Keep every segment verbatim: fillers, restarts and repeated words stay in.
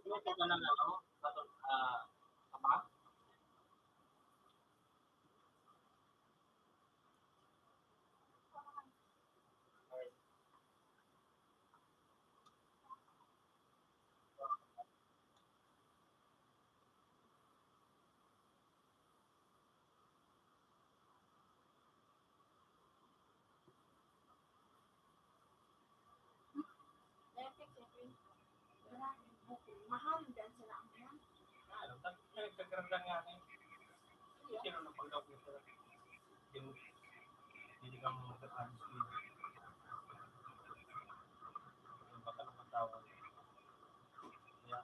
Luto ka ng ano, bato-, ah, taba? Mahal din sila ang yan. Ah, nagkakaroon lang nga eh. Sino na pag-, hindi ka mo magkakaroon. Baka naman tawag. Kaya,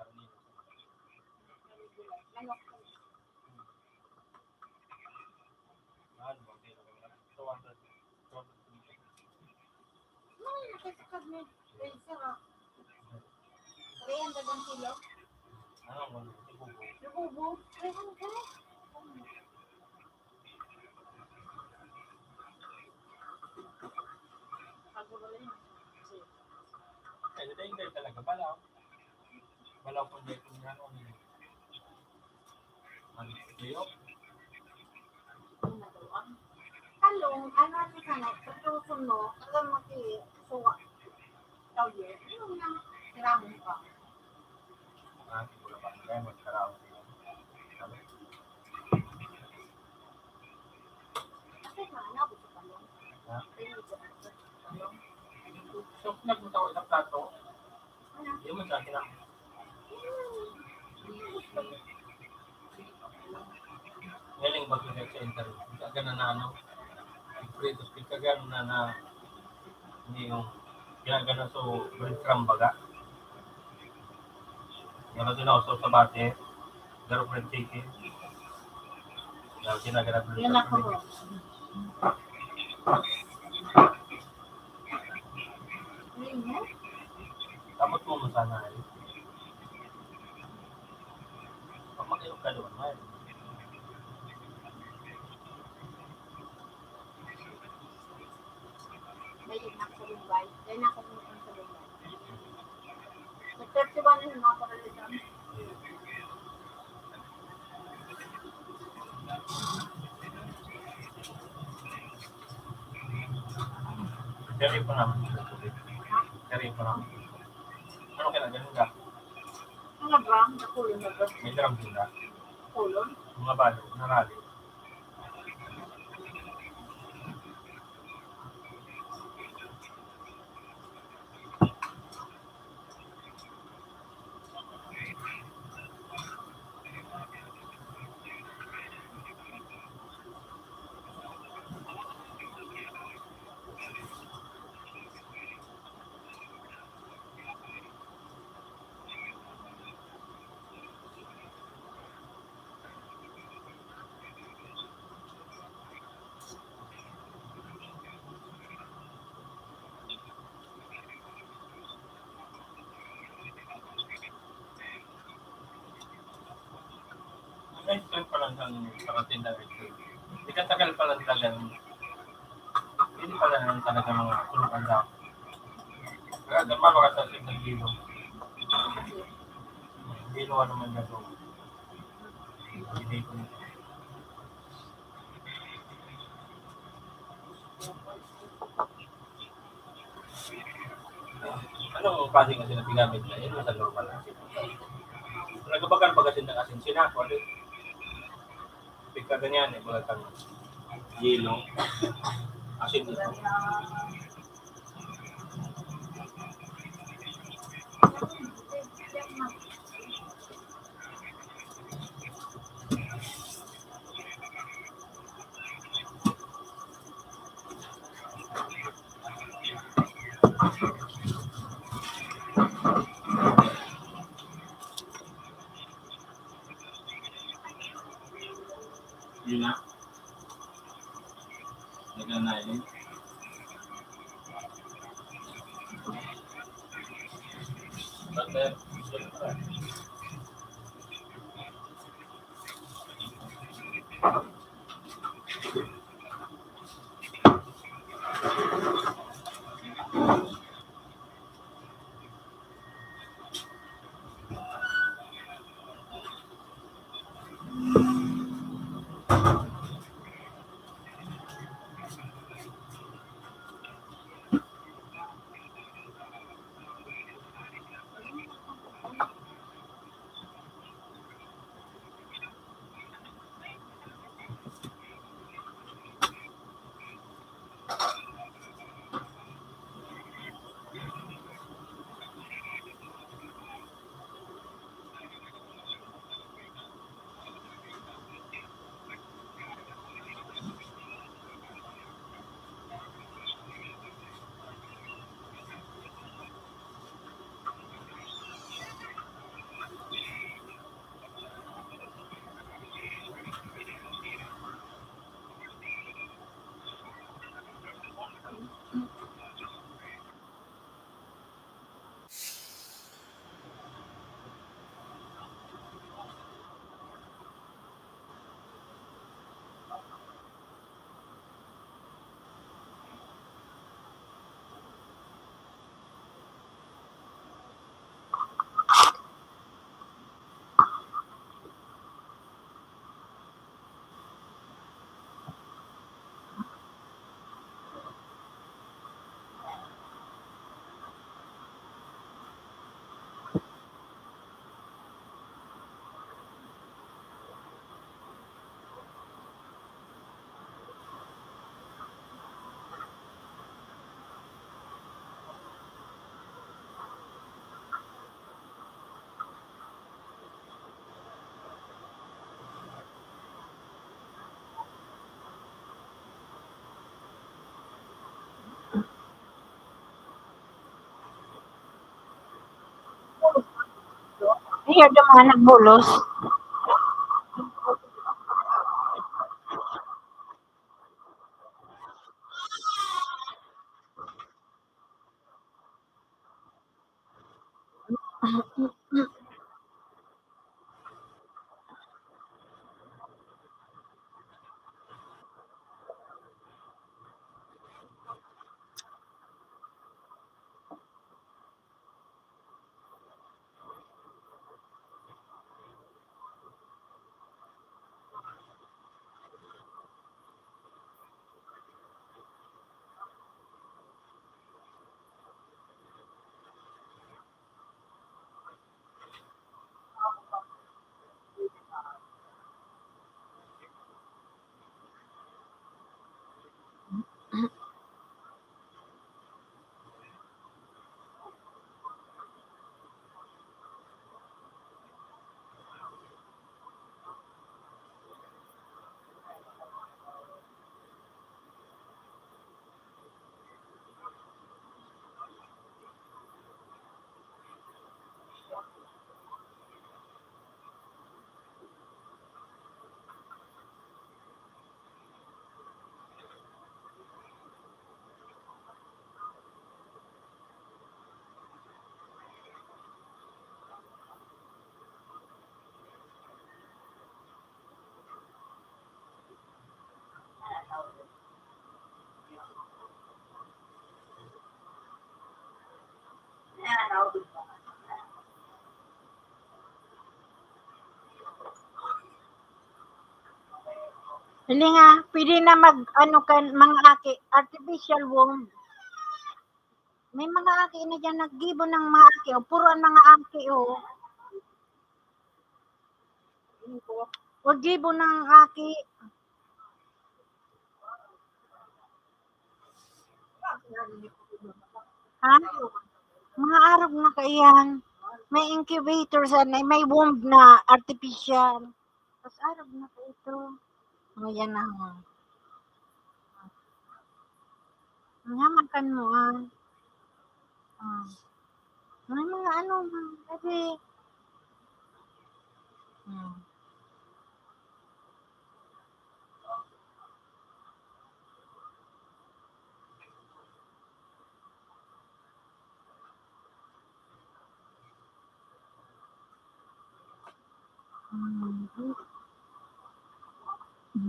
karne. Manok. Mahal ba? Two hundred. Two hundred. Mahal na kasi karne. Ay, sarap. Three hundred ang kilo. Ano, ano, ibubo. Ibubo. Three hundred. Pagbubuloy mo. Sige. Kaya dahil kayo talaga, balaw. Balaw kung dahil kung ano, ano yun. Ano yun? Talong, ano, ano sana, pagtusun mo, alam mo, si, suwa. Tawag yun. Yung mga kiramon pa. Ah, wala pa. Kaya magkaraon sila. Ano? Kasi nga, ano, gusto pa yun. Ha? Pero gusto pa yun. So, nagpunta ko sa plato. Ano? Yun man sa akin, ah. Galing ba sa interview? Kagana na ano? Prito, kagana na, na, hindi yung, ginagana so, breadcrumb baga. Meron din ako sa, sa bate, pero fried chicken. Dahil ginagana breadcrumb. Yan ako. Tapos mo sana eh. Pag mag-ilog ka doon, ay. May yun ako sa Bombay. Kaya na ako pumunta sa Bombay. Nag-thirty-one na yung mga paralisan. Kaya pa naman. Kaya pa naman. Ano ka na, ganun ka? Mga bang, nakulong na ba? May drum din ka? Kulong? Mga balo, narali. Ang ice cream pa lang ang parating na ice cream. Di ka tagal pa lang talaga. Hindi pa lang talaga mga tulog ang dami. Kaya dapat makasasig ng gilo. Gilo naman na to. Hindi ko. Ano ang klase nga sinabi gamit na yun? Sa normal na asin. Nagabakal pag asin ng asin. Sinako, ano? Pagka ganyan, eh, wala kang yelo. Asin dito. Yun na. Lagyan na yun. But, uh, siyempre, Ayan yung mga nagbulos. Hali nga, pwede na mag, ano, kan, mga aki, artificial womb. May mga aki na diyan naggibo ng mga aki, o, puro ang mga aki, o. O, gibo ng aki. Ha? Mga arog na kaiyan. May incubator sa, may womb na artificial. Tapos arog na ka ito. O, yan na, o. Nga, makan mo, ah. Ah. May mga ano, mga gabi. Hmm. Hmm.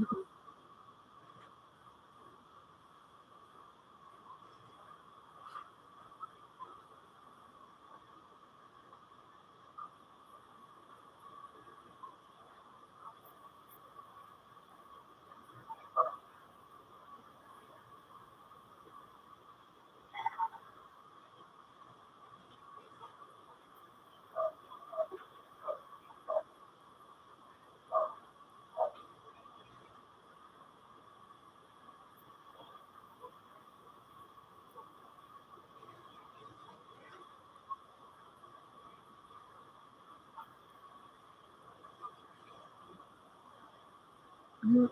Ano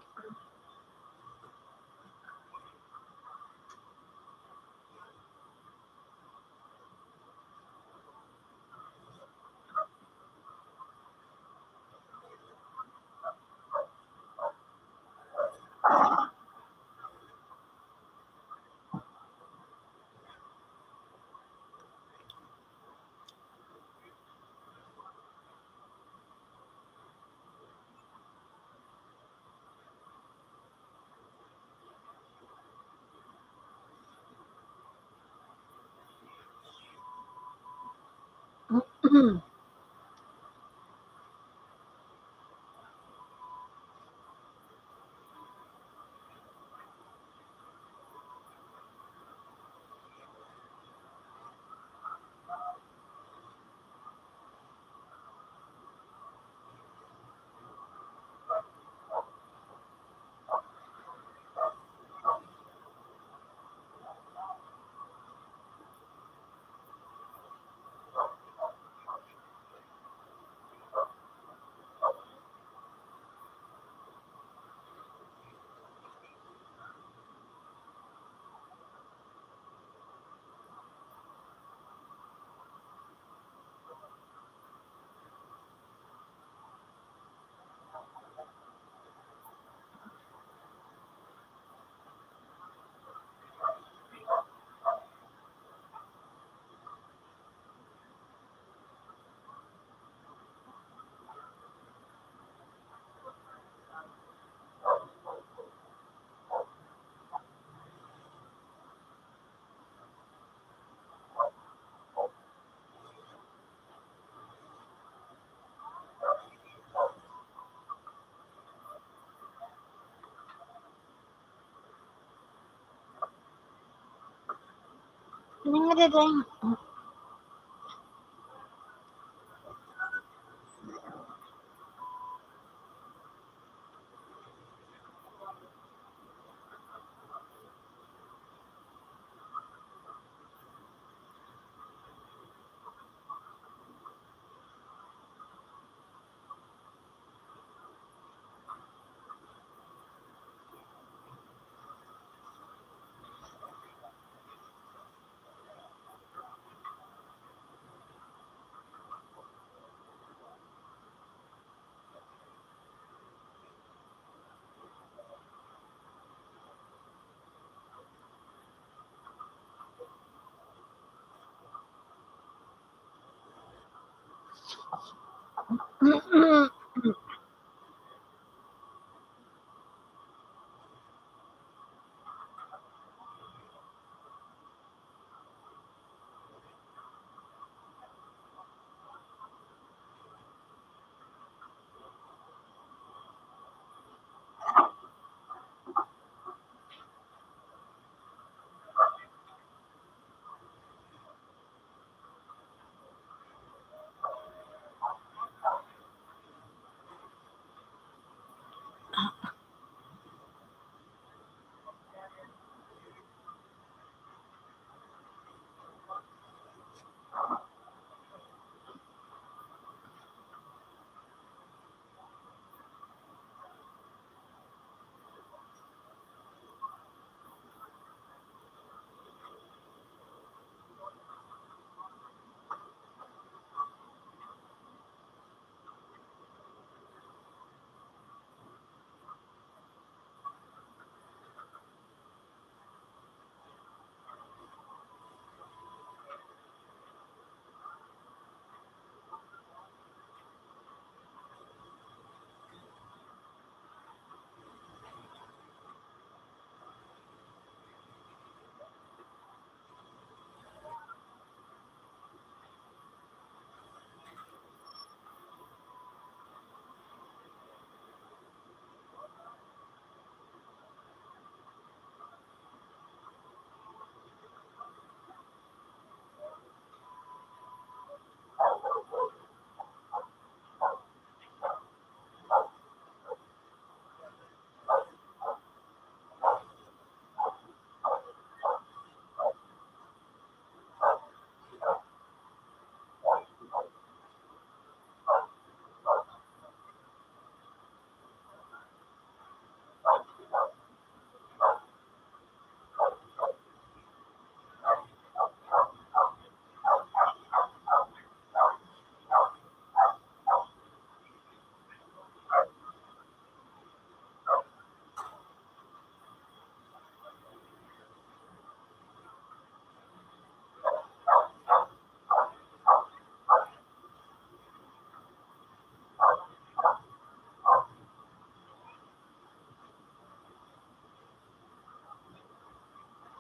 nga, Dede?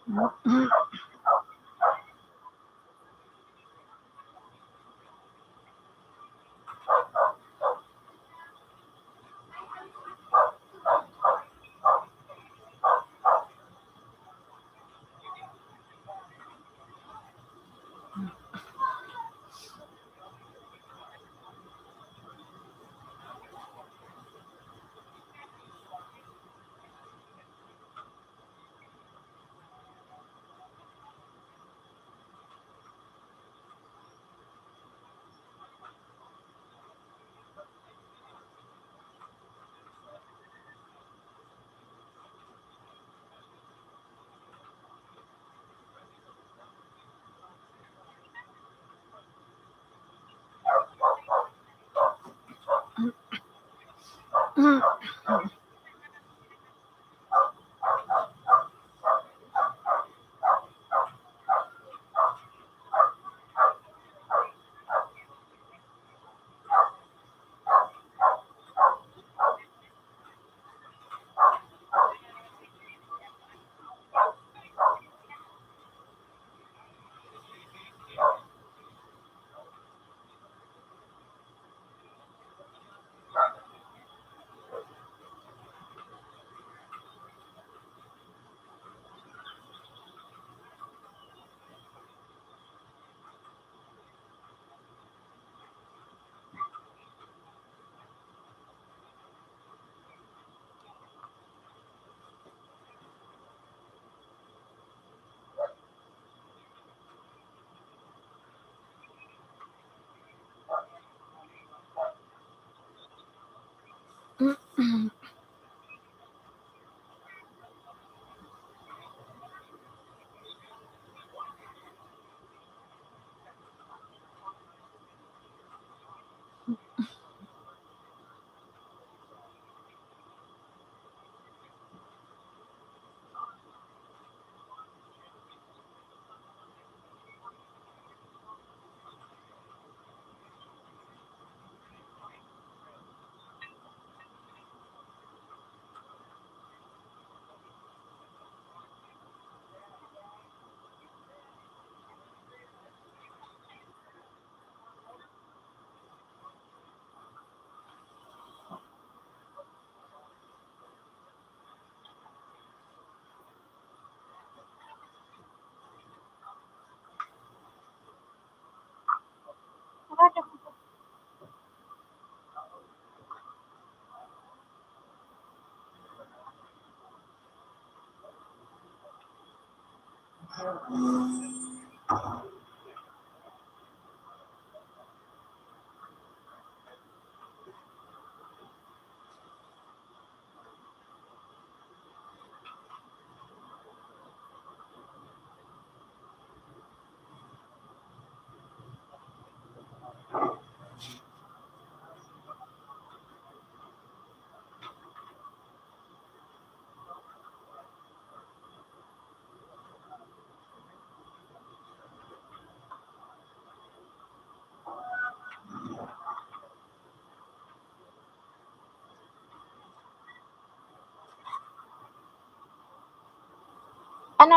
Ano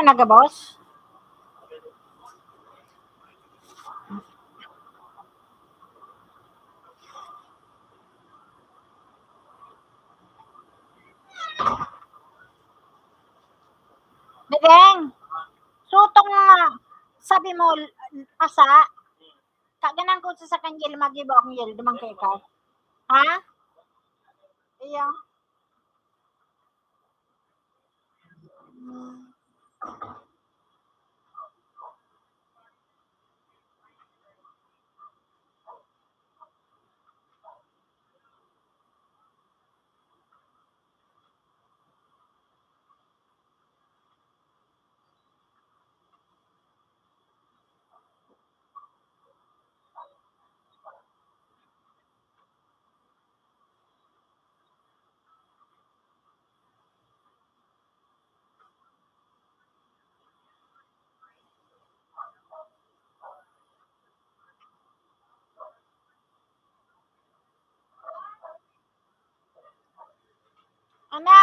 na gabos? Bedeng, sutong nga sabi mo, pasa, kaganan ko sa sakang Yel, magibo akong Yel, duman kay ikaw. Ha? Iyo. Ana?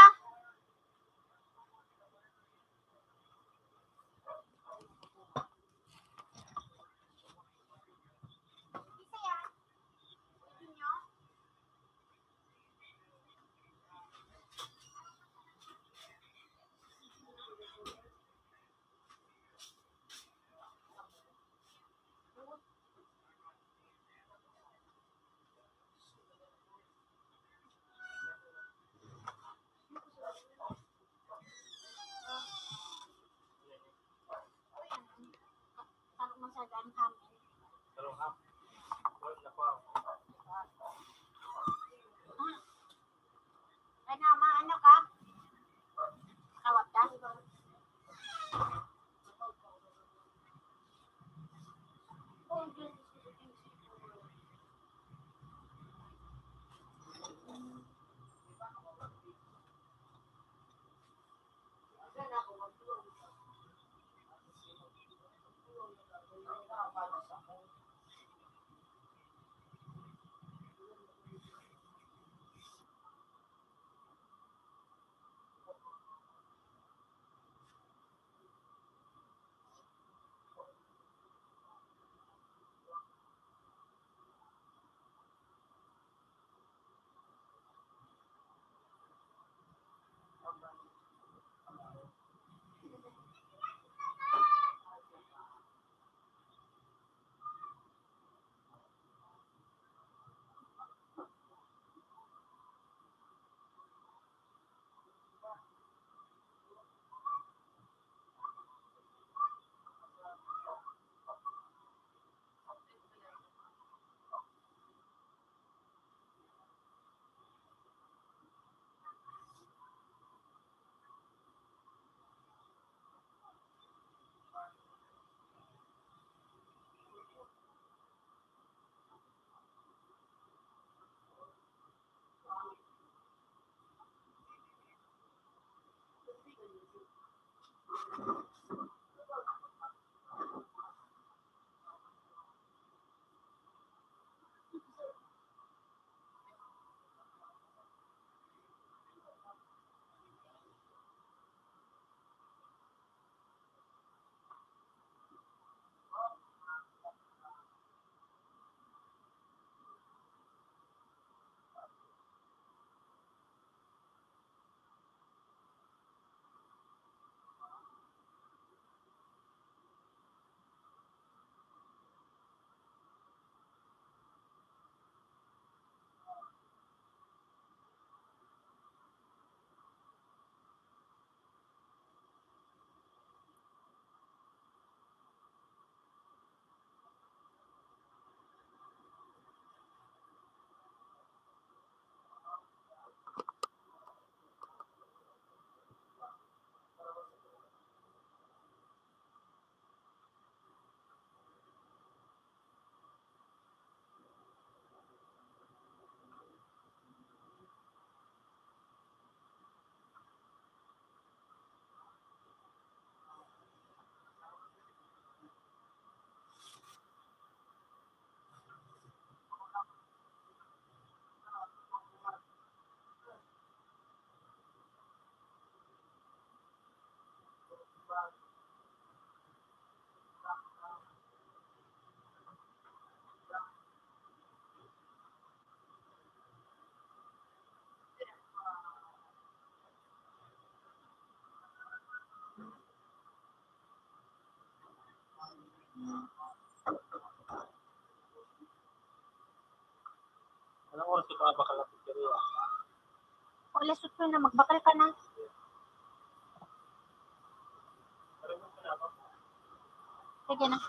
Anong oras ka pa bakal na pizzeria? Alas otso na, magbakal ka na. Sige na.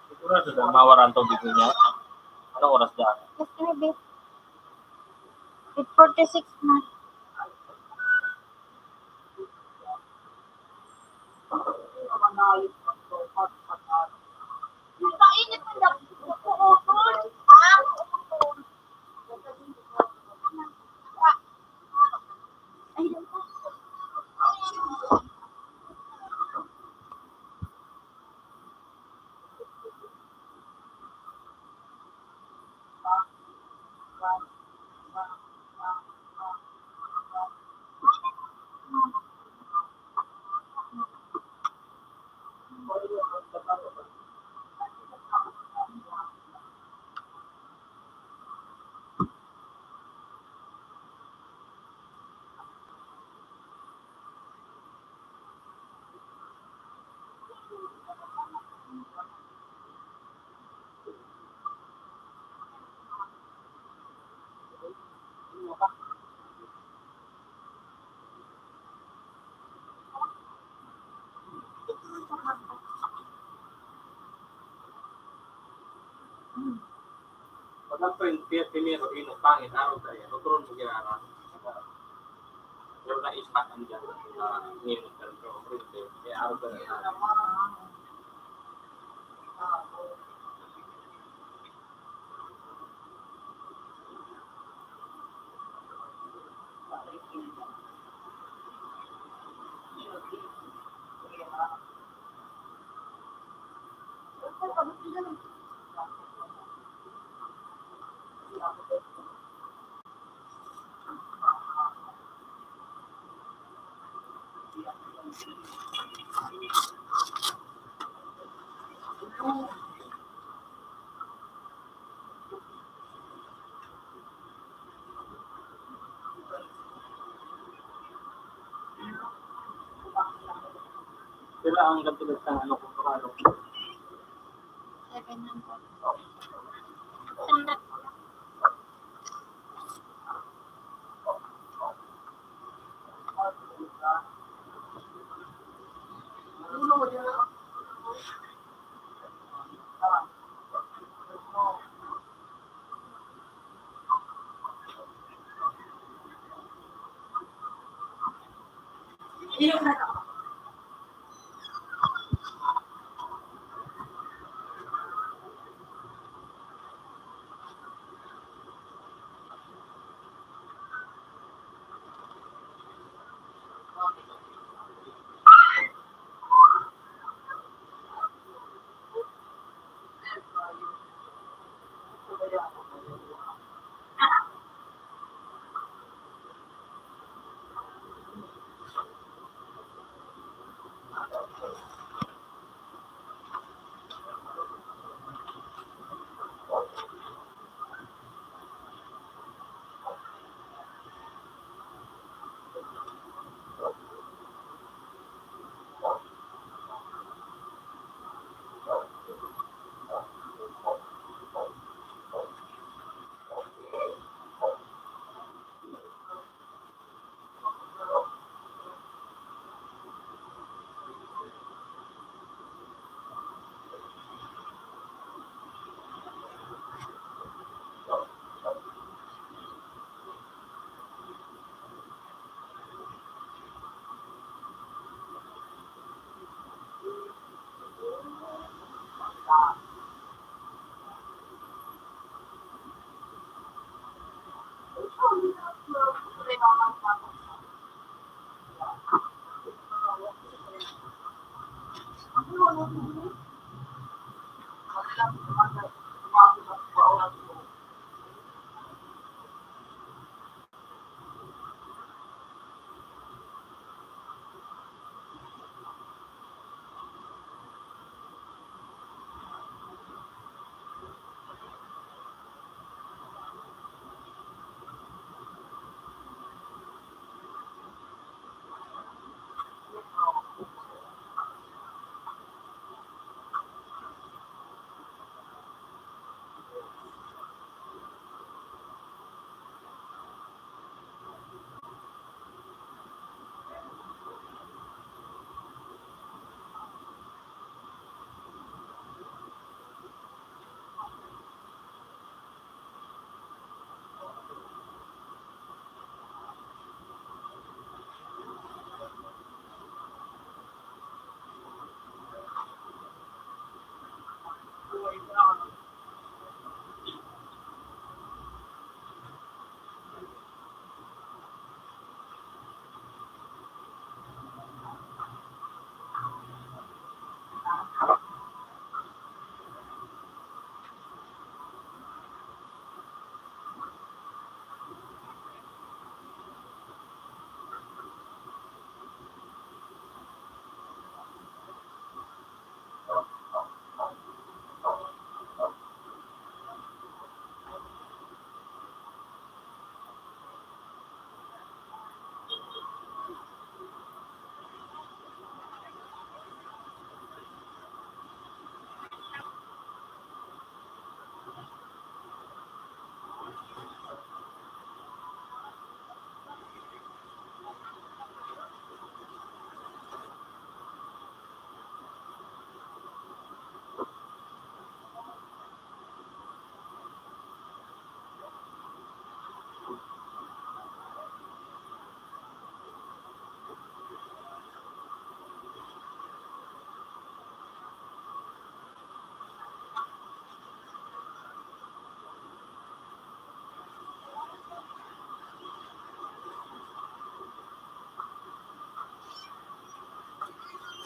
Sigurado na mawaran tubig niya. Ano oras dyan? Yes, maybe. Eight forty-six na. Pag ang print, kaya primero, ino, pangit, araw tayo, otro mo ginarang. Pero na-stuck ang dyan. Ah, ngayon, pero, pero, pero, kaya araw tayo. Sila ang katulad sa ano, kung paano. Seven hundred. Sandal.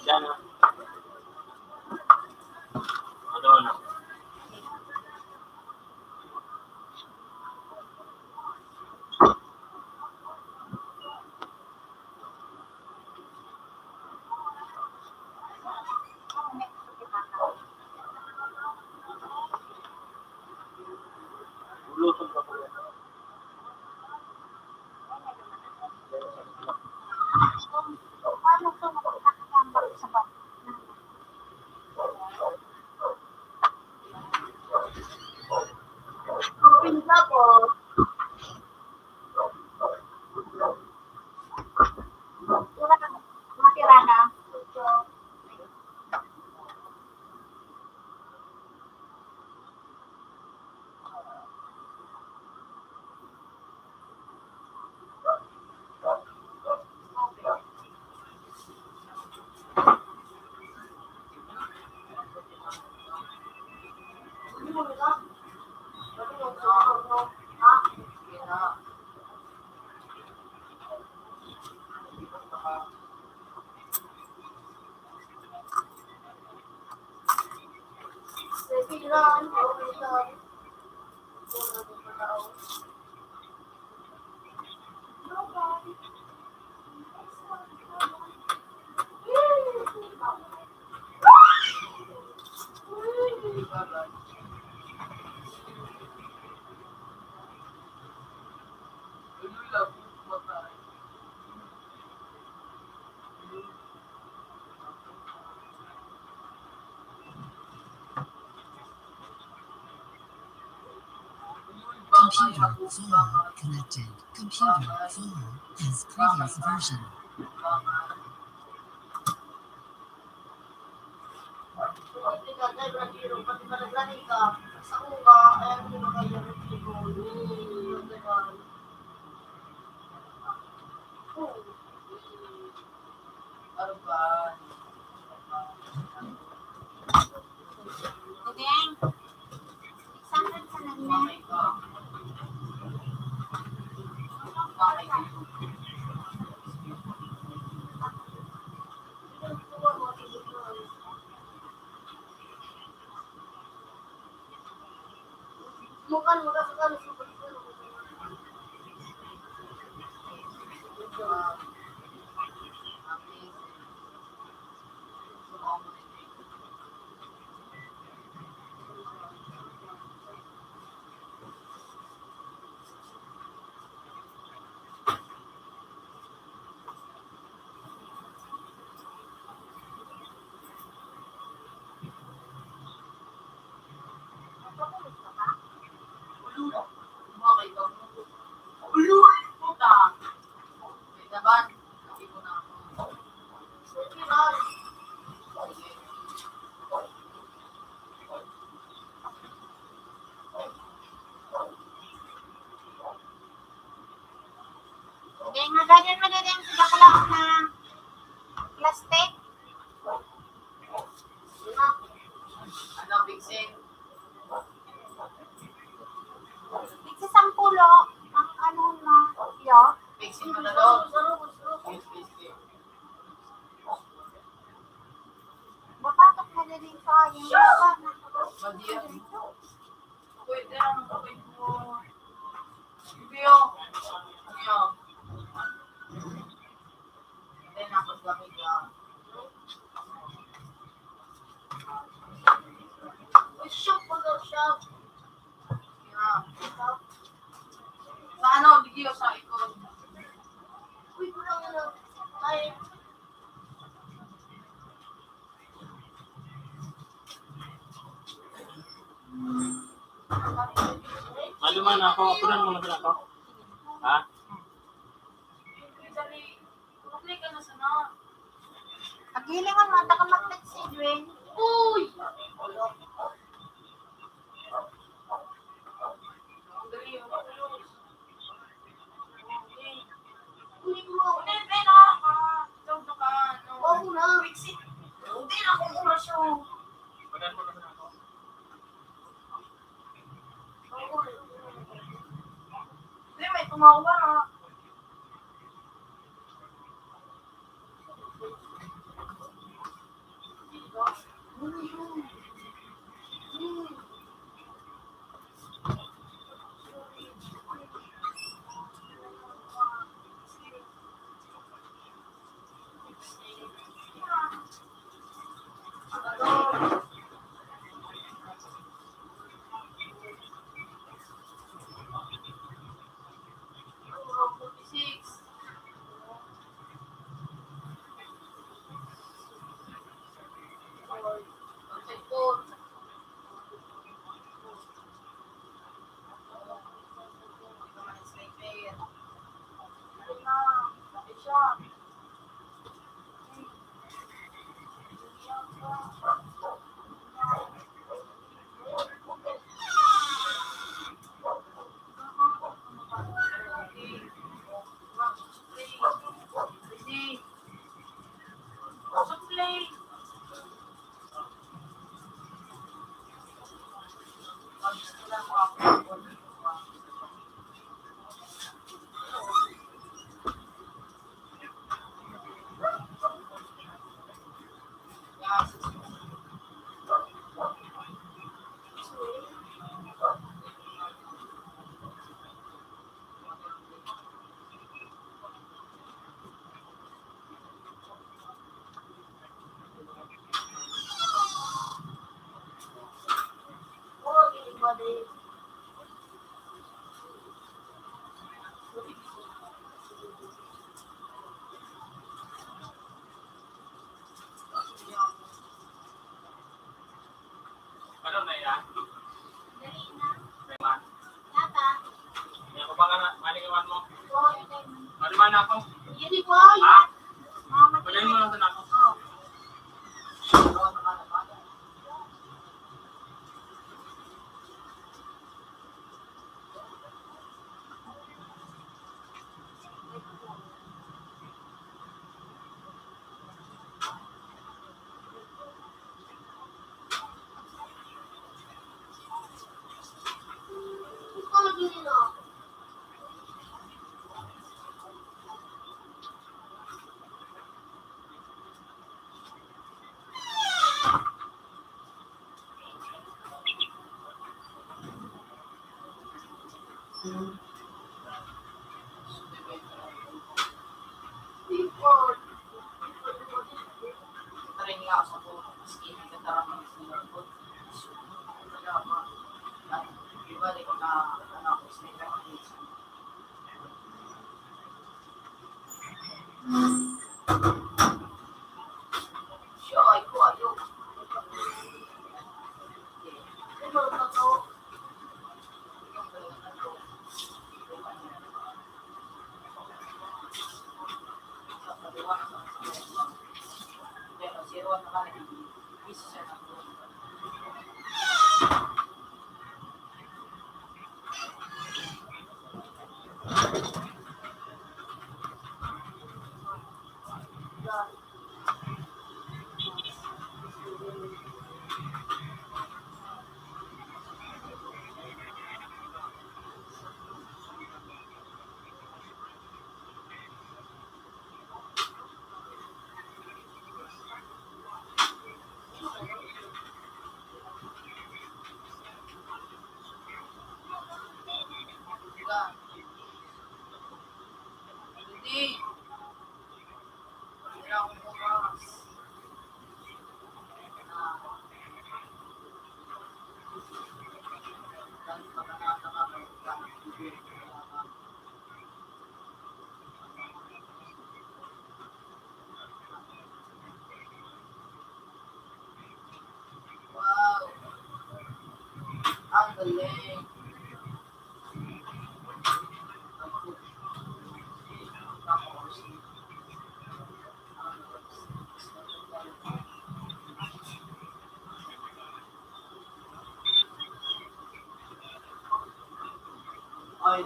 Yan, ah. Ano na? Computer four connected. Computer four has previous version. Dai nga, ganyan mo na rin sa dakula na plastic. Ano, fixing? Fixing sampulo, ang ano na, yo. Fixing mo na daw. Mapatok na rin sa yung baba na. Madiyan. Pwede ang gawin mo. Hindi yun. Hindi yun. Hindi na ako gamit yan. Uy, shoot mo daw siya. Yan. Sa ano, video sa ikon. Uy, kulang na. Ay. Ano man ako, apunan mo na ako. Ha? Paghilingan mo, taka maklit si Edwin. Uy! Hindi, may tumawa na. Ano na yan? May man? May ako ba ka na? Maligawan mo? Maliman ako. Ha? Pwede mo lang ako. Wow! Ang galing! Ay,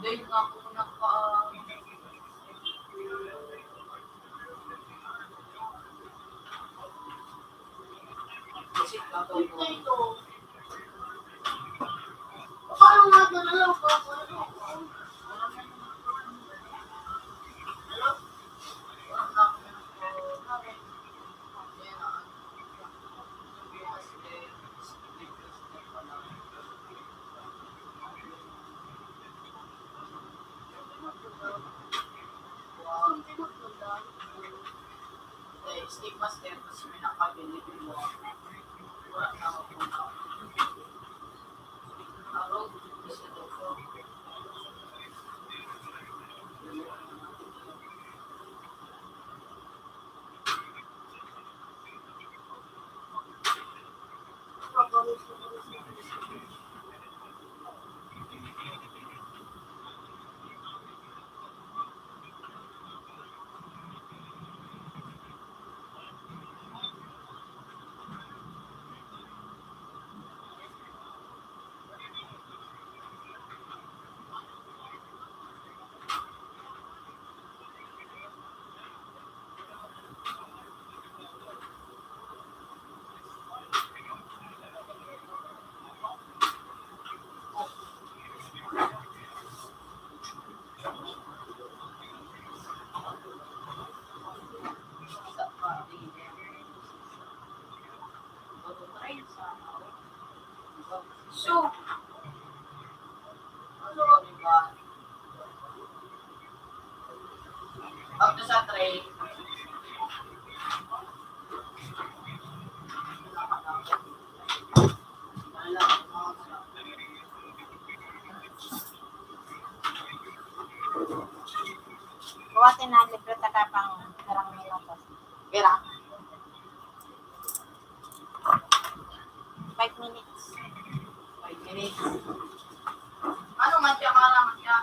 dahil nga ako naka- Steve Master, tapos may nakapag-deliver mo. Wala na ako. Arog, isa daw po. So, ano, di ba? Pag nasa tray, Kuha tayo ng libro, taka pang karang minutos. Pira? Five minutes. Five minutes. Ano man siya, mara man siya?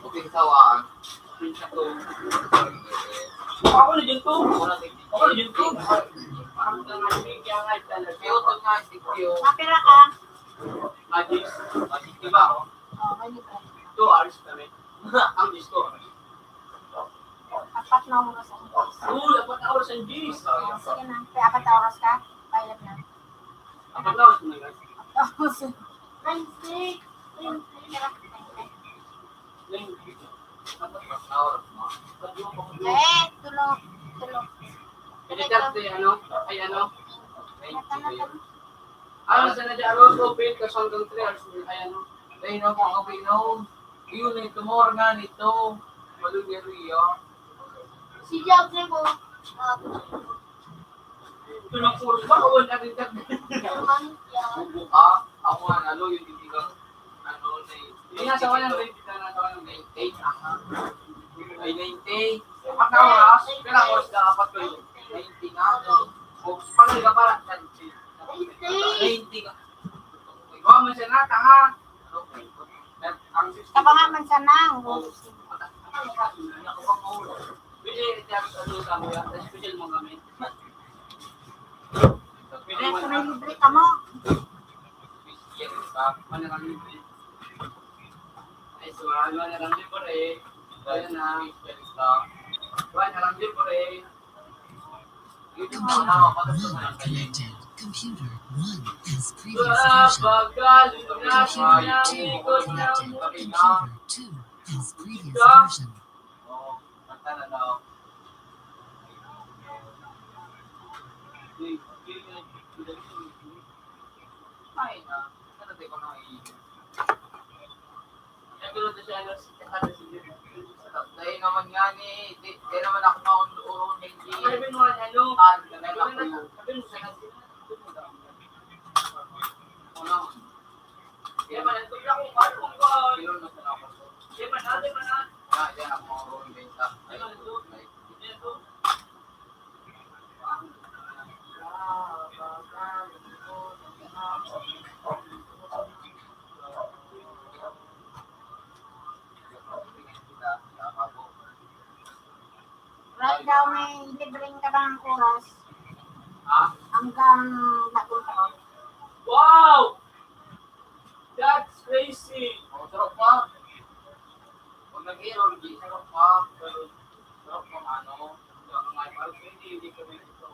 Open sa one. Open sa two. Ako na dyan to. Ako na dyan to. Parang ka nga, may kaya nga, talaga. Cute nga, si cute. Kapira ka? Magic. Magic, di ba? Oh, may libre. Two hours kami. Ang gusto. Apat na oras ang Diyos. Oo, apat na oras ang Diyos. Ah, sige na. Kaya apat na oras ka, bayad na. Apat na oras na, guys. Apat na oras. Twenty, twenty, tira, twenty. Twenty. Apat na oras, ma. Eh, tulog, tulog. Pwede ka, ano? Ay, ano? Twenty. Nata, nata. Ano sa na dyan, Rose, open ka hanggang three hours, ay, ano? Ay, no, kung okay, no. Yun, eh, tomorrow nga nito. Maluya-luya. Si Jack, sir, po. Ah, ito lang, puro ba? O, wala rin ka. Naman, yeah. Bubo ka? Ako nga, nalo, yung hindi ka, ano, na, hindi nga, sa walang rate, hindi nga, sa walang rate. Eight, ah. Ay, ninety. Apat na oras. Kailangan oras na apat ko yun. Ninety nga. O, paano ka pa? Ninety nga. Ikaw, may sana, tanga. Ano, ang Tama nga man sana, ang Oh. Ako bang maulo? Pwede, ito ang ano sa mga special mong gamit. Pwede, Kaya sa may libre ka mo. Yan, sa manirang libre. Ay, so, ano na lang libre. Kaya na. Wala na lang libre. Computer one connected. Computer one has previous version. Computer two connected. Computer two has previous version. Dahil naman nga ni, di, di naman ako maurong hindi. Ano ba yung mga ano? Ah, dahil ako yung Ano? Di naman, ito lang kung ano, kung ano. Yun, mas ano ako. Di naman, ah, di naman, ah. Ah, yan, ako maurong benta. Ay, Right daw, may libreng ka bang oras? Ha? Hanggang bagong taon. Wow! That's crazy! Oh, sarap pa. Pag nag-error, di sarap pa. Pero sarap pa, ano, ang mga parang hindi, hindi kami ito.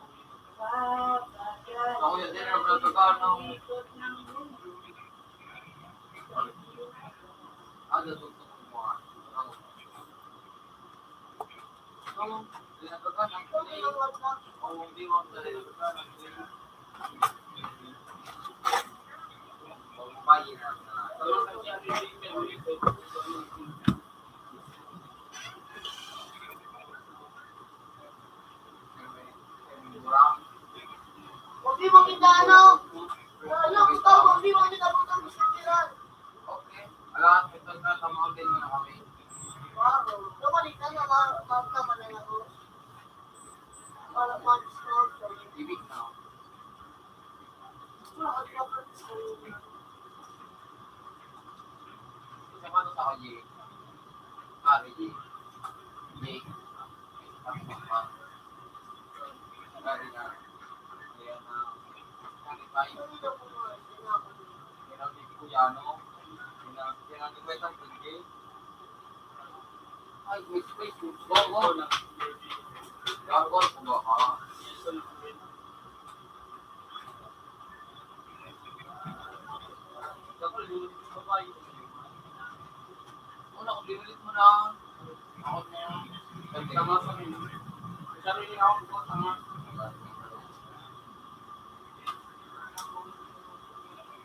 Ako yun, din ang nagkakano. Ano, tutok mo, ah. Ano? Hindi mo kita, ano? Ano, ikaw, hindi mo kita, ano? Okay. Ala, ito na, sa mountain mo na kami. Wow. Kabalik na, ma-, ma-, ma-, ma-, ma-, ma-, Ibig na. Sa mga sa kanya, pare, di. Di. Pare na. Kaya na, pare, tayo. Kaya na, di ko yan, no? Kaya na, kaya na, di ko itong pwede. Ay, may space. Go, go. Go, go, go, go. Una ko, binulit mo na. Ako na yan. Tama sa akin. Sarili ako po, tama.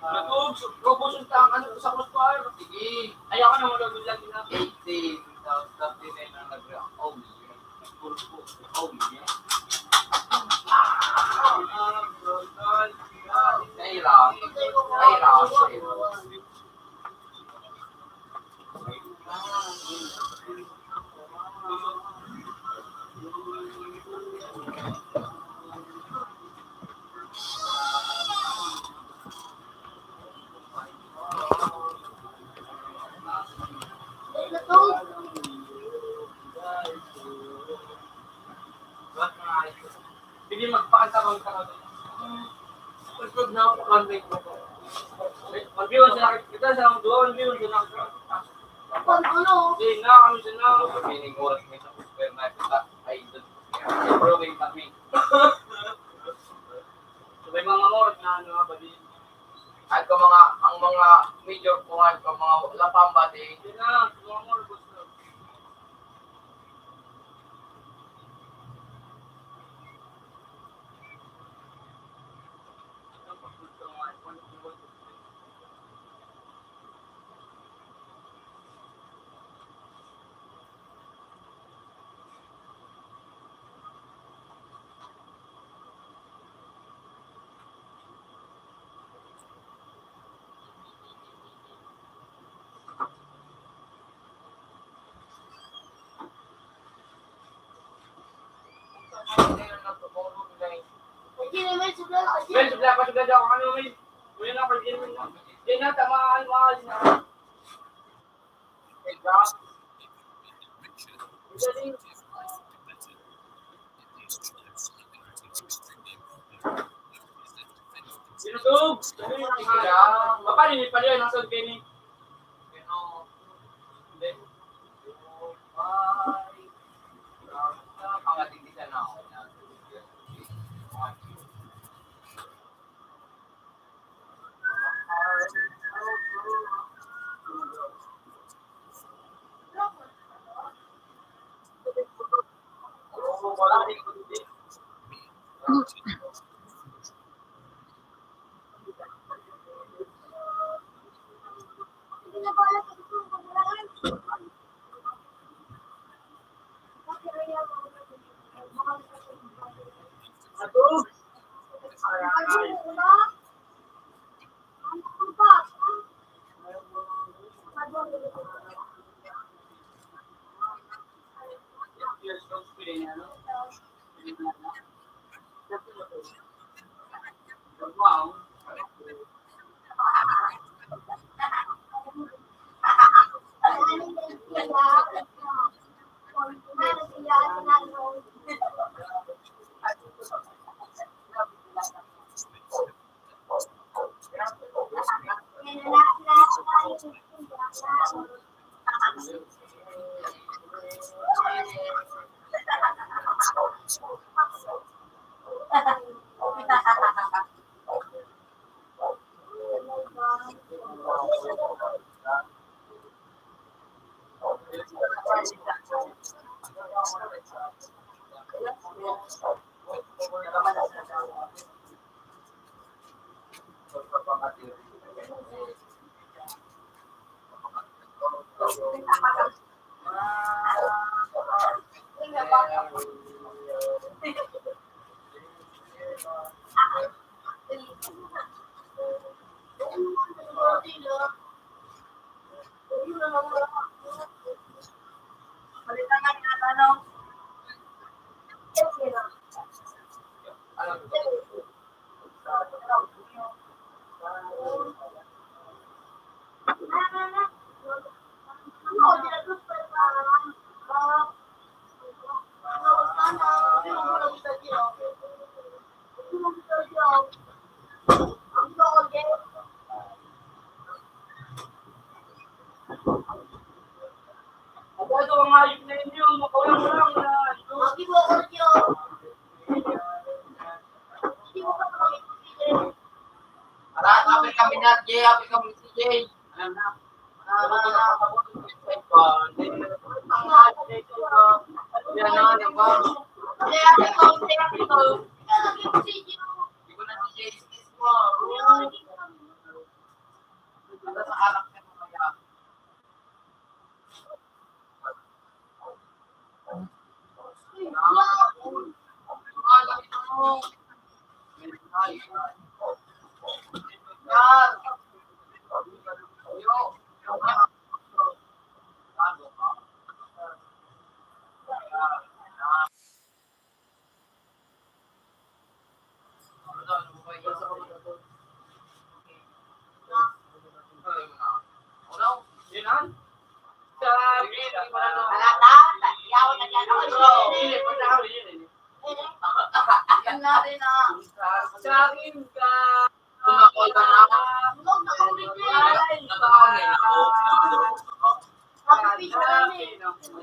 Nag-uubos, ubos yung tang-, ano, sa crossbar. Sige. Ayaw ka na, wala, wala, wala. Eighteen, tapos thirty-nine ang nag-, oh, yeah. Puro po, oh, yeah. Ay, lang. Ay, lang. Magpakanta kami sa kami. Tapos na ako, one week. One view sa akin. Kita sa mga duwa, one view sa akin. Pag ano? Hindi na, kami sa na. Piling oras may sa supermarket, ah. Ay, doon. Pero may kami. So, may mga oras na ano, ah, bali. At kung mga, ang mga major kuhan, kung mga lapamba, di. Yun na, mga oras, gusto. Well, sugla pa, sugla daw. Ano, may, may na, pag-inom na. Yan na, tamaan, mahal na. Ginugog! Paano ni pala yung nasod kayo ni? Ano? Hindi. Ay, ang ating isa na ako. Arat, apil kami na, Jay, apil kami si Jay. Alam na. Natin na. Sa akin ka. Ay, pa. Ano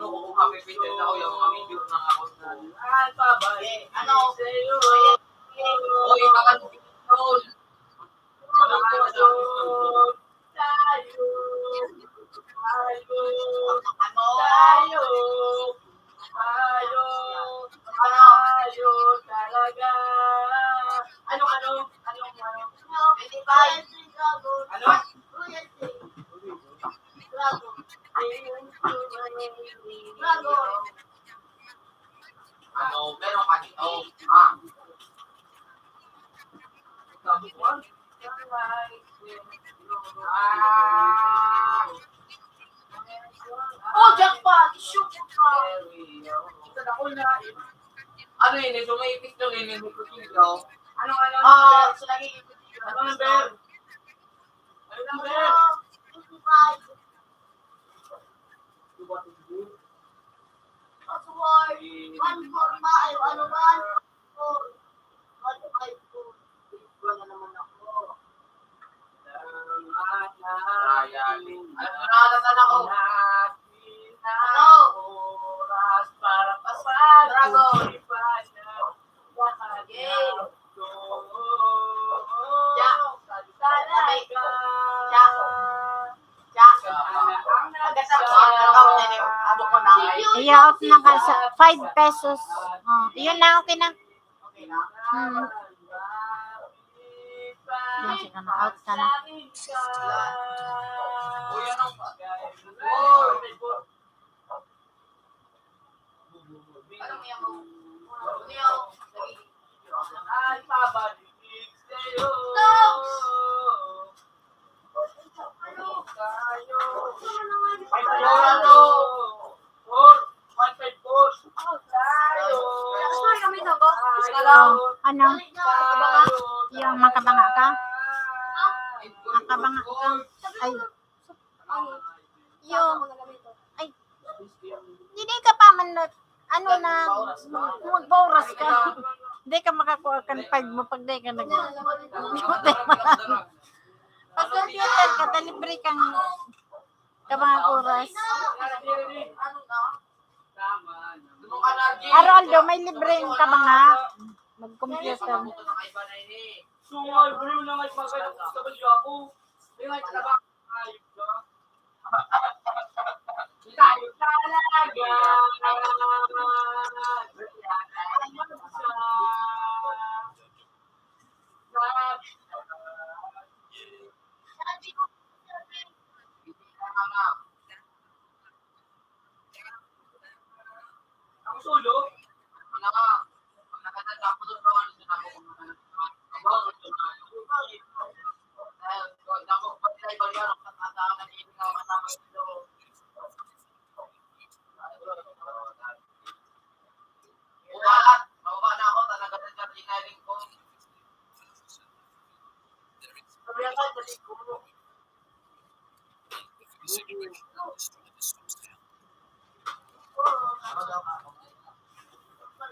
ko kung kami picture na ko yung mga video na ako. Ano? Oy, baka tayo. Tayo. Tayo. Tayo. Tayo talaga. Ano, ano? Ano, ano? Ano? Ano, meron ka dito? Ah. Ah. Oh, jackpot! Shoot! Ano yun? Ito may ipis doon, yun, yung kutsilyo. Ano, ano, ano, ah, number? Ano number? Ano number? Ah, fifty-five. Password, one four five, ano, one four, one five four. Wala naman ako. Alam mo na, natasan ako. Ano? Oras para pasado. Dragon. Sige. Ja. Sabi. Ja. Ja. Pagkatapos, ang tawag na yun, abot ko na. Iya, out na ka sa five pesos. Oh, yun na, okay na. Okay na? Hmm. Yun, sige na, out ka na. Uy, ano? Oh, ano? Yung makabanga ka? Makabanga ka? Ay. Yung, ay, hindi ka pa man na, ano na, mag-, mag-oras ka. Hindi ka makakuha kan five mo pag di ka nag-, pag computer ka, ta libre kang kabanga oras. Araldo, may libreng kabanga. Mag-computer. Sungal, bro, na nga, magkano sa balyo ako? May nga, taba. Ayos ka. Tayo talaga. Ang sulo?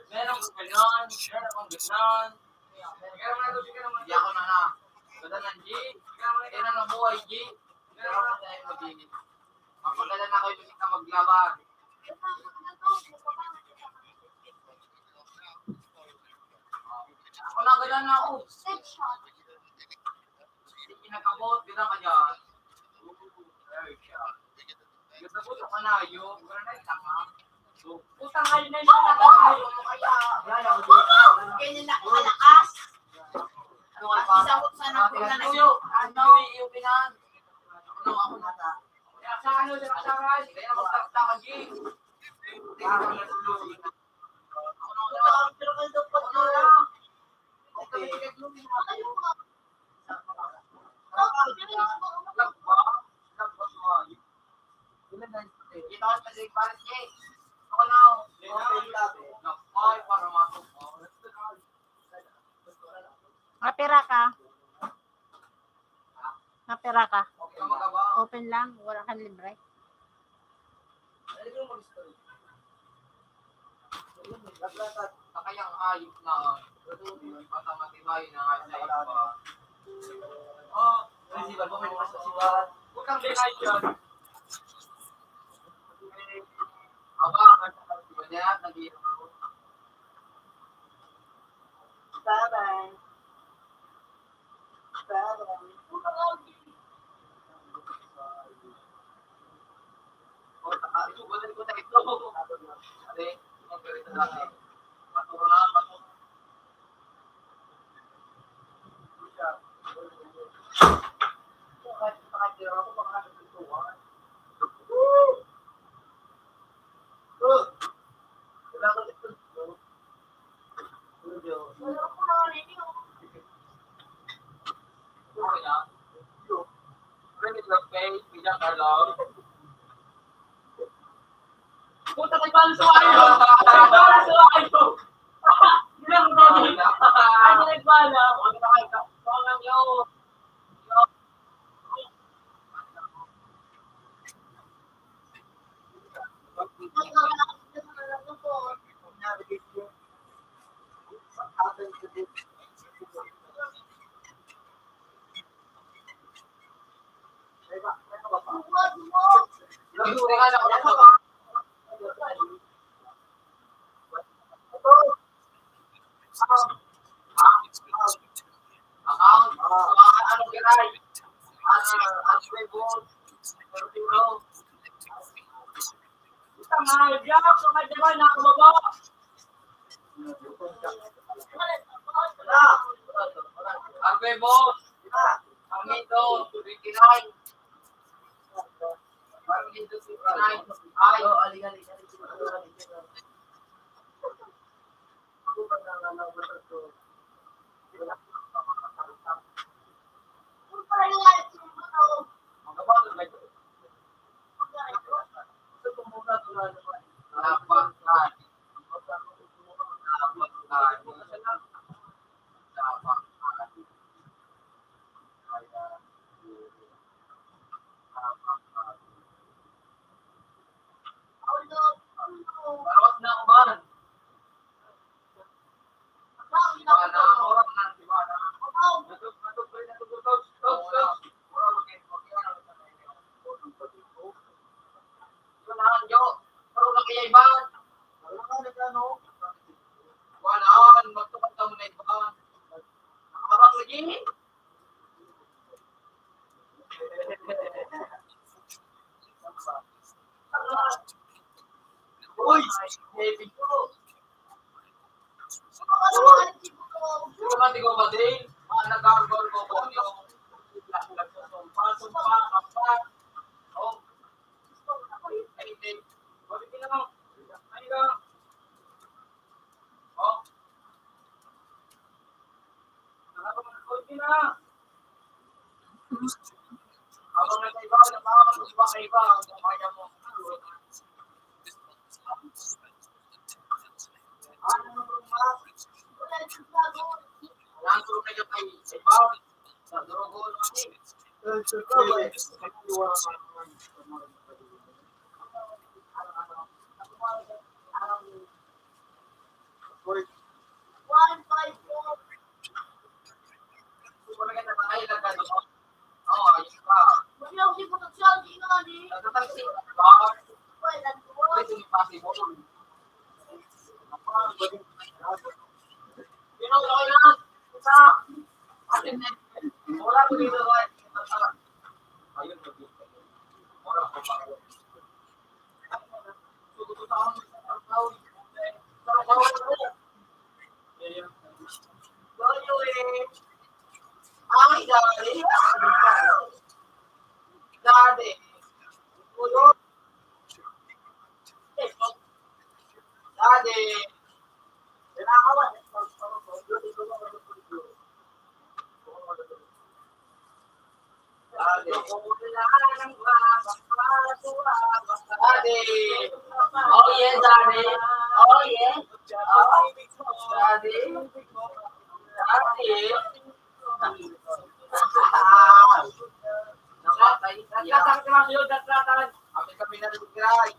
Meron kang ganon, meron kang ganon. Hindi ako na na. Ganda ng G. Kaya na nabuhay, G. Kaya na tayo mag-init. Mapagdala na kayo, hindi ka maglaba. Ako na, ganda na ako. Hindi kinakabot, ganda ka dyan. Ay, siya. Yung sagot ko na, yung granite lang, ha? So, putang, ayun na yung granite. Ayun, ano kaya? Yan, ako din. Ganyan na kalakas. Ano nga ba? Isabot sa anak ko na lang. Ano? Yung, yung pinag-, ano, ako na ta. Sa ano, sa kasaran? Kaya magtakta ka, G. Ah, ano, ano, ano, ano, ano, ano, ano, okay. Mapira ka? Mapira ka? Open lang, wala kang libre. Kaya ang ayos na, basta matibay na nga sa iba. Oh, festival mo, may mas festival. Butang din ay yun. Aba, ang festival niya, nag-iirap. Bye-bye. Puta, kay Pablo Suayo! Kay Pablo Suayo! Ilang taon? Ay, nagpala. Arquebos, Armito, twenty-nine. Armito, twenty-nine. Ay. Uy! Heavy ko. Sumati ko ba din? Mga nag-aargol ko po yung sumpa, sumpa, sumpa. Oh. Ay, hindi. Bakit yun ako? Ay, ka. Oh. Nakakapag-record yun, ah. Habang nasa iba, nasa iba, nasa iba, ang kaya mo. Ang group na yun ay sa iba. Sa durugo, ano, eh. One five four. Ay, nagkano? Oh, ayun pa. Wala akong sipot at siya, di nga, di. Nagkataksi. Wala, nagkataksi. Yun ang wala na. Isa. Wala ko dito, wala. Ayun, wala ko pa. Ay, daddy. Daddy. Daddy. Daddy. Oh, yeah, daddy. Oh, yeah. Oh, daddy. Daddy. Ah. Namatay siya. Kami, kami na rin, guys.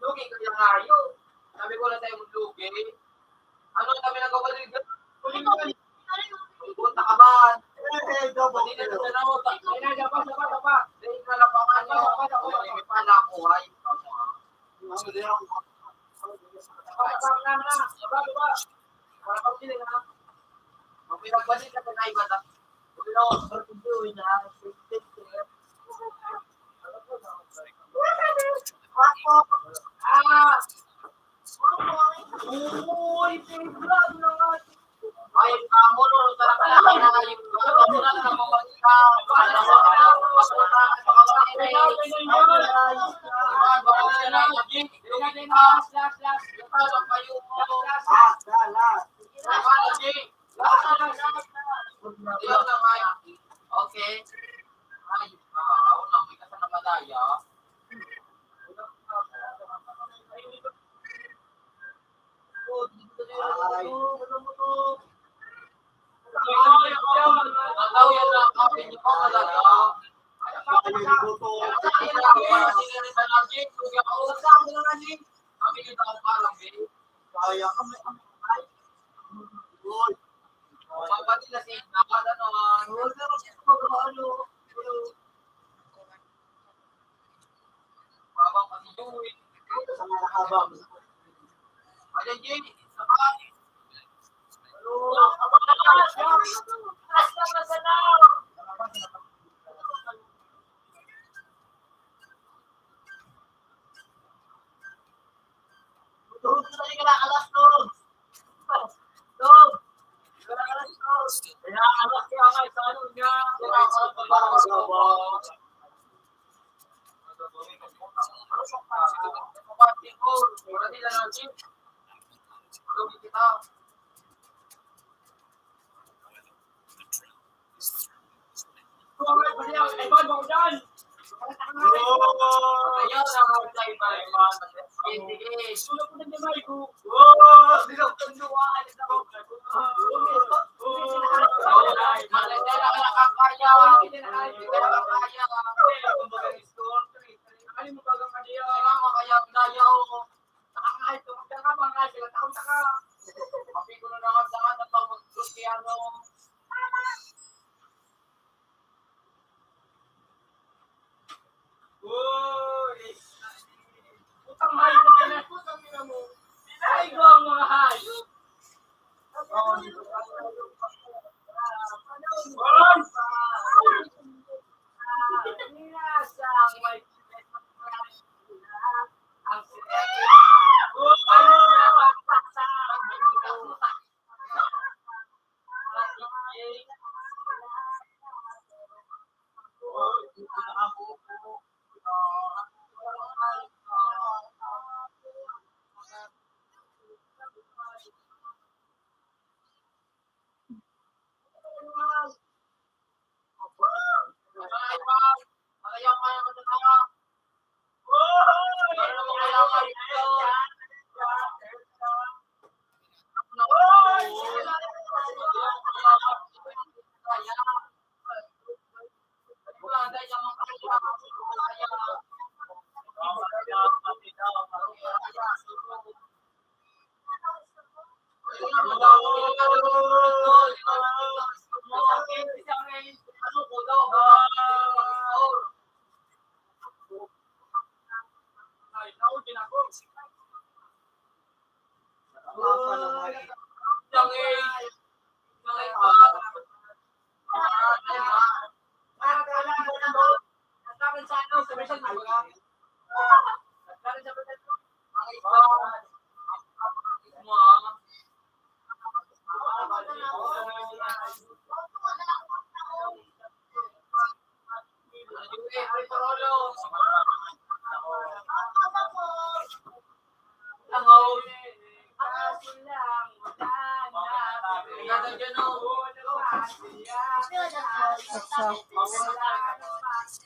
Lugi ka diyan, hayop. Sabi ko na sa'yo, lugi. Ano, sabi ng kapatid ko? Punta ka ba? Eh, eh, double Hindi na kill. Sa ano, sa Hindi na, dapat, dapat, dapat. Hindi na lang pa, ano, may pala ako, ay. Ano, di ako. Dapat, dapat, dapat, dapat, dapat. Para pag sila na. Pag pinagbalik ka sa naiba na. Pero, pag hindi, na, Uy, tingnan na nga. Ay, kamo, no, talaga, ay, kamo na lang ang mga Last, last, last. Last, last. Last, last. Last, last. Okay. Ay, ah, ako na, may kasama na tayo. Ay. Ay, ay, ay, ay. Kaya kami, kami, ay. Uy. Mapati na si Inang, ano? Ano? Habang pati Joey. Sa mga habang. Ayan, Jay. Sa mga. Tuhod ko talaga na alas dos. Dos. Kaya alas kaya nga sa ano niya. Kaya alas kaya nga sa ano niya. Ay, ito, magkakabangay sila, takot na ka. Mapigulo na nga sa mga tao, mag-Kristiano. Uy! Putang hayop ka na, putang ina mo. Pinahayop ang mga hayop.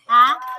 Ha?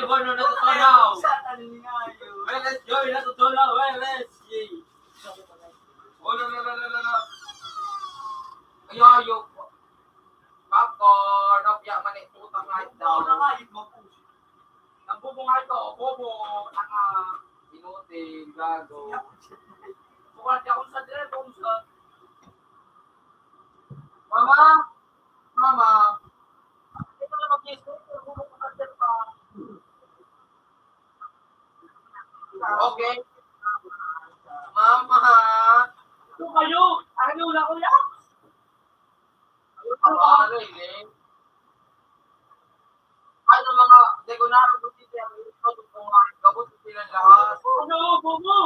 Joy na natutulaw. Sa talingayo. Where's Joy natutulaw? Where's Jay? Oh, la, la, la, la, la, la. Ay, ayok. Popcorn, opya man eh, putang nga ito. Ano na nga, ito, mapusi. Ang bobo nga ito, bobo, tanga, inutil, gago. Bukan di ako sa dire, kung sa... Mama? Mama? Ito na mag-yes, bobo, bobo, pa. Okay. Mama. Ano kayo? Ano na, kuya? Ano pa ba? Ano, eh? Ano, mga degonaro, kung hindi ang ito, kung mga gabos, sila lahat. Ano, bobo?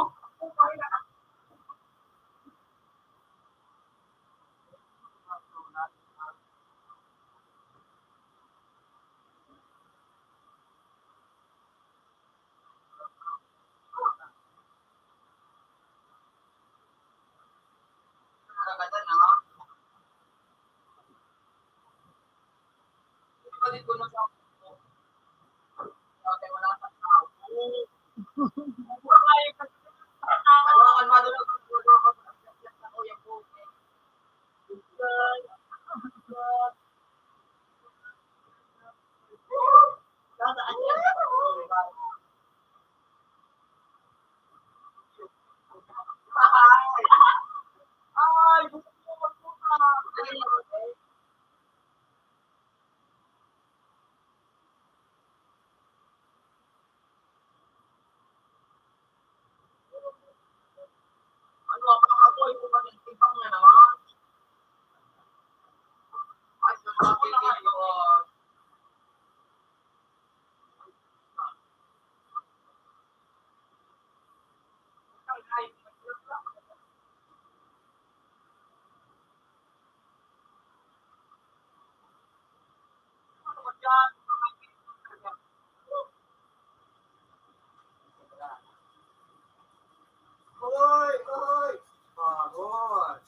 Hoy! Hoy! Bagot!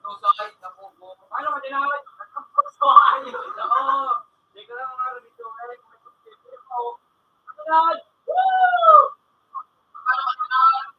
Ano sa ay? Napugo. Paano ka tinawag? Nagkapos ko. Ayun, oo. Hindi ko lang nga rin ito. Ay, kung may pagkikita ko. Ano na? Woo! Paano ka tinawag?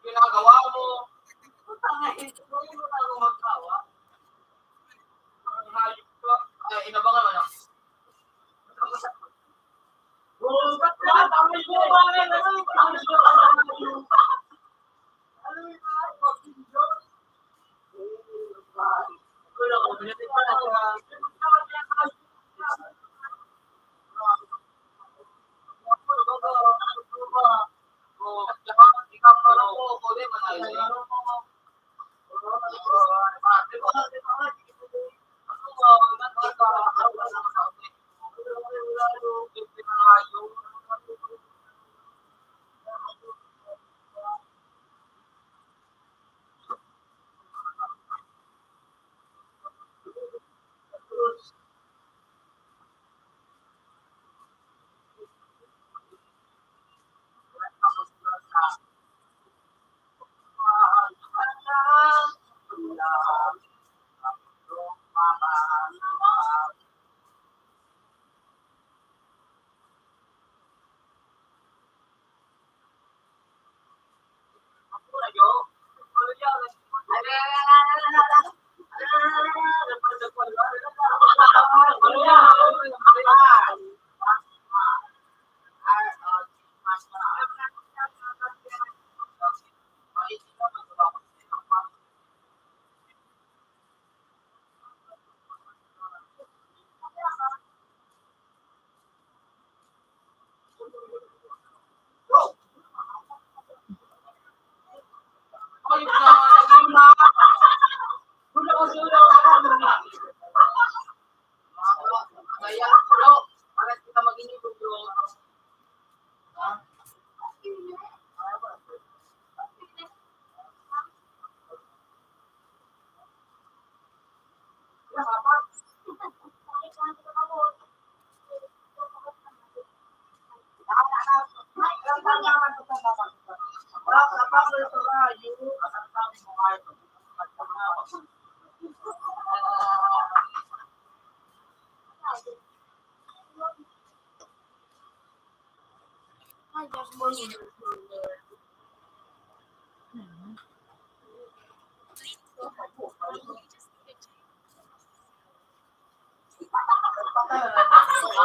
Ginagawa mo. Putang ina, hindi ko yung ginagawa. Ang hayop ka. Ay, inabangan mo na.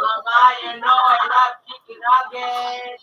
Mama, you know I love you. Kinaget.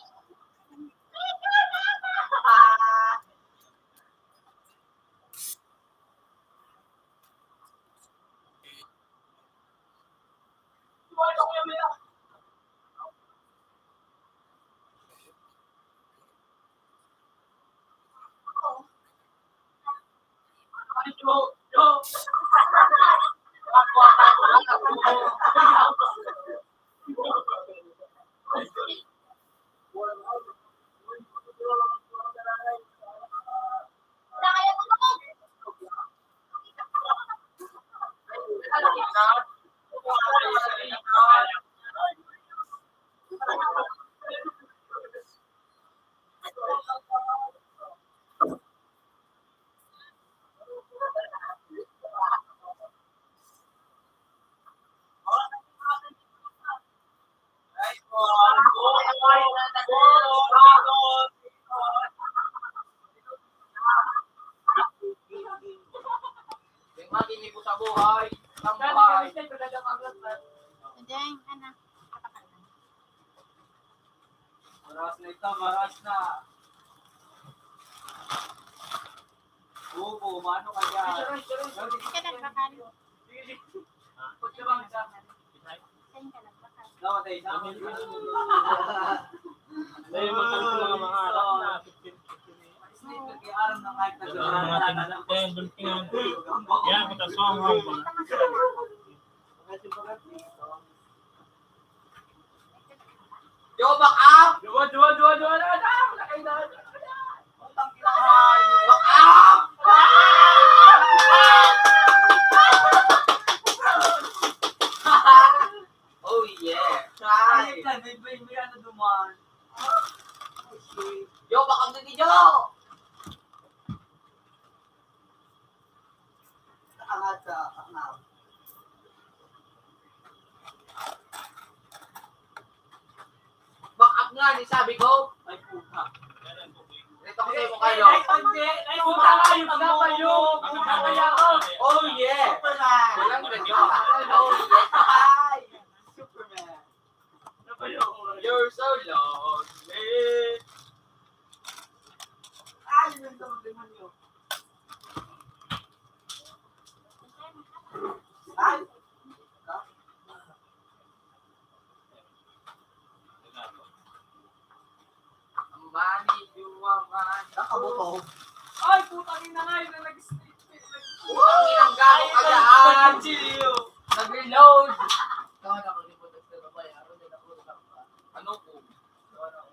Yung maging ibo sa buhay, ang buhay. Deng, ano? Maras na ito, maras na. Bubo, mano ka dyan? Ka nagbakal. Saan ka nagbakal? Namatay na. Dahil magkano sa mga maharap na fifteen, fifteen. Mga ten, ten, bulkingan. Yan, kita sa mga. Yo, back up! Duwa, duwa, duwa, duwa, duwa, duwa! Laki na, laki na! Putang ina, back up! Oh, yeah! Try! Ay, may, may, may ano duman. Yo, back up dito, yo! Angat sa, angat. Back up nga, di sabi ko. Ay, puta. Dito ko sa'yo, Carlo. Ay, ay, ay, puta, ayun na kayo. Puta, kaya ako. Oh, yeah. Superman. Walang ganyan. Oh, yeah. Ay, Superman. You're so lonely. Ay, yun ang demonyo. Ay! Ang money, you are money. Nakabuto. Ay, putang ina nga, yun ang nag-snake. Putang inang gago ka dyan. Nag-reload. Ikaw na, kung di mo nagtira ba, yaro na ako, ano ko?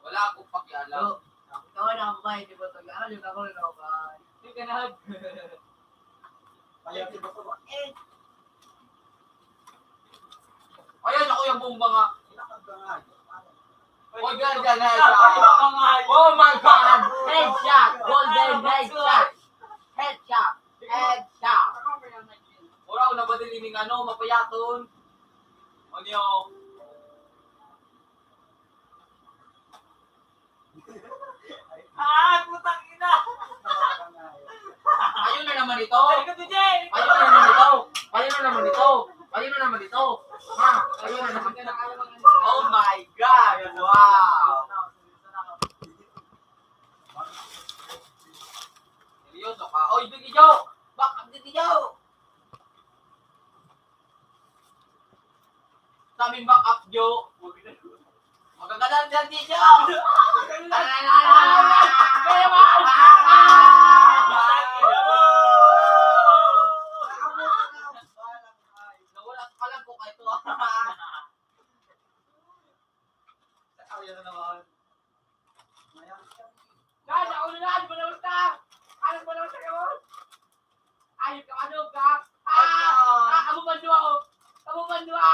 Wala akong pakialam. Ikaw na, kung di mo nag-aaral, yun ako, yun ako, ba? Hindi ka na. Ayaw, di ba ko, eh. Ayan, ako yung bomba nga. Oy, ganda na ito. Oh my God! Headshot! Golden headshot! Headshot! Headshot! Wala ko nabadil ining ano, mapayaton. Ano yun? Ah, putang ina! Ayun na naman ito. Ay, ko, D J! Ayun na naman ito. Ayun na naman ito. Ayun na naman ito. Ha? Ayun na naman. Oh my God! Wow! Seryoso ka? Oy, Biggie Joe! Back up, Biggie Joe! Sabing back up, Jo. Magagalaw dyan, di, Jo. Kaya ba? Nawala sa kalag ko kayo. Ayaw na naman. Yan, ako na lang, di ba naman ta? Ano ba naman sa gawon? Ayun ka, ano ka? Ah! Ah, amo man duwa, oh! Amo man duwa!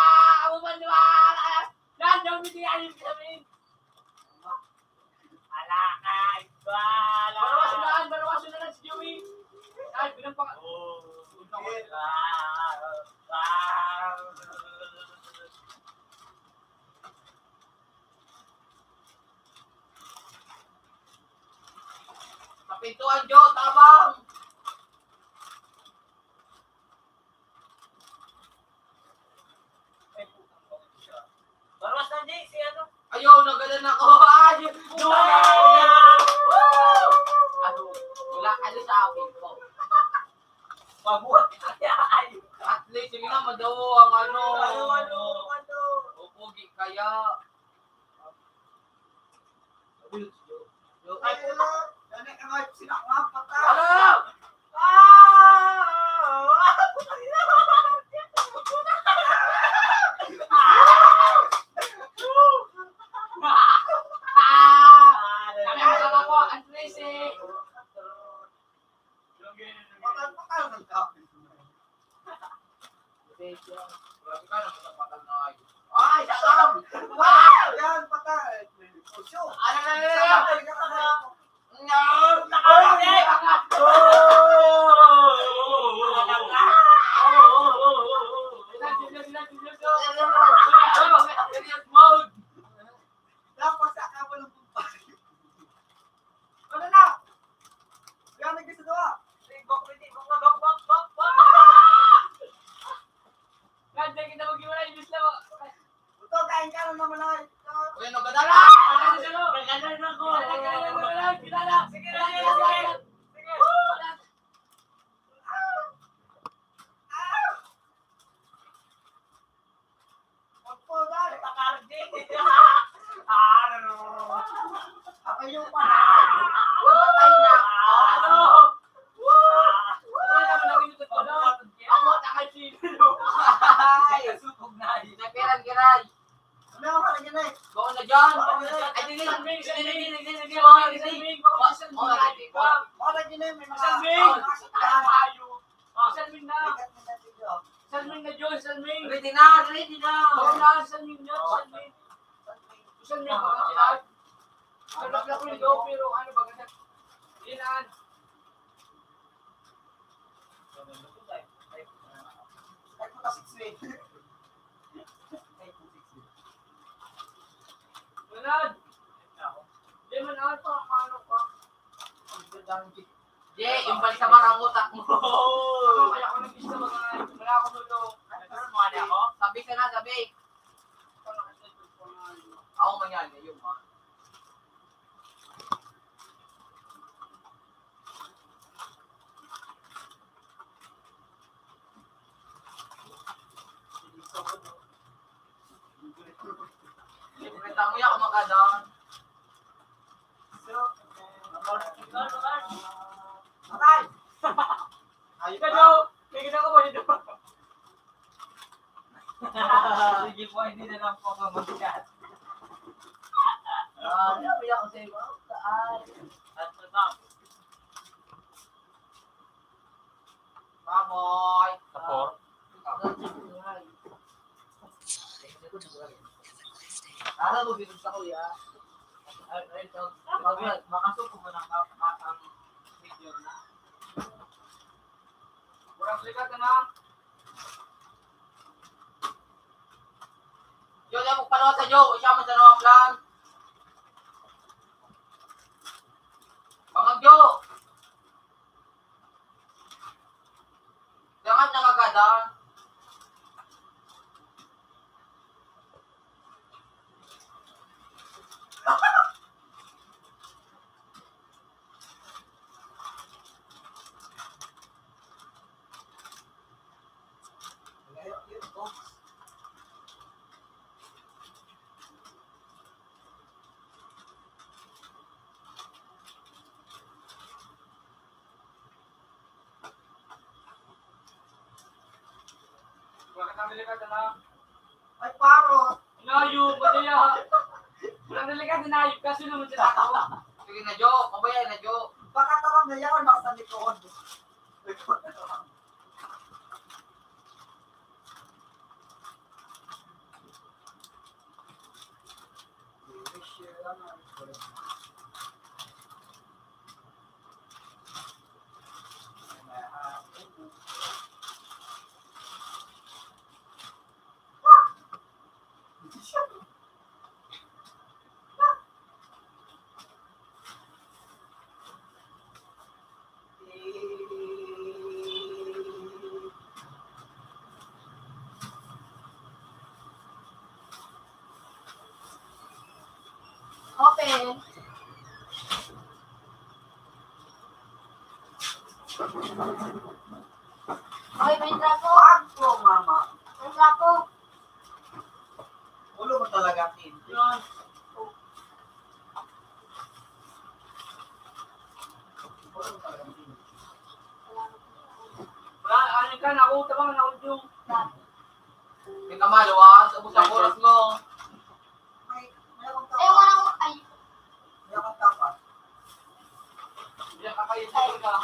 Amo man duwa! Ah! Yan, yan, hindi, ayun ka namin! Ala ka, iba! Ala! Barawaso na lang, barawaso na lang si Joey! Ay, bilang pa ka! Oh, ah! Sa pintuan, Jo, tabang! Barwas na, Jay, si ano? Ayaw, nagala Ay, puta. Gani ka nga, sinakma, patay. Ano? Ah! Kami ang mga po, ang trese. Patay, patay, nagkapit. Ay, sakam! Ah! Yan, patay! Negosyo! Ano na, na, na, na? Patay, patay! No! Dapat sa kapal ng bumbay. Ano na? Yan, nagkasadawa. Bok, bok, bok, bok, bok, bok. Ganda kita maghiwalay, Diyos lang. Ito, kain ka na naman, ay. Uy, ano ba dala? Ano, ano, ano? Nagkano na ako? Nagkano na ako? Sige, sige, sige. Sige. Opo, dali. Takardi. Ah, ano? Ako yung pa. Namatay na. Ano? Wala naman ang inutot ko doon. Ako, takay sino. Ay, supog na. Napiran, giray. Ano ang parang yun eh? Bako na dyan. Ay, dili. Dili, dili, dili, dili, dili. Bako na dyan eh. May mga Salming! Salming na! Salming na, Diyos, Salming! Ready na, ready na! Oo na, Salming na, Salming! Salming, baka sila. Sarap na po yung dope, pero ano ba, kasi, yun na. Ay, puta, six way. Ay, puta, six way. Ganun! Di man, ano pa, paano pa? Ang ganda ng Di, yung pansamar ang utak mo. Ako, kaya ako nag-isa mga, wala akong tulog. Ano, ano, mga ako? Sabi ka na, sabi. Ako, mangyari, yun, ha? Kita mo yan, kumakadan. Patay! Ayun ka, Joe! May kita ko ba dito? Sige po, hindi na lang po ako mag-chat. Ah, ano, may ako sa iyo. Ay. At sa Baboy. Sa four? Ano mo, binunta ko, ya? Ay, ay, ito. Makasuko mo ng kap-, kap-, ang video na. Murang sikat na. Yo, yo, magpanaw sa yo. Siya man sa nawang plan. Pangagyo. Dangat na kagada. Bakit ang delikado na? Ay, paro! Inayo, madaya! Ang delikado na, ayun, kaso naman sa tao. Sige na, Jo. Pabaya na, Jo. Baka tawag na yaon, baka sa likod. Open. Ay, may trako. Ako, mama. May trako. Ulo mo talaga, Kim. Yan. Oh. Yan, ako, tabang na audio. May kamaluwas, ubos ang oras mo. Ay, wala akong tapa. Ay. Wala akong tapa. Hindi ka kayo sa ka.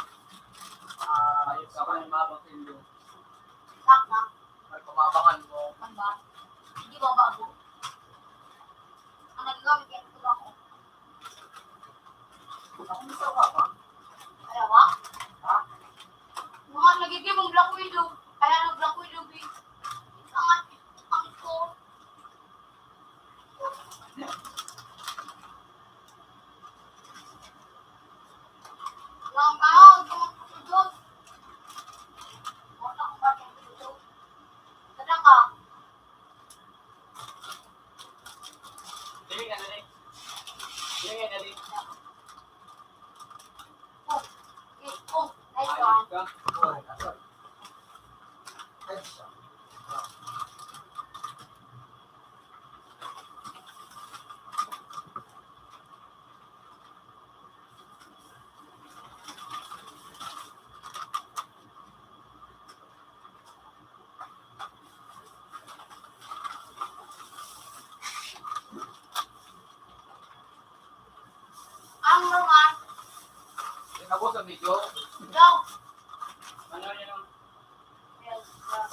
Ah, ayos ka ba? Mabang sa inyo. Sakto. May kumabangan mo. Ang ba? Hindi ba bago? Ang nagagamit yan, ito ako. Ako, gusto ka ba? Ayaw, ah. Ha? Mga nagiging mong Black Widow. Kaya nag-Black Widow, eh. Ang, ang ko. Lang ka, huwag ka magpapudot. Huwag ka magpapudot. Sadya ka. Dali nga, dali. Dali nga, dali. Oh, eh, oh, nice one. Ayos ka. Ang roman. Tapos ang video. Daw. Ano yun ang Yes, daw.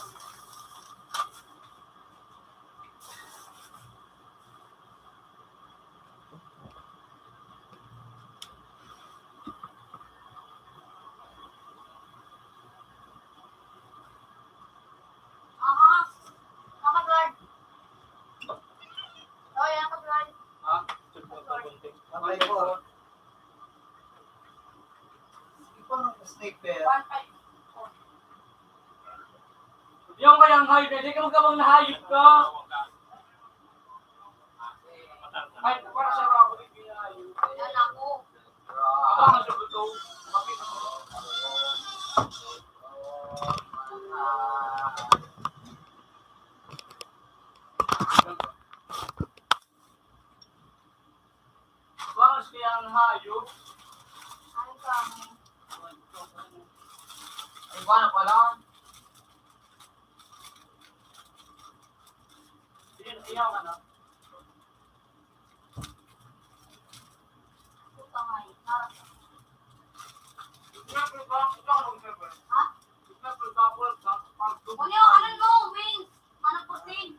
Aha. Dapat, Lord. Oh, yan, dapat, Lord. Ha? Dapat, Lord. Patay po. Sige po, ng sniper. One five. Yung kayang hayop, hindi ka magkabang na hayop ka. Ay, para sa mga kulit, pinahayop. Yan ako. Ako ang nasugot ko. Kapit mo. Bangus kaya ang hayop. Ay, kami. Ay, ba na pala? Yun, iyaw ka na. Puta nga, eh. Ikaw, ikaw, ikaw, ikaw, ikaw. Ha? Ikaw, ikaw, ikaw, ikaw. Ano yung, ano, no, wings? Ano, protein?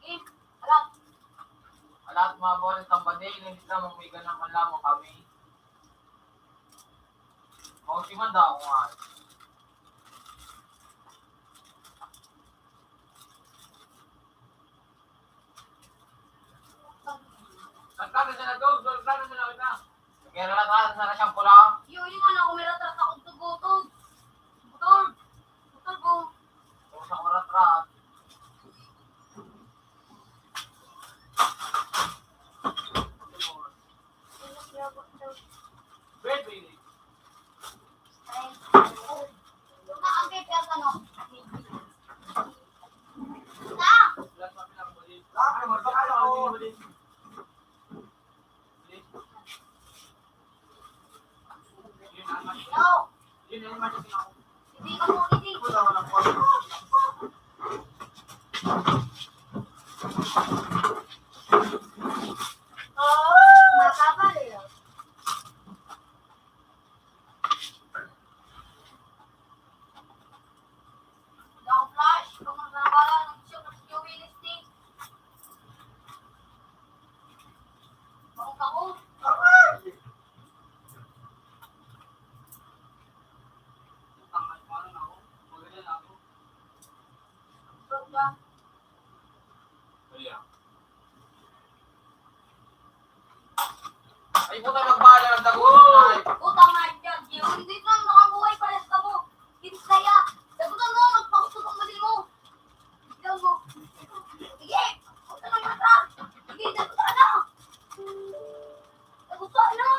Game. Alam. Alat, mga bola, tambading, hindi na mamigan ng lamang kami. Mausiman daw ako nga. Nagkano siya na to? Nagkano siya na to? May rarat-rarat na siyang pula. Yo, yung ano, may rarat-rarat ako, tugutog. Butol. Butol ko. Kung sa rarat-rarat. Baby. Ang kaya ano? Ah! Daw flash, kung nagkakaroon ng shoot, mas yung Wednesday. Bakit ako? Ang nagkaroon ako, magaling ako. Bakit ba? Kaya. Ay, puta, magbala ang dagutan na. Puta, my God, yun. Hindi na makabuhay pala sa mo. Kinsaya. Dagutan mo, magpakusog ang mali mo. Ikaw mo. Sige. Puta na mata. Sige, dagutan na. Dagutan na.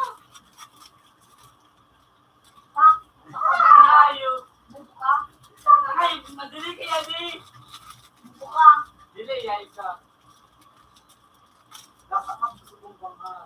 Ayo. Ay, madali kaya di. Dili, ay ka. Dapat magsubong ka nga.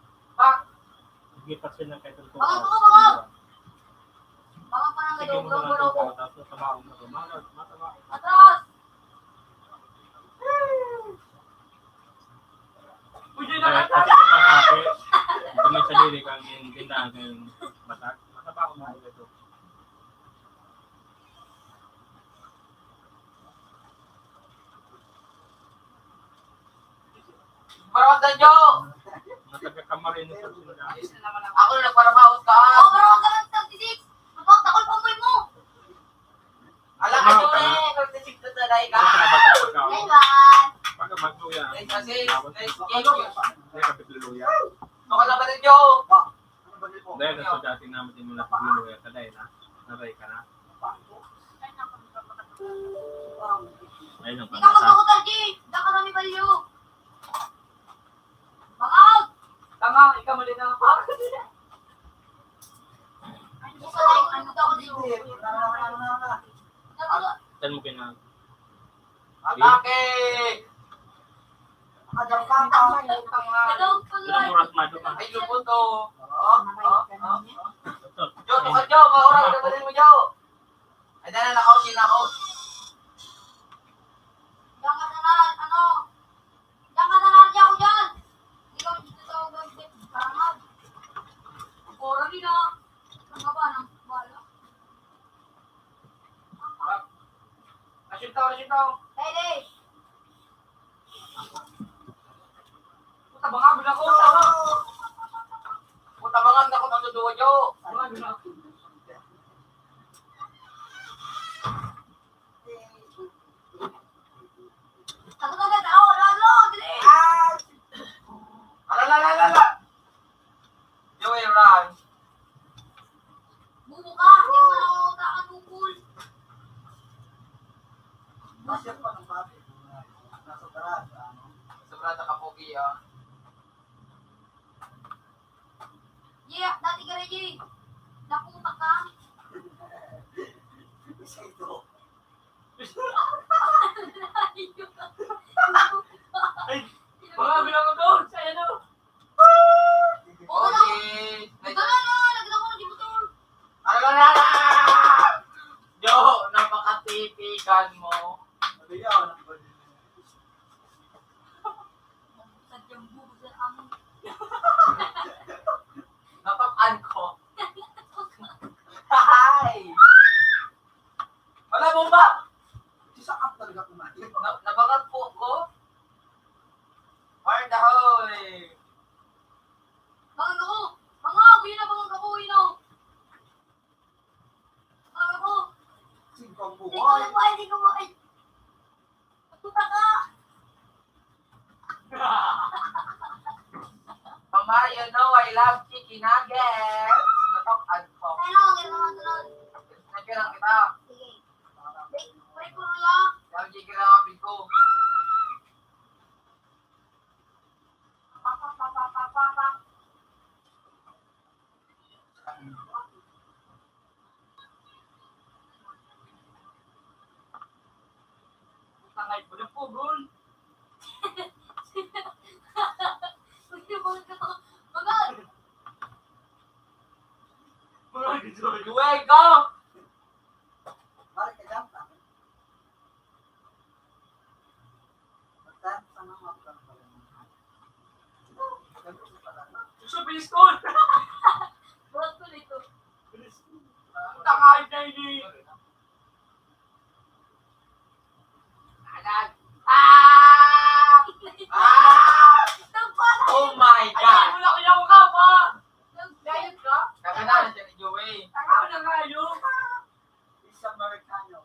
Pak! Sige, pasin lang kayo itong Baka tukas. Baka parang Sige mo na lang itong tukas, tapos natabaon na ito. Mga, mataba. Atras! Pwede na Dahil ka kasi sa mga ate, ito may sadiri kang tindahan ng batak. Mataba ang mga ito. Barawas na, Jo! Mataga ka marinig sa sila. Ako na nagparabawas ka. Oh, barawas ka lang sa thirty-six. Mapaktakol pa mo mo. Ala ka, Jo, eh. Thirty-six na tayo ka. Pagka magluya. Ay, kasi, ay, Hindi ka pagluya. Baka naman, Jo. Dahil sa dati naman din mo na pagluluya ka dahil, ha? Naray ka na. Ayun ang Ikaw pangata. Magpakutar, G! Diyan ka na ni Balyo! Bangaw! Tama, ikaw mali na ang pako. Ano sa lahat ng luto ko dito? Saan mo kina- Atake! Ilang oras mado pa? Ay, lupot, oh. Oh, oh, oh. Ito. Jo, tuka, Jo. Maurang ka pa rin mo, Jo. Ay, dala na, oh, sina, oh. Diyan ka na, ano? Diyan ka na, Nadia, ako dyan. Ikaw, dito sa Parang mag-, Oras nila. Ang baba ng bala. Asyuntaw, asyuntaw. Pwede. Mga gulako, tama. Puta, mga gulako, ang duduwa nyo. Mga gulako. Ako na, ako, lalo, dili. Ala, la, la, la, la. Joey, run. Bubo ka, hindi mo na ako takan, Google. Masya pa ng bakit? Nasa taas, ano? Sobrang nakapogi, ah. Yeah, dati ka rin, eh. Naputak ka. Isa ito. Ay, mga bilang ko doon sa ano. Oo, na. Okay. Ito na, na, lagyan ako ng motor. Ano na, na, na? Yo, napakatipikan mo. Ano yun? Sad yung bubo sa ang Napakan ko. Hi! Wala, bomba! Isa ka talaga kumain. Na-, nabakan po ako. Fire in the hole, eh. Bangang ako! Bangang ako! Yun na, bangang ako! Yun na! Bangang ako! Singkang Hindi ko buhay! alam, hindi ko ma-, ay! Puta ka! Mama, you know I love chicken nuggets. Natok, agpok. Ano, ang ganda ng tulog? Nagkirang kita. Sige. Break, break mo lang. Lagi ka lang, apit ko. Tangay, pagkapugon. Pagkapugon ka, pagkapugon. Mga gusto ko. Duway ko! Balik ka dyan, pare. Sa piskol! Buhat ko nito. Takay na ini! Agad! Ah! Ah! Nagpala! Oh my God! Ay, wala ko yung kapa! Nagdayot ka? Kakanahan siya ni Joey. Tanga na nga yun! Isa Amerikano.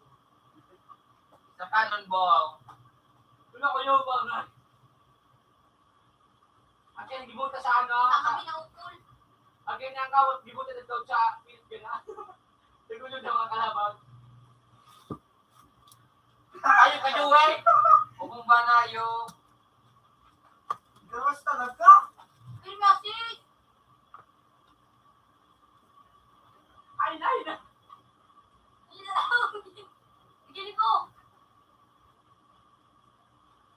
Sa cannonball. Wala ko yung mga. Ang kaya gibuta sa ano? Sa kami na ukol. Ang kaya niyang kawat, gibuta na daw sa pilit ka na. Nagulog na mga kalaban. Ayaw ka, Joey! Huwag mong banayo. Gawas talaga. Pero message! Ay, nay, na. Gini ko.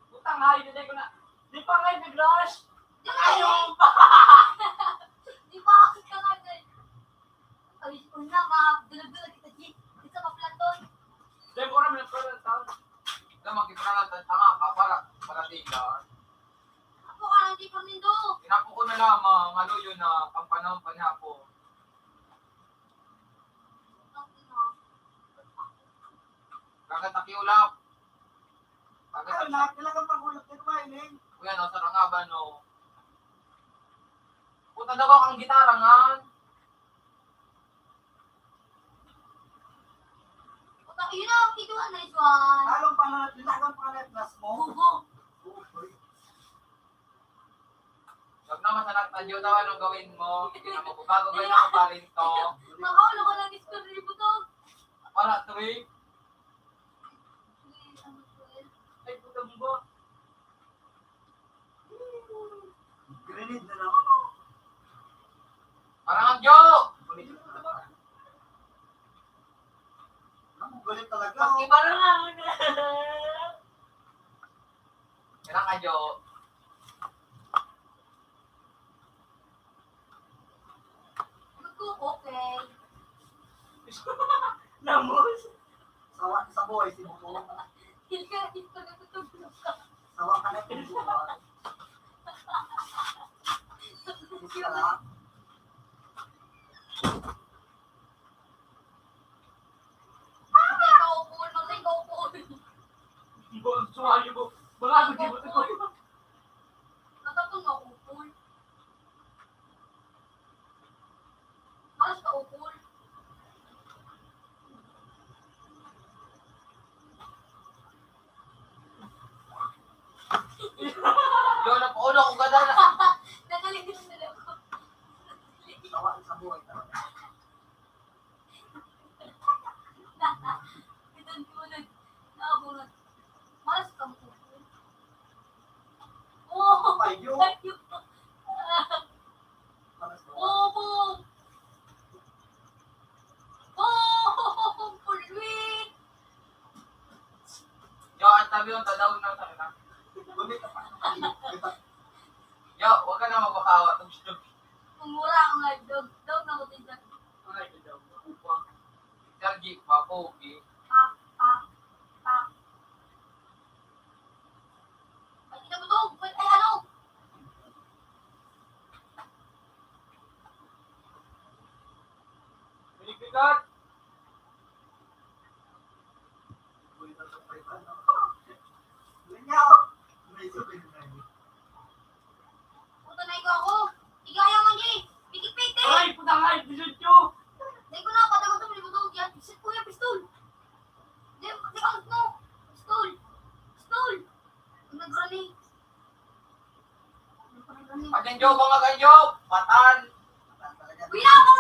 Putang, ay, hindi ko na. Di pa nga nag-rush. Di pa. Ayaw pa. Di pa ako ka nga, guys. Ay, una, ma-, dulag-dulag kita, G. Di sa kaplaton. Di mo kami nagkaroon ng tao. Ito, magkita na lang, tanga ka, para, para di ka. Ako ka lang, di pa nindo. Inapo ko na lamang, ano yun na, ang panahon panihapon. Ang ina. Kagat akiulap. Kagat Ano, lahat talagang pag-ulap na kumain, eh. Kuya, no, sa kangaban, no. Puta daw ang gitara, nga. Puta, yun ang ito, ang nice one. Lalong pananat, lalong pananat, nas mo. Oo. Oo, boy. Wag na masanak na, Diyo, daw anong gawin mo? Ano ko, bago ba yung parin to? Makaulo ko lang, istorya mo to. Para, three. Ay, puta mo ba? Grenade na lang. Parang ang joke! Ang galit talaga, Mas oh. Iba na lang. Kailan ka, Jo? Nagko-, okay. Lamos. Sawa sa buhay si Buko. Hindi ka, hindi ka natutulog ka. Sawa ka na, Buko. Gusto ka lang? Matay ka, upol! Matay ka, upol! Bo-, suwayo mo. Mga ako, di mo ito. Matapang ako. Yung tadaw na talaga. Yo, wag ka na magpakawa. Tugis-tugis. Kung mura akong live dog, dog na ko din dyan. Ay, dog. Charge, papogi. Pak, pak, pak. Ay, di na mo to. Ay, ano? Binigbigat. Puta na ikaw ako. Igaya man di. Pikit-pikit. Ay, puta nga, episode two. Dahil ko na, patagot ang libutog yan. Isit ko yung pistol. Di, di, ang mo. Pistol. Pistol. Ang nag-granny. Pag-enjoy ko nga kayo, patan. Uy, na ako!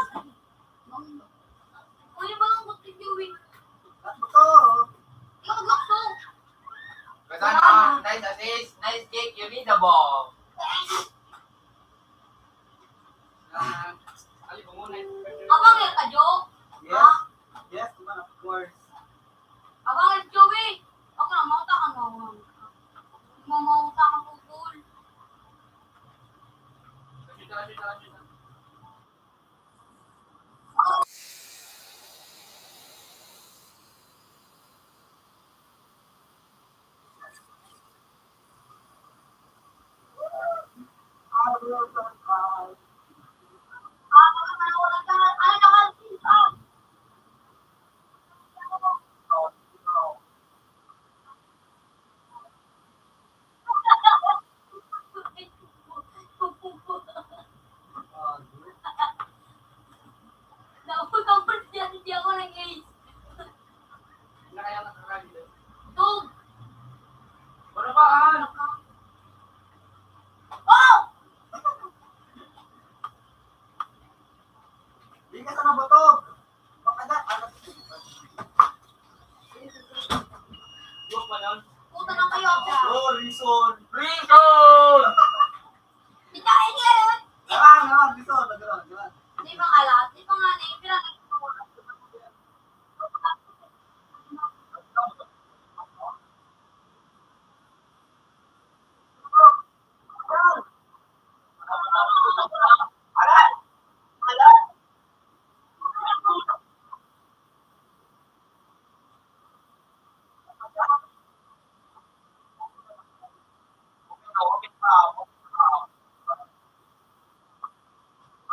Uy, ba ang gusto yung Joey? Ikaw, gusto! Kasama, nice assist, nice kick, you need the ball. Ah, ali, bumuna. Abang yung kadyo? Yes. Ah. Yes, man, of course. Abang yung Joey! Ako na, mauta ka mo. Mamauta ka mo, Paul. Nauna ko siya, hindi ako nag-ace. Tug! Barabaan! Oh! Di ka sa nabutog! Baka na, ano? Puta na kayo ako. Oh, reason. Reason! Ito, hindi, ano? Ah, naman, reason. Naman, naman. Di ba nga lahat? Di ba nga na yung pinag-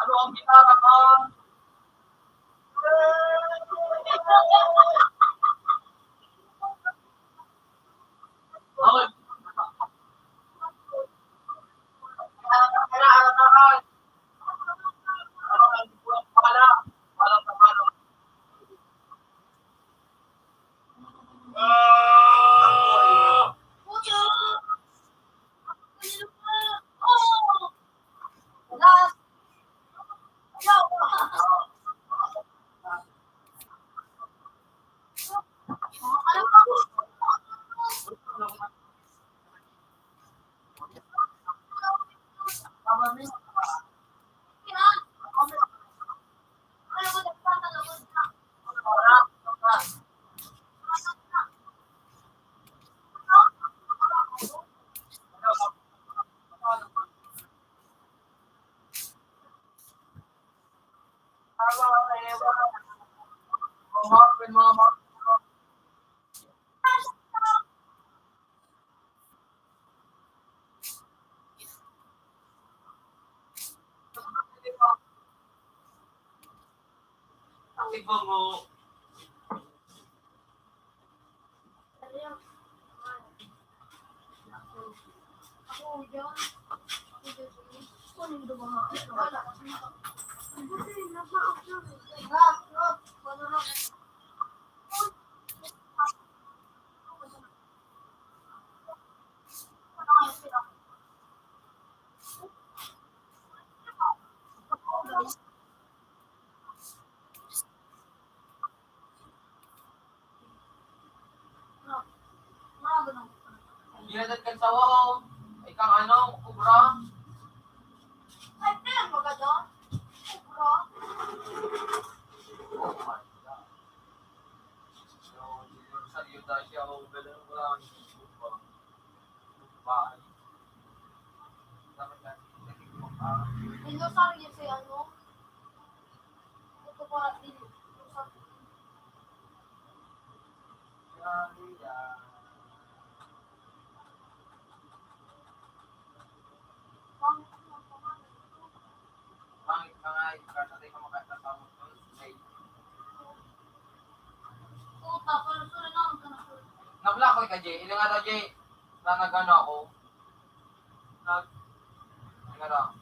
Ano ang gitara ka? Ginatad kan sawa, o. Ikang ano, kubra. Ay, pinagmagado. Kubra. Oh my God. So, Rosario, Sa siya, oh, galing ko lang. Bahay. Dapat yan. Dinosaur yun si ano? Ito pa, dinosaur. Pangit na nga, ikaw na rin ang makakasama ko. Puta, pero sila na ang kanakot. Nabla ko ka, Jay. Ilang araw, Jay, na nag-ano ako. Nag-, nag-ano?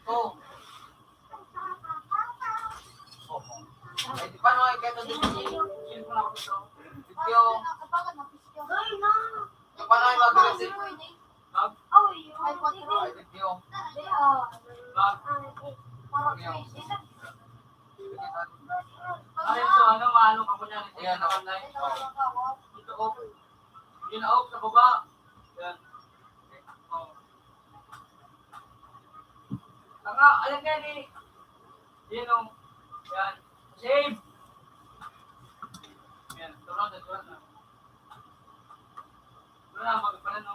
Oh. Oh. Ay, di, paano kayo kaya ito? Video. Di, paano kayo mag-receive? Ay, video. Ay, so, ano, maano ka po niyan? Ayan, no? Ito, oh. Yun, oh, sa baba. Yan. Oh. Tanga, alam nga ni. Yan, oh. Yan. Save. Yan. Tulad na, tulad na. Wala, magpala, no?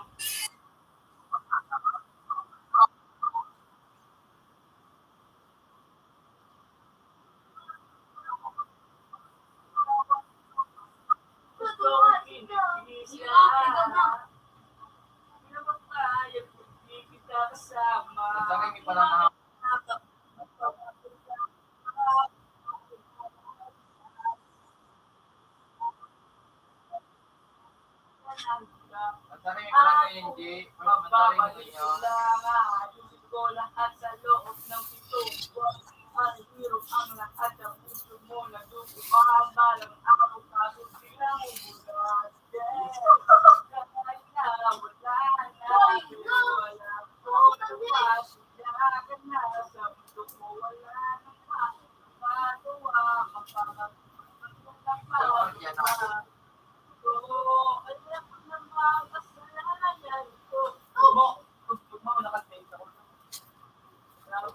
Ang dami, may pala na. Ang dami, may pala na, N G. Ang dami, may pala na. Ang hirap ang lahat ng puso mo, nadudumaan, balang araw, kaso silang ubusan.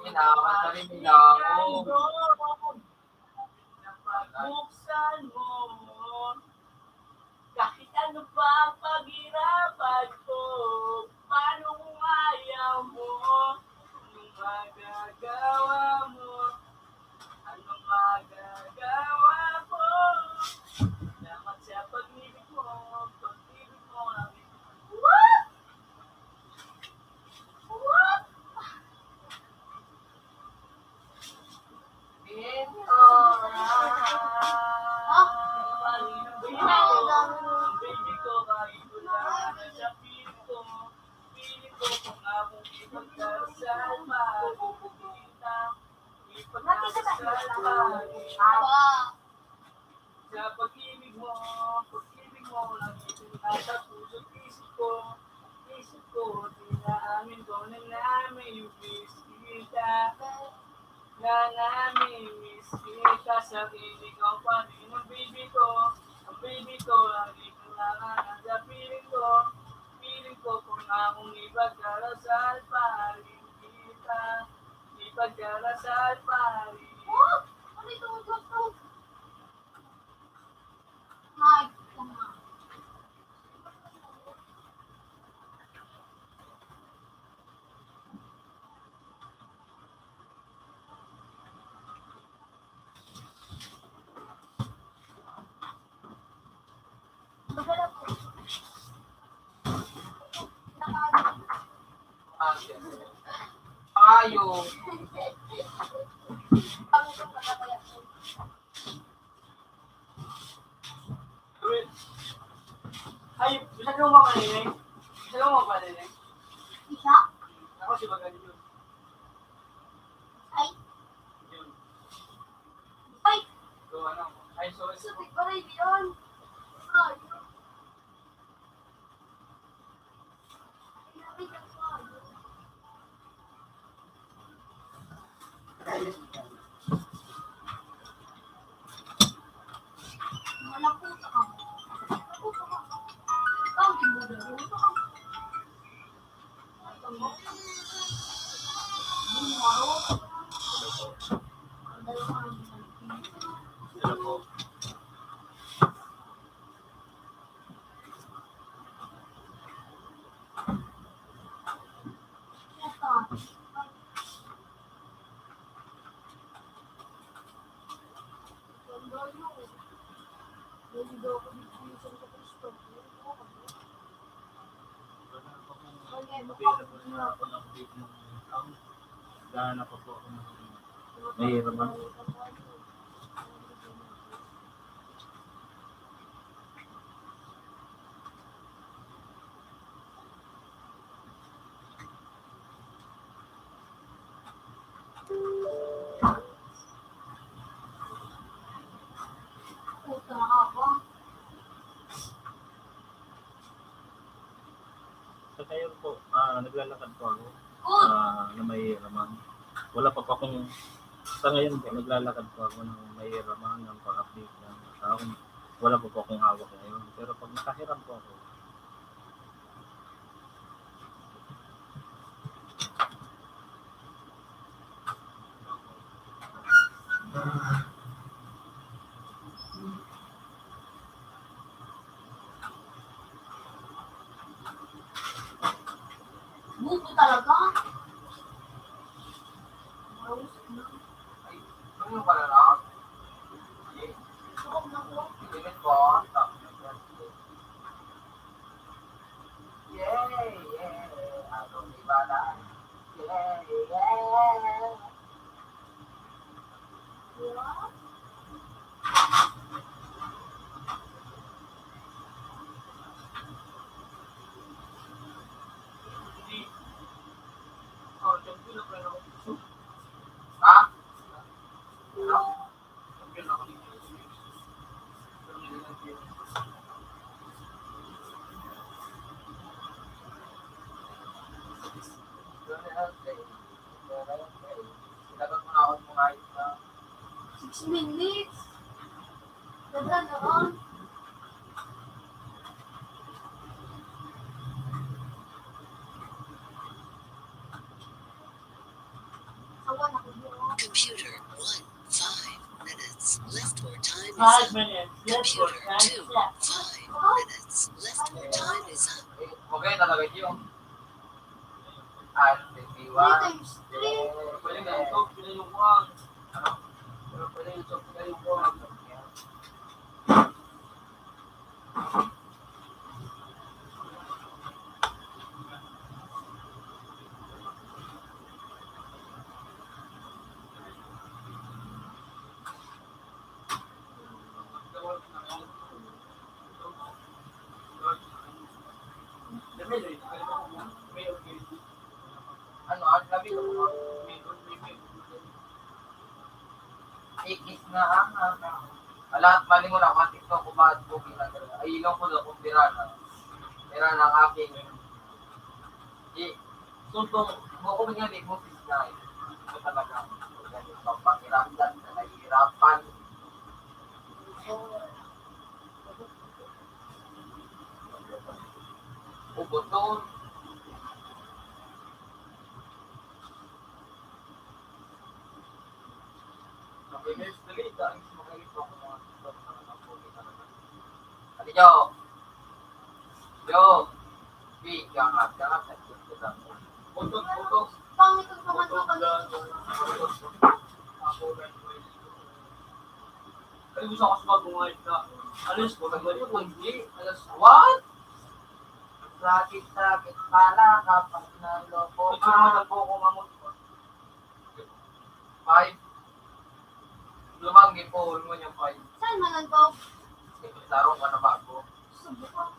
Ginawa na rin nila ako. Buksan mo. Kahit ano pa ang paghirapan ko, paano kung ayaw mo? Anong magagawa mo? Anong magagawa ko? Salamat sa pag-ibig mo, pag-ibig mo lang. What? What? Sa pag-ibig mo, pag-ibig mo, nandito na sa puso't isip ko. Isip ko, di na amin ko na nami-miss kita. Na nami-miss kita. Sarili ko pa rin ang baby ko. Ang baby ko, lagi ko na sa piling ko. Piling ko kung akong ipagdarasal pa rin kita. Ipagdarasal pa rin. Oh! Ano ito? Gusto. Ayo. Ay, masyado mo ba paliling? Masyado mo ba paliling? Isa? Ako si Bagan yun. Ay. Yun. Ay. So, ano? Ay, sorry. Sabi ko rin yun. Ay. Hello po. Wala pa pong available na pag-update ng account. Naghahanap pa po ako ng mahiraman. Sa ngayon po, ah, naglalakad po ako, ah, na mahihiraman. Wala pa po akong, sa ngayon po, naglalakad po ako ng mahihiraman ng pag-update ng account. Wala pa po akong hawak ngayon. Pero pag nakahiram po ako, Buto talaga. Ay, ano pala na? Sige. Limit ko. Yay! Yay! Atong ibanan. Yay! Yay! Ha? Six minutes. Dadan na on. Computer, one, five minutes left or time is up. Five minutes left or time is up. Computer, two, five minutes left or time is up. Okay, talaga yun. At fifty-one. Three times three. Pwede na ito, pwede yung kuwang. Ano? Pero pwede ito, pwede yung kuwang. Ano, ang labi ko. Ikis na ang, ang, ang, lahat malingon ako, ang TikTok ko ba, at booking na talaga. Ay, ilong ko daw kung pira na. Pira na ang aking, di, suntong, mo ko nga di mo, sis, na, ito talaga. Ganito, pakiramdam na nahihirapan. Uboton. Mabilis, dali, dali, mabilis ako mga TikTok na nakapulit talaga. Ate Jo! Jo! Pi, kangat, kangat, nagtutulak. Utok, utok. Pangit ang pamangkin ko. Utok, utok. Ako, Ay, gusto ko sa bagong live na. Alas ko, nagmali ko, hindi. Alas, what? Sakit-sakit pala kapag naloko ka. Ito naman ang buko nga mo. Five. Lumang gipuhol mo niya, five. Saan man ang to? Tarong ka na bago. Subok.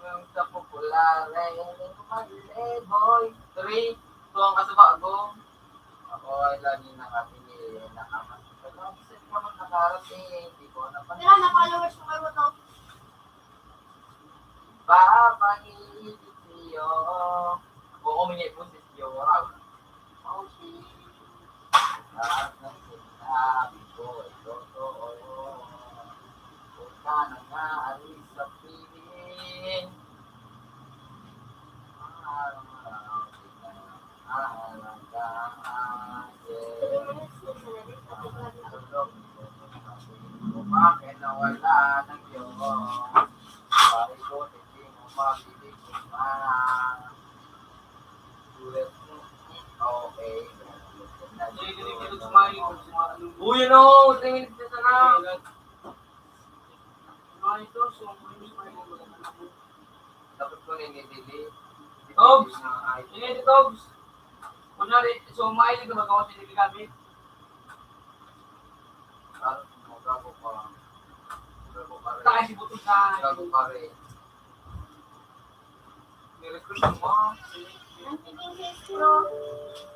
Ang sa popular, eh, boy. Three. Tuwang ka sa bago. Ako ay lagi nakapili, nakamas-, nakamas-, nakamas-, nakarating, di ko na pa- Ilan na followers mo kay Woto? Babae, video. Oo, may boses, yo, wow. Okay. Lahat ng sinabi ko ay totoo. Huwag ka nang aalis sa piling. Uy, ano? Three minutes na sana. Dapat ko na inidili. Tobs! Inidili, Tobs! Kunwari, so, mahilig na ba ako sa inidili gamit? Ah, magago pa. Magago pa rin. Tayo si Butong na. Magago pa rin. Merry Christmas, Mom. Ang tingin sa school.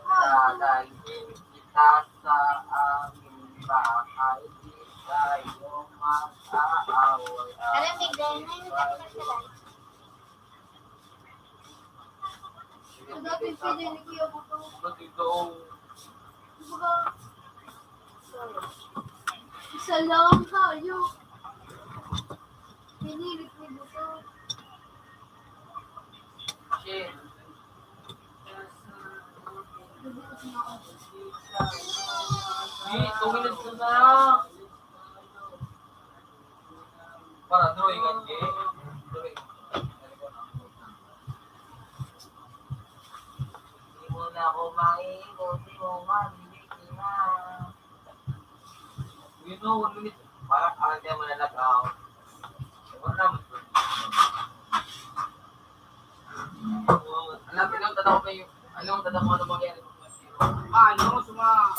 Dadalhin kita sa aming bahay. Di tayo mag-aaway. Alam, bigay na yung sa live. Ang dating pwede ni Kuya Buto. Ba't ikaw? Isa lang tayo. Pinilit ni Buto. Shit. Hey, two minutes na lang. Para drawing ang game. Drawing. Hindi mo na ako maiigot, di mo mabibigyan na. You know, one minute. Parang alam niya mo na nag-out. Wala naman. Alam mo, alam mo, ano ba yung, ano, alam mo, ano mangyari kung mas yun? Ah, ano, suma-,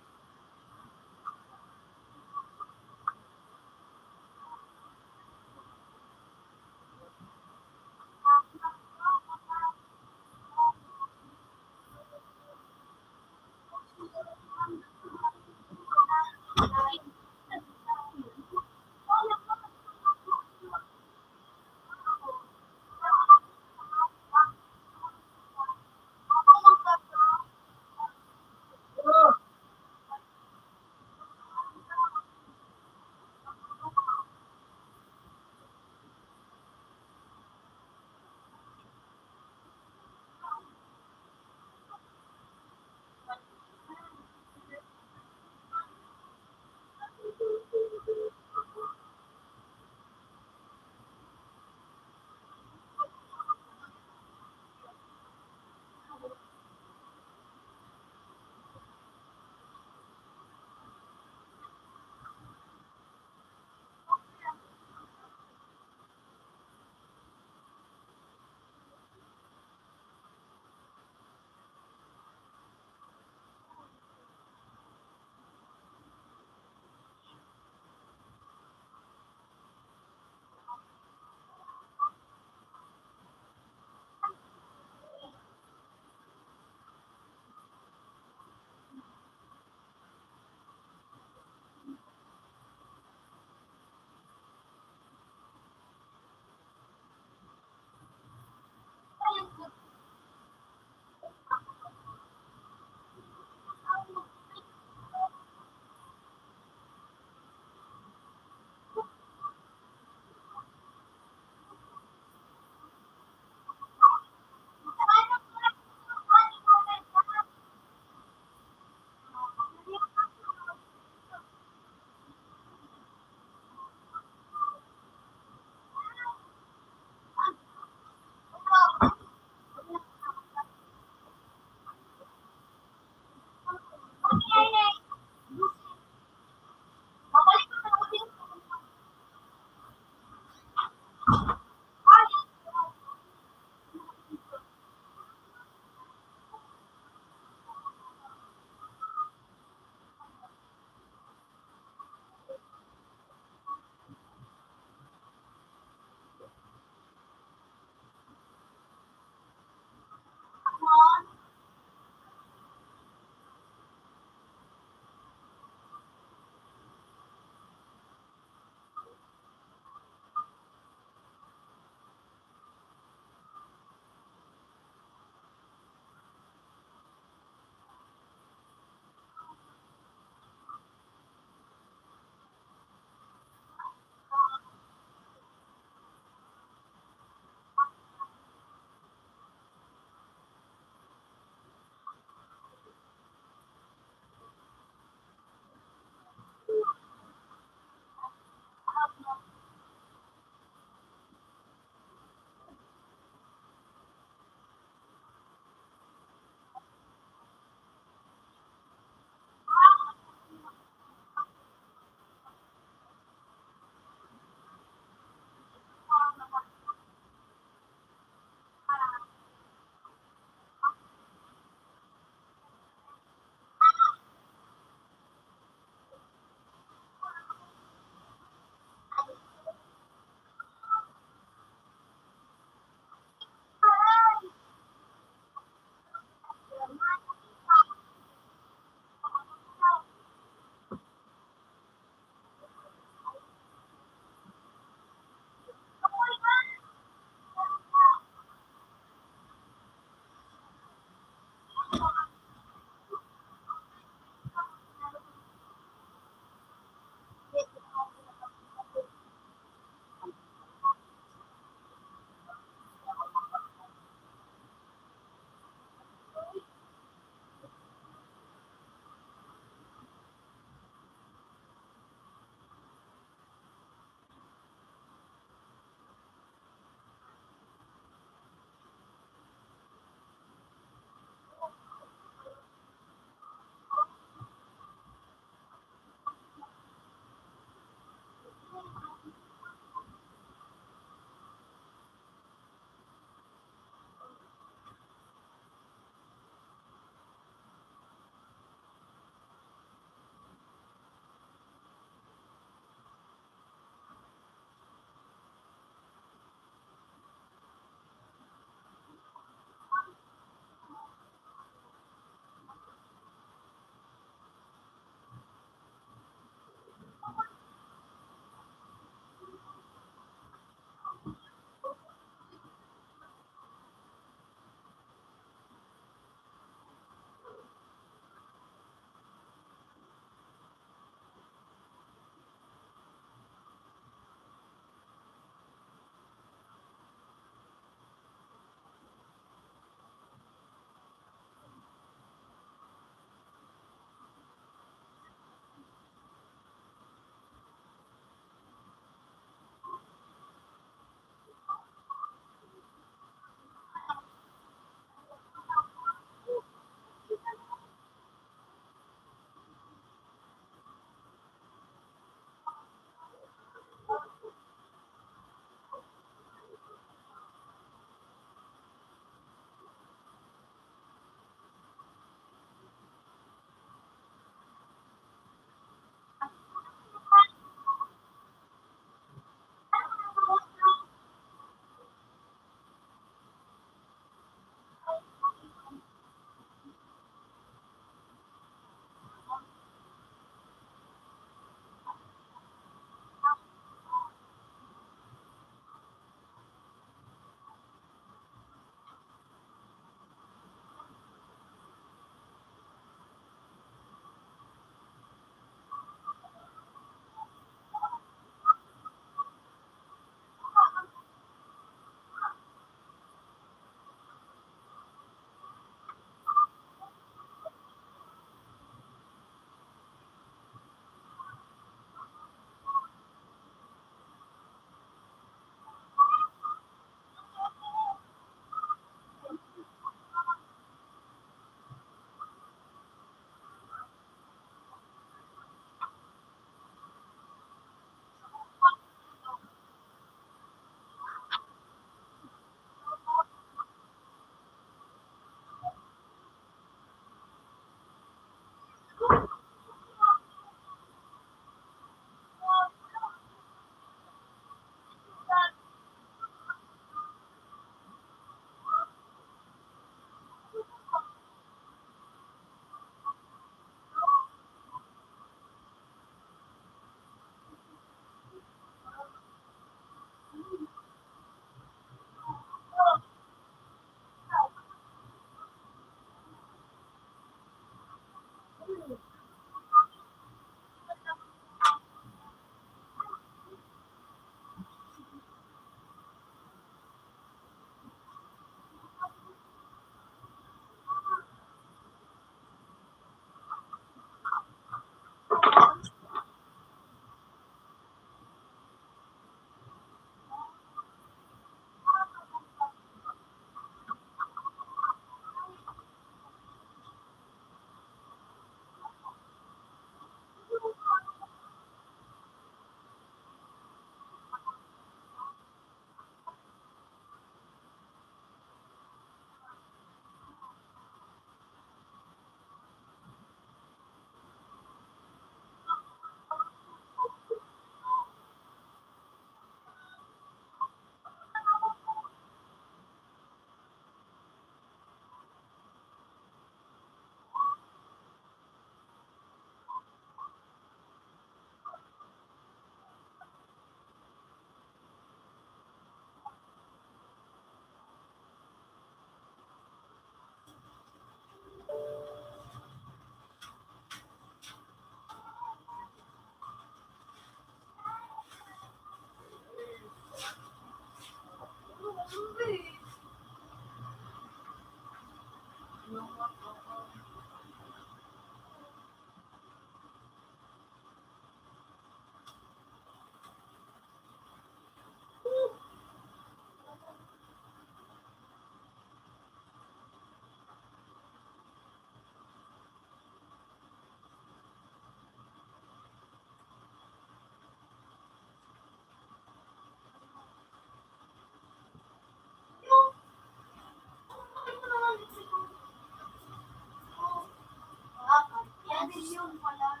Bilyon pala.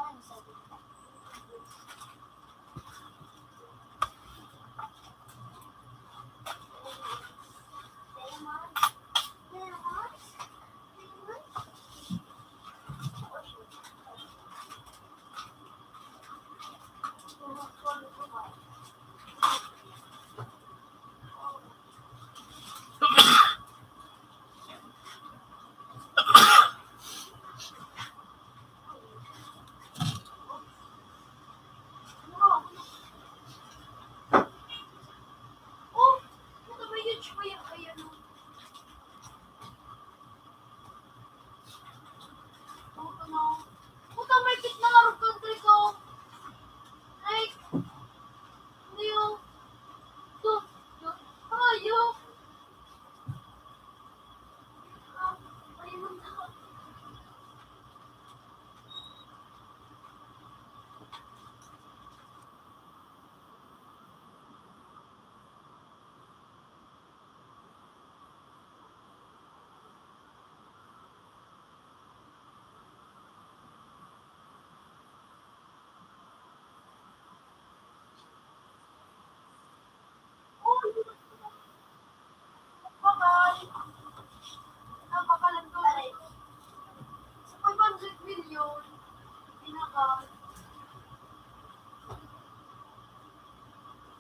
Ay, sabi ko. Puta, may kit na larog kan triko. Ay, ano yun? Ito, ito. Ayo. Ah, ayun na. Bye-bye. Napakalang tuloy. Sa five hundred million, pinaka-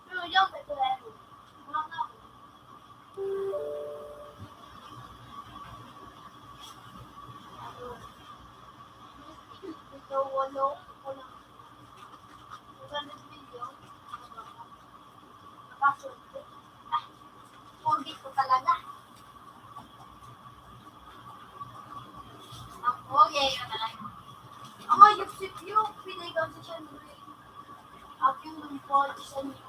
Pero yung pwede rin. Wala na. Ito, walo. Wala. Two hundred million. Nakasunod. Ay, pogi ko talaga. Ang pogi ko talaga. Ang hayop si Pio, pinay ka sa Siyempre. Ang Pio ng Paul sa Siyempre.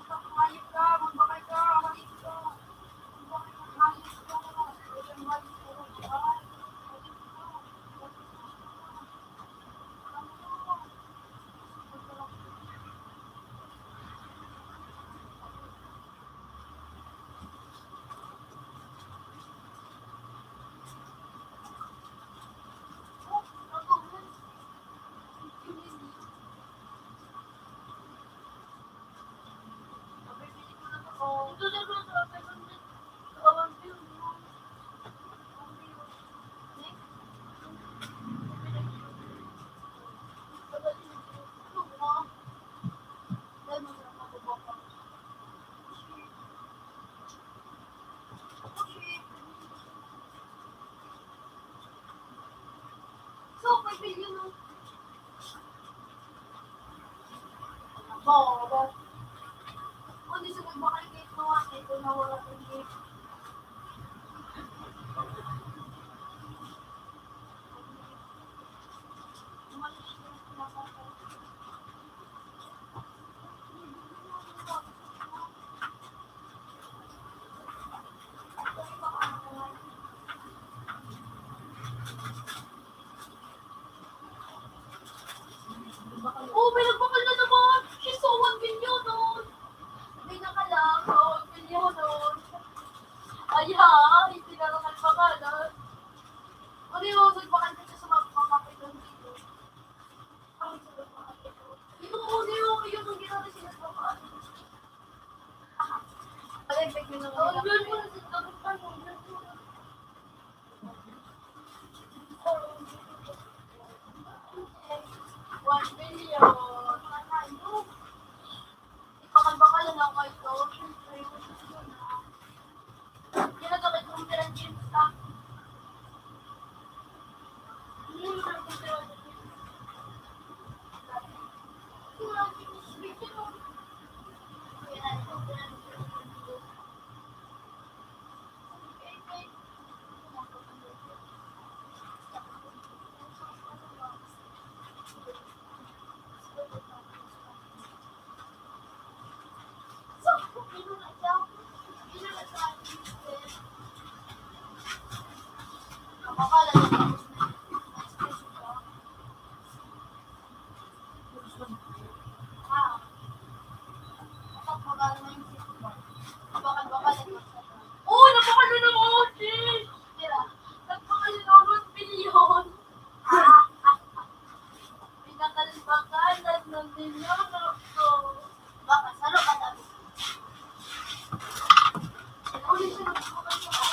Ang hayop ka, magbakal ka, hayop ka. Ang bakal ka, hayop ka. Ang hayop ka, hayop ka. So, five million ang Aba, aba. Kung di sa nagbakal kayo, mga ito na wala kang gift. Oh, may nagbakal na naman! She's so one million, oh! May nakalang, oh, one million, oh! Ay, ha! Hindi na naman bakalan. Ano yun? Nagbakal ka sa mga kapatid ng dito. Ay, sa mga kapatid ko. Ito po, hindi, okay yun. Ang ginagawa sila sa mga kapatid. Ang yun po, sa kapatid ko. One million. Bakal-bakal na lang kayo. Yan ang gagawin kong pinag-gym sa Oh, napakalo ng otis! Tira, nagpakalo ng one billion! Makanan ng ninonok ko. Baka sarap ang dami. Uli siya ng bukas sa akin.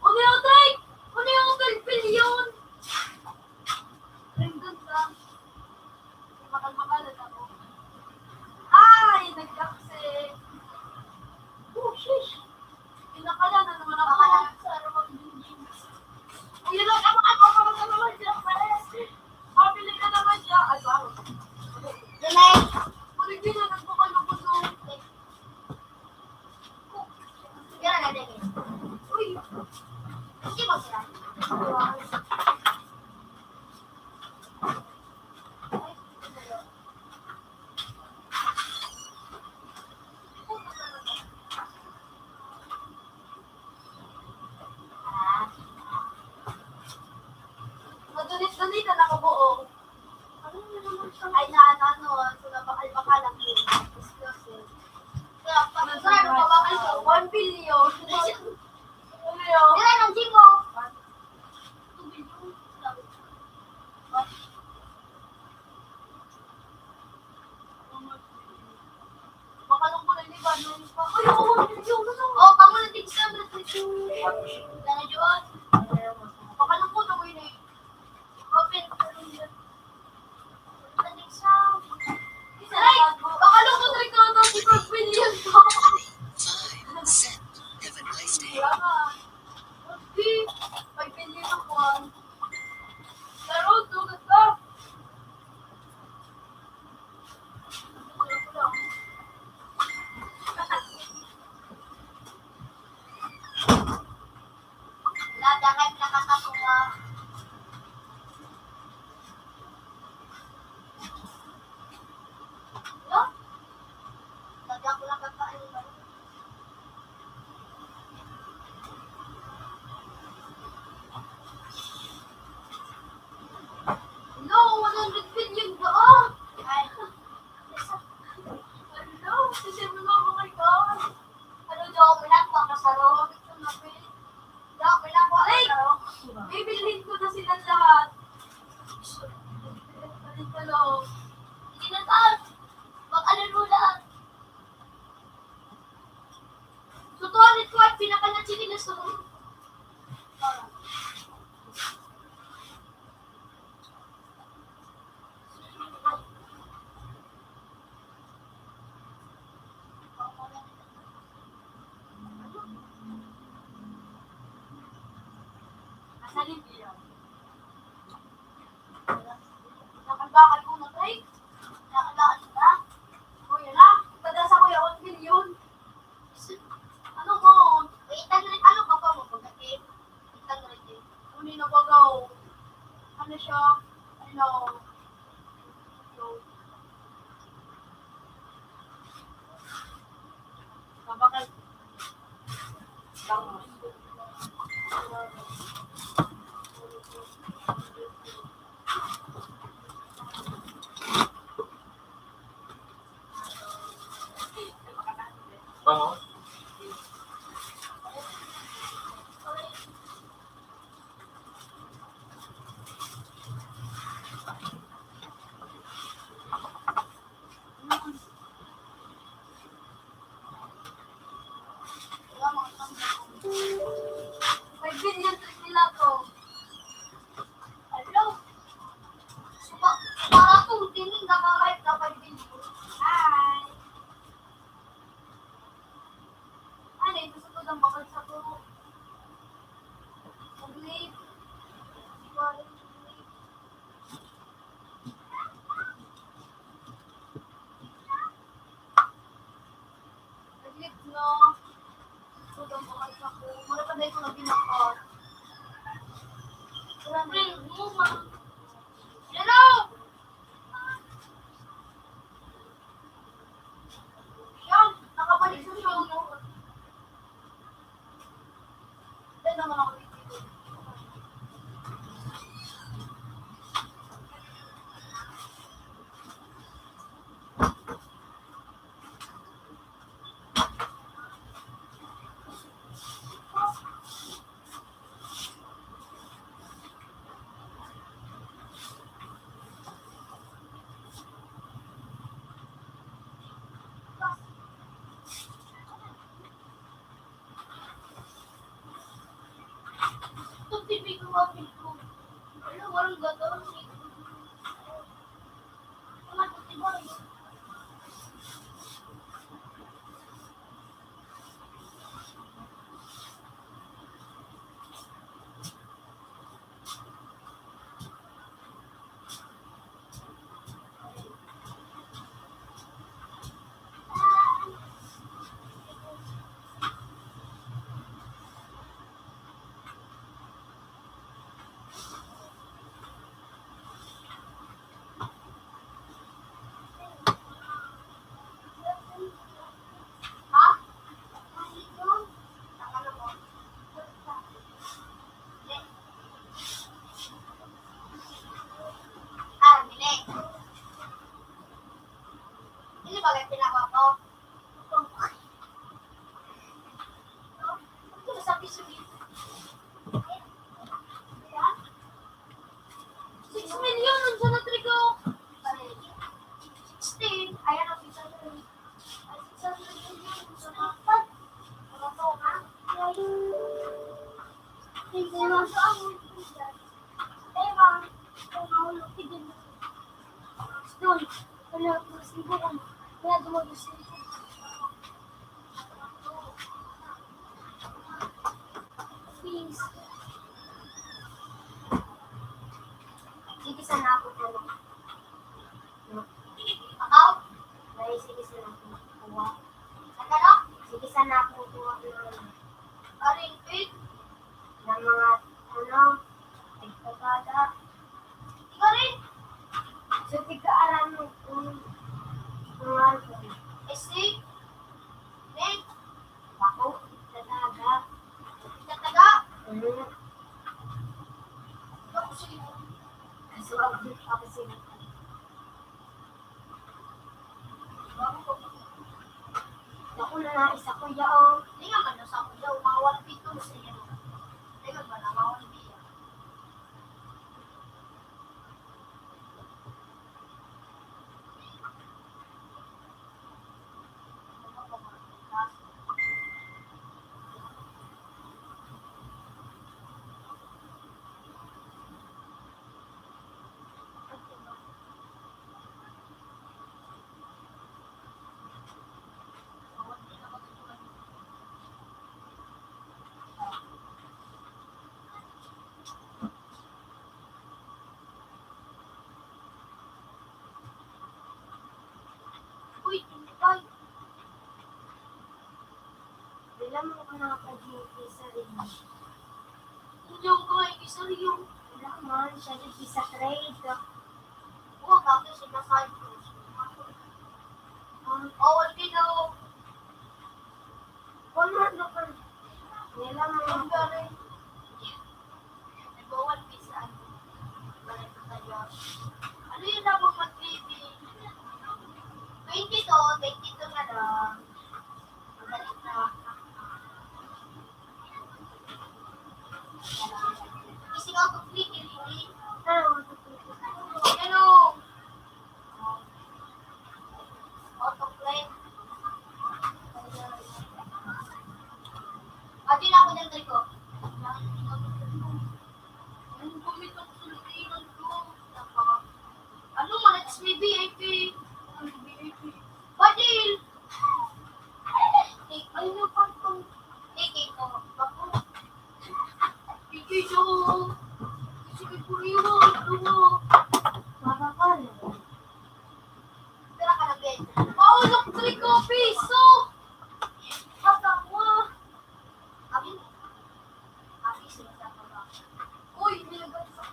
Uli, Utay! Uli, Utay! Bilyon! Nandun ka. Bakal-bakal na ako. Ay, nagkaksi. Oh, shish. Pinakala na naman ako. Sa araw ng building. Ayun lang, ako, ako, ako, ako, ako, ako, ako, Mabili ka naman siya. Ay, wow. Ganay. Pwede na, nagbukal ng puso. Yan ang ganay. Uy. Hindi mo sila. Madunit-dunitan ako buo. Ay, na ano, ano, so nabakal-bakal ang explosive. Kaya, pag sigurado mabakal ko, one billion. One billion. Pira ng gym mo? Two billion. Makalungkot na, di ba? Nung pa, ay, oo, yun, yun, yun. Oh, kamo na, tigsa, na, tigsa. Yan na, John. Makalungkot ako yun, eh. Open ko rin yun. Tigsa. Aray! Makalungkot na ikaw, thirty-five billion pa. Five, set, have a nice day. Wala ka. Five billion ako, ah. Pero, dugat ka. Wala, dapat nakakakuha. No? Lagyan ko lang pagkain ba? No, one hundred billion doon. Ay. Ano? Kasi mo na, oh my God. Ano daw, pinagpapasarong? Ito na, Pin. Daw, pinagpapasarong. Ay! Bibilhin ko na sila lahat. Ano pa, lo? Hindi na, Tol. Mag-alala mo lang. Tutuan ko at pinapanachikilas ko. Nasa Libya. Nakabakal ko na, Tay. Nakabakal na. O, yan na. Padasa ko yung one million. Ano mo? Eight hundred, ano ka pa mo? Pagkati, eight hundred eh. Ano yung nabagaw? Ano siya? Ano? Kabakal. Bango. Six million, unsa na, Trigo? Sixteen. Ayan ang six hundred. Ay, six hundred million, unsa na? Ano to, ha? Ay, six hundred ang. Diba? Kung mahulog ka dyan. Doon. Wala, mas libo ka. Wala, dumagas libo. Please. Sige, sana ako po. Ako? Dahil sige, sana ako makuha. Ano? Sige, sana ako makuha ng ano. Aring pit? Ng mga, ano, nagpapala. Ikaw rin? So, tigkaaram mo kung mga ano. Essay? Rin? Bako, tataga. Tataga? Mm. Ako sila. Kaso, ako, ako sila. Ako na, isa ko yaon. Di naman na sa ako yaon, mawal pito sa iyo. Di naman na mawal pito. Uy, tinipay. Wala mo ko nakapag-ibig sa rin. Hindi ako kumain sa rin. Wala man, siya nag-isa trade. Oo, bakit siya nasa ito? Ang awal din ako. Wala na pa. Nila mo. Ang galing. Nag-one piece sa ano. Balik na tayo. Ano yun na mong mag-twenty-two, twenty-two na lang. Balik na. Kasi nga, complete yun, hindi. Ah, ano? Autoplay. Adi na ako ng triko. Ang gumit ako sa lutingan ko. Ano man, it's may V I P. Ang V I P. Badil! Eh, ayun yung pagkong, eh, eh, oh, bako. Ikaw, ikaw. Sige, kuriwa, ikaw. Mababa na. Tara ka na, Ben. Paulok, triko, piso! Patawa! Abi, abi, sila sa pag-, uy, nilagay sa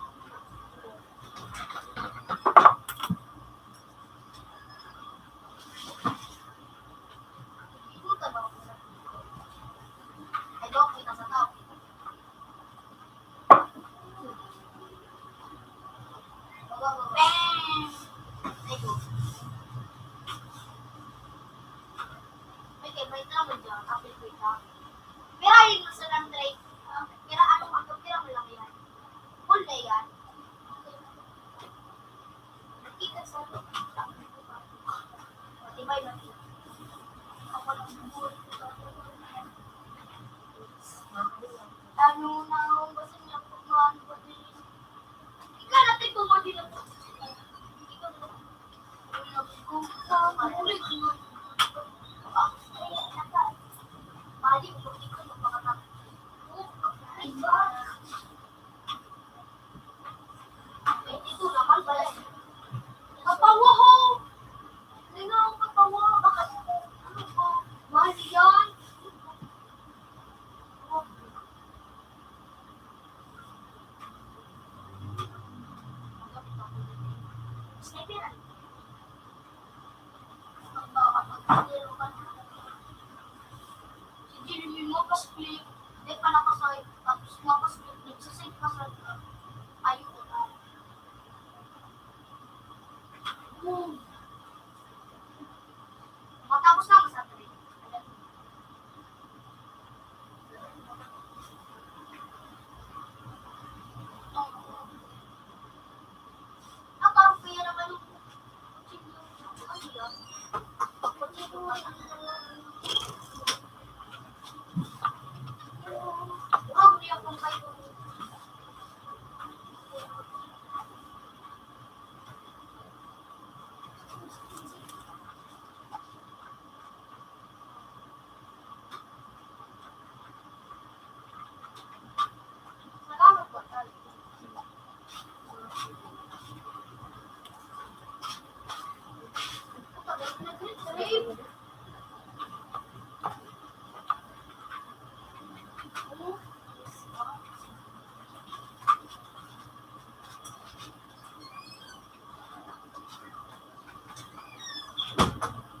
Ikutan ako sa, ay, Doc, kita sa tao. Bang! Ay, go. May kay, may tama dyan, kapit ko ito. Pero ayun, mas lang, Dre. Ah, pero ano, ang kapira mo lang yan. Full na yan. Nakita sa matibay na. Ako lang buhay. Ano na ang basa niya, kung ano ba Si Jeremy mapasplit, di pa nakasay, tapos mapasplit, nagsasay pa sa ayun. Boom! Matapos na ang Saturday.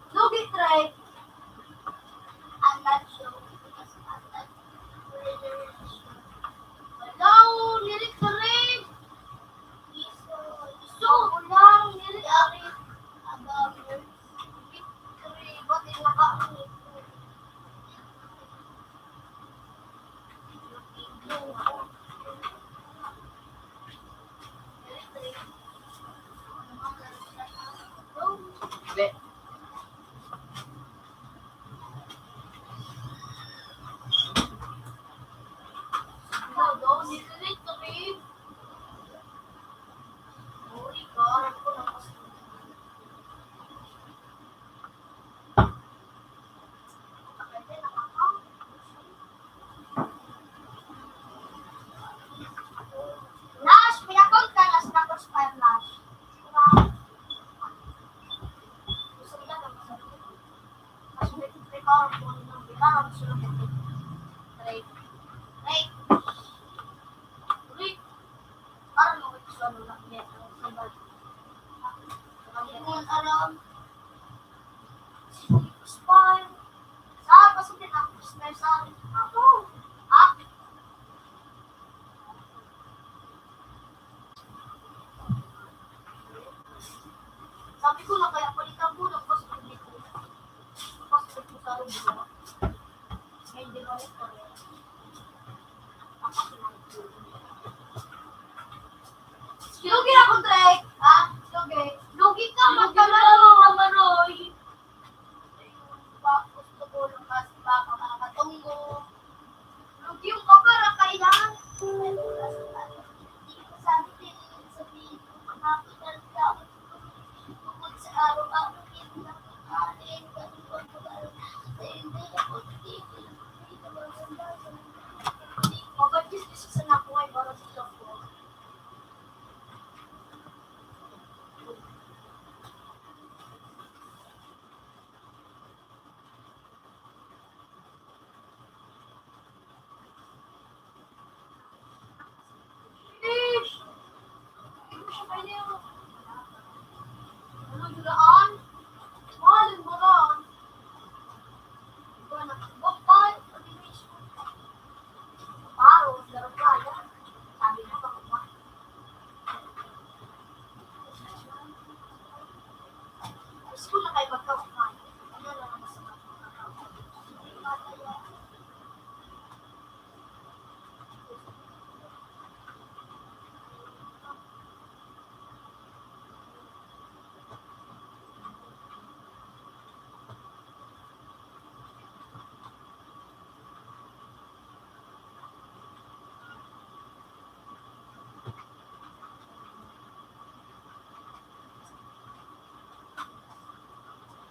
Lugi, Trey. Ang ladsyo. Hello, nirit ka rin. Iso, iso, ulang, nirit ka rin. Abang, nirit ka rin. Ba't di naka-, Nash, pinakon ka, Nash, tapos pa, Nash. Gusto nila na masarap. Mas may prepare ko ng bira, gusto nila. Right. Right. Right. Parang mga gusto nila. Sabay. Ang alam. Spy. Sa, basta din ako, spy sa akin. Ako. Ah? Sabi ko na, kaya palitan ko ng passport dito. Passport ko sa Aruba. Ngayon, di ba, ito? Lugi na kong Drake. Ah, lugi. Lugi ka, magkamali na, Maroy. Gusto ko ng mas baka makatunggo. Lugi yung kapara, kailangan. Sabi din, sabi, makapitan ka. Bukod sa araw-araw, hindi na kakain. Ganun pag mag-araw. Hindi ako tigil. Hindi ko maganda. Hindi ko maganda. Hindi ko maganda.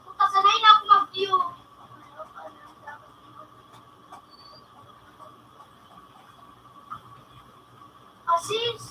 Puta, sanay na ako mag-view. Asis.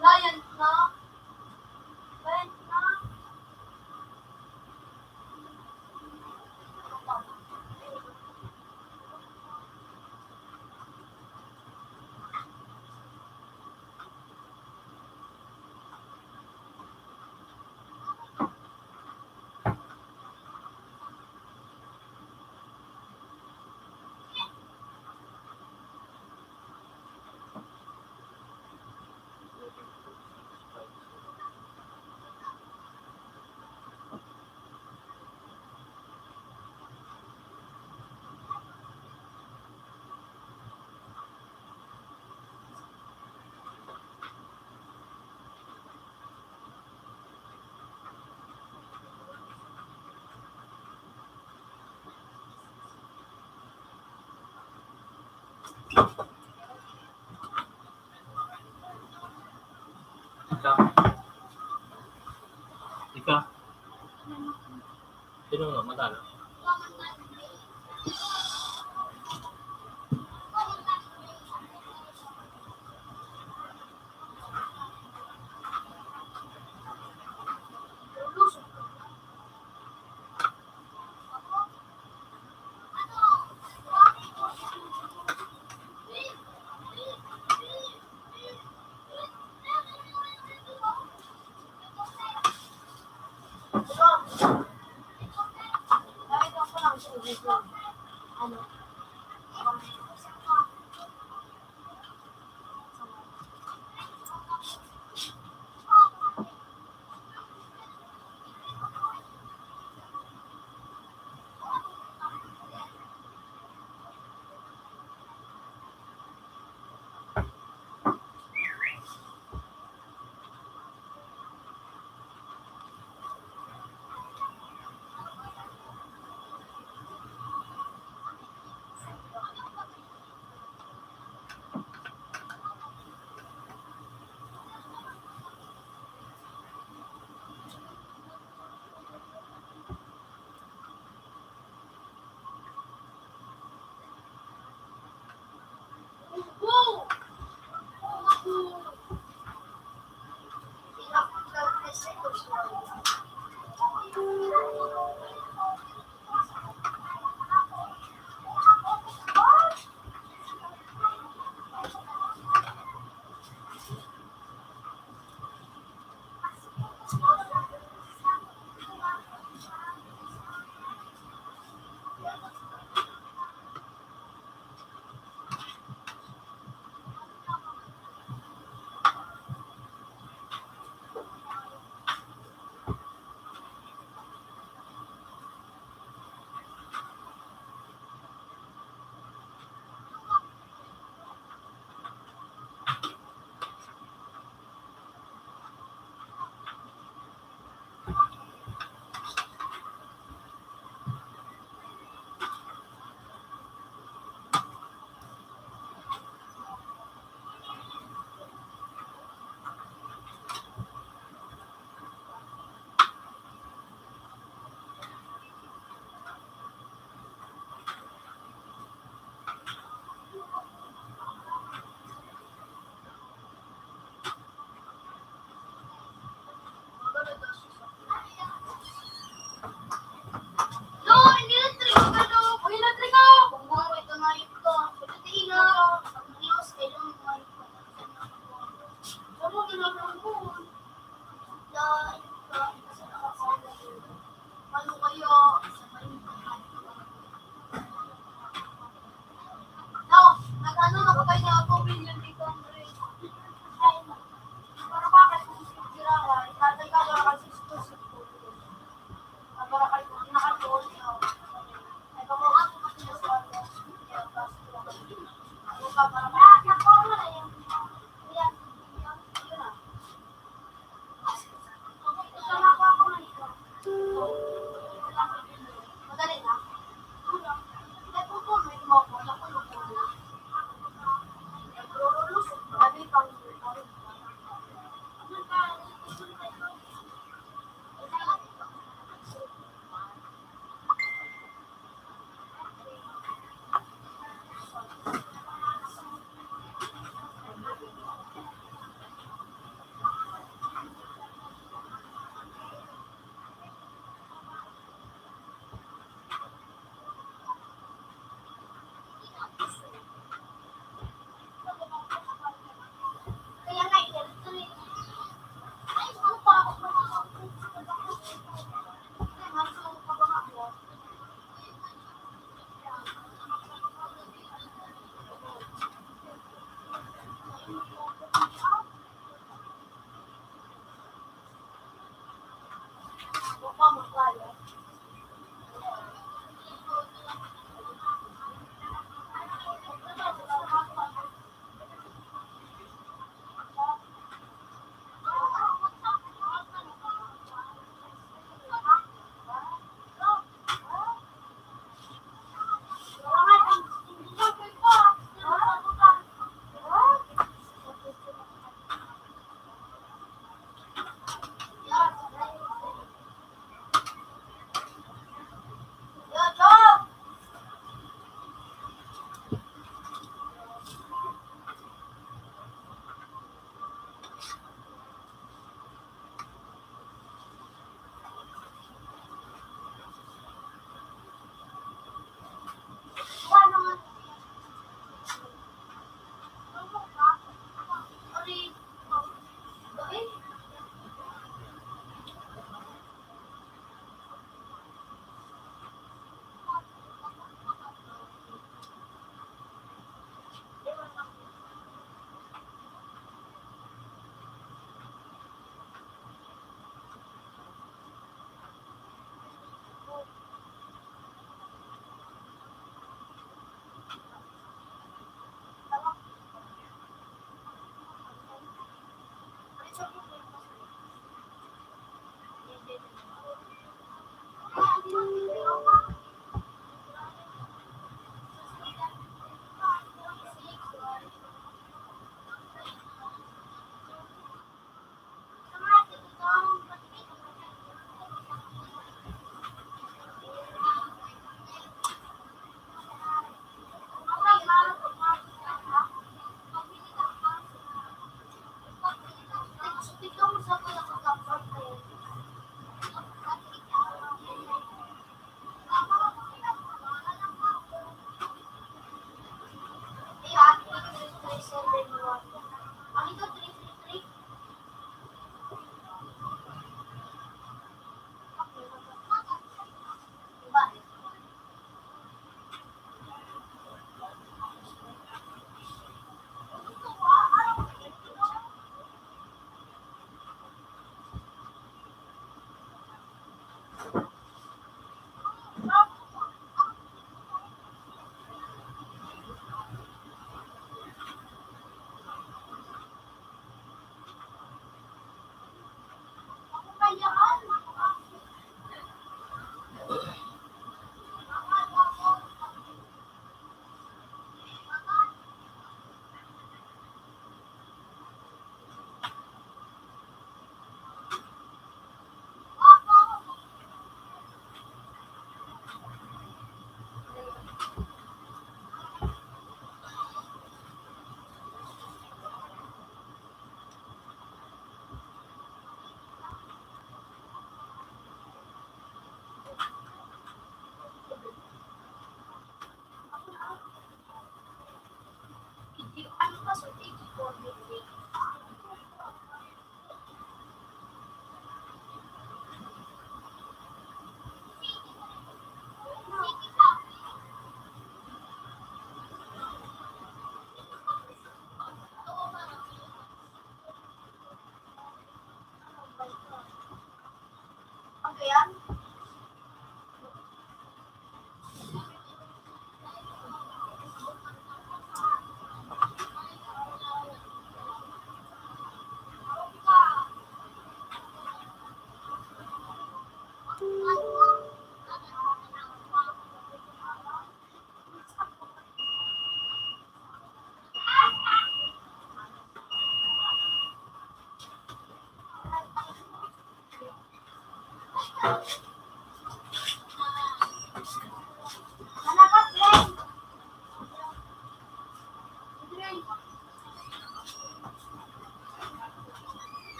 Client na. Client na. Ika. Ika. Sino nga? Matalo.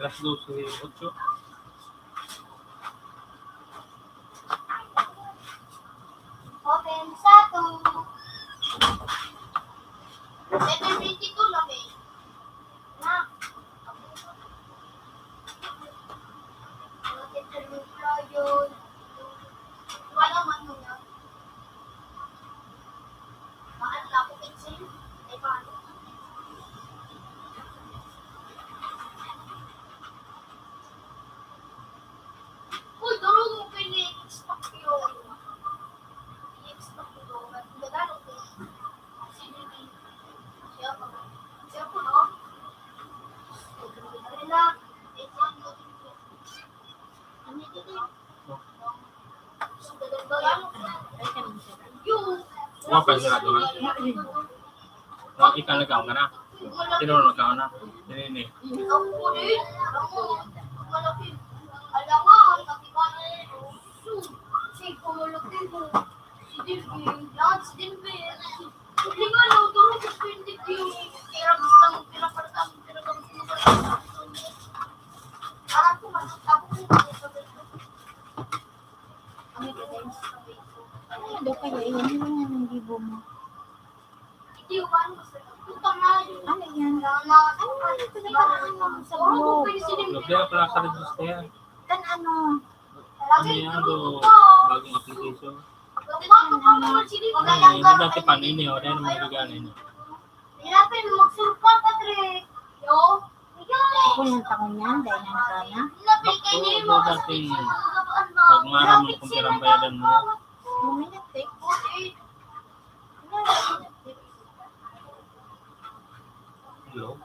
Alas doce ocho. Open sa two. Seven twenty-two na, eh. Na. Ang interview ko yun. Wala man mo na. Mahal na ako, Pinsin. Ay, paano? Uy, durog mo pa yung i-expect yun. I-expect ko doon. Ba't nagano ko? Sige, siya pa. Siya pa, no? Ayun na. Ayun na. Wala pa sarado na. No, ikaw nagkaon ka na. Sino nagkaon na? Nini. Ano daw kaya yun? Ano nga nang gibo mo? Ano yan? Ano nga ito na parang ano sa blog? Lugya pala sa register. Kan ano? Ano yan? Do, bagong application. Ano, hindi dati pa nini, o. Dahil naman nagigana ini. Hirapin mo magsulpa, Patrick. Yo. Kung yung tangon yan, dahil nang sana. Ako, do dating pagmara mo kung pirang bayadan mo. Luminat eh. Hello?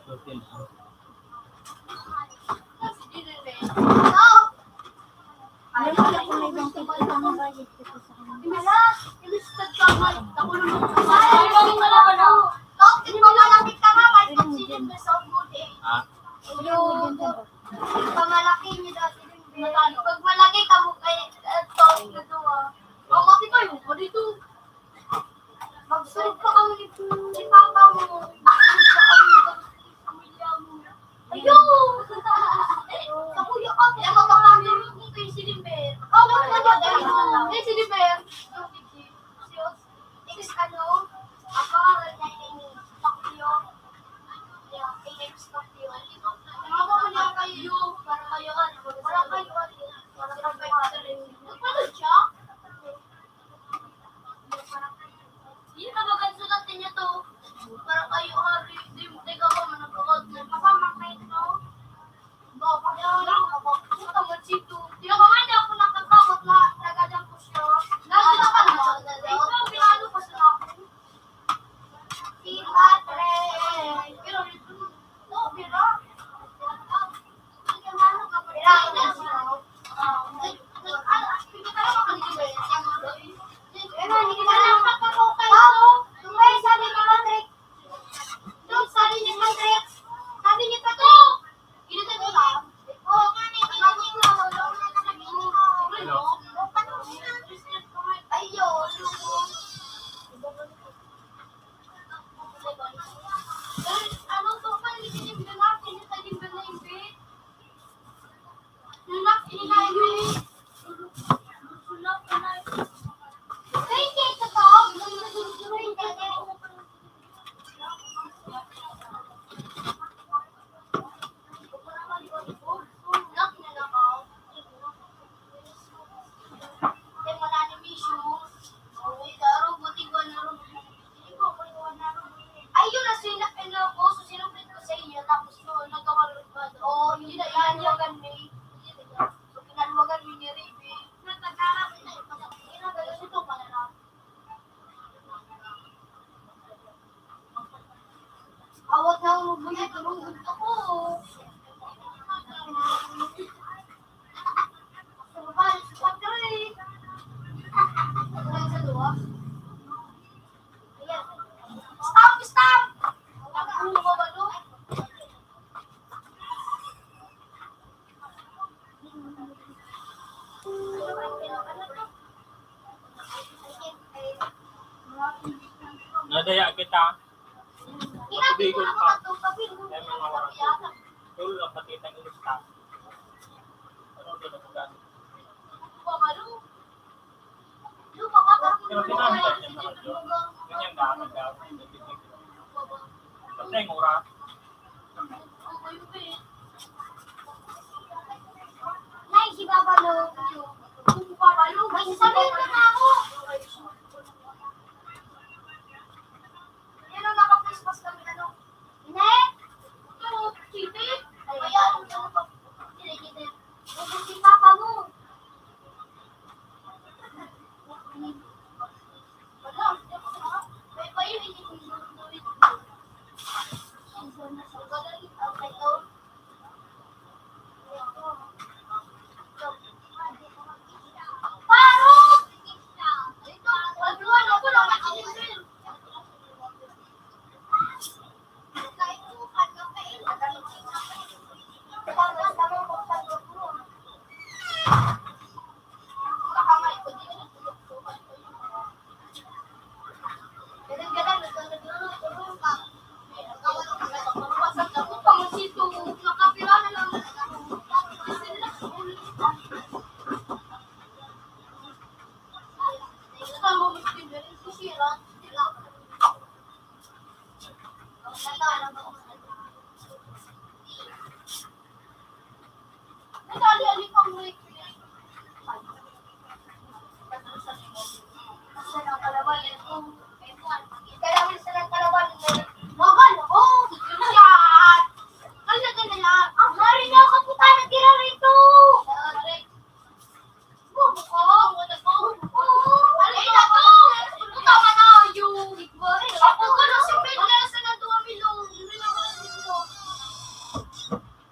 Thirteen, ah. Alam mo na kung may ibang people na bayad ko sa kanila. Ah, Pamalaki niyo dati din, Bel. Pag malaki ka mo, kay, eh, to, ito, ah. Ang mati kayo, ganito. Magsulog pa kami ni, ni Papa mo. Magsulog pa kami ni pamilya mo. Ayun! Sa kuya ko, kaya magkakatulog mo kay Silibert. Oh, wala na ba? Kay Silibert. Yung ex, ano, ako, Pacquiao. Yeah, kay ex Pacquiao. Mga pamilya kayo, para kayo, ano, para kayo, ano, para kayo, ano. Nagpanood siya? Hindi na magandang sulat ninyo to. Para kayo, hari. Di, di ka ba managkakot? Di ka ba makita? Ba, kaya lang ako. Puta, mansito. Di ako nga niya ako nagkakawat na nagadyang ko siya. Lalo na ka na. Ikaw, pinalo ka sa ako. Si Patre. Pero, no, pero, Ayun na sila, ano, boss, sinuplit ko sa inyo, tapos yun, nagkakarulog pa. Oo, yun na, yan, yung ganun, eh. So, kinaluwagan mo ni Ribe. Awat na ang mabuhay, tulog ako. Survive sa Patrick. Survive sa duwa. Ayan. Stop, stop! Ang ulo mo ba, no? Nadaya kita. Inabi ko na ako, Kaya mga oras. Dolo lang pati itang inusta. Ano ang dolo ko gamit? Nay, si Papa Lo. Si Papa Lo. May sasabihin ko na ako. Yan ang naka-Christmas kami, ano? Hindi. Ito, City. Kaya, ano pa? Hindi, hindi. Ito si Papa Mo. Wala, may pa yun, hindi ko yung gawin. Ang ganda, ang ganda.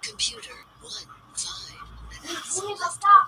Computer one five. Left time.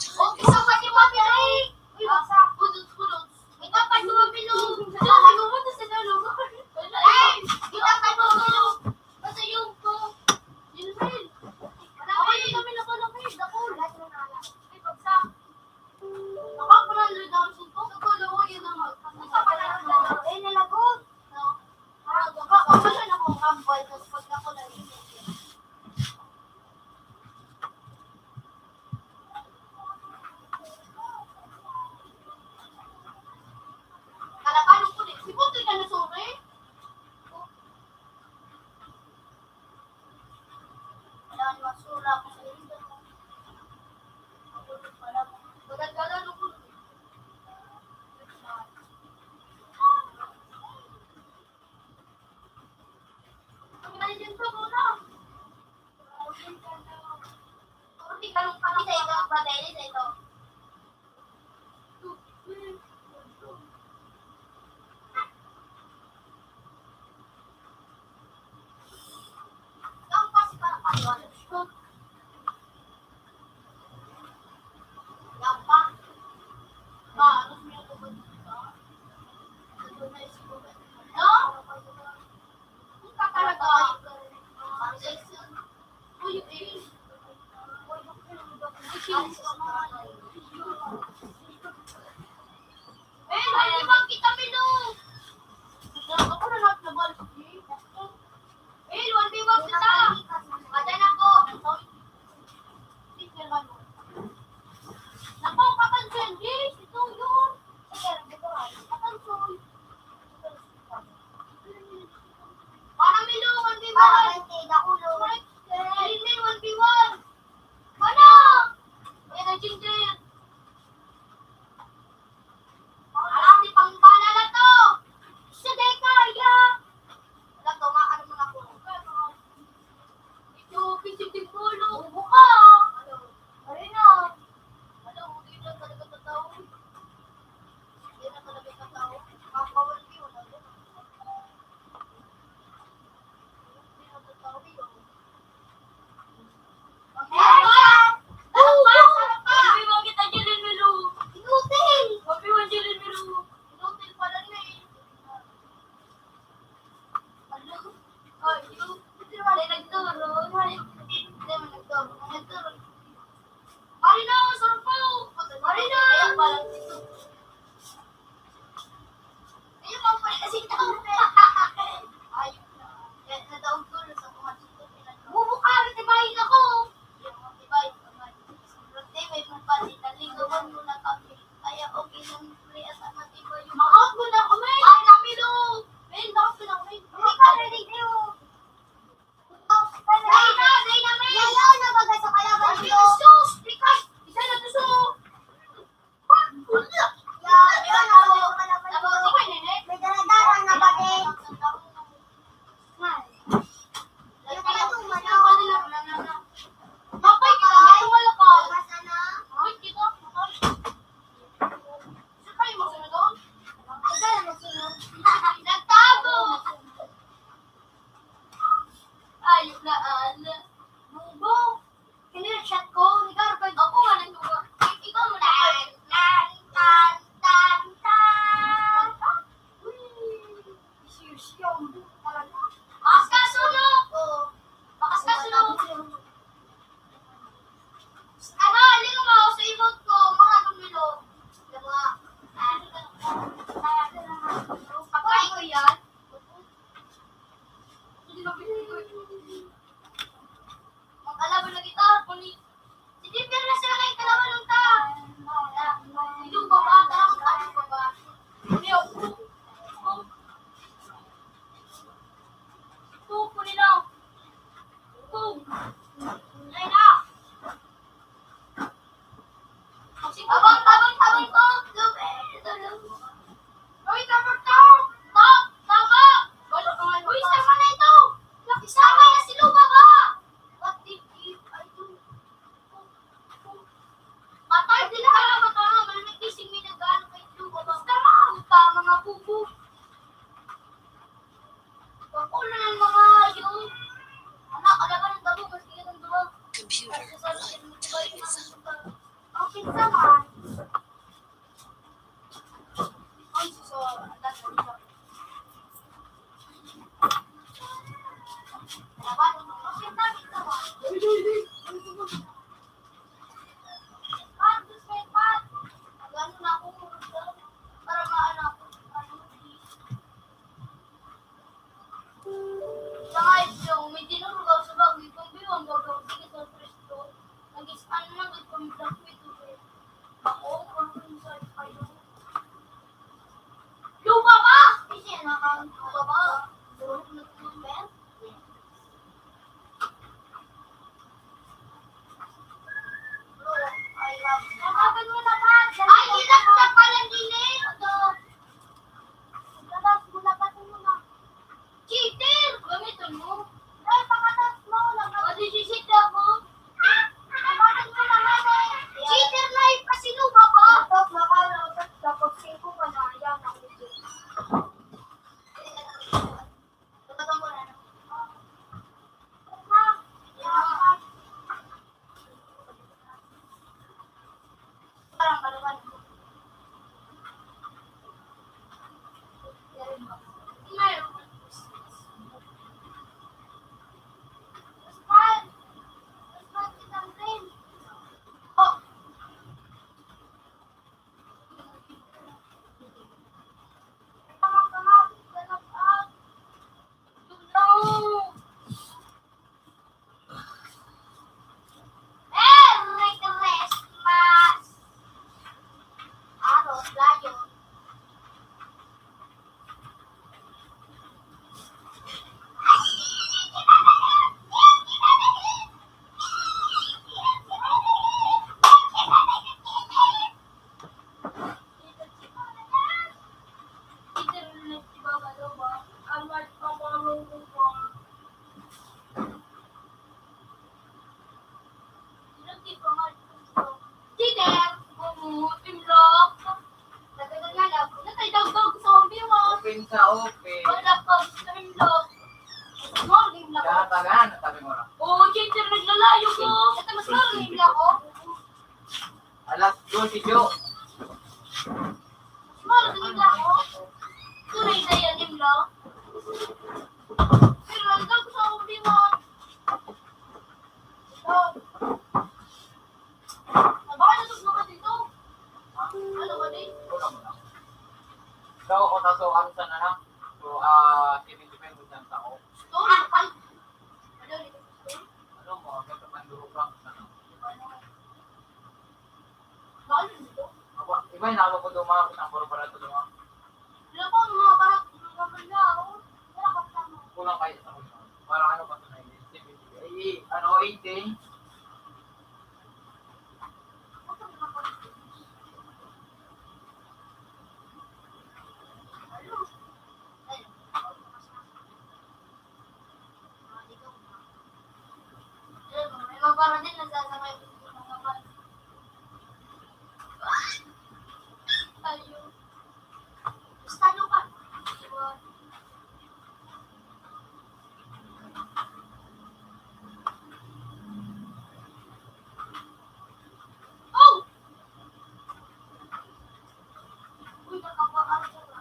Magkalaban na kita, kundi si Denver na sila kay kalaban ng ta. Ito, baba, tara, magkalaban, baba. Kundi, oh, oh, oh. Ito, kundi na. Ito. Ay, na. Abang, abang, abang, abang, abang. Uy, tama to! Tama! Tama! Uy, tama na ito! Tama na si Luma ba? What did you, I do? Patay din ka na, baka nga, malamig gising may nag-ano kay Luma ba? Tama! Puta, mga bubo! Bakulo ng mga hayop. Anak, alaga ng damo, mas bigat ang duwag. Computer, light, television. Ang pinsa man. Ay, sus, oh, ang dami. Laban, ang pinsa, pinsa man. Pat, sus, may pat. Mag-ano na ako, para maano ako, ano, Sa nga itlog, may tinurgaw sa bagay, kung biwang gagaw, sige sa presko. Nag-is-, ano na, nagpamilak ko ito, eh. Ako, kung sa kayo. Lupa ba? Kasi, naka-, lupa ba? Durog na ito, Ben? Yes. Ay, ilak na pala din, eh. Ito. Labas mo na, pati mo na. Cheater! Gamiton mo. Ay, pangatas mo. Labas. O, di si cheater mo. Labas mo na nga, eh. Cheater na, ipasinuba ka. Tapos, tapos, tapos, singko ka na. Ayan, ang legit. Merry Christmas! Ano, layo. Peter, oo, imlak. Nagkaganaw, natay daw daw sa zombie mo. Open sa open. Wala pa, gusto imlak. Small imlak. Kaya tagaan, tabi mo lang. Oo, Peter, naglalayo ko. Ito, mas small imlak, oh. Alas dose, Jo. Mas mahal ang imlak ko. Tunay na yan, imlak. Pero ang daw sa akong bingon. Ito. Baka nasuslo ka dito. Ano ba, di? Ikaw, ako na to, ano sana na? So, ah, seventy-five percent ako. Ito, ay. Ano, dito? Ano mo, ang ganda man duro ka? Ano? Bakit dito? Aba, iba yung nakalo ko doon, mga kusang puro pala ito doon. Wala pa, mga barat, mga ganda, oh. Wala ka pa. Kulang kayo sa kulang. Para ano pa ito na yun? Ay, ano, eighteen? May mga para din nasasakay yung mga bata. Ayun. Basta ano ka? Oh! Uy, nakapaan ka na.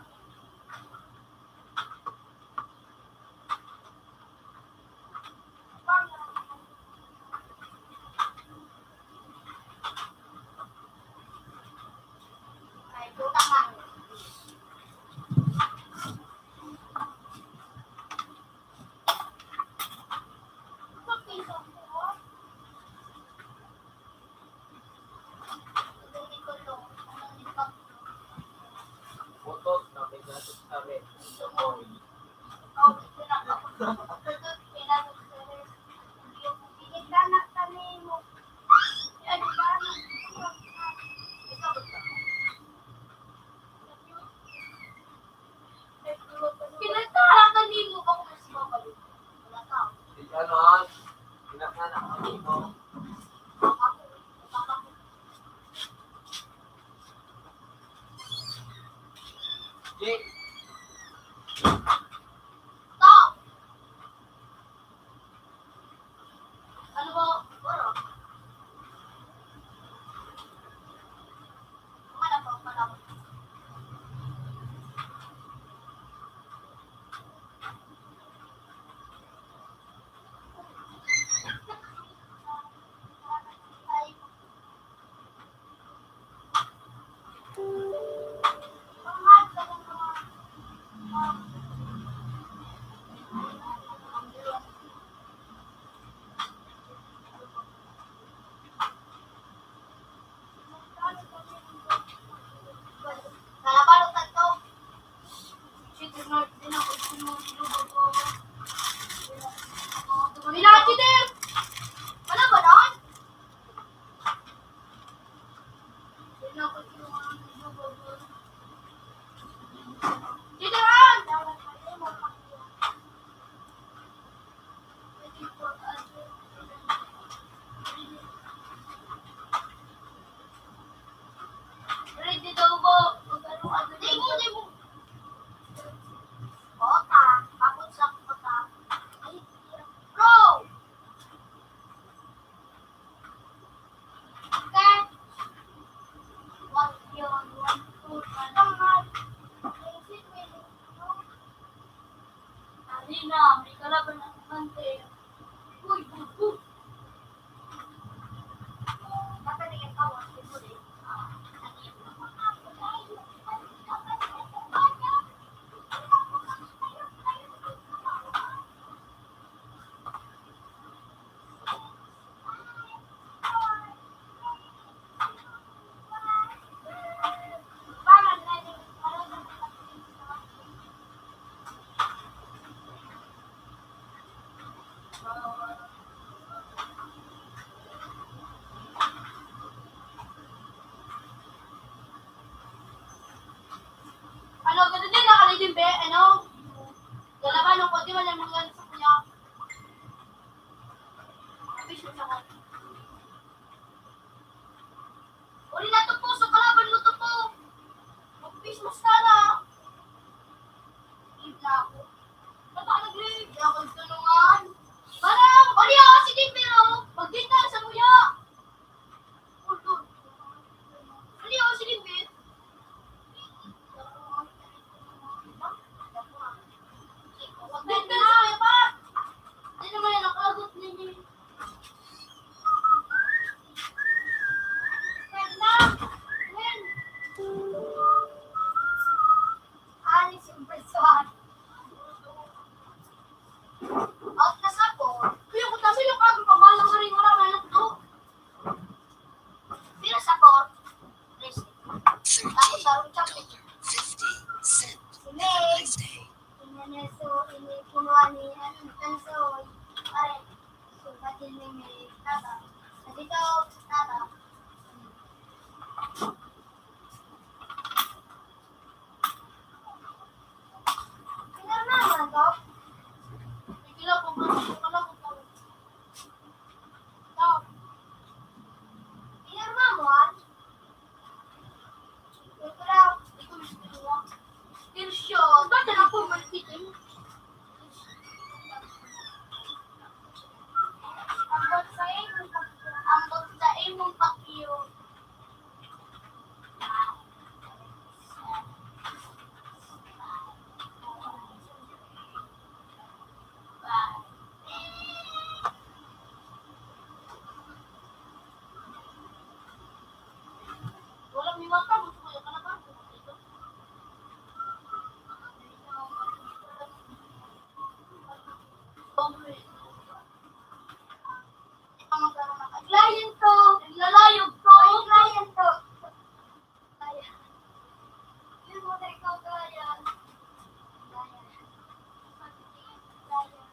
Wala, cheater! Wala ba nun? Cheater, ah! Ready daw ba? Mag-ano, ano, di mo, di mo. Kota, abot sa kota. Ay, bro! Okay. One, yun, one, two, tama. Halina, may kalaban na higante. Uy, bubu! Ano, ganun din, nakalidin, be? Ano? Galaban, ang pwede man yung mga sa kuya. Official sa kanya. Uli na to po, sa kalaban mo to po. Mag-Christmas ka na. Hindi na ako. Ba't ka nag-leave? Hindi ako nagtulungan. Para, uli ako, sige, pero magdita sa kuya. Uli ako, sige, pero Magdita sa kuya pa. Hindi naman yan ang agot ninyo. Out na sa po. Kaya ko kasi yung kagong pambalang maring marami anak do. Pira sa po? Tapos sarong chocolate. Fifty cent. Si May. Inyaneso, inipunuan ni Antonsoy. Pare, subatin ni May Tata. Nandito, Tata. Pinirma mo na to? Pinirma mo, ah? Ito lang. Ito, gusto mo? Still show. Ba't na ako magtitim? Ambot sa imong pag-, ambot sa imong pag-iyo. Wala may mata, gusto ko yung kalabasa. Client ko. Naglalayog ko. Ay, client ko. Ayan. Yun mo na ikaw, Brian. Brian. Brian.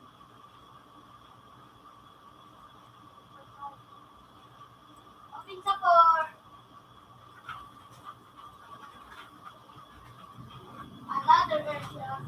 Open sa four. Another version.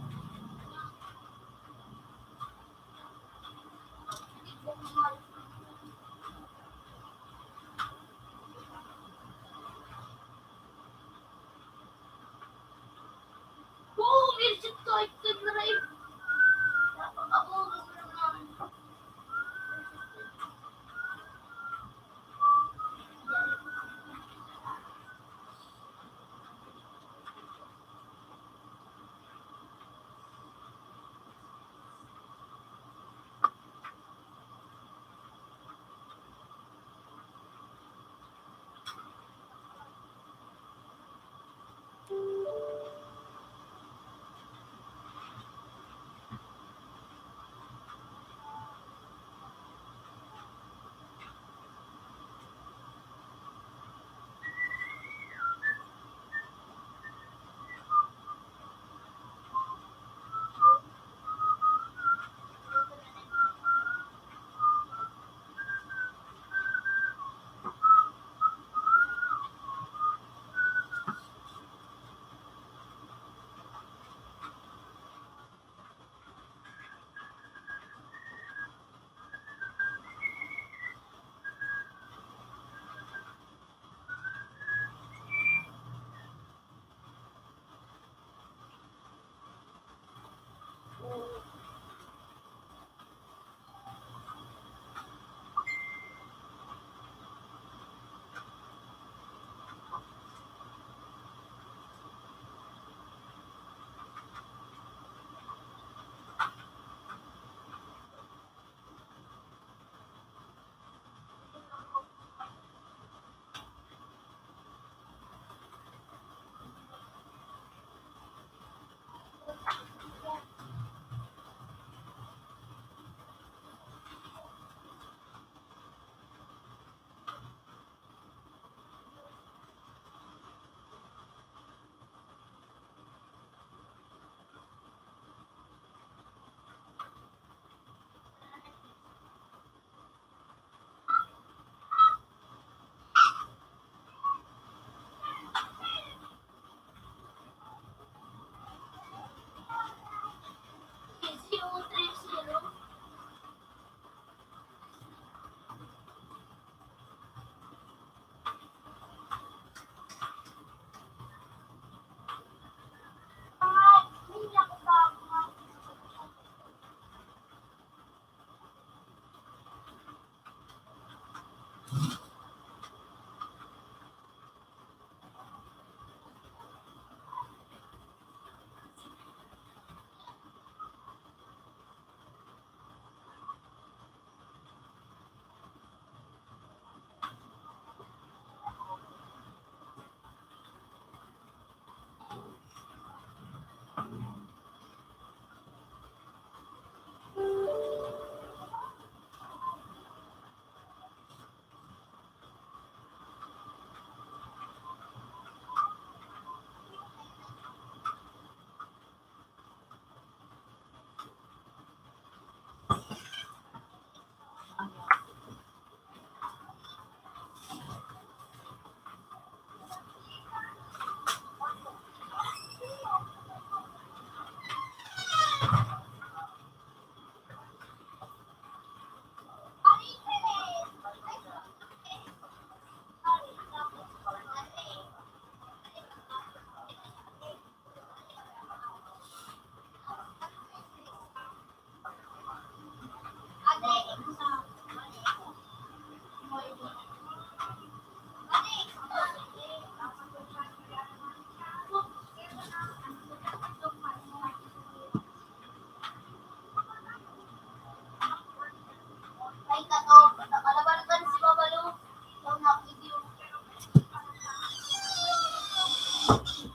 Ay, tato, kalaban-laban si Babalu. Ito na, video.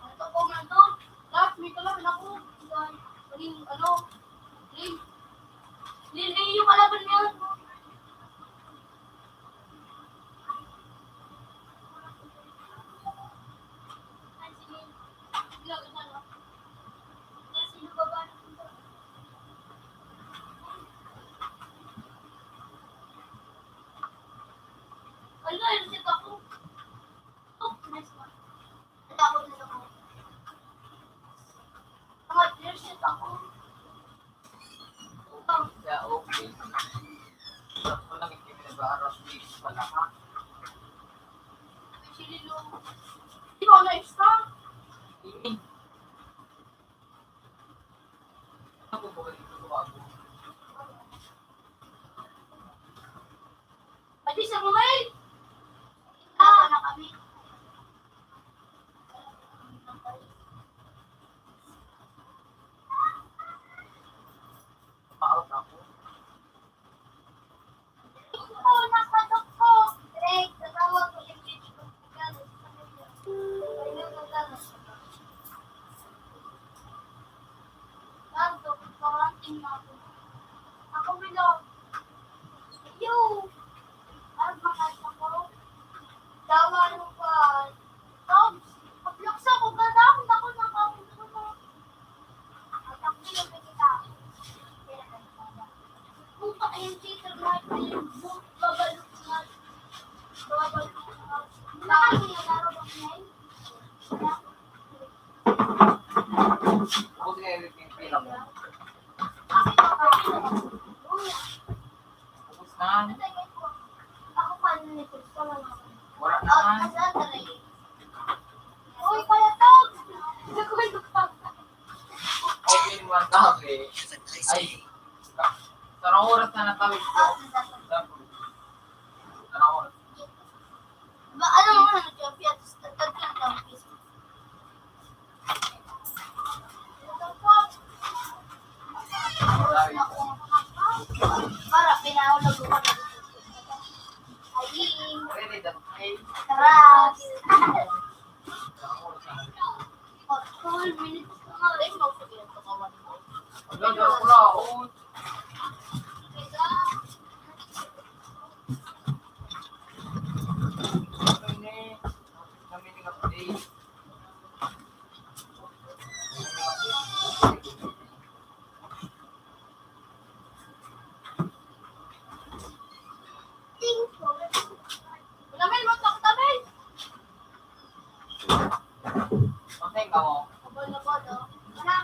Ito po, nandun. Lahat, may kalaban ako. Yung, ano, Lin. Lin, eh, yung kalaban niya. Ay, sige. Ilag, ano? Kasi nababa na ito. Ano, yung shit ako? Oh, nice one. Natakot na ako. Mga dear shit ako. Sa okay. Sa ko lang yung pinag-aaral dito sa lahat. Actually, no. Di ba na extra? Hindi. Ako po dito sa bago. Pati sa mobile. Ah, na kami. Paot ako. Ako, nakatok ko. Drake, tatawag ko yung video ko. Ano, nagkano? Tanto, karanting na ako. Ako, Milo. Yo! Ay, makita ko. Dawa, ano pa? Dogs, paglaksa ko, ganda akong takot ng kapit ko. At ang pinapakita. Puta, yung cheater na, yung bu-, babalot na. Babalot na. Wala kang nilalaro ba ngayon? Ako din, everything pila mo. Tapos na. Wala na. Uy, pala to! Okay, one topic. Ay, sarang oras na natawid ko. Sarang oras. Ba, alam mo na, nag-champion, tapos nagtagpil ang Facebook. Para pinahulog ko. Ay, taras. Four minutes na nga rin, magsugyan pa kawan. Wala, wala, wala. Wala may luto ako, Tamay. Masay ka mo? Kabal na ba, no? Wala.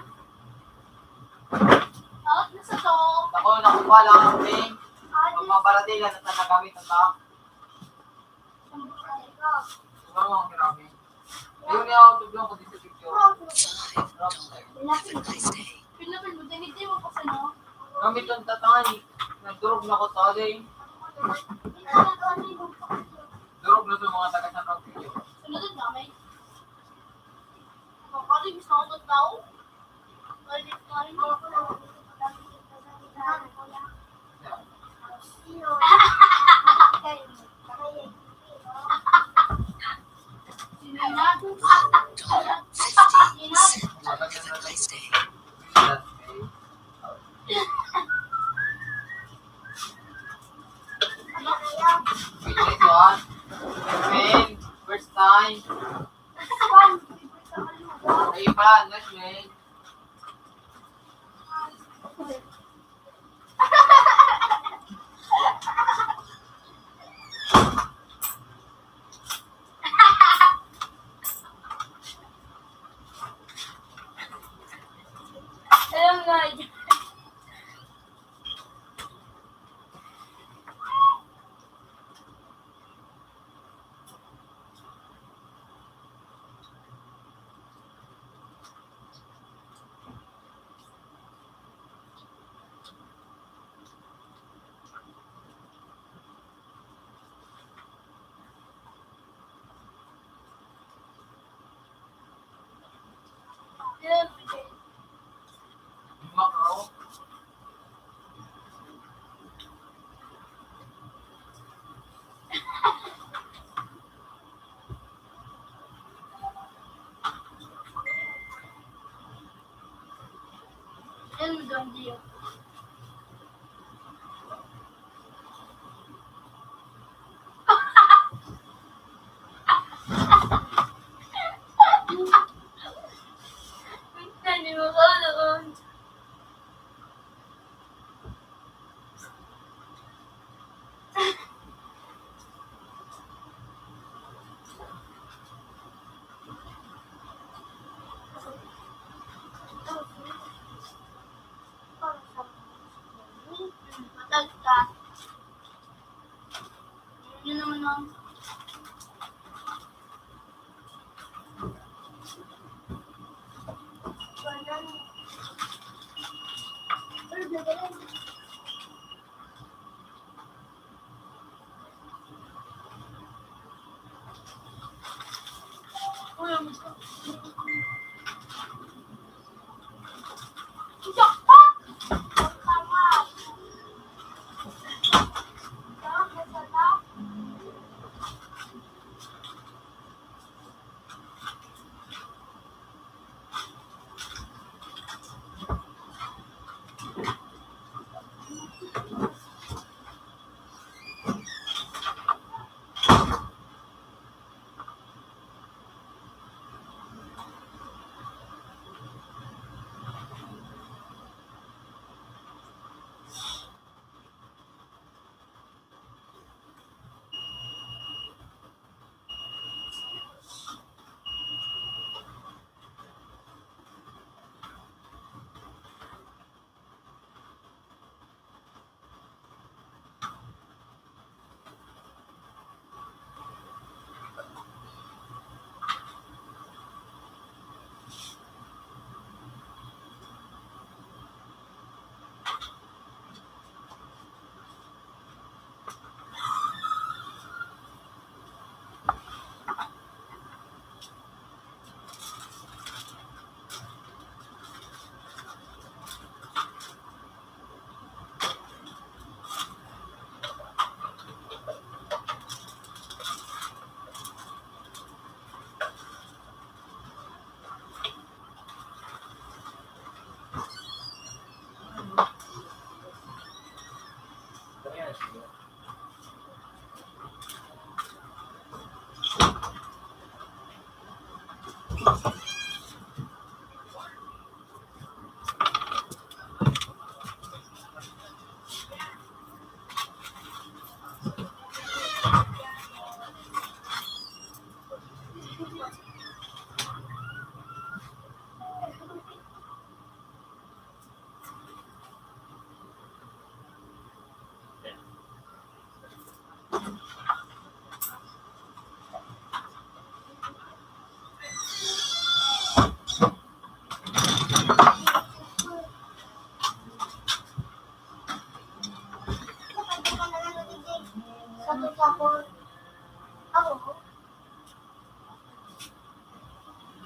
Out na sa to. Ako, nakuha lang ang pink. Ah, di. Magpaparatilan na sa nagamit ang ta. Ano ang hirami? Yun yung ako, tublong ko dito picture. Pila pin mo, dahil di mo pa sa no? Kami itong tatay. Nagdurog na ko tali. Durog na sa mga taga San Roque. Sunod ang gamay. Ang kalim, gusto ko ng tao. Wait, wait, what? Amen. First time. Ayun pala, next, man. Alam nga,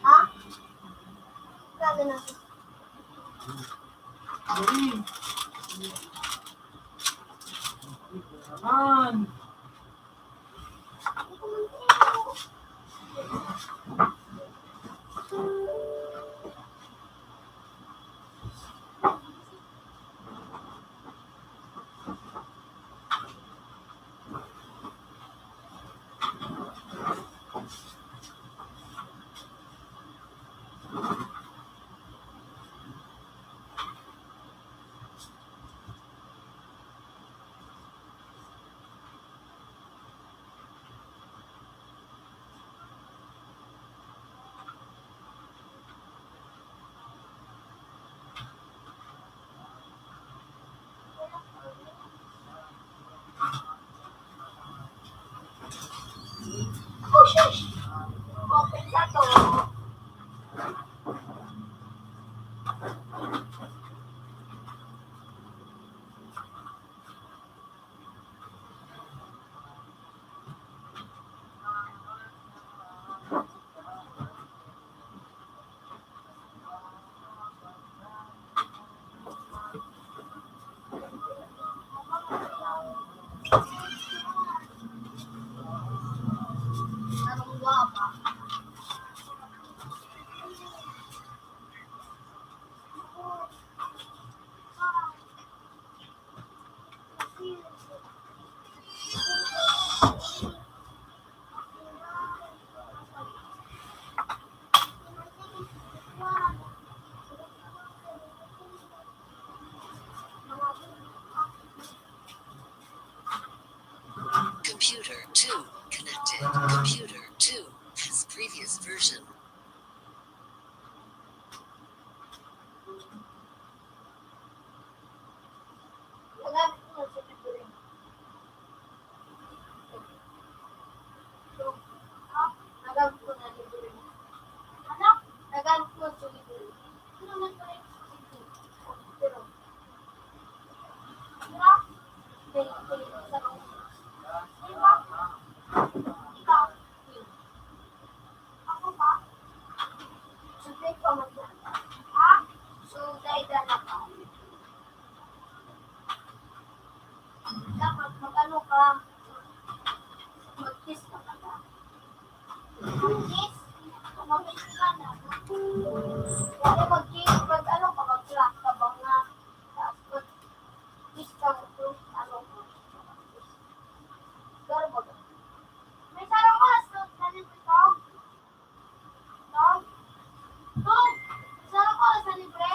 Ha? Grabe na. Galing. Naman. Computer two connected. Computer two has previous version. pa. Mag-kiss ka pa. Mag-kiss? Mag-kiss ka na. Pwede mag-kiss, mag-ano ka, mag-flat ka ba nga? Tapos mag-kiss ka, mag-flat, ano ka. Pero mag-, may sarang oras na, na nito. Tom? Tom! Sarang oras na libre?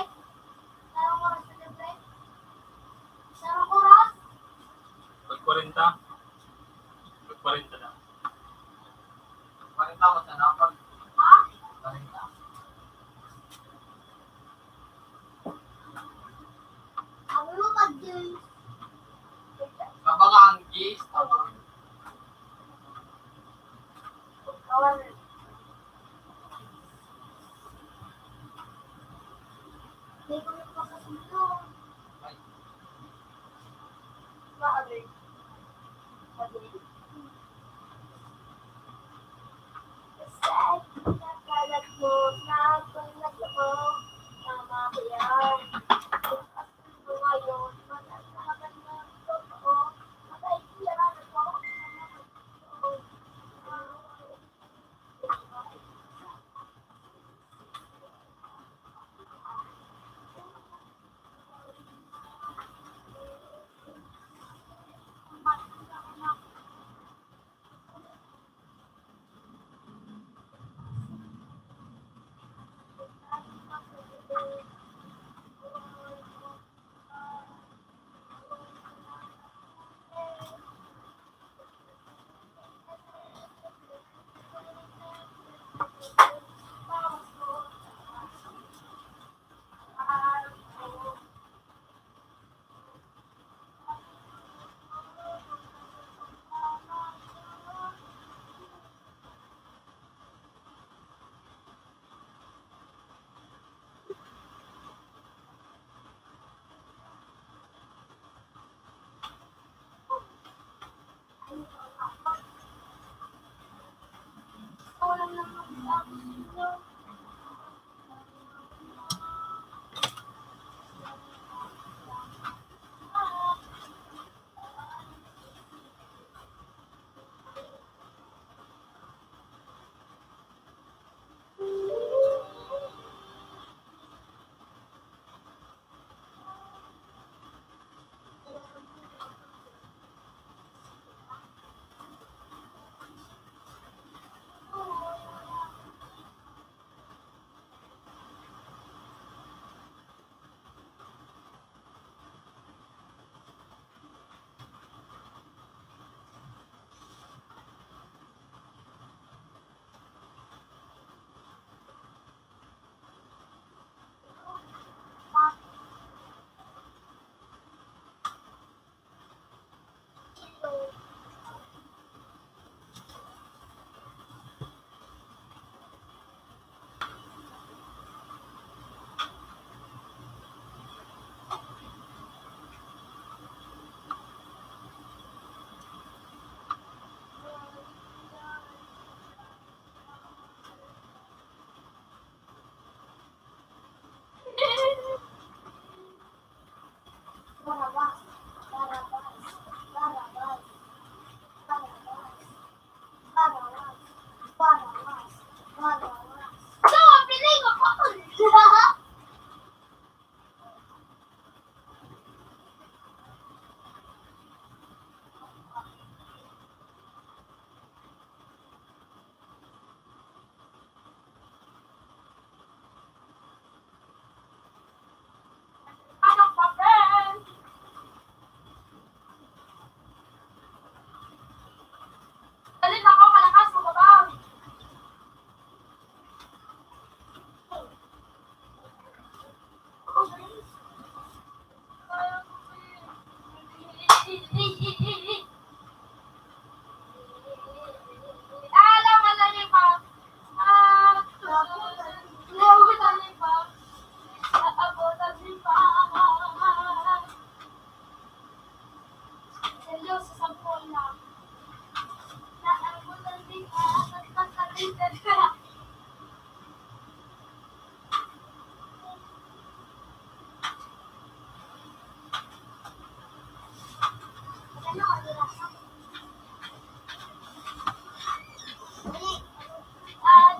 Sarang oras na libre? Sarang oras? Mag-kwarenta? Mag-kwarenta na. Kwarenta mo sa napag. Ha? Kwarenta. Ano mo mag-games? Kabangang games, tabang. Kawan. Hindi ko nagpapasundo. Ay. Bakit? Sabi.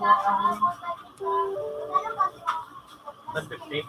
One fifty.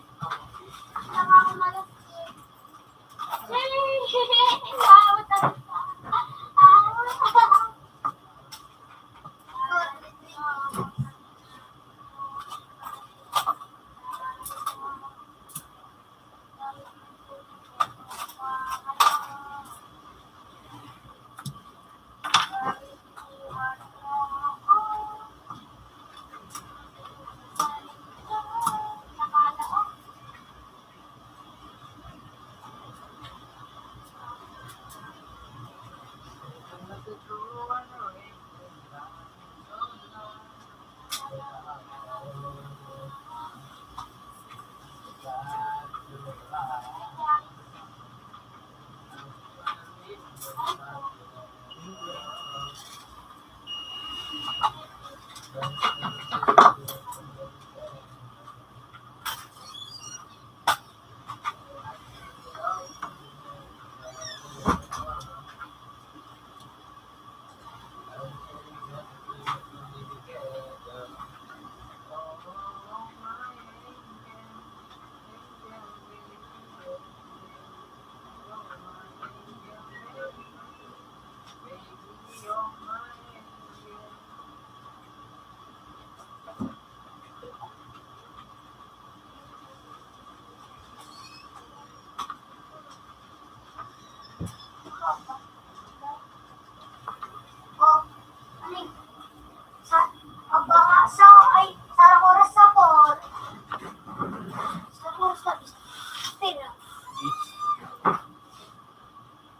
Oh, ano yun? Sa, aba, sa, ay, sa oras sa por. Sa oras sa pera.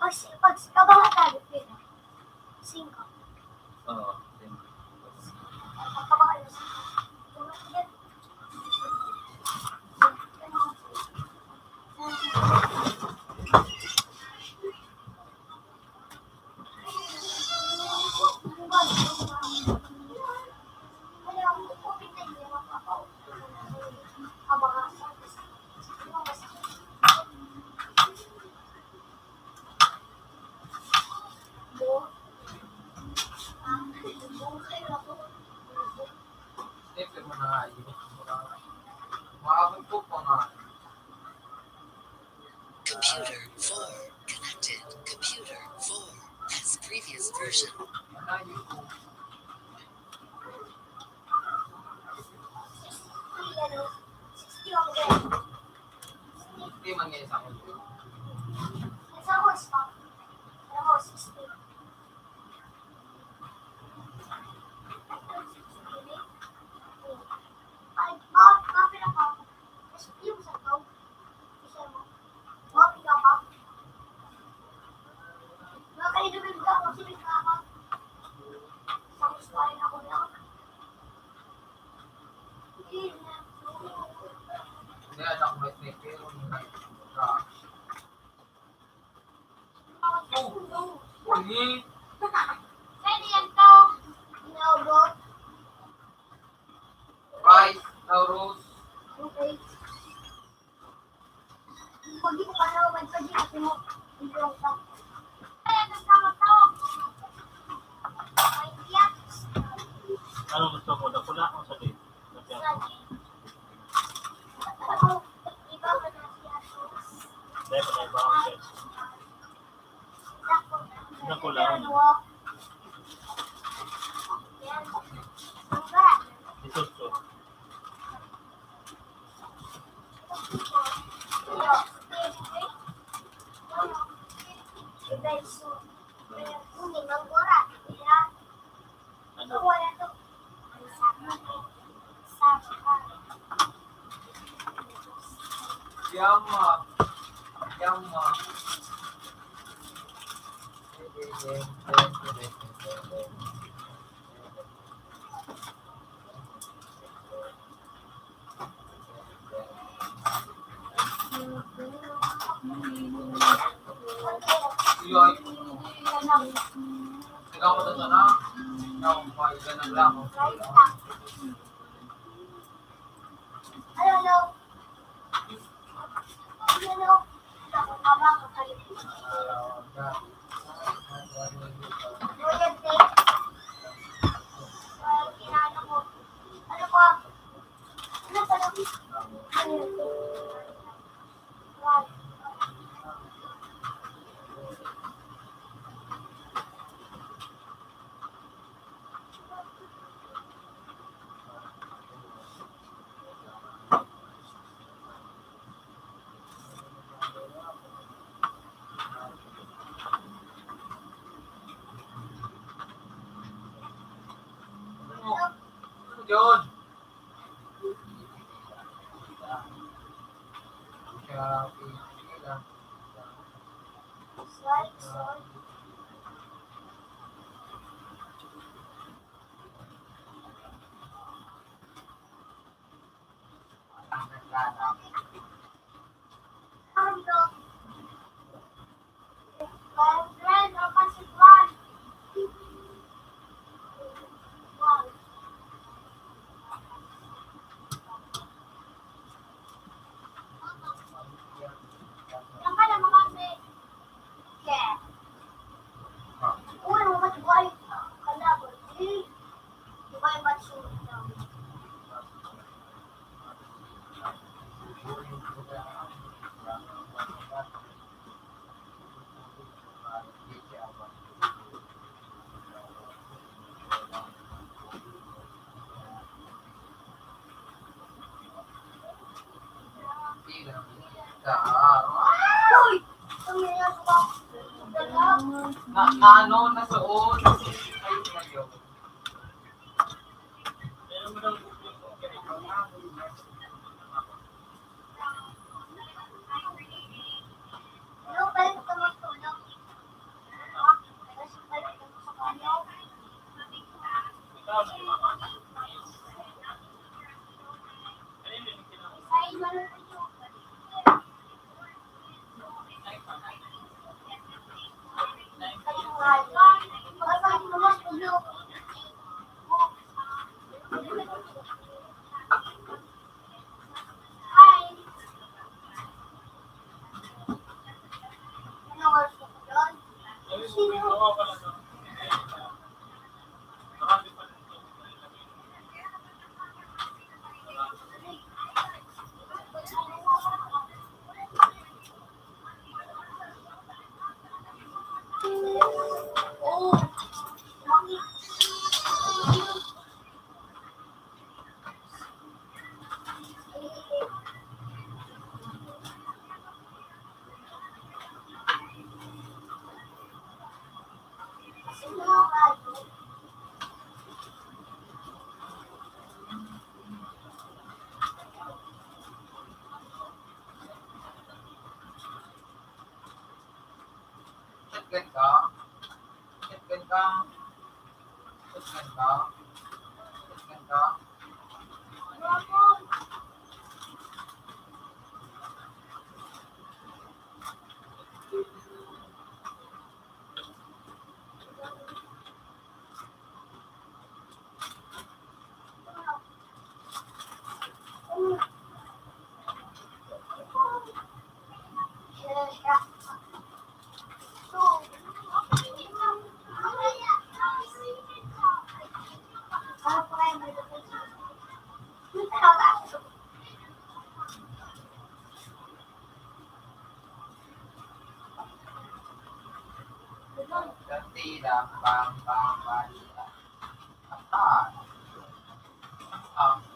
Pag, pag, kabanga tayo, pera. Singko. Oo, singko. Kabanga tayo, singko. Step mo na, maabot ko pa nga. Computer four connected. Computer four has previous version. Hindi man ngayon sa akin. Hindi, anak, may sniper. Oh, oh, oh. Pwede yan to. Inaubot. Rice, Taurus. Okay. Pag di ko pa naubad, pwede natin mo. Hindi lang pa. Kaya kasama to. Ay, tiyak. Ano gusto mo? Dakula o saging? Saging. Iba ko na siya. Dahil pa tayo ba ang best? Dakula. Ito, ito. Ano? Yama. Yama. Yoy. Ikaw mo ito na. Ikaw mo pa, ilan ang lako. Yun. Na, ano, nasuot. Ay, ayun. Chat ka? Chat ka? Chat ka? Chat ka? Dati lang, bang, bang, bang. Ah. Ah.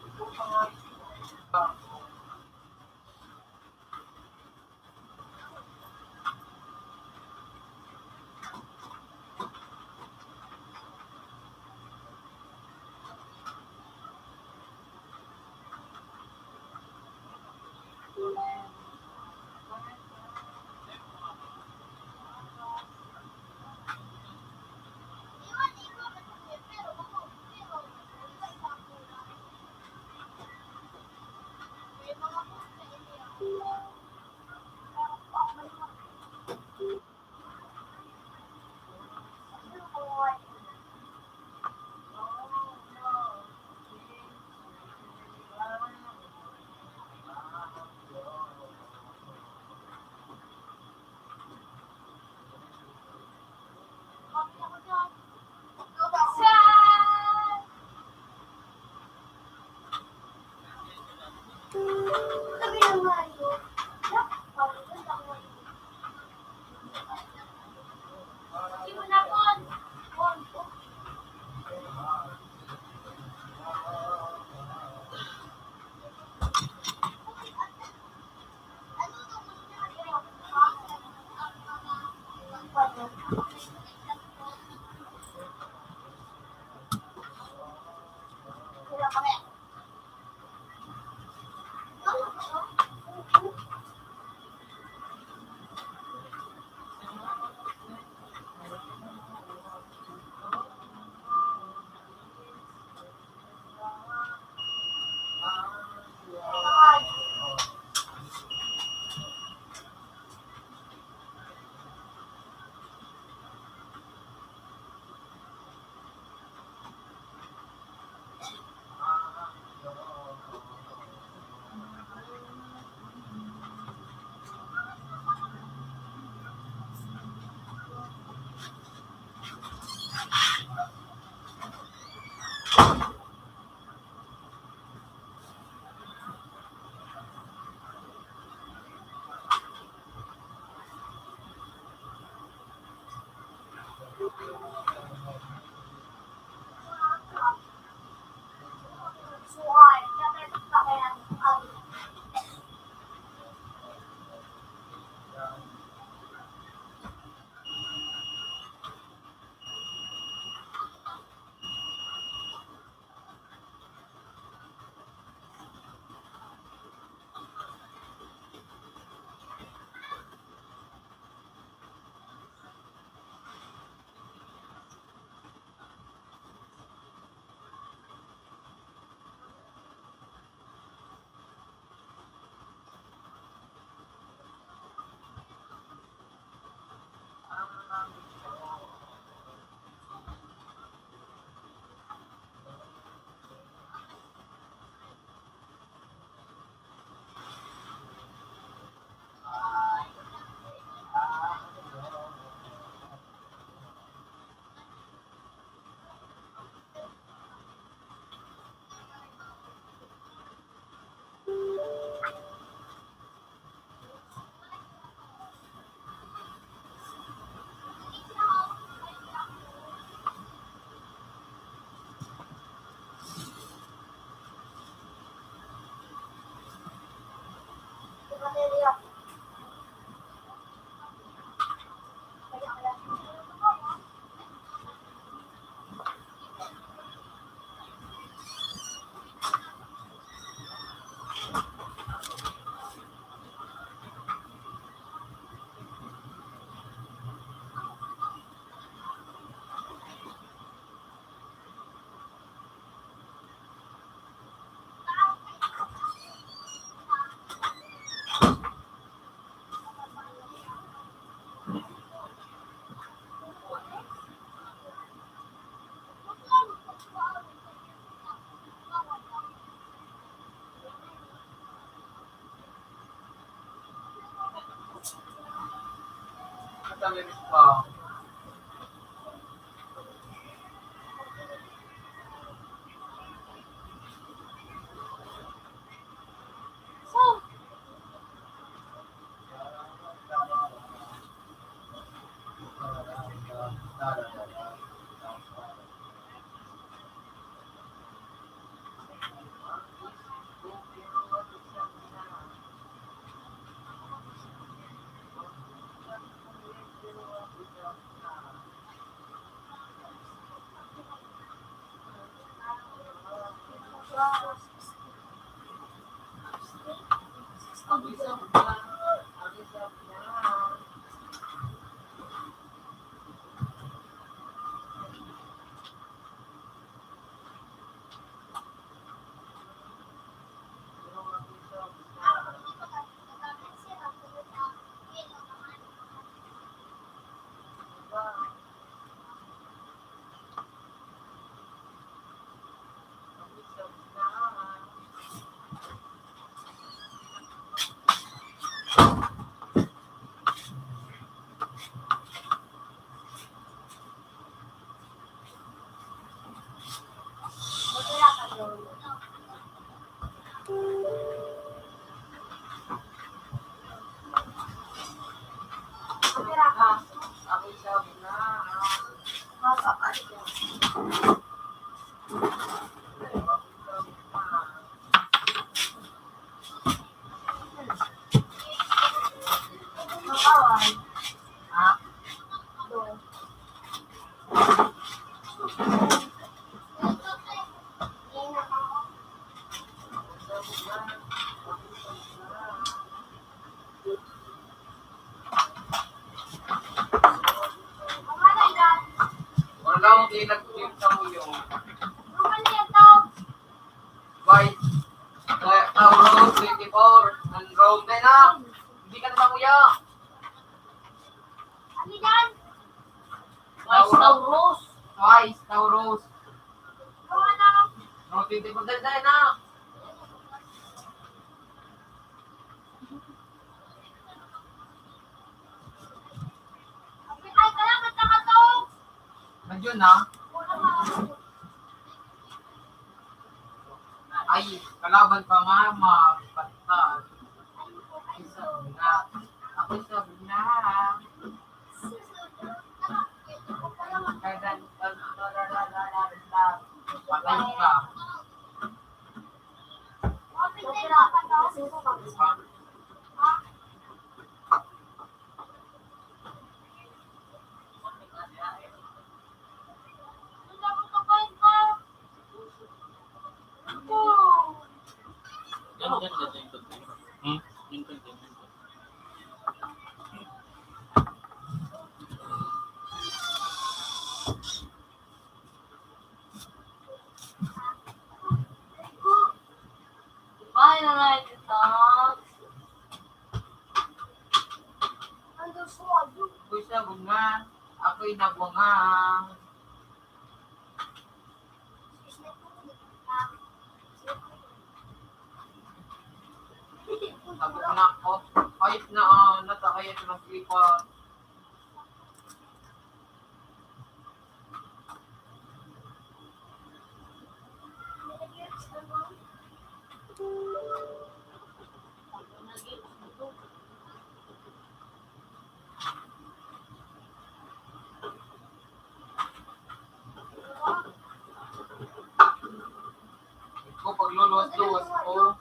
Wala mo kinagpit sa muyo. By, eh, Taurus twenty-four, ang Rome na. Hindi ka na sa muyo. Ano yan? Twice Taurus. Twice Taurus. Ano? Rome twenty-four, dali, dali na. Ay, kalaban ka, Katong! Medyo na. Ay, kalaban pa nga, mapatay. Isa na. Ako isa na. Patay ka. Di ba? Hmm? Ay, nanay kita. Uy, sabon nga. Ako'y nabunga. Sabon na ako. Ayos na, ah, nata, ayos na, nagkripa. Ikaw, pagluluwas-luwas ko.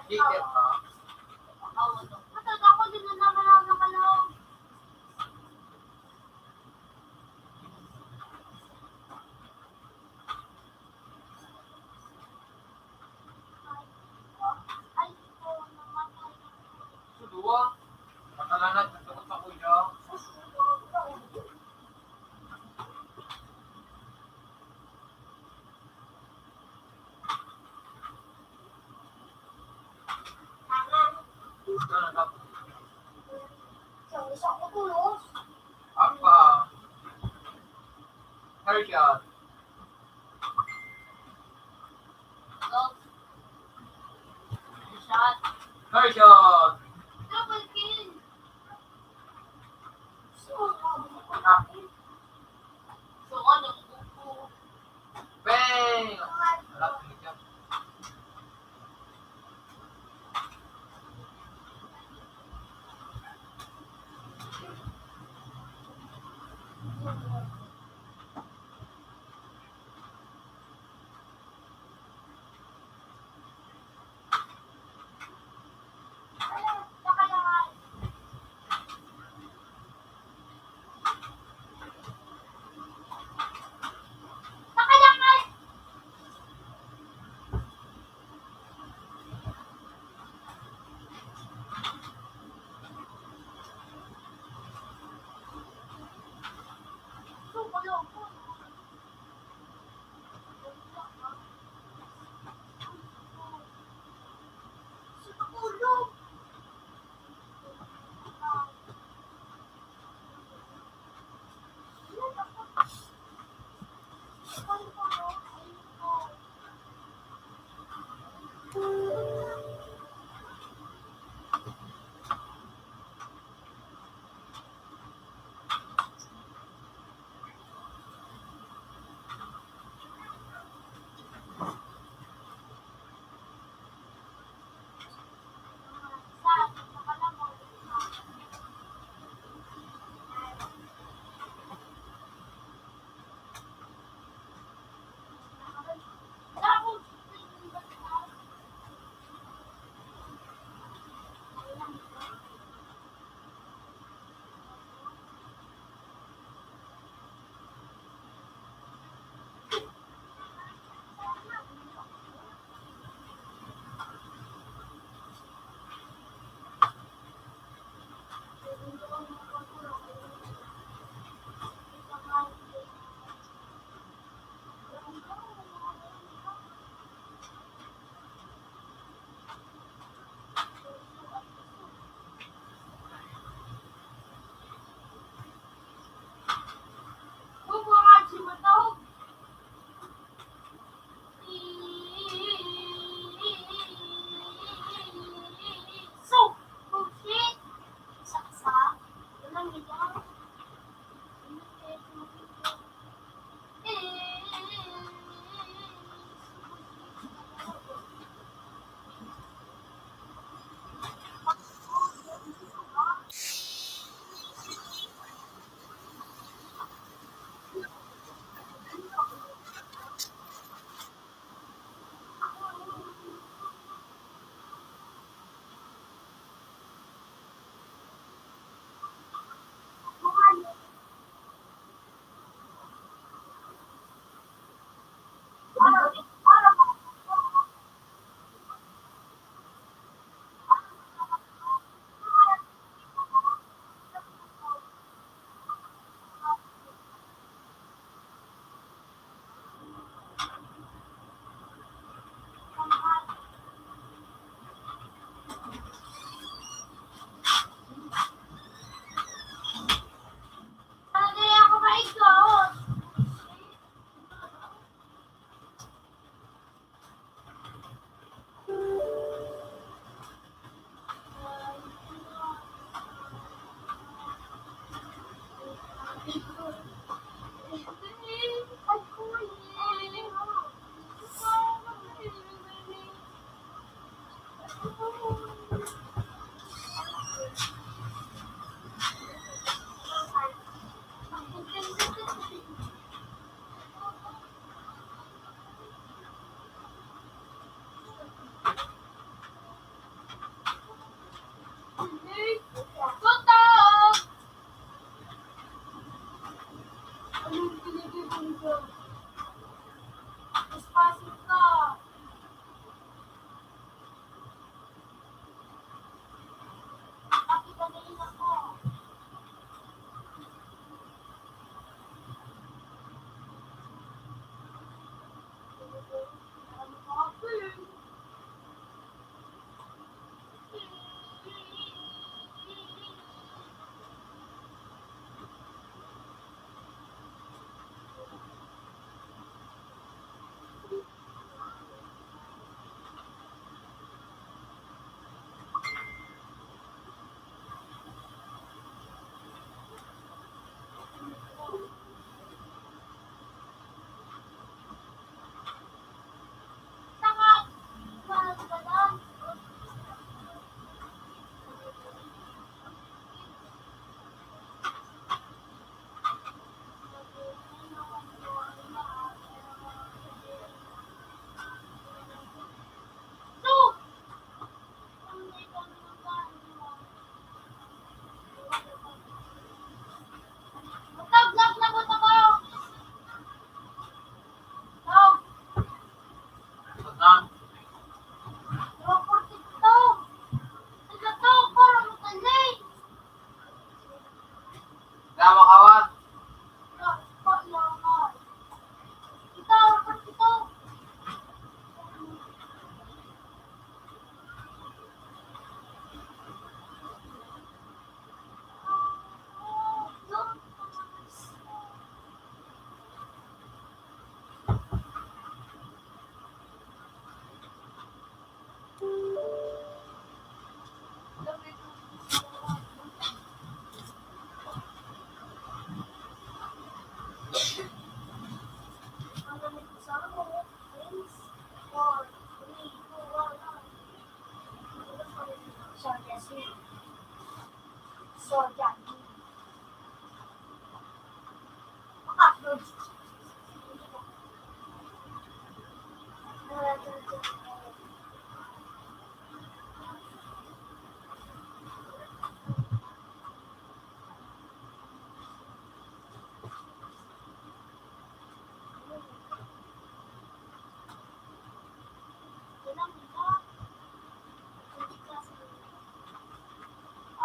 Ticket, ha? Sa duwa, nakalanad na sa kuya. Third shot. Third shot. Double kill. So, so, ano, Bang!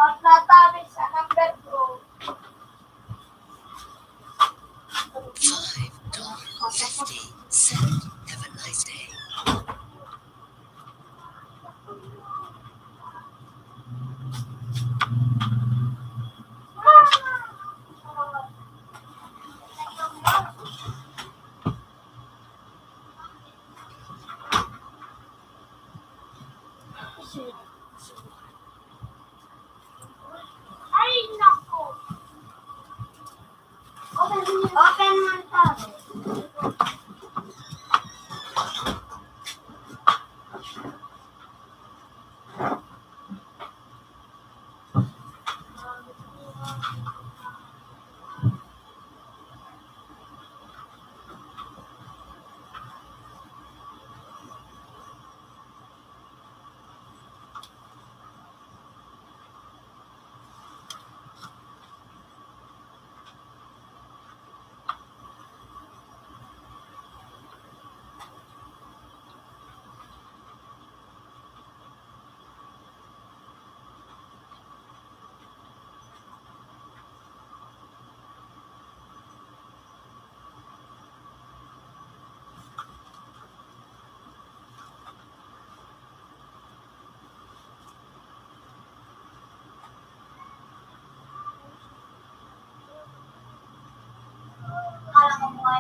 At natabi sa number two. Five dollar fifty cent. Have a nice day. Ay, naku. Open, open man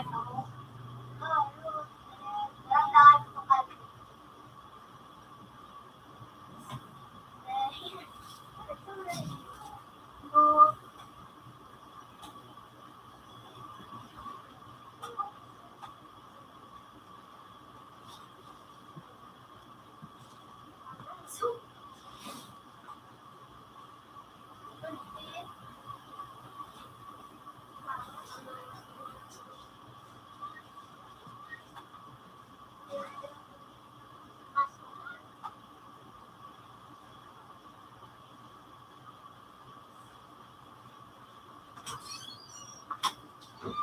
to.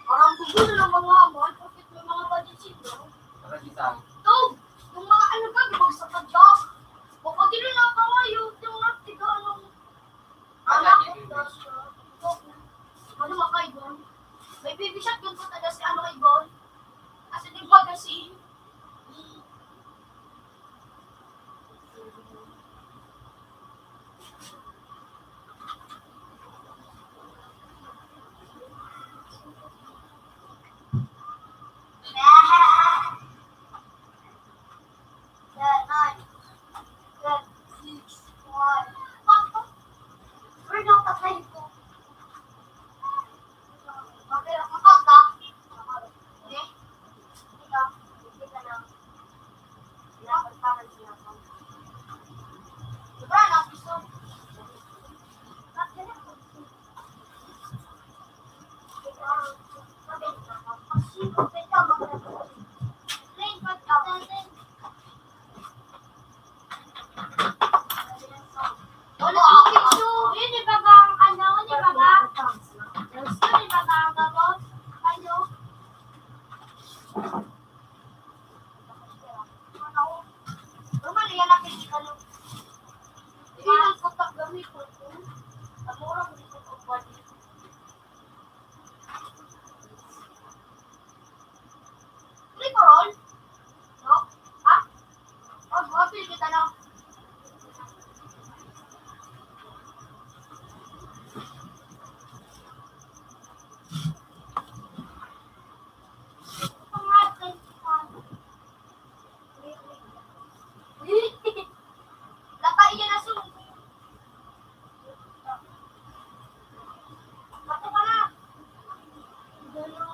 Parang gugulo ng mga amo, bakit may mga budget sila? Parang isang Tog! Yung mga ano ka, gibagsak ka dyan. Kapag yun na kawayo, yung mga tiga ano. Ano, ano, mga kaigon? May baby shot yung punta na si ano, kaigon? Kasi di ba kasi Wala akong picture. Yun, di ba ba ang ano? Di ba ba? Yun, di ba ba ang gabos? Ano? Normal yan ang picture, ano? Hindi lang ko pag gamit ko. Ang mura ko dito pag balik. Tricorol? No? Ha? Oh, okay, kita na. Lata iya na sung. Bato ka na. Dalo.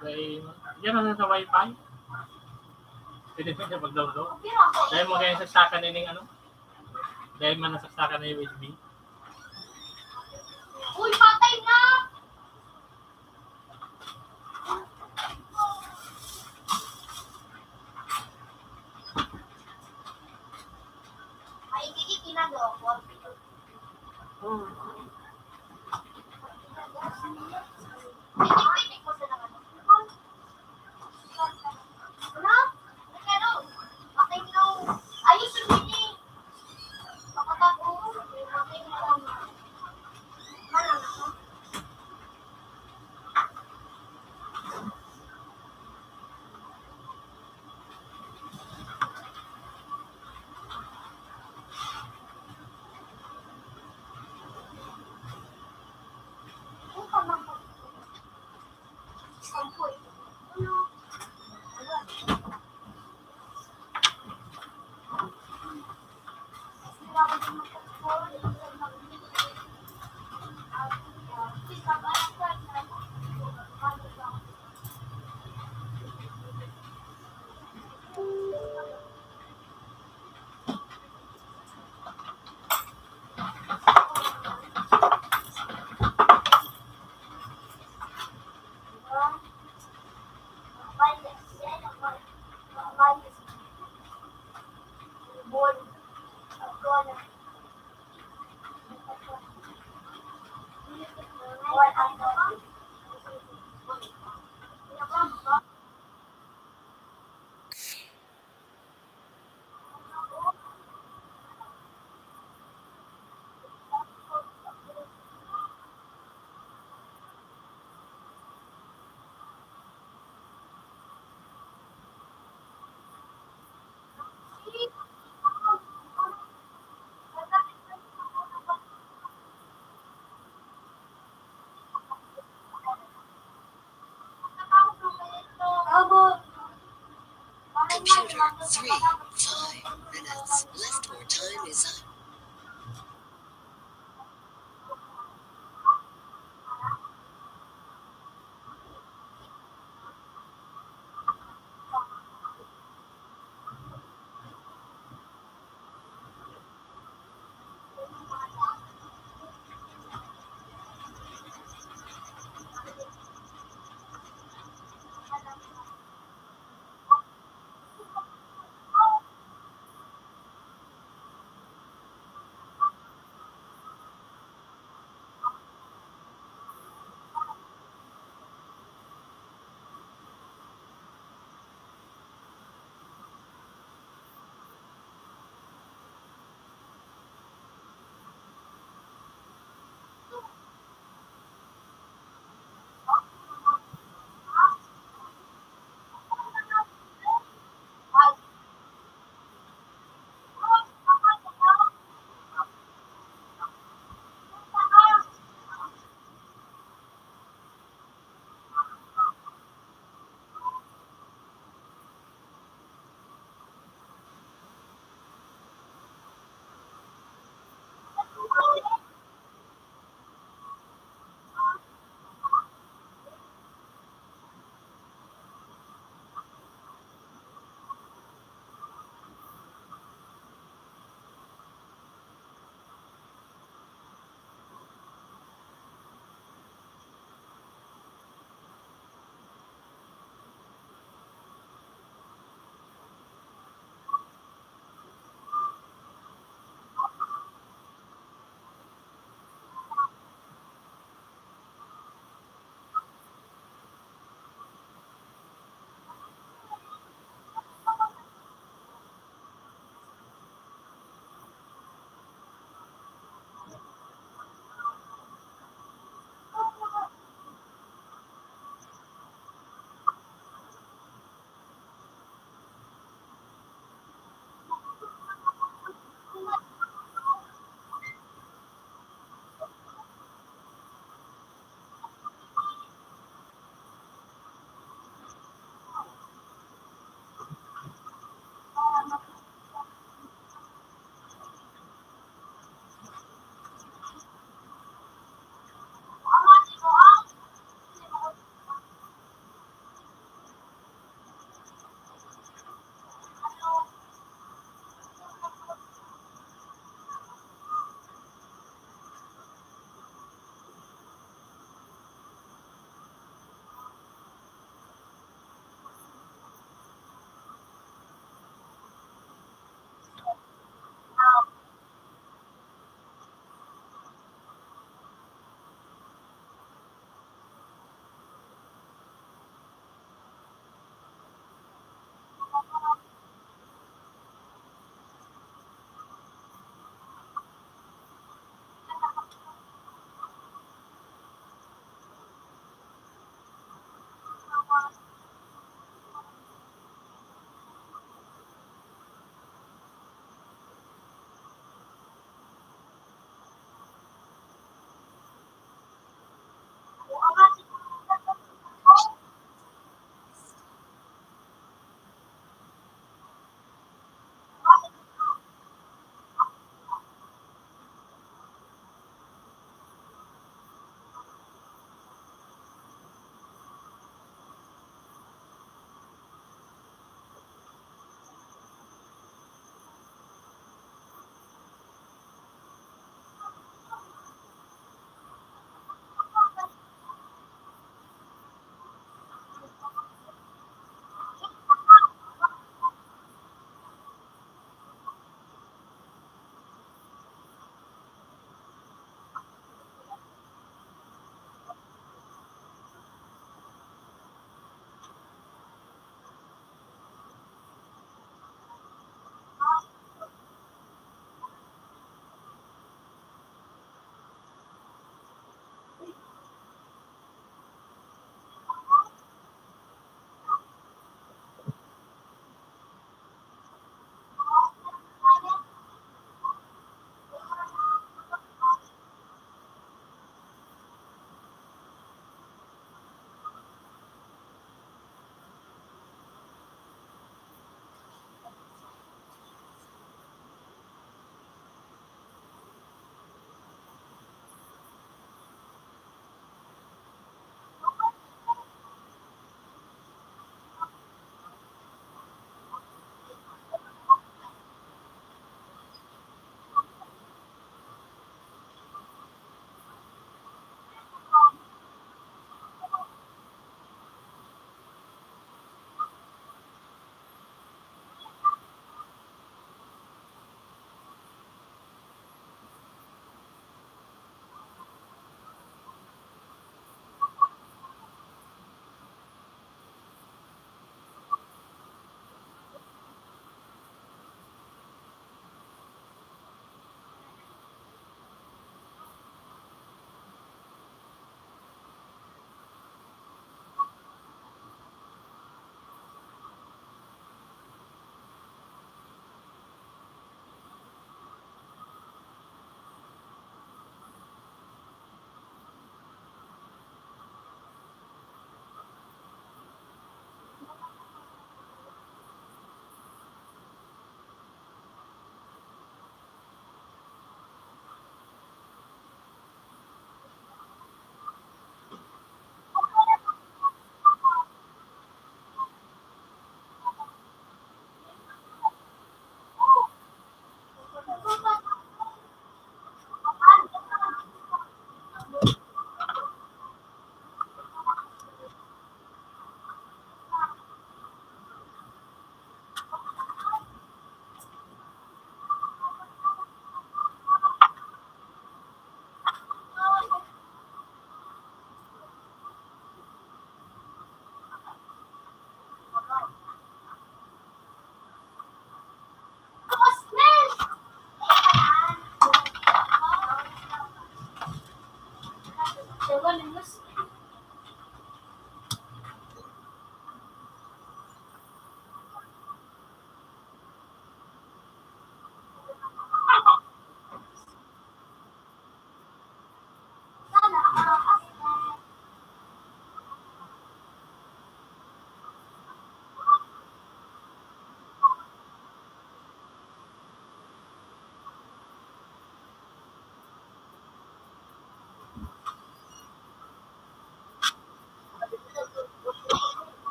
Kay, yan ang sa wifi. Pwede mo siya mag-download. Dahil mo kaya sa saka na yung ano? Dahil man nasaksakan na yung U S B. Uy, patay na! Ay, hindi kinagawa ko. Computer, three, five minutes left or time is up.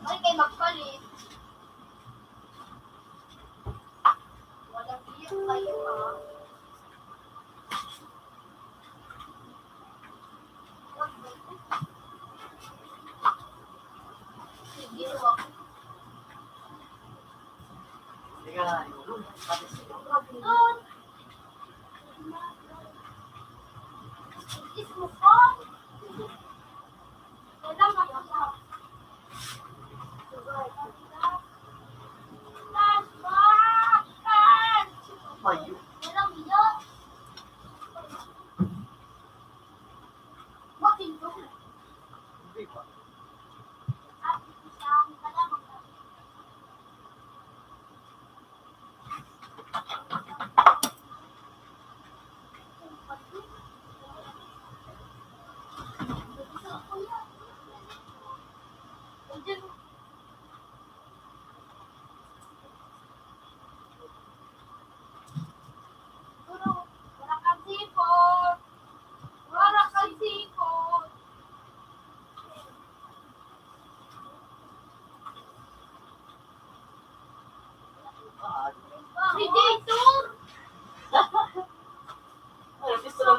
Ay, kay magpalit. Walang iyak kayo, ha? Sige, wag.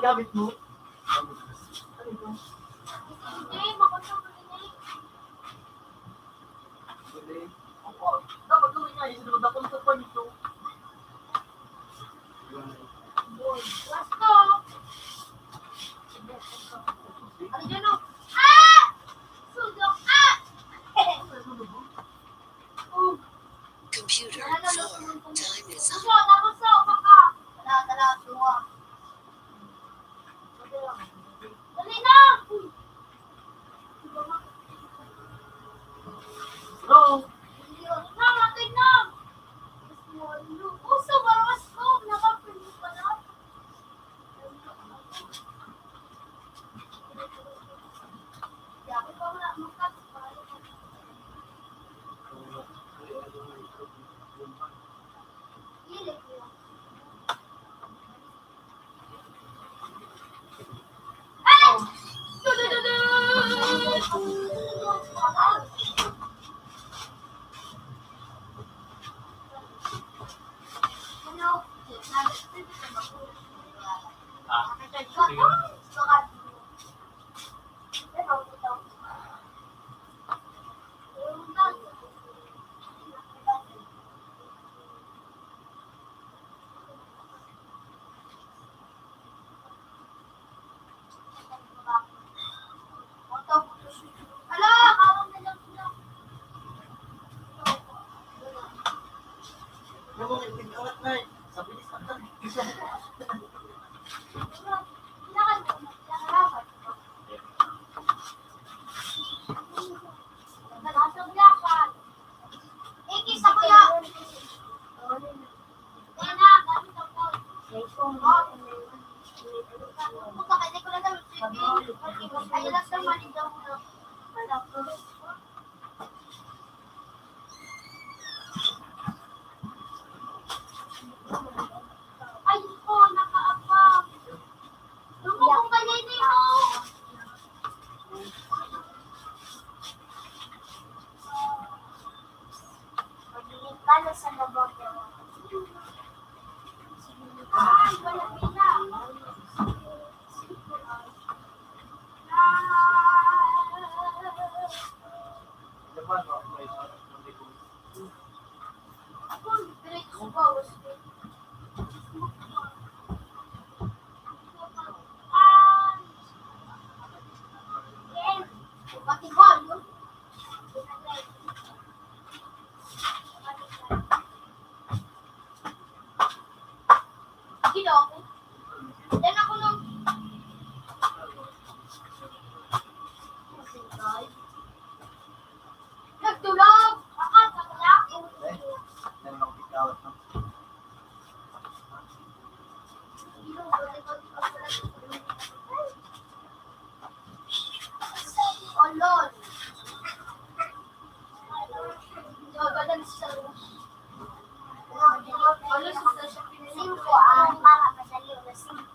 Gamit mo? Ano ito? Hindi, makontrol ko rin eh. Hindi. Opo, dapat gawin nga, isa na magdakon ko pa nito. Boy, basta. Ano dyan, oh? Ah! Sundok, ah! Oh. Computer, four. Time is up. Dali na! Hello? Ay, ko, nakaabang. Lumubog ka na, hindi mo. Pagiging kalos sa babaw. Ay, wala na. Ginoo ko. Yan ako nung nagtulog. Akat, akat. Oh, Lord. Singko ang mga kadali na singko.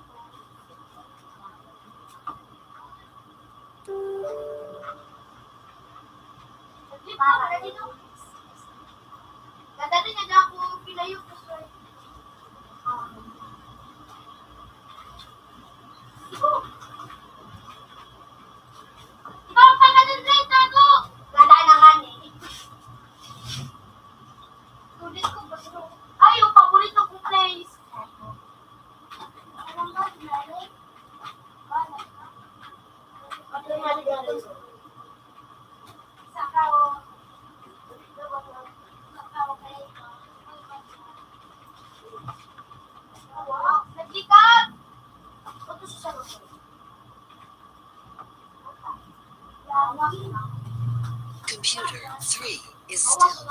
Kadali na ako pinayo ko, sir. Ikaw ang pagkadalreta ko! Wala na nga ni. Tulis ko, basta. Ay, yung paborito kong place. Computer three is still.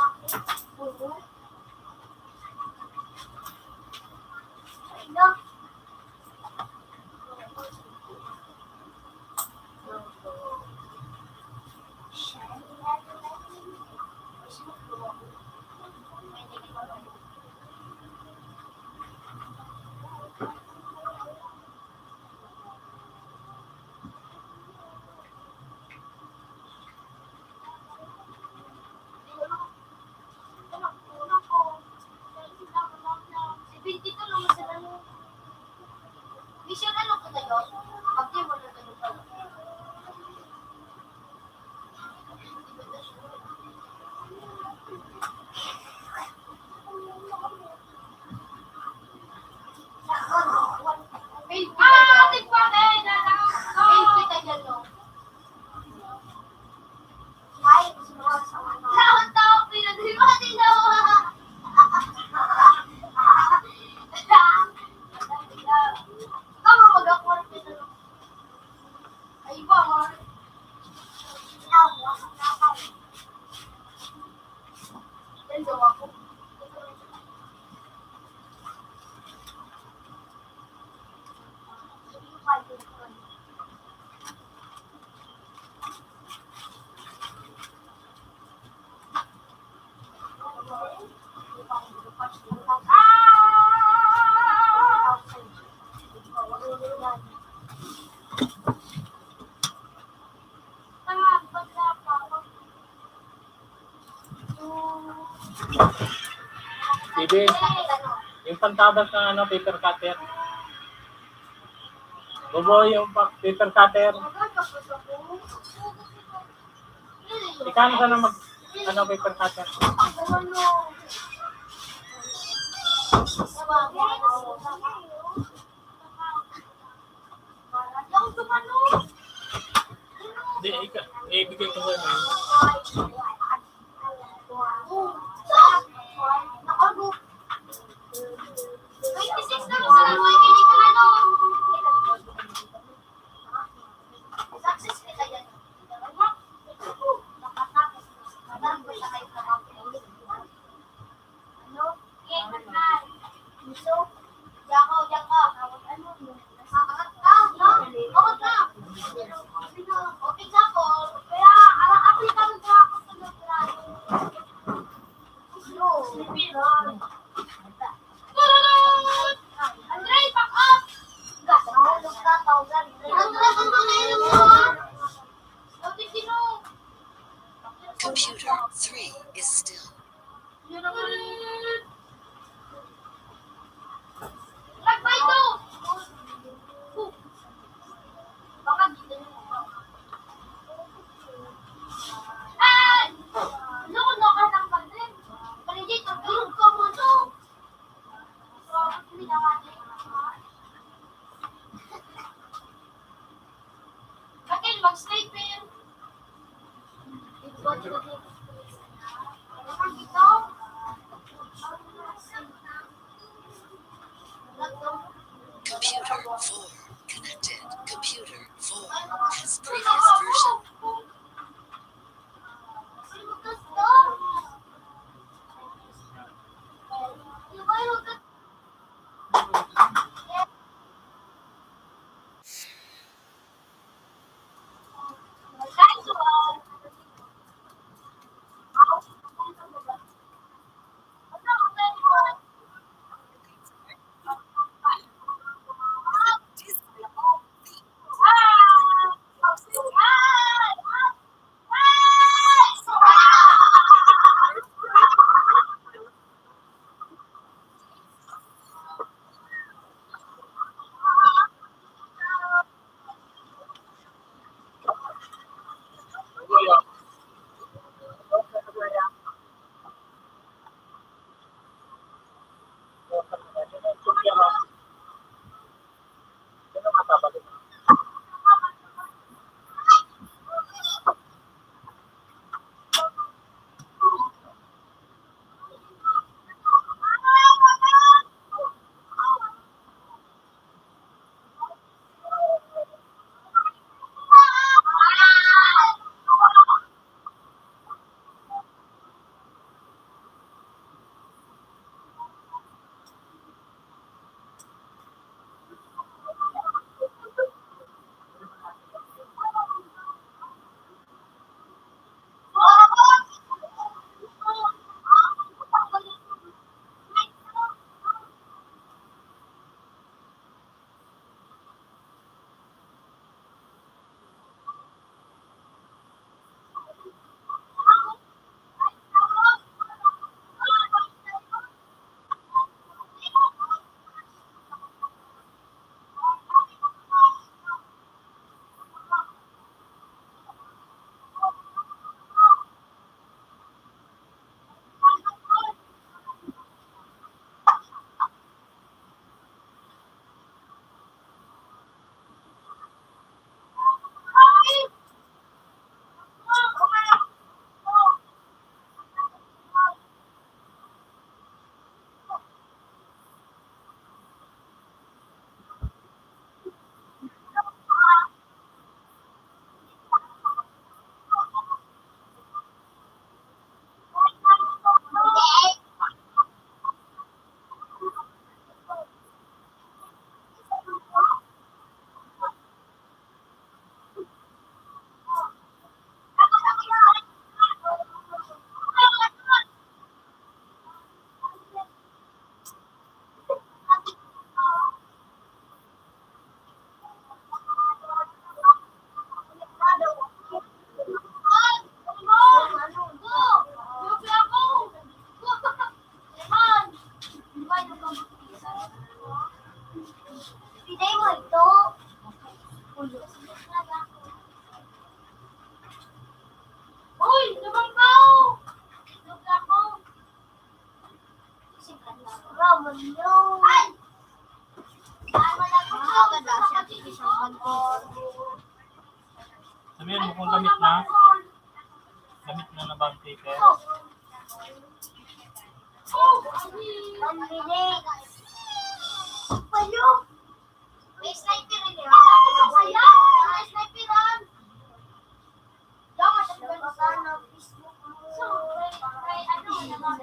Sige. Yung pantabas ng ano, paper cutter. Bubuo yung pa- paper cutter. Ikaw na sana mag, ano, paper cutter. Hindi, ika, eh, ibigay ko sa'yo. Computer three is still. Computer four connected. Computer four has previous version. Sabihin mo kung gamit na. Gamit na na ba ang paper? May sniper rin yun. May sniper rin. Dapat ang ganda ng Facebook mo. So, may, may ano naman.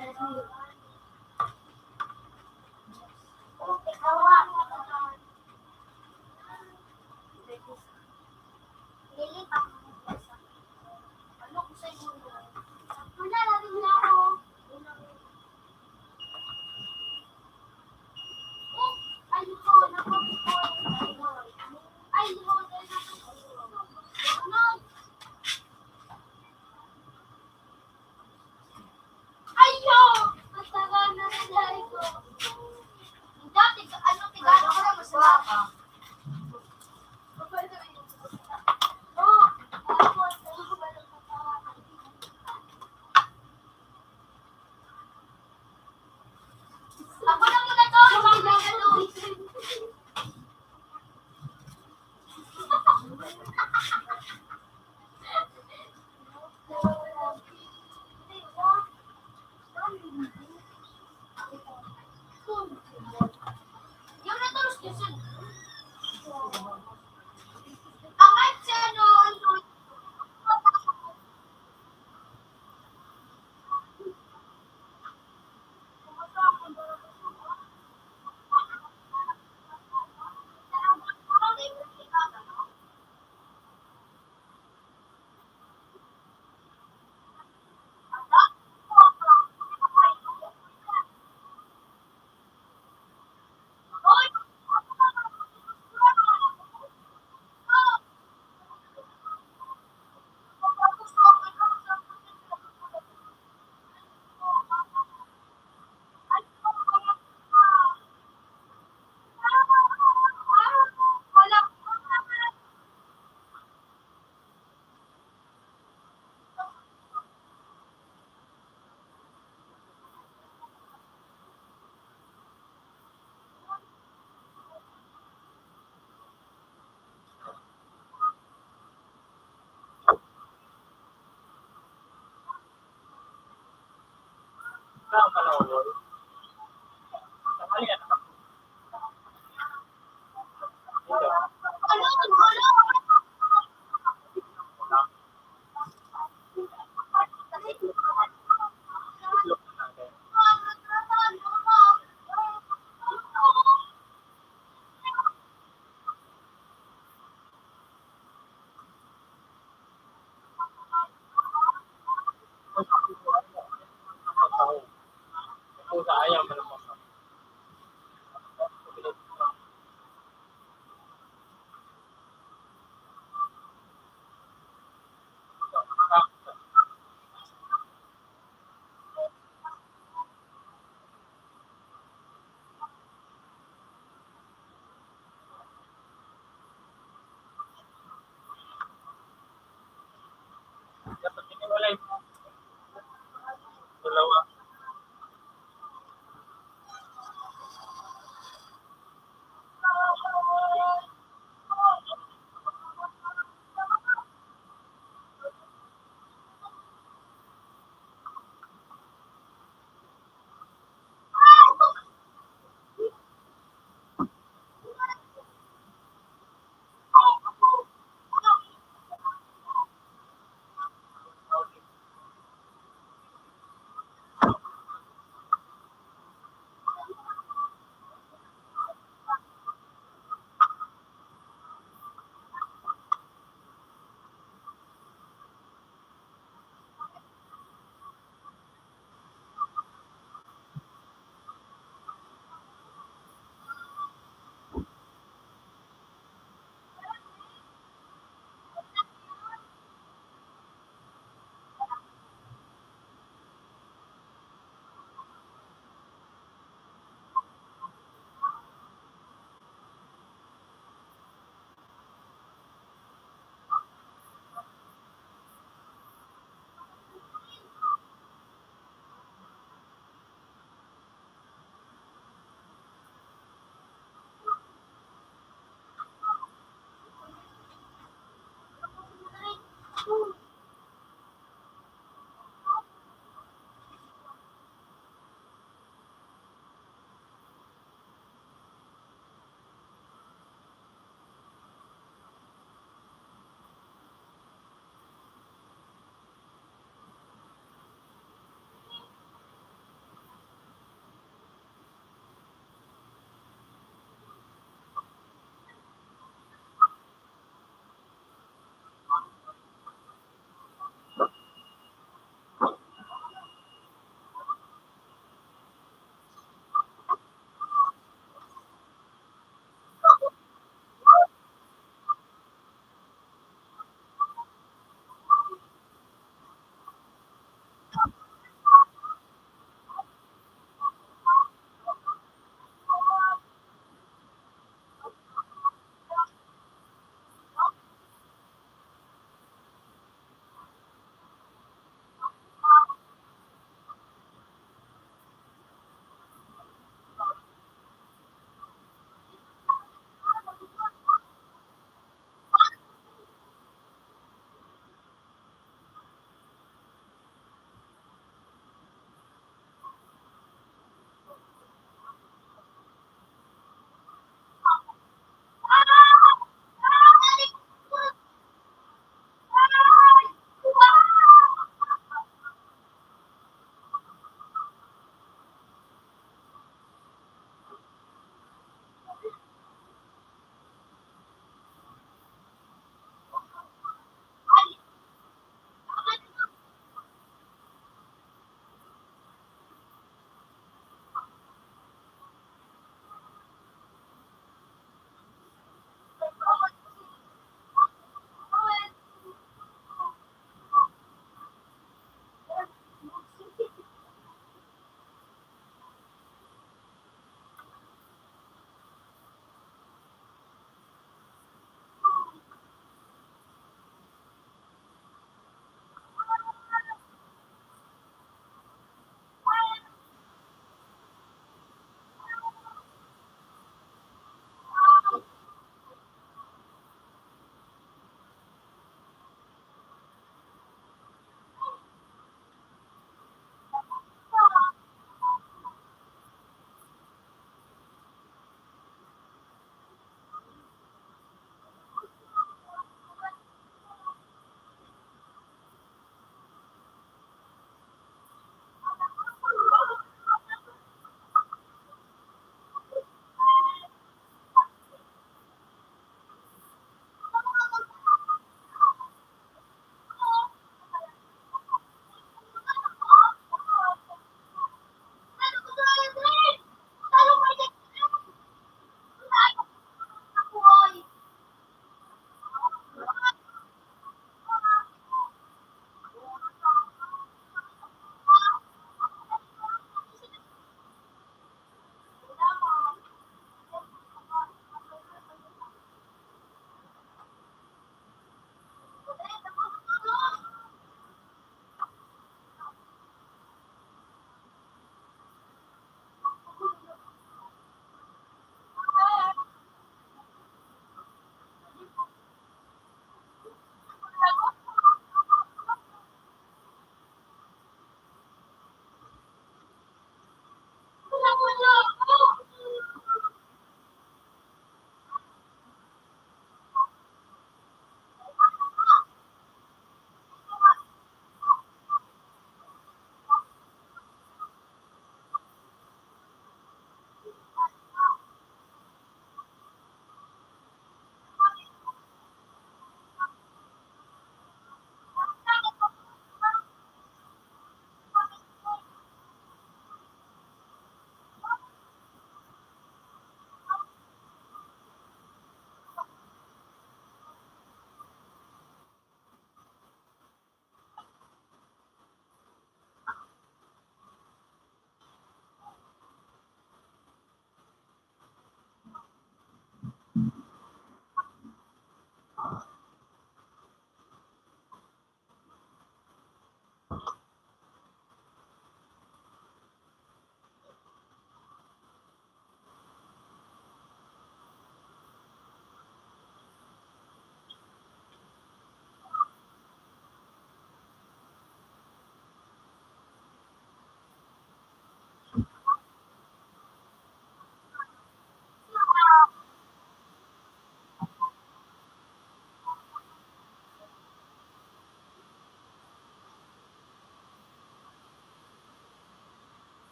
Ayo! Ang tagal na rin dahil ko. Dati, ano, tigano ko lang, masama ka. Oh, ako lang muna to, ako lang muna to.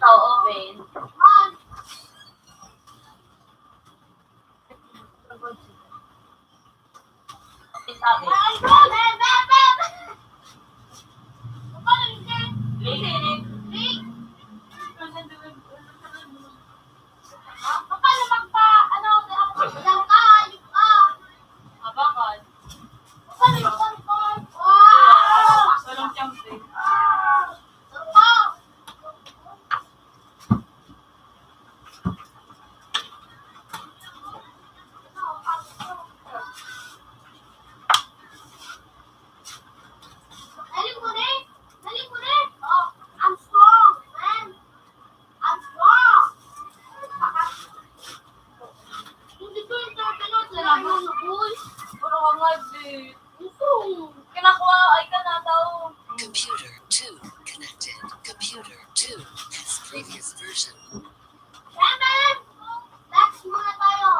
Totoo, Ben. Sabi. Listening. Abakan. Walang tiyempo. Ay, babe. Gusto. Kinakuha, ay, ka na daw. Computer two connected. Computer two has previous version. Seven! Next muna tayo.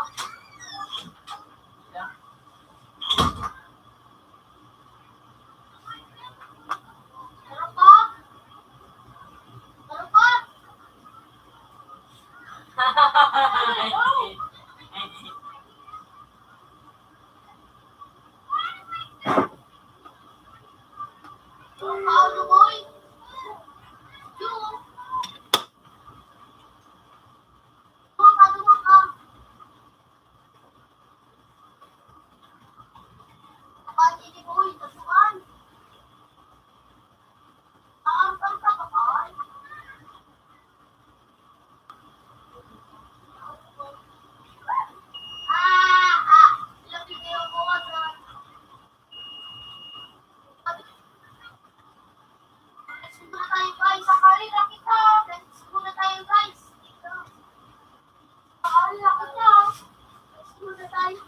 Ano pa? Ano pa? Paolo, boy. Yung. Mga kaduwa ka. Kapag ini, boy, kasuan. Ang pagkakapal. Ah, ah, lagi niyo po sa Next muna tayo, guys. Sa karera kita. Next muna tayo, guys. Dito. Sa karera kita. Next muna tayo.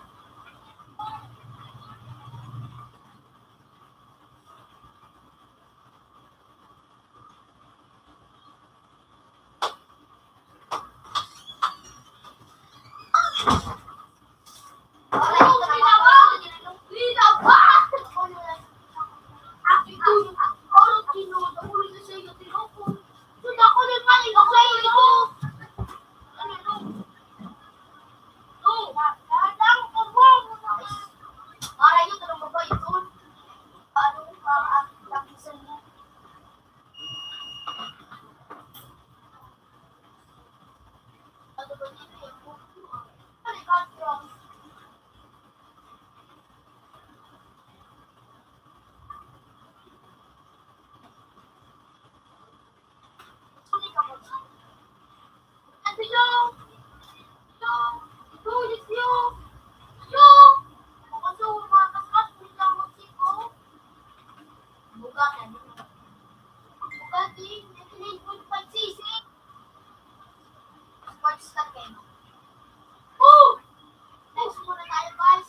Sports ka, Ken. Oh! Next muna tayo, guys.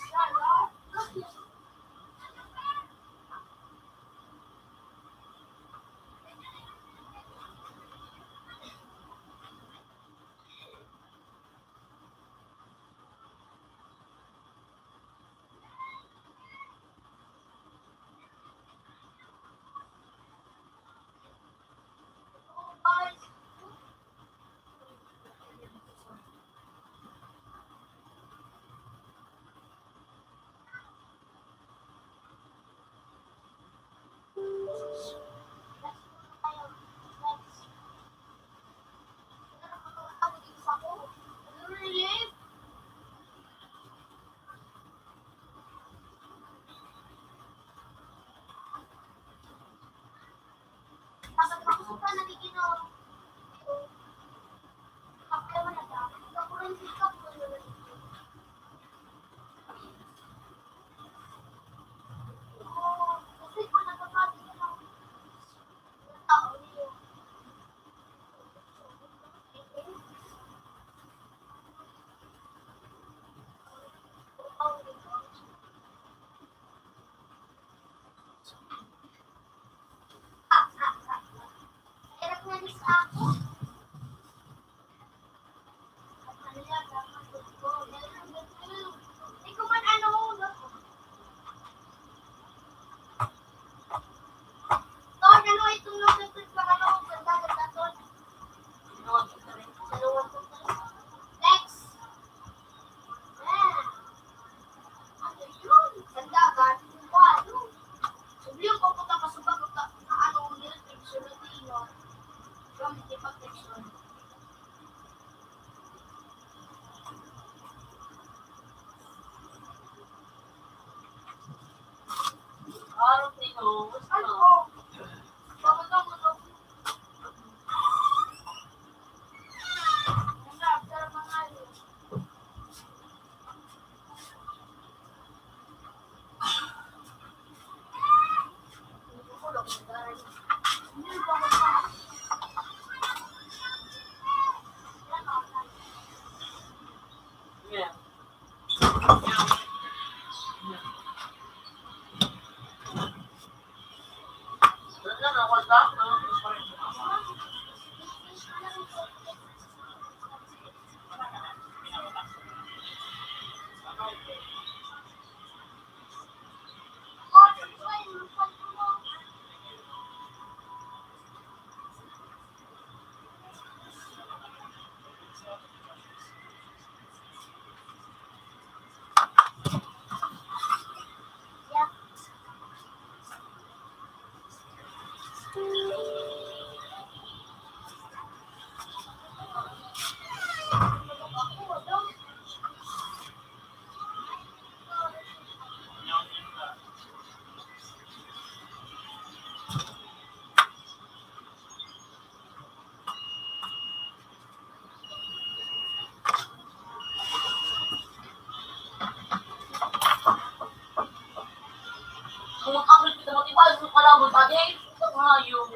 Kung mag-abot kita, matibay sa kalaban, padi. Ito nga yung,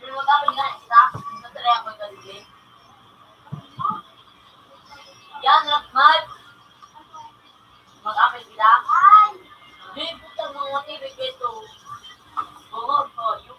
yung mag-abot nga kita, sa tira ko ito, di. Yan, Ragmar. Mag-abot kita. Di, putang mga matibay dito. Oo, oo, yung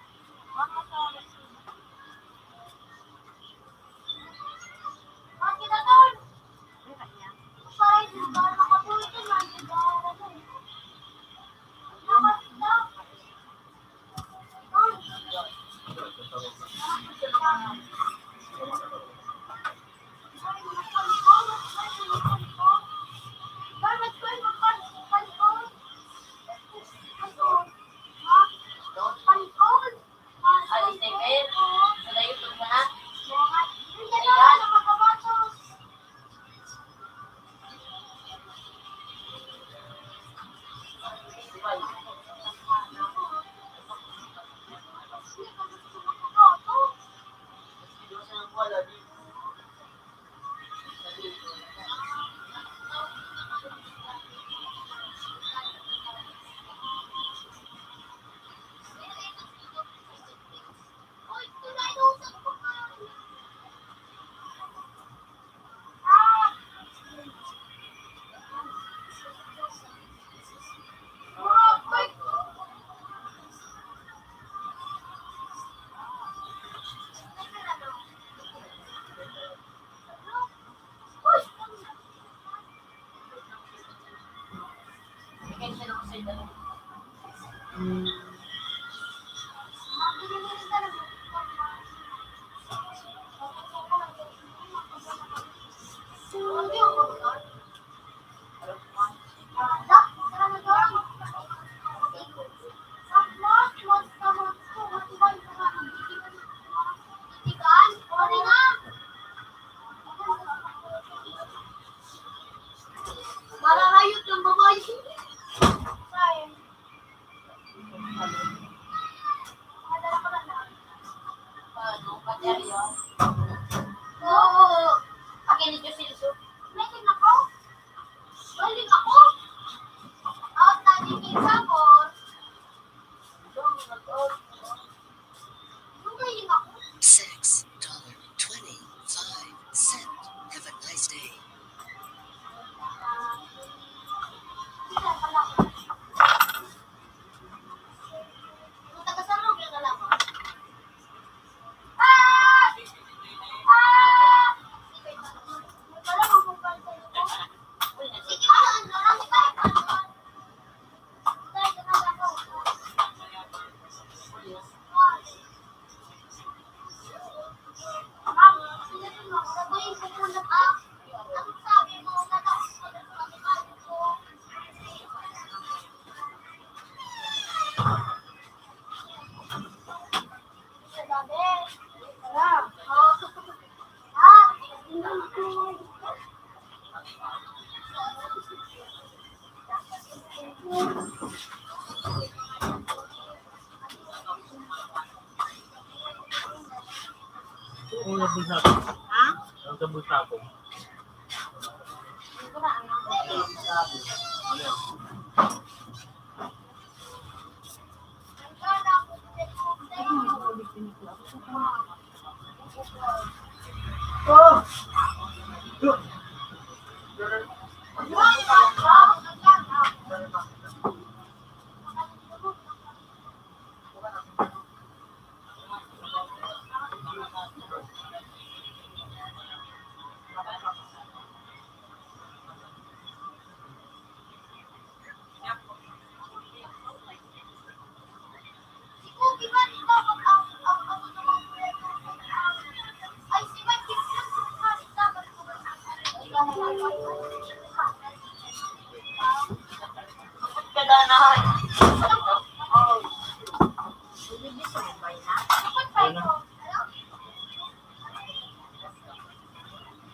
Mararayot ng babae. Ano, baterya? Oo. Akin ni Diyos Ilso. Meron ako. Galing ako. Out na din yung sabon. Galing ako. Six dollar twenty-five cent. Have a nice day. Kung nabulsa ako. Ha? Ang nabulsa ako.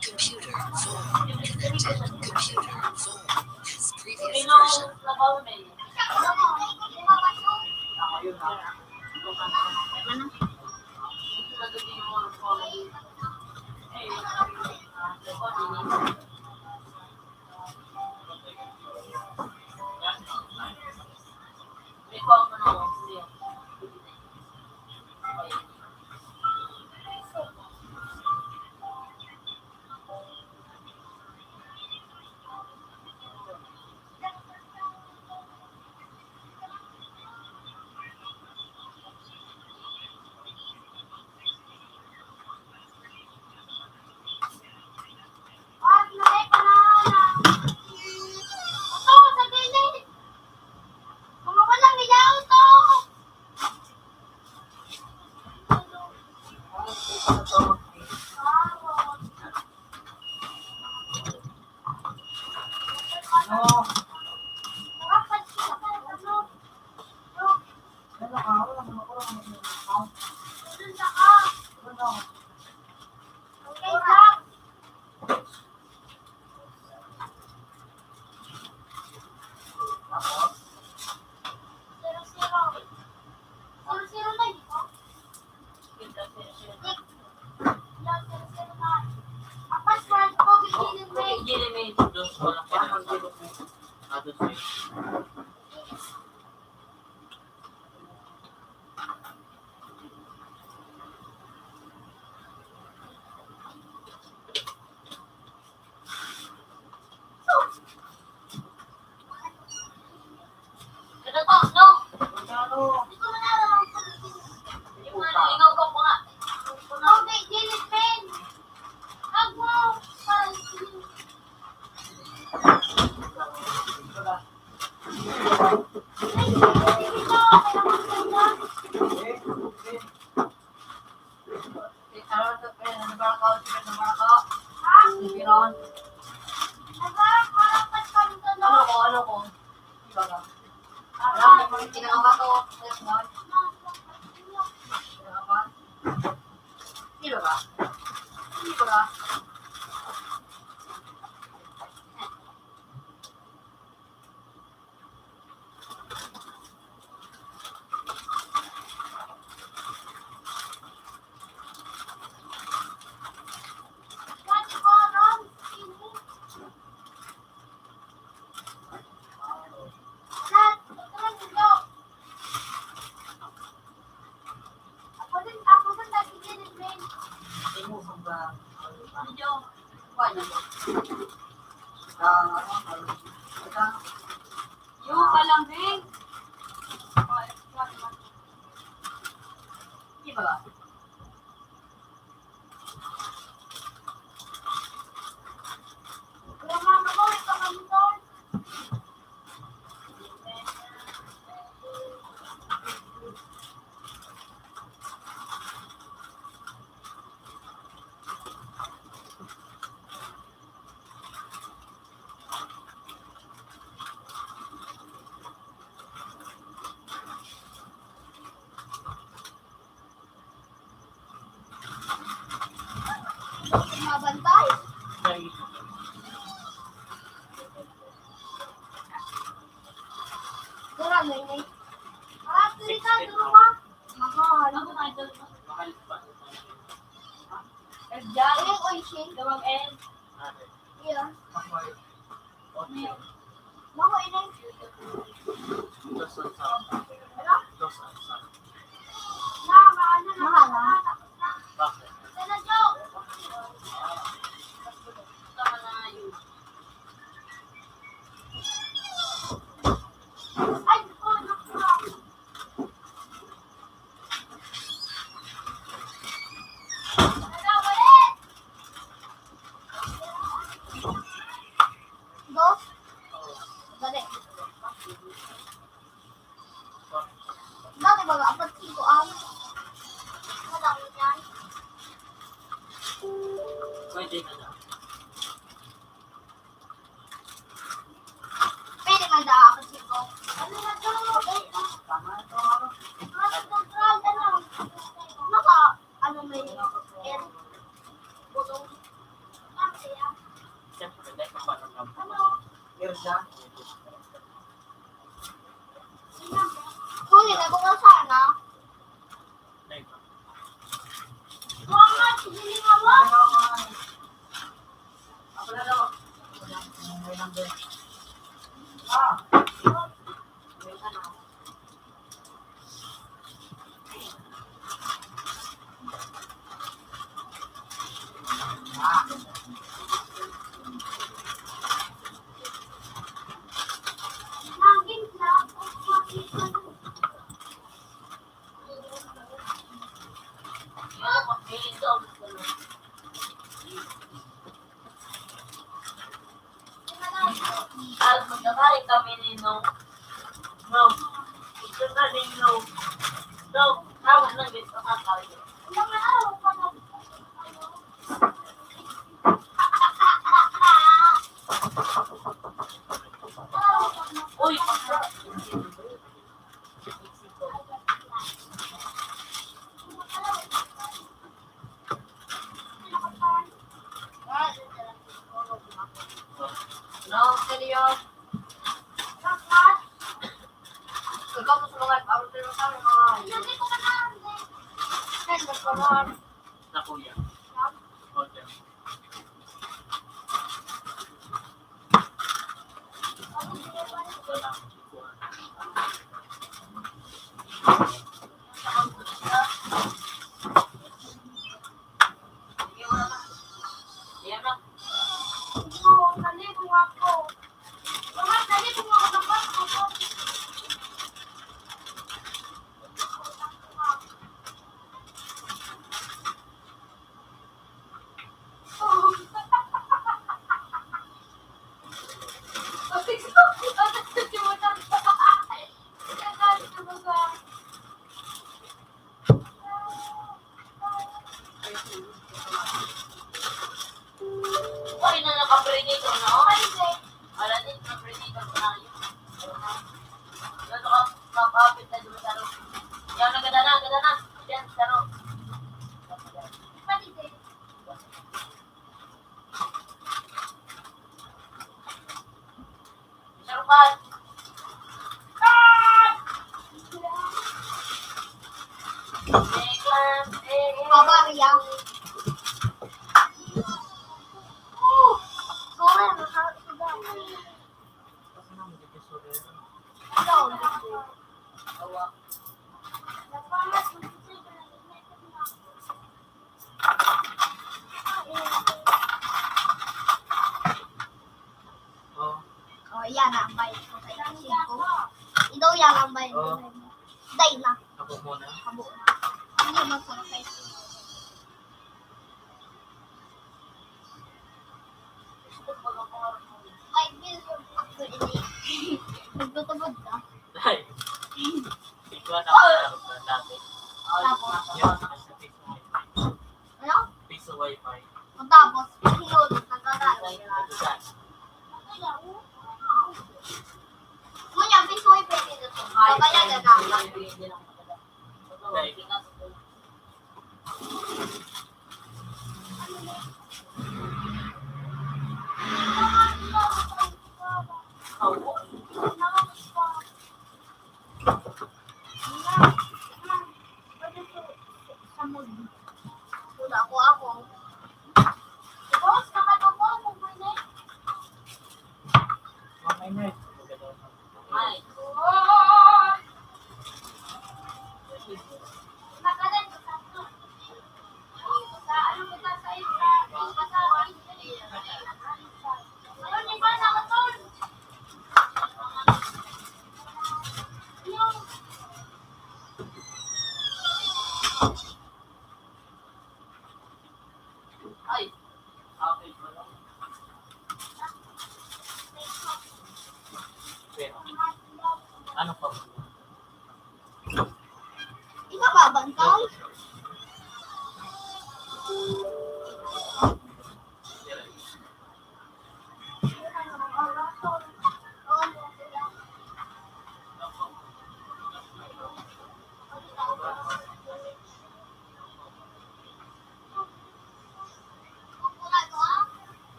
Computer, phone, connected. Computer, phone, has previous version. Yung palang, Bing. Di ba? Mabantay. Dura, may, may. Ah, pili ka, dura, ma. Mahal. Mahal pa. Ay, oy, shit. Gawang N. Iya. Mako ini. Ano? Mahal, ah. Ay, Dos? Dali. Dati baga, apat, singko, apat. Wala ko Huli na ko sana. Buwan nga, sige nga, wa. Al, magkakain kami ni Nong. Nong. Gusto na ni Nong. Nong, tawag ng gusto ka kami. Uy, no, Elio. Ikaw, gusto mo nga, bawal kayo sa mga. Send mo pa na. Na, kuya. Okay. Uy, na naka-predator na, oh. Wala din, naka-predator na yun. Ano ka, kapapit na doon sa loob. Yan, nagada na, nagada na. Yan, sa loob. Baba, Ria. Oh, yan ang bayad ko sa singko. Ito yan ang bayad ko. Oh. Dahil na. Habo mo na. Habo na. Hindi mo sa singko. Five million. Nagtutubod na. Ay. Ikaw na ang dati. Tapos? Yun, nasa Facebook. Ano? Piso wifi. Tapos, hinulog, nagkakaroon. Ngunyan, piso wifi, piso to. Babayaran na. Wala ko, ako. Boss, nakatuko, kung pwede. Okay na eh. Ay. Ay. Ano pa? Ikaw ba, bantay?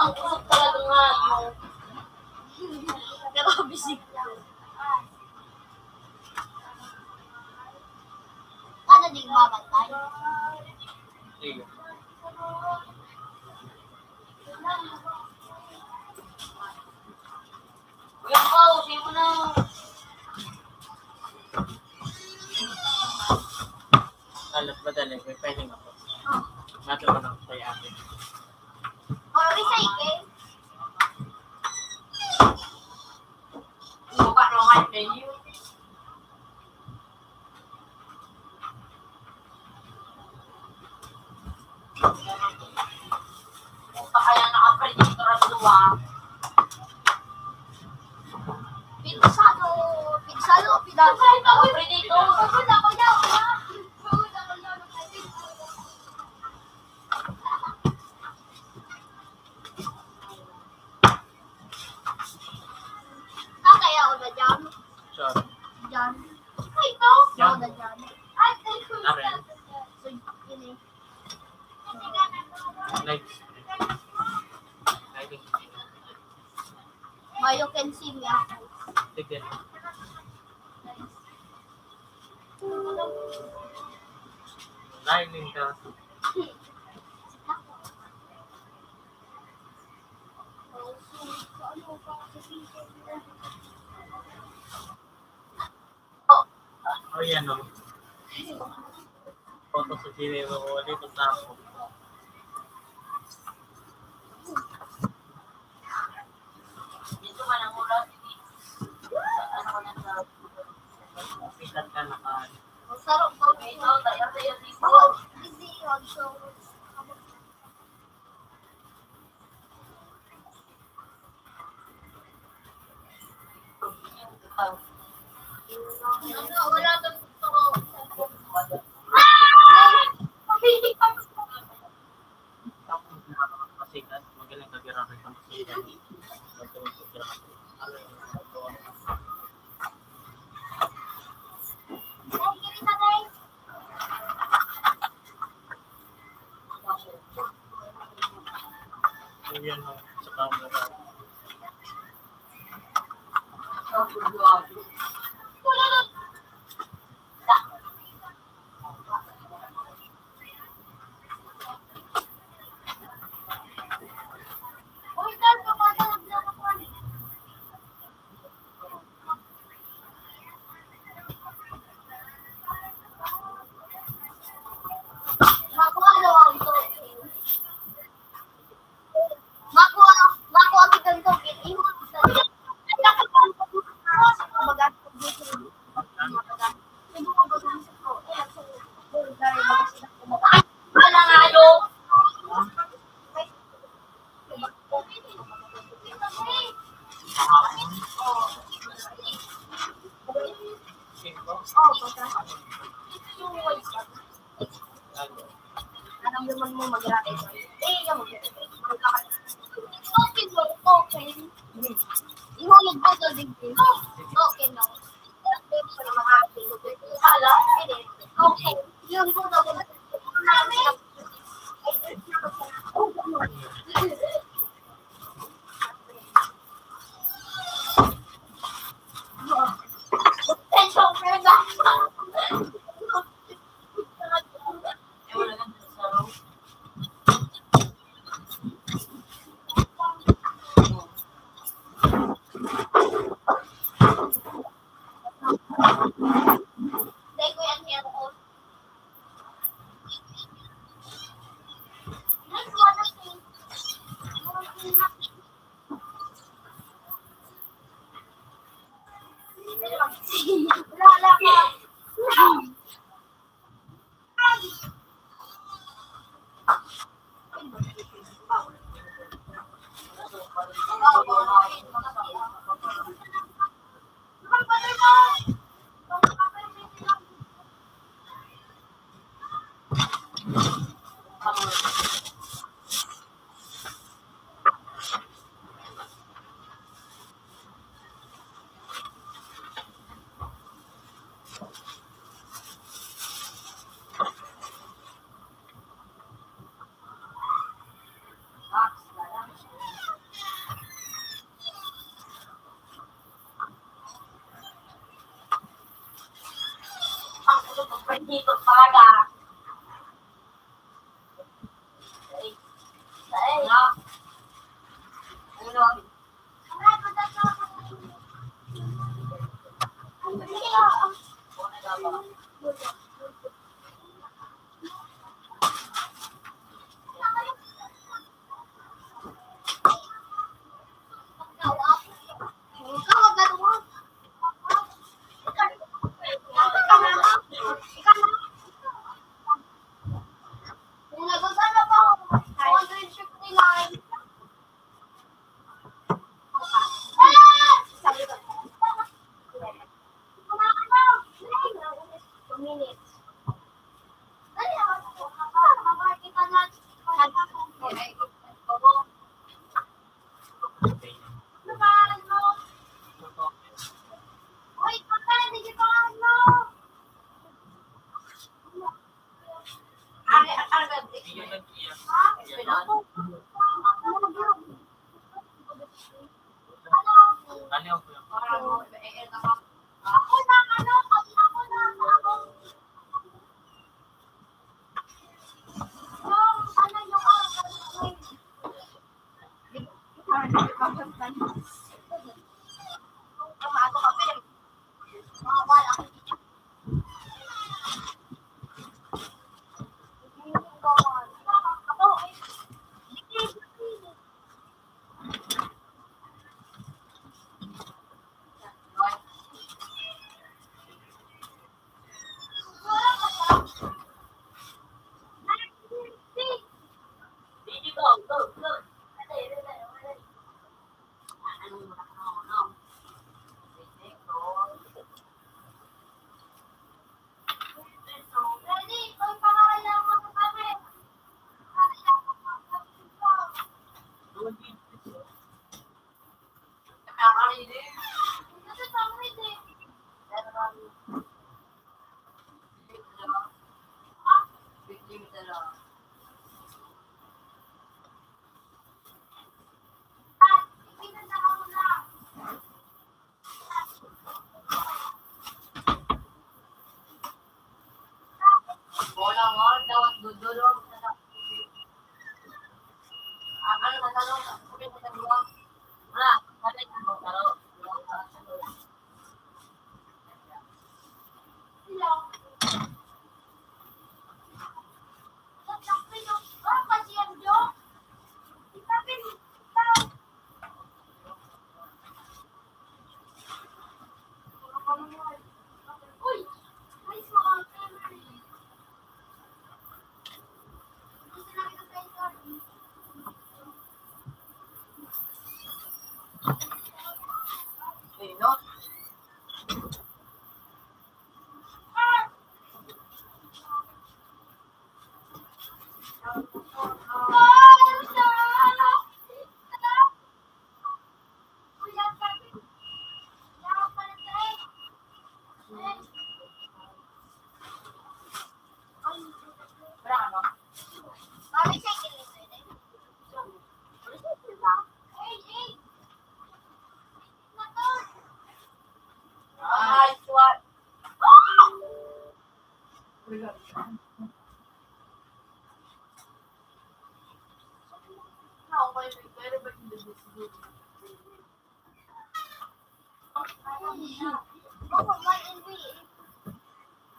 Ang usok talaga nga, no? Pero bisig ko. Paano di mabantay? Sige. Kuya Pao, sino na? Alat madali, may pwedeng ako. Nato ko ng kay ate. Oh, recycle. Yung pa, no, kay venue. Puta, kaya naka-predator ang duwa. Pinsado, pinsado, pinsado. Predator. Kakaya ko na dyan. Saan? Dyan. Ay, ito? Yan. Ako na dyan. Ay, thank you. Akin. So, yun eh. Next. Next. Mayo can see me ako. Sige. Lightning ka. Oh, yan o. Photo sa Gmail mo ulit, tapos ako. Dito ka nang ulan. Ano ka nang Sikat ka na ka. Sarap ba? Ito, tayo, tayo, tayo. Ako, busy yun, so, Magaling ka, grabe ka. Ayan, oh, sa camera. Makuha daw ang token. Makuha, makuha kita ang token. Ihulog sa Wala nga, ayo. Aram naman mo, mag-rocket. Eh, yung, okay, okay. Ihulog ko sa dingding. Okay, no. Hala, hindi. Okay. Yun po,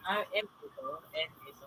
Ah, M ito. M ito.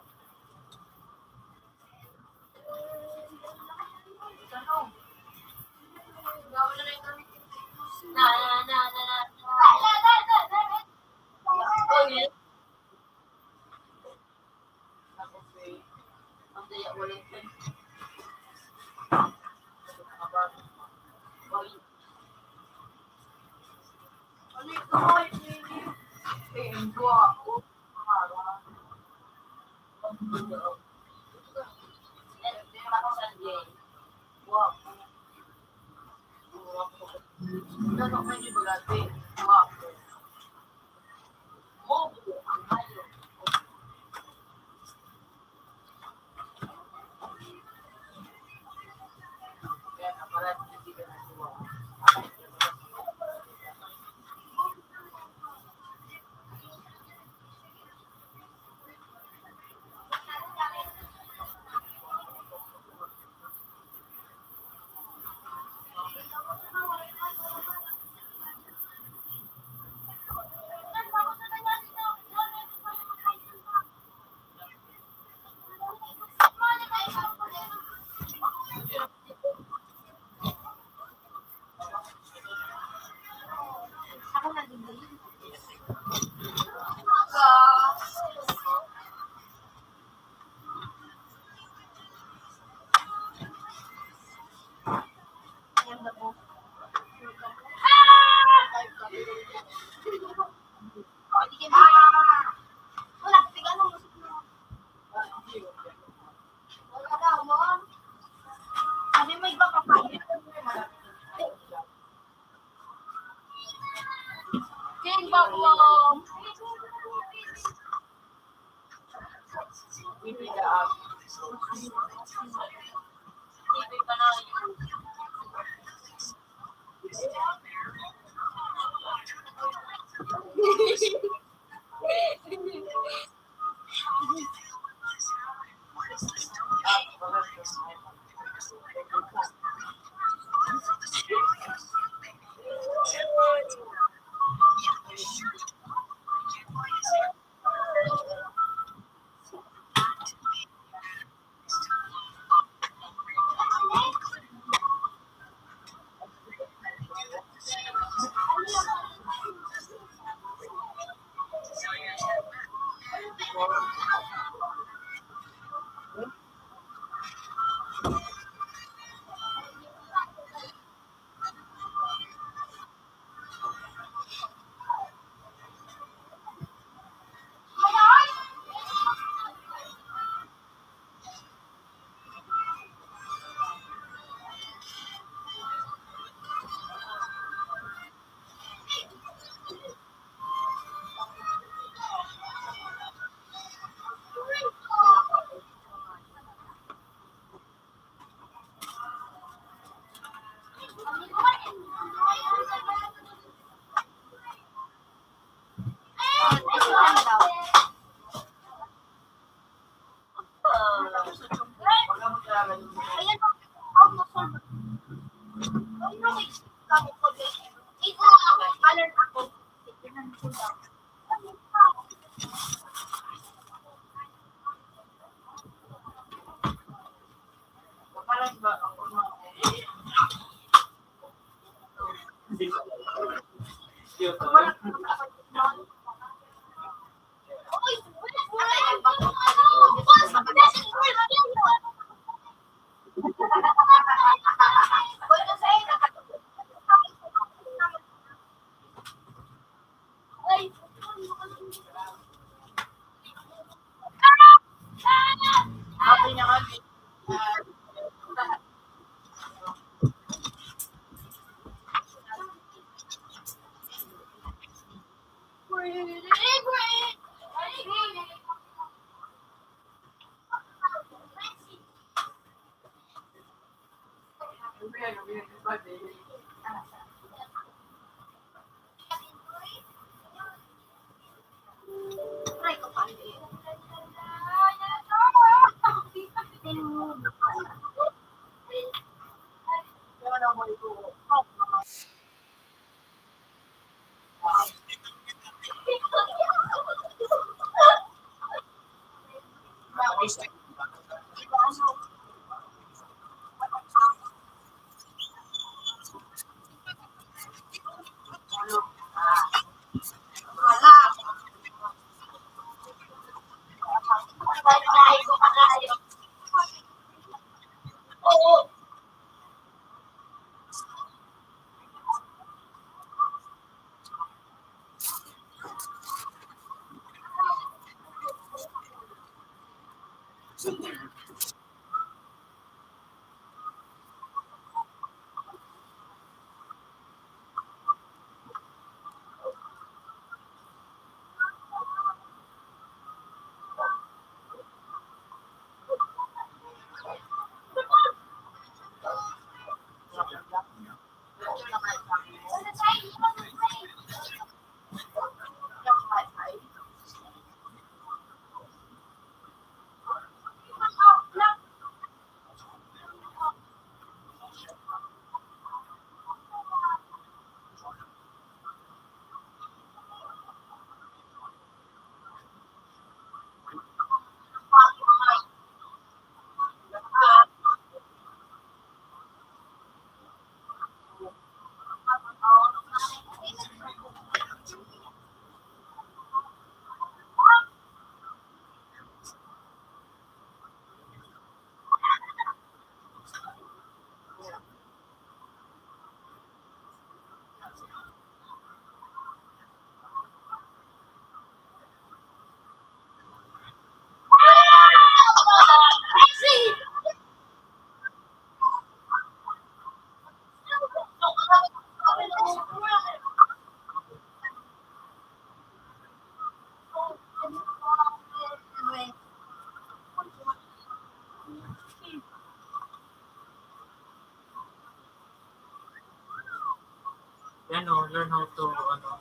Yan o, learn how to, ano.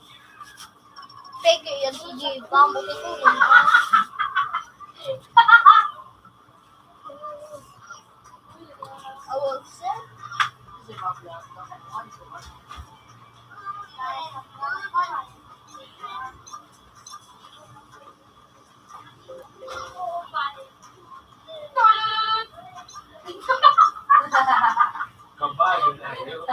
Peke yan, sige. Bambo, peke yan. Awag siya. Kabayo na yun.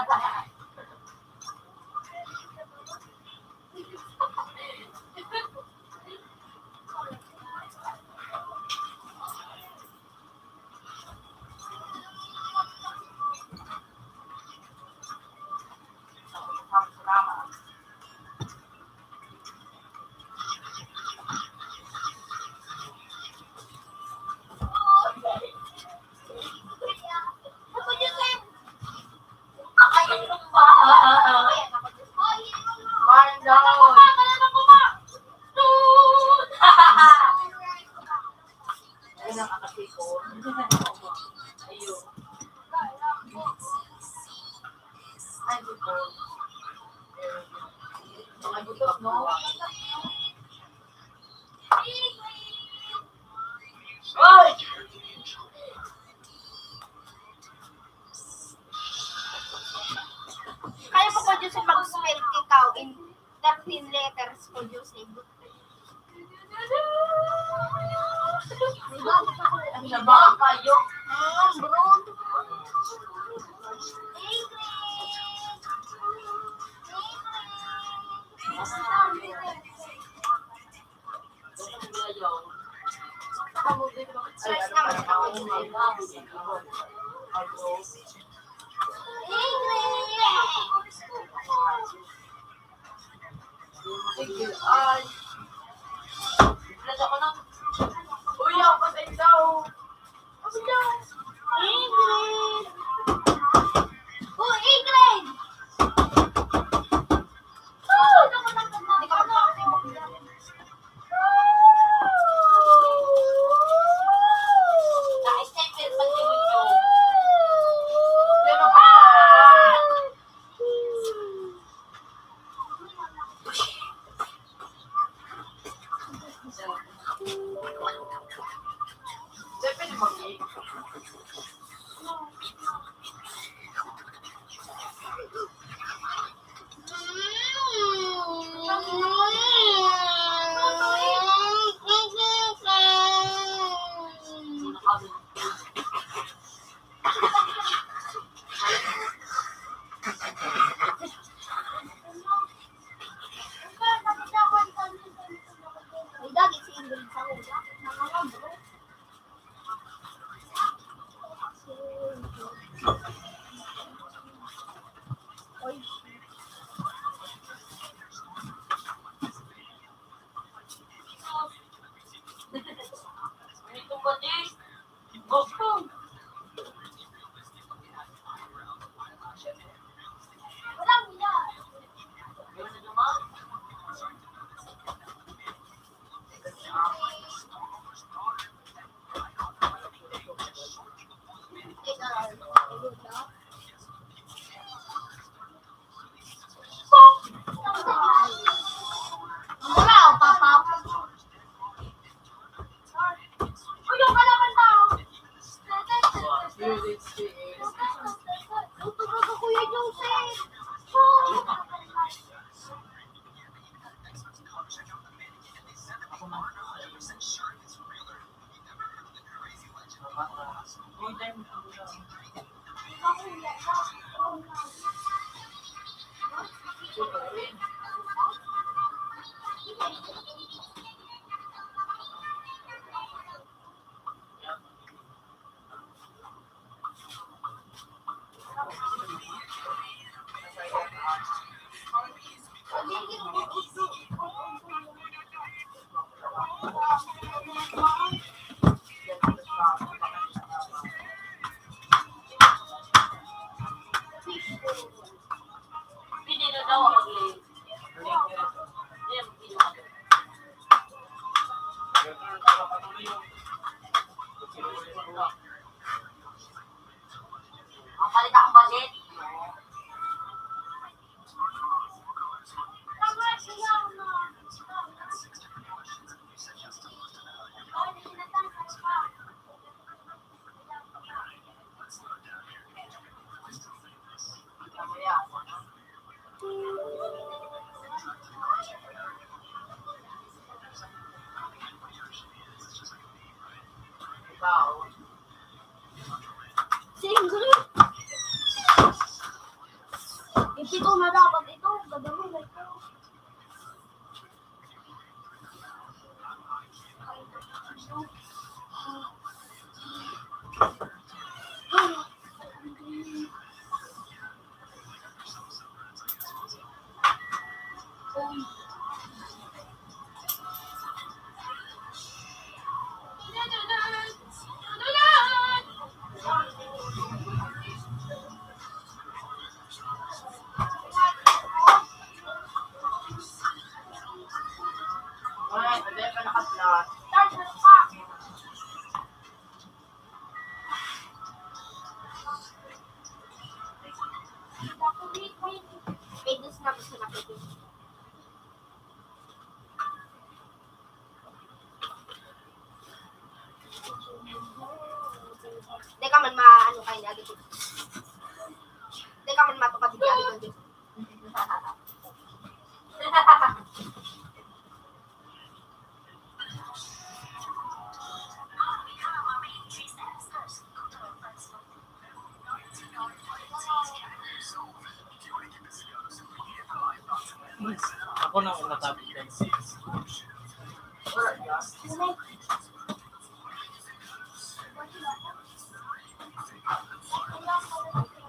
Kaya mo po, Jose, mag-spell ikaw in thirteen letters po, Jose. Ang laba kayo. Ah, bro. Sige, ay. Uy, ako na. Uy, ako na ikaw. Ingrid! Oh, Ingrid! Oh, naku, naku, naku, naku. Ang palit akong budget. Ito na dapat ito. Gagawin na ito. Di ka man maano kay ni Agi. Di ka man matupad ni Agi. Ako na ang natapos yan.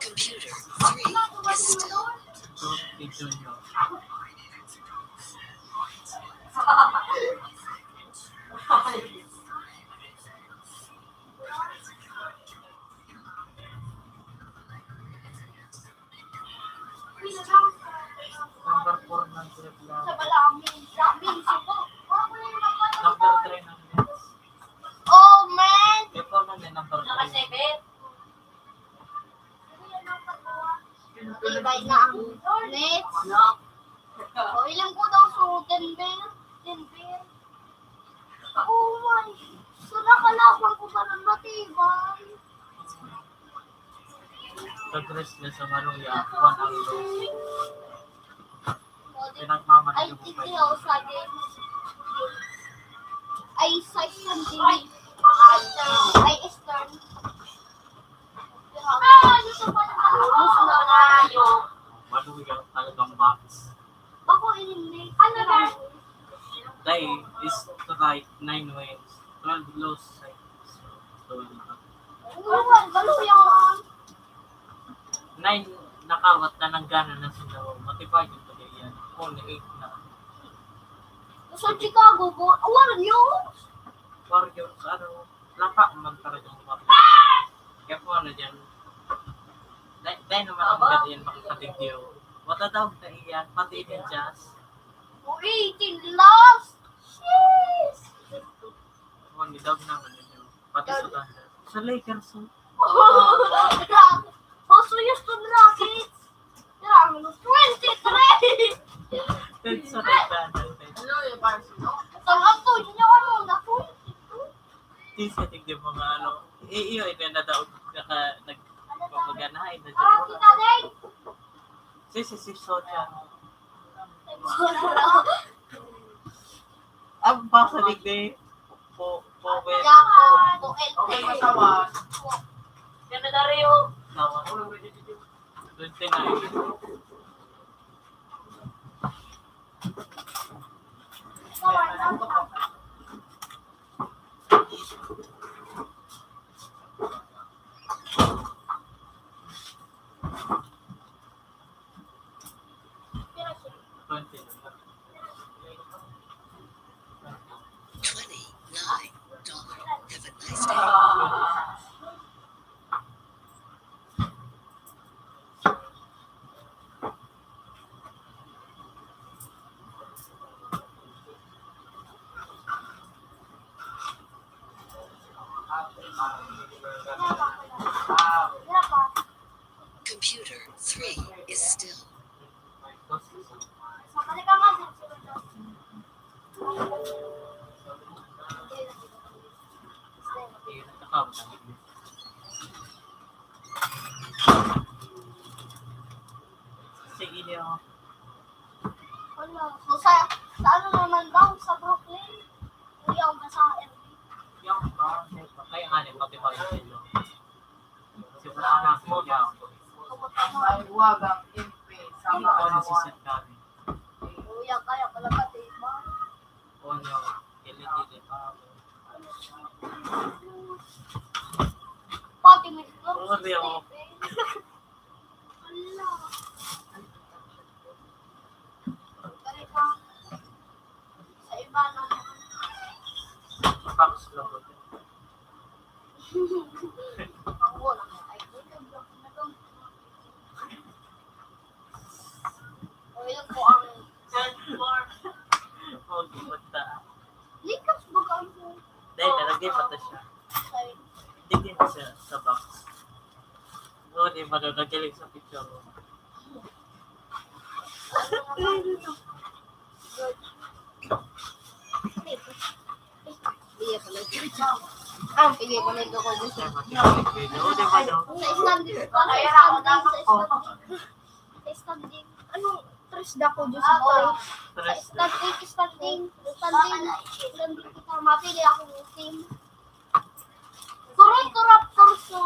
Computer three is still. Number four ng trip lang. Number three ng Nets. Oh, man! Ito na din, number three. Naka-seven. Ibay na ang Nets. O, ilang ko daw so, Denver. Denver. Oh my. So, nakalaban ko pa ng matibay. Pag-rest niya sa Maluya, one hour. Pinagmamadali mo pa yun. Ay, hindi ako sa game. Ay, sa Sunday. Ay, Eastern. Maluya talagang box. Ako, ini-, ano na? Day is strike, nine wins, twelve loss, so, Maluya. Nine knockout na nanggana na sila. Matibay yung pag-iyan. Only eight na. Sa Chicago, Warriors. Warriors, ano, lapa man talaga sa mga Kaya po ano dyan. Dahil, dahil naman ang ganda yan, makakatagyo. Wata daw na iyan, pati din jazz. O, eighteen lost! Jeez! Ang ganda naman yun. Pati sa Thunder. Sa Lakers, oh. Houston Rockets! Twenty-three! Ten sa Thunder. Ano yung Barcelona? San Antonio, ano, na twenty-two? Di sa tigdi mga ano. Eh, iyo, eh, na daw naka, nag, kumbaga na, eh, na Ah, kita din! Si, si, si Socha. Ang basa tigdi. Po, po, po. Japan. Okay, masawa. Ganda na rin, oh. Twenty-nine. Twenty-nine dollar. Have a nice day. Computer three is still. Sige niyo. Wala. So, sa, sa ano naman daw? Sa Brooklyn? Hindi ako basta sa M B. Yung ba? Kaya nga, pati pa rin sila. Simula na, simula. May wagang M P sa Ano si Sir Gary? Kuya, kaya pala pati iba. O ano, kilikili pa ako. Pati may Sorry, oh. Hala. Galit lang. Sa iba na. Box lang po. Ako lang. Ay, ito, block na to. O, yun po ang third floor. O, di ba ta? Likas ba ka ang Dahil nalagay pa ta siya. Ay. Hindi din siya sa box. O, di ba daw nagaling sa picture mo? Iya pala. Ah, sige, pala ito ko gusto. Ay, matigas yung video. O, di ba daw? Sa standing pa, sa standing, sa standing. Sa standing. Anong tres dako, Diyos ko? Sa Tres. Standing, standing, standing. Standing kita, mapili akong team. Turot, turap, turso.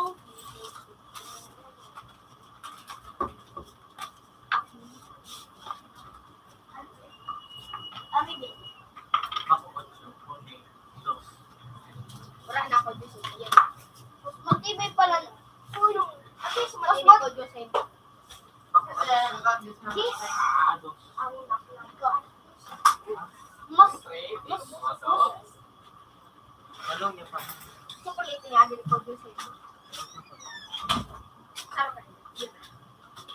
Wala na ako, Diyos ko. Yan. Mas matibay pala. Tulong. At least, Mas matibay mat- ko, Diyos, eh. Yes. Ang nakakagawa. Mas, mas, mas, Ano niya pa? Chocolate niya, agad ko, Diyos, eh. Sarap.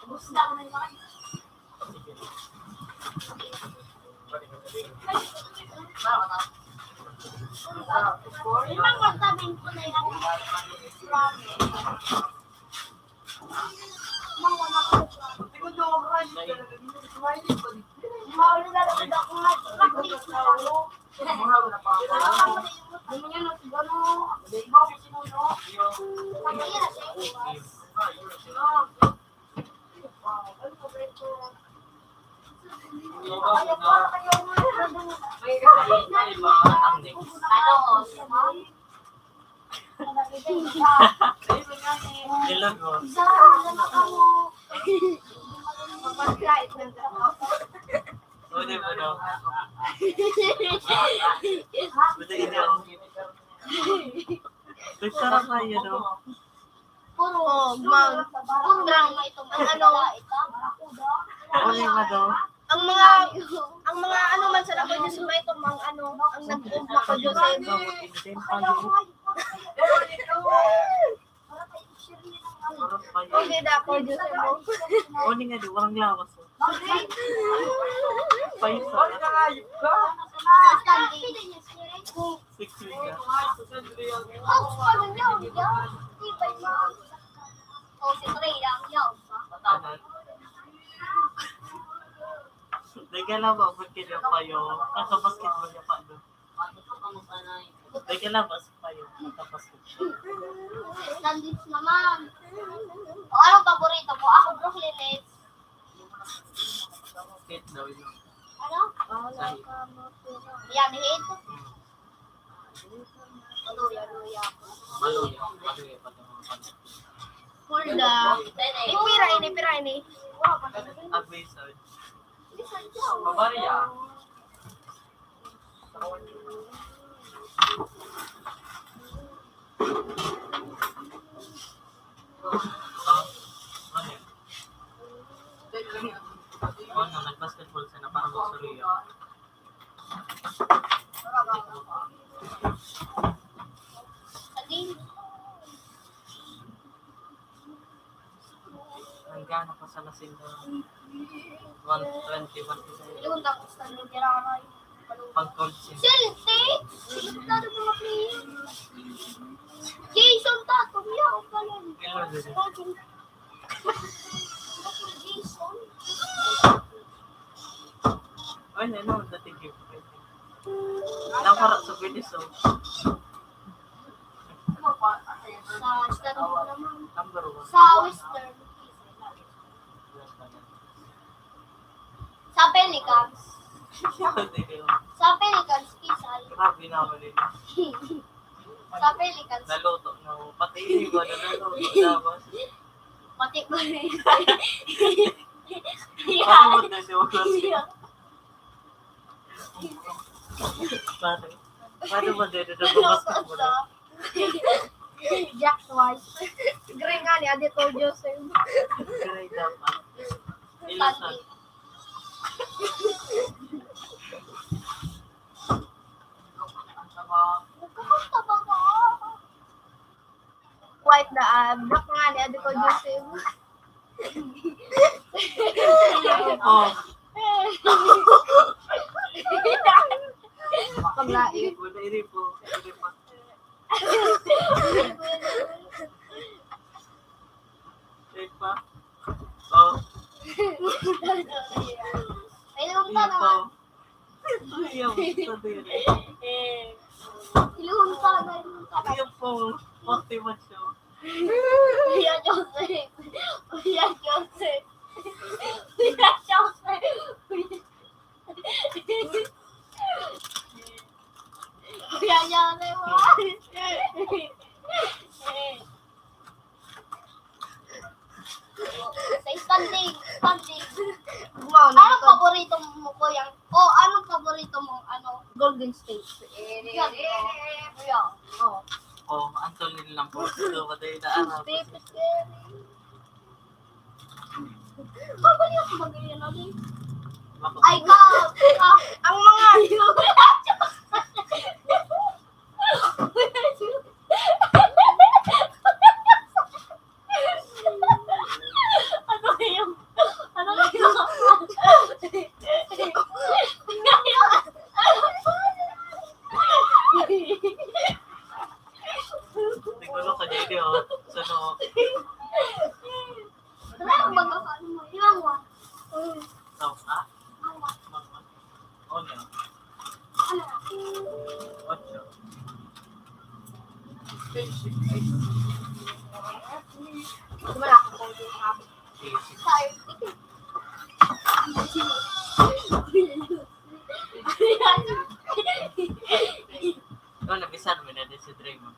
Gusto ko na yung mga Ang next. Hello, boss. Pwede mo, no? Pwede, hindi ako. Ang sarap na yun, no? Puro Oh, strong. Puro strong. Ang ano, Ano yung ano? Ang mga, ang mga ano man sa Laco de Sul, ito, ang ano, ang nag-, Laco de Sul. Hindi na ako, Diyos mo. Hindi nga, di, walang lawas, oh. Paisa. Sa standing. Six feet na. Oh, si Trey lang, yaw. Teka lang, mabot ka niya pa yun. Nasa basketball niya pa, no? Teka lang, mas pa yun. Nasa basketball. Standings naman. O, anong paborito mo? Ako, Brooklyn Nets. Skate daw yun. Ano? Sa Heat. Miami Heat. Maluya, luya. Maluya, maluya pa ito, mga pag- Hulda. Eh, pira ini, pira ini? Ang Wizards. Wizards daw. Bavaria. Ano, nag-basketball sila para magsuruya. Ang gana pa sa Lasinda. One twenty, one twenty. Yun, tapos na nung giraray. Pag-call siya. Celtics! Sikat na rin mga player. Jason Tatum, yaw pala. Kailan din? Tatum. Jason. Ay, ano, dating yung Nakara sa Venezuela. Sa Estados Unidos naman. Number one. Sa Western. Sa Pelicans. Sa Pelicans, Pizal. Grabe naman yun. Sa Pelicans. Naluto na ako. Pati yung iba na naluto na ako. Pati ba rin? Paano? Paano ba din? Ano ba basketball? Jack White. Green nga ni Adi Paul Joseph. Green dapat. Ilan? White na, ah, black nga ni Adi Paul Joseph. Oh. Paglain. Iri po, iri po, iri po. Iri pa. Oh. Ayun pa naman. Ayaw, sabi. Eh, ilunta na yung Ayaw po. Motivation. Kuya Jose. Kuya Jose. Kuya Jose. Kuya Jose. Sa standing, standing. Wow, anong paborito mo, kuya? O, anong paborito mo? Ano? Golden State. Yan, oh. Kuya. Oh. Oh, ang tuloy lang po. Ito, patay na araw. Pepe Square. Babalik ako mag-iyan natin. Ay, ka! Ka! Ang mga Ano kayo? Ano kayo? Siguro ka dito, oh. Sa noo. Wala akong magawa. Ano mo? Iwan mo. Tao ka? Ano? Ano? Wala akong pang-, Oh, nabisan mo na din si Draymond.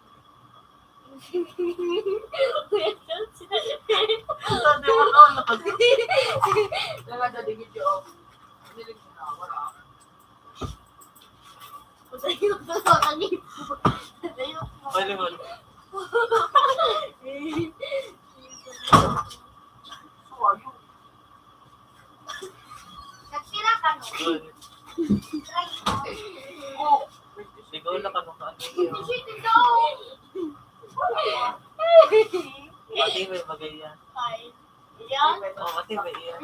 Kuya Jones. Sabi mo, oh, nakag- Talaga, di video, oh. Nilig-, ah, wala. Patayo ko sa kanito. Patayo ko. Pwede mo. Nagtira ka, no? Good. Siguro na kanu-, kanu-, Hindi siya ito daw. Pati may bagay yan. Ay. Yan? Oh, pati may iyan.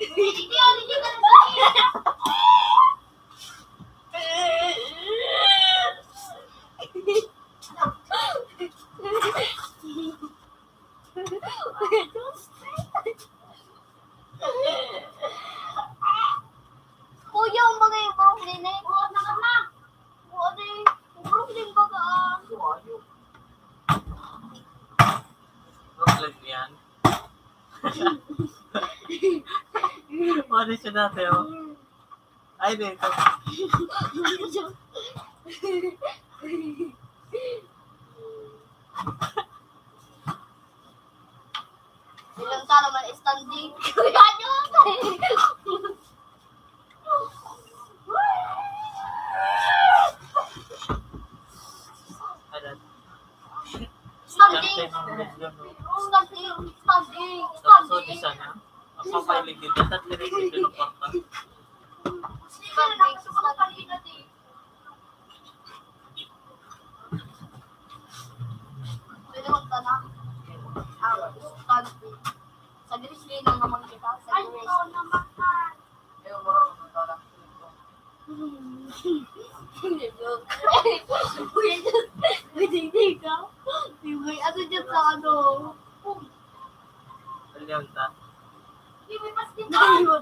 Hindi, hindi, hindi. Kuya, ang bagay yung Brooklyn eh. Buhat na ka na. Buhat eh. Yung Brooklyn baga, ah. Brooklyn yan. Ano siya dati, oh? Ay, dito. Ilang ka naman standing? Kuya, yun! Standing! Standing! Standing! Standing! Standing! Standing! Pwede magtanong. Ah, study. Sa Greece, linang naman kita. Sa Greece. Hindi, joke. Hindi, hindi ka. Hindi, ano dyan sa ano? Alianta. Dahil mo.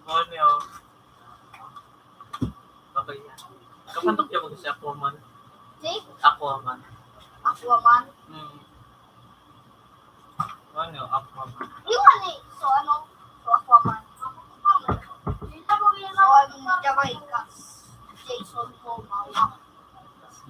Borneo. Okay. Kapantok niya mag si Aquaman. Si? Aquaman. Aquaman? Hmm. Ano, Aquaman? Yung ano eh, so ano? So Aquaman. So, ano, Jamaica. Jason Momoa.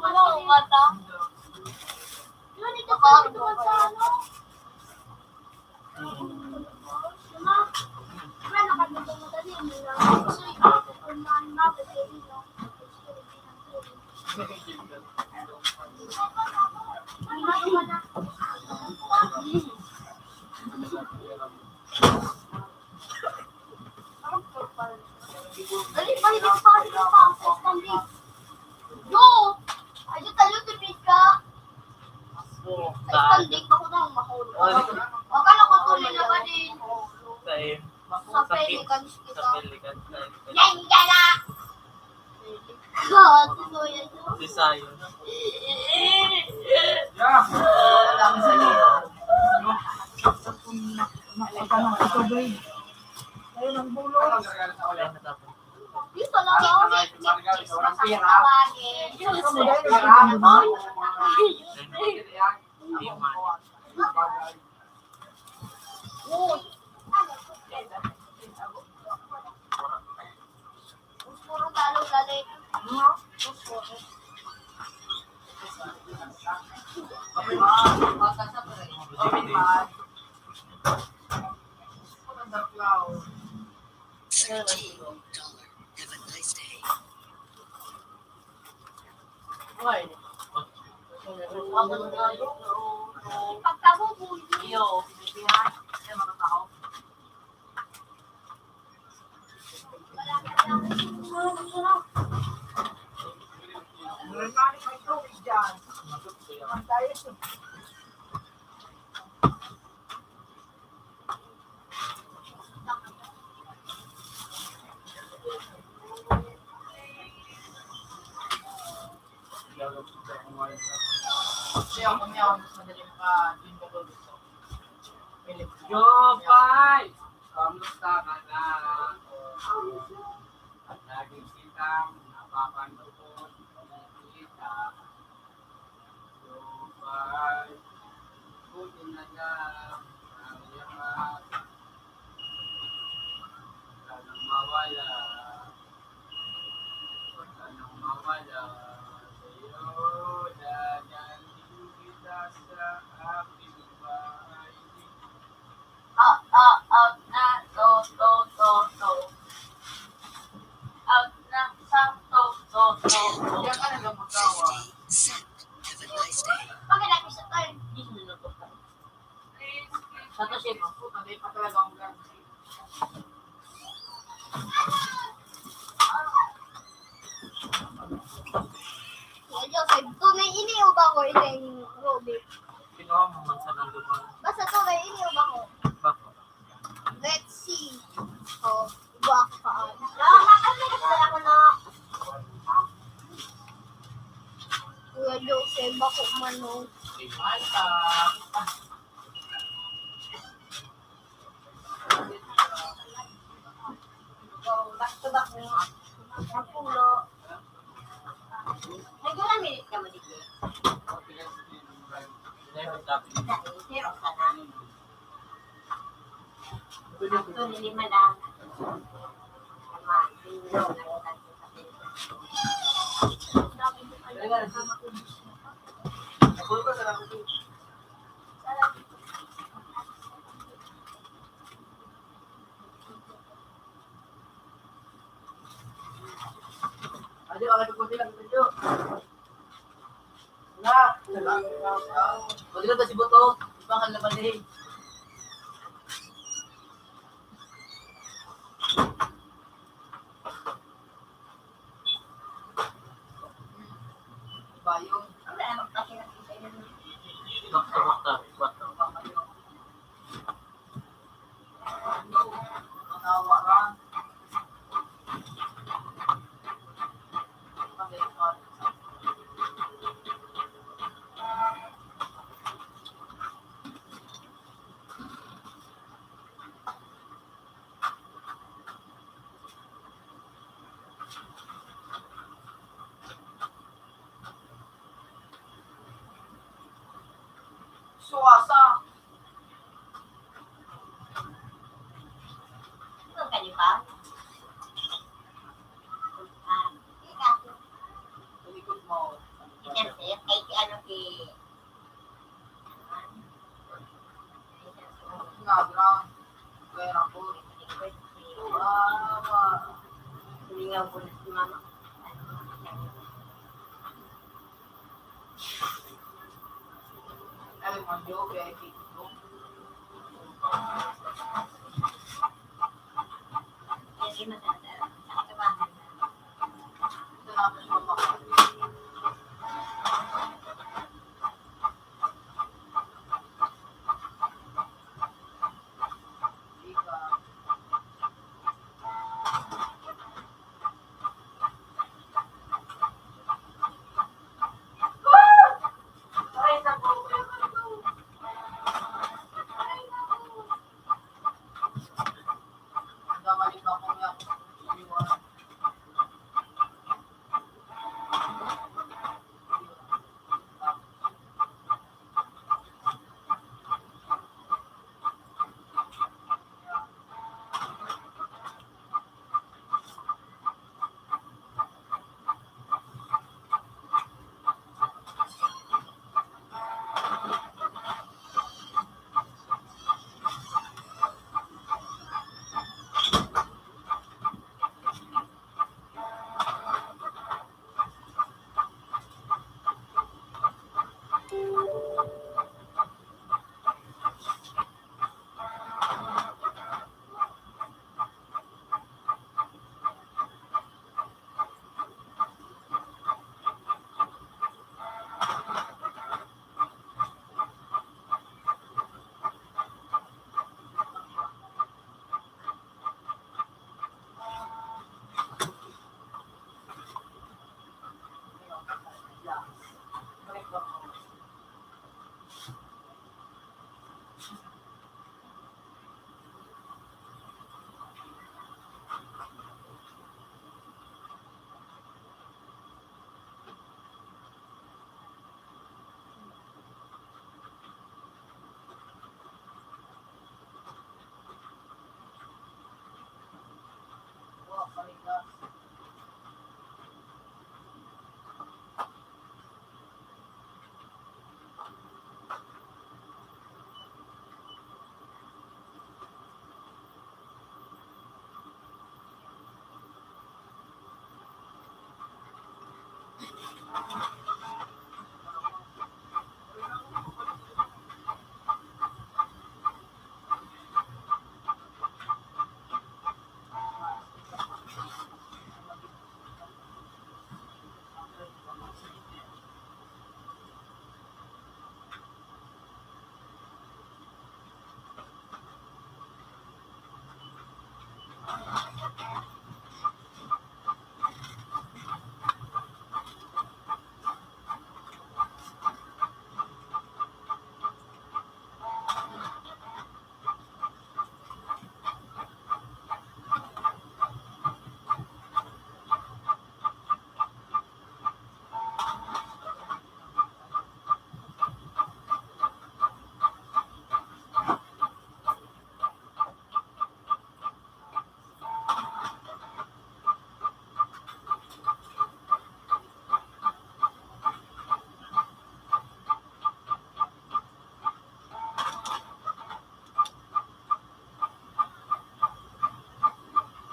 Wala akong mata. Yun, ito pa, ito pa sa ano. Dali pa, hindi pa, hindi pa. Sa standing. Yo! Ayun, tayo, tipid ka. Sa standing pa ko nang mahulog. Wag ka nakatulin na ba din? Sa Sa Pelican kita. Sa Pelican. Yan, yan na! Ito, yan. Si Sayon. Ito talaga, oh, wait, wait, wait, mas matawagin. Uy! Puro talo, lalit. Thirteen dollar. Have a nice day. Pagkabubuyo. Iyo, bibigyan ng mga tao. Yo, Pai! Kamusta ka na? At lagi kitang napapanood, nakikita. Yo, Pai! Buti na lang ang yaman. Wag ka nang mawala. Wag ka nang mawala. Sa'yo, dadalhin kita sa aking bahay. Ah, ah, ah, na, to, to, to, to. Ah, na, sa, to, to, to, to. Diyan ka na lang magkawa. Fifty cent. Have a nice day. Pag nag-isa tayo, hindi sila nagpunta. Sa to, siya, puta, may pa talaga akong ganun. Medyo, sabi ko, may iniuba ko, ito yung Ruby. Kinuha mo man sa nandun. Basta to, may iniuba ko. Bako. Let's see. Oh, iba ako pa. Kuya Jose, bako manong. Back to back mo. Ang pulo. Nagdala minute ka mo dito. Zero ka na. Ito, nilima lang. Adi, ang ito po sila, ito. Na, pwede na si Buto. Ibang halaman eh. Bayong. Ano na, ano, kasi nakikita yun. Bakta, bakta, bakta. Ano, matawa ka. Suwasa. Ito, kalipa. Ah, teka. Sa likod mo. Ito, sir. Ay, si ano, si Nga, gra-, kaya ako. Mama. Silingaw ko na si mama. Alam mo, Joe, kaya ikikit ko. Kasi madadala. Sa kabahan na. Ito na ako sa mama.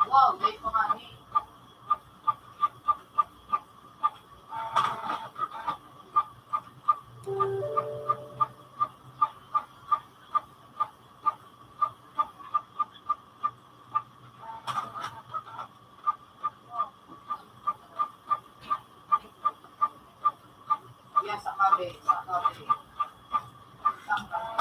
Wow, may pangani. Yan, sa kabe, sa kabe. Sa kabe.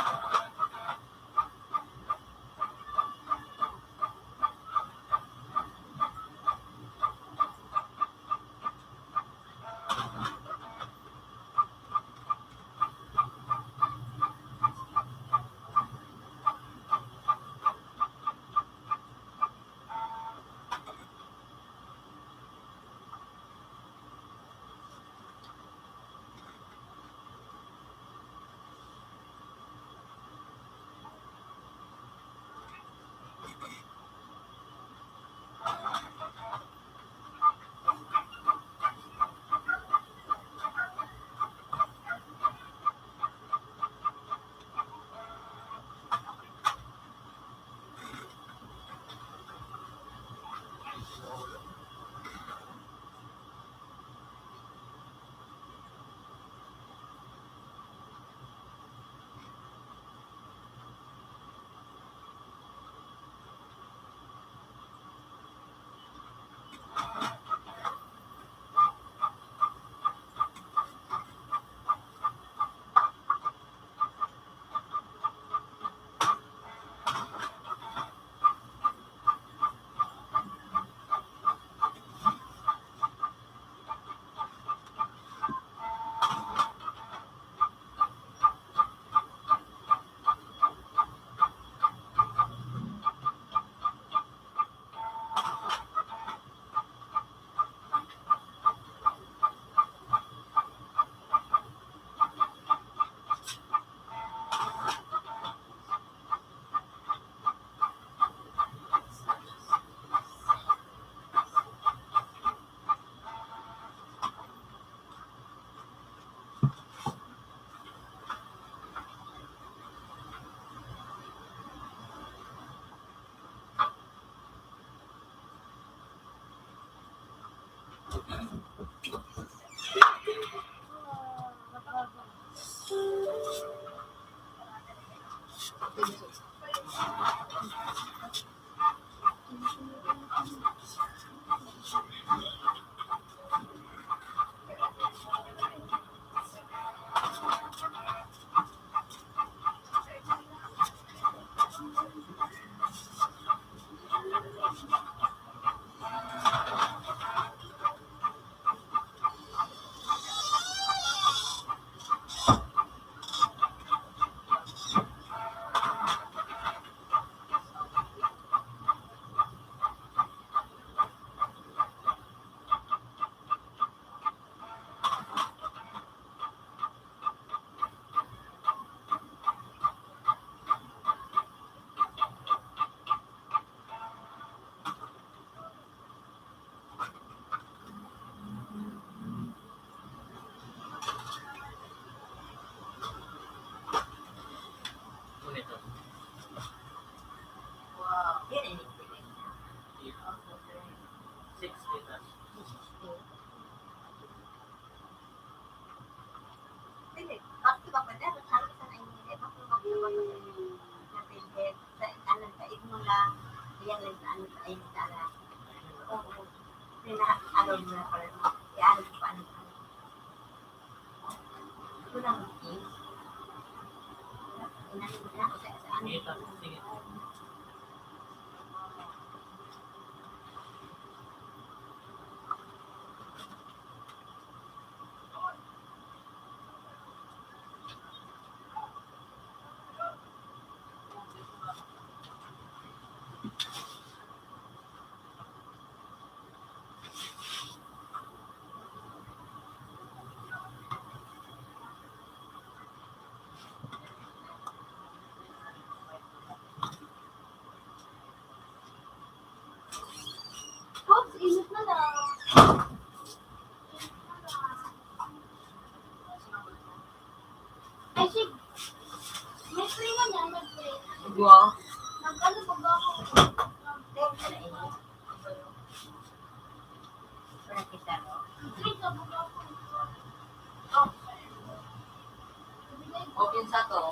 Wow. Yan ang ibig sabihin niya. Six meters. Dili, back to back pa dyan. Sabi ko sa kanya, back to back na back to back. Sa ano, sa imo lang, yan lang sa ano, sa imo lang. Oo. Pina-, ano mo na pala, i-ano mo pa, ano pa. Ito lang, eh. Inano mo na, sa, sa ano. Sige, sige. Oops, init na lang. Ay, sig-, may free na niya, may free. Wow. Nag-ano pa ba ako? Free ka ba ba ako? Oh. Open sa to.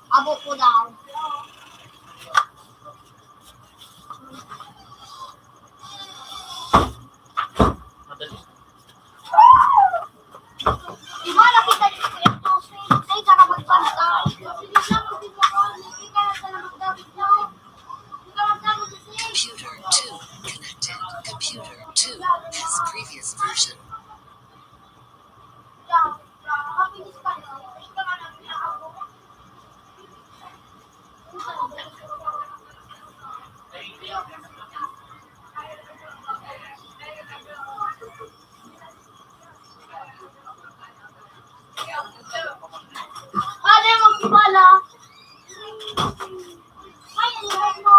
Abo ko daw. Madali. Iwala kita dito, Kuya Jose. Ay, ka na magbantay. Hindi lang, hindi mo ko. Hindi ka na magdamit na. Hindi ka magdamit sa stage. Computer two connected. Computer two has previous version. Pwede mo kumala. Ay, ang hirap mo.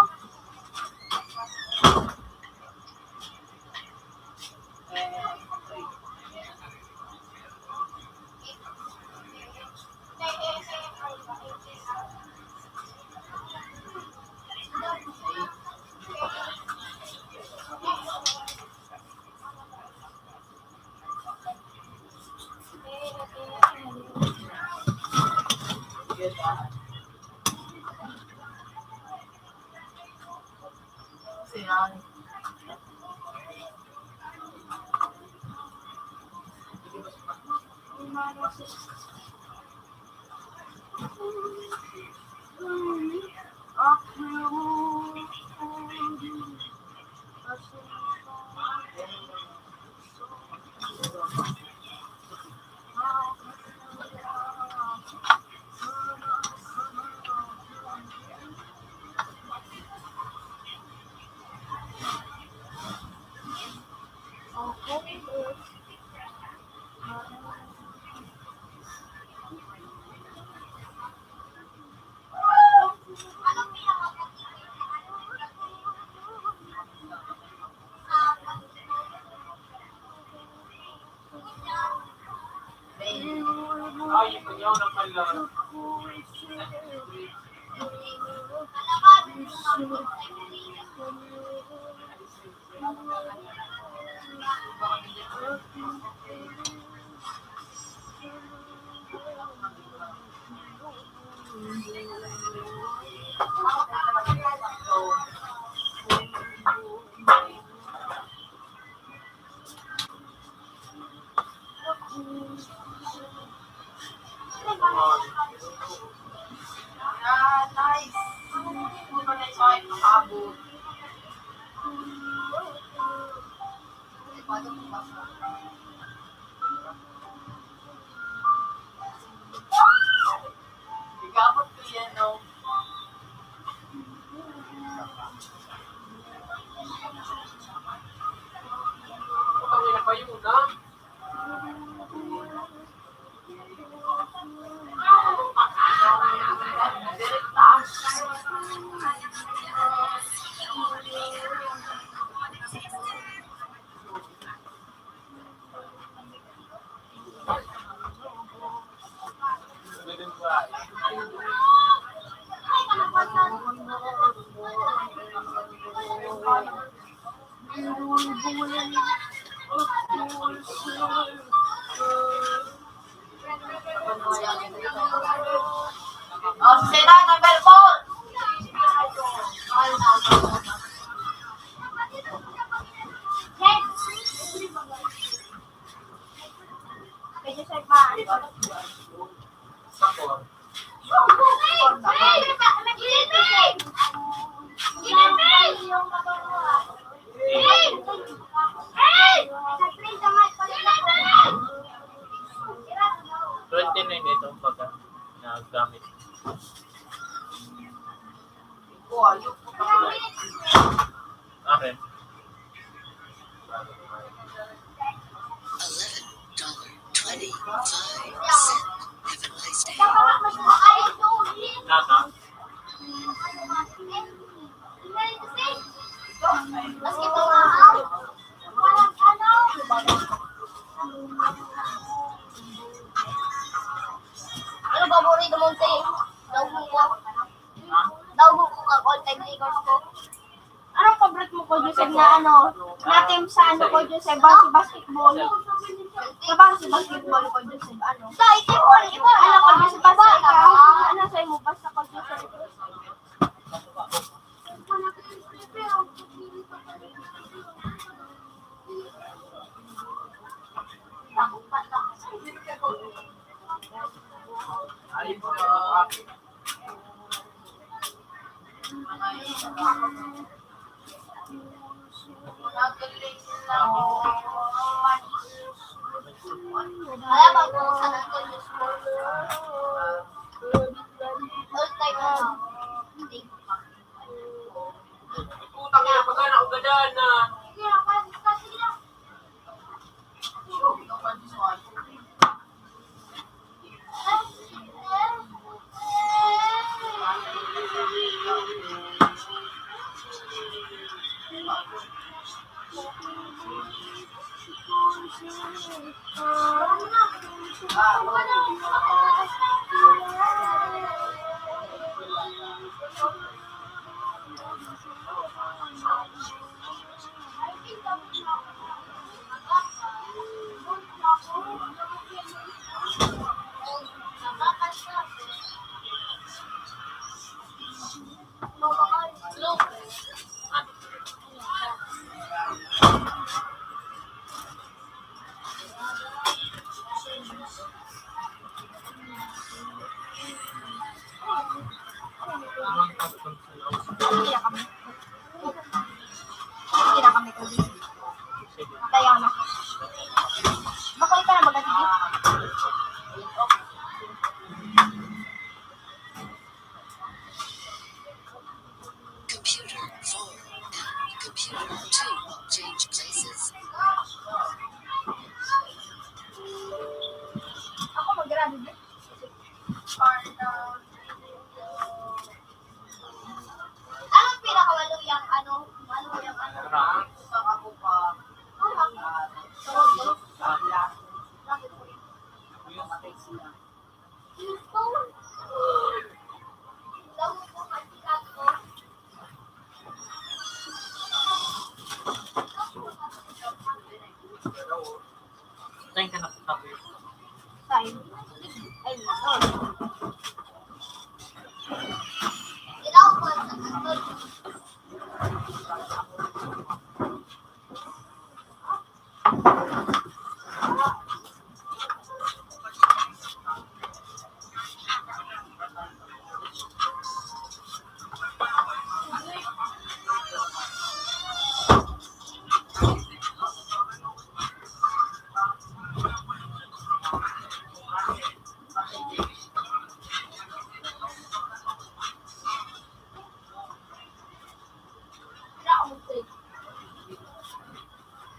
Siya. Oh, sila, number four. Twenty-nine itong pagka nagamit. Akin. Eleven dollar twenty-five cent. Have a nice day. Nata? Ano paborito mong team? Daw mo. Daw mo ko ka all time Lakers ko. Anong favorite mo, Kuya Joseph, na ano, na team sa ano, Kuya Joseph, bas-, basketball? Sa bas-, basketball, Kuya Joseph, ano? Sa ito, ano, Kuya Joseph, basta ikaw, ano sa imo, basta, Kuya Joseph? Putang ina, pagka na ugadan na. Kaya na. Bakit ka na magkatigi? Computer four and computer two change places. Ako mag-grabe din. Ano pinakamaluyang ano? Maluyang ano? Ako pa. Ano? Bakit? Bakit? Yung patay sila.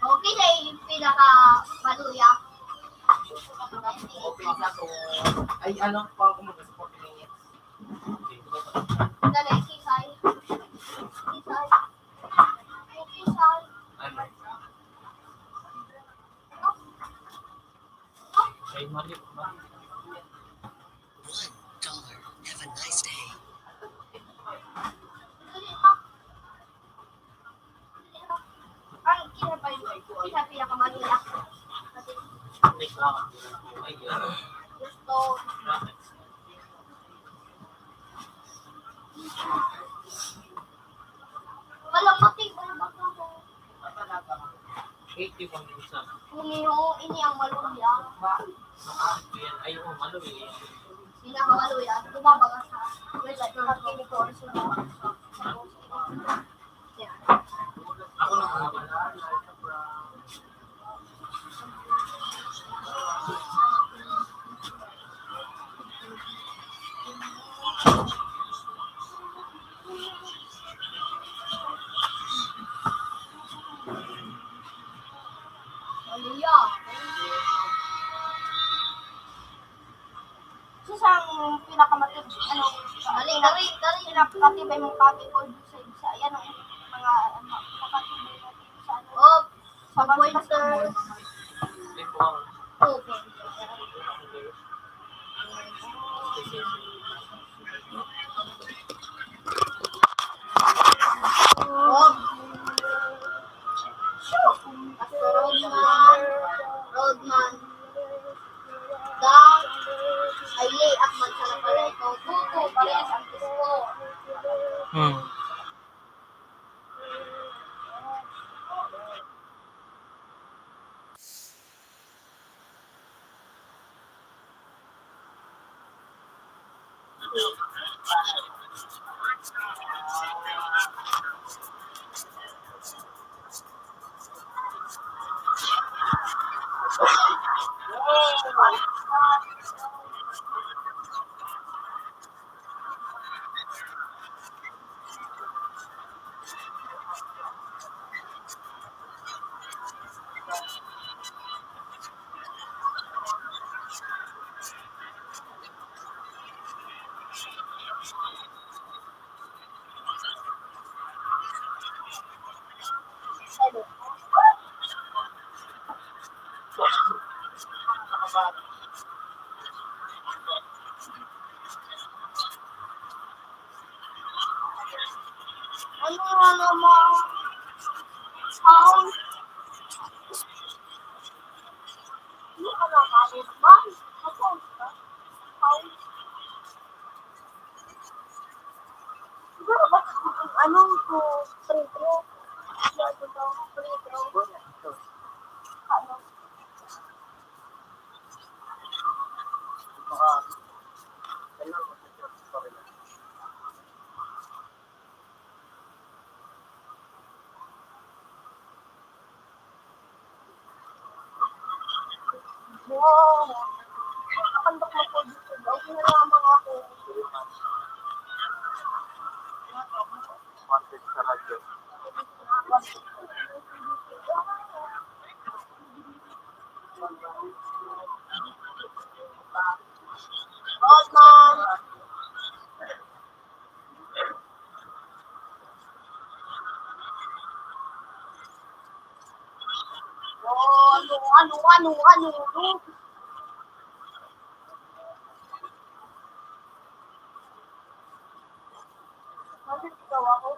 Okay na yung pinaka maluya. Okay sa to. Ay, ano, pa ako mag-support ng init. Dali, kisay. Kisay. Kisay. Ano? Ay, mali. One dollar. Have a nice day. Ang kinapay, kinapay ka Manila. Gusto. Malambot eh, malambot na po. Eighty-one minsan. Kumiho, ini ang maluya. Ba? Yan. Ay, oo, maluya yan. Pinakamaluya. Bumabaga sa, wait, like, pag-, Hallelujah. Siya ang pinakamatib-, ano, dali, dali, dali. Pinakamatibay mong copy code sa, sa, yan ang mga, ano, makatibay natin sa, ano, oh, sa computer. Opo. Roadman, Roadman. Dang, ay, lay up man sana pala ikaw. Buko, parehas ang gusto. Hmm. Ano nga naman? Sound? Ano ka naman? Sound? Siguro ba, ano, to, free throw? Ano to, free throw? Ano? Wow! Nakandok na po dito. Daw, pinalaman ako. Wanted sa radyo. Old man! Oh, ano, ano, ano, ano, ano? Bakit ikaw ako?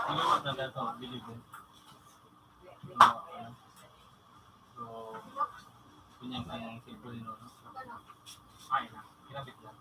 Liwat na dito, bilib eh. So, ganyan ang simple, no? Ay, kinabit lang.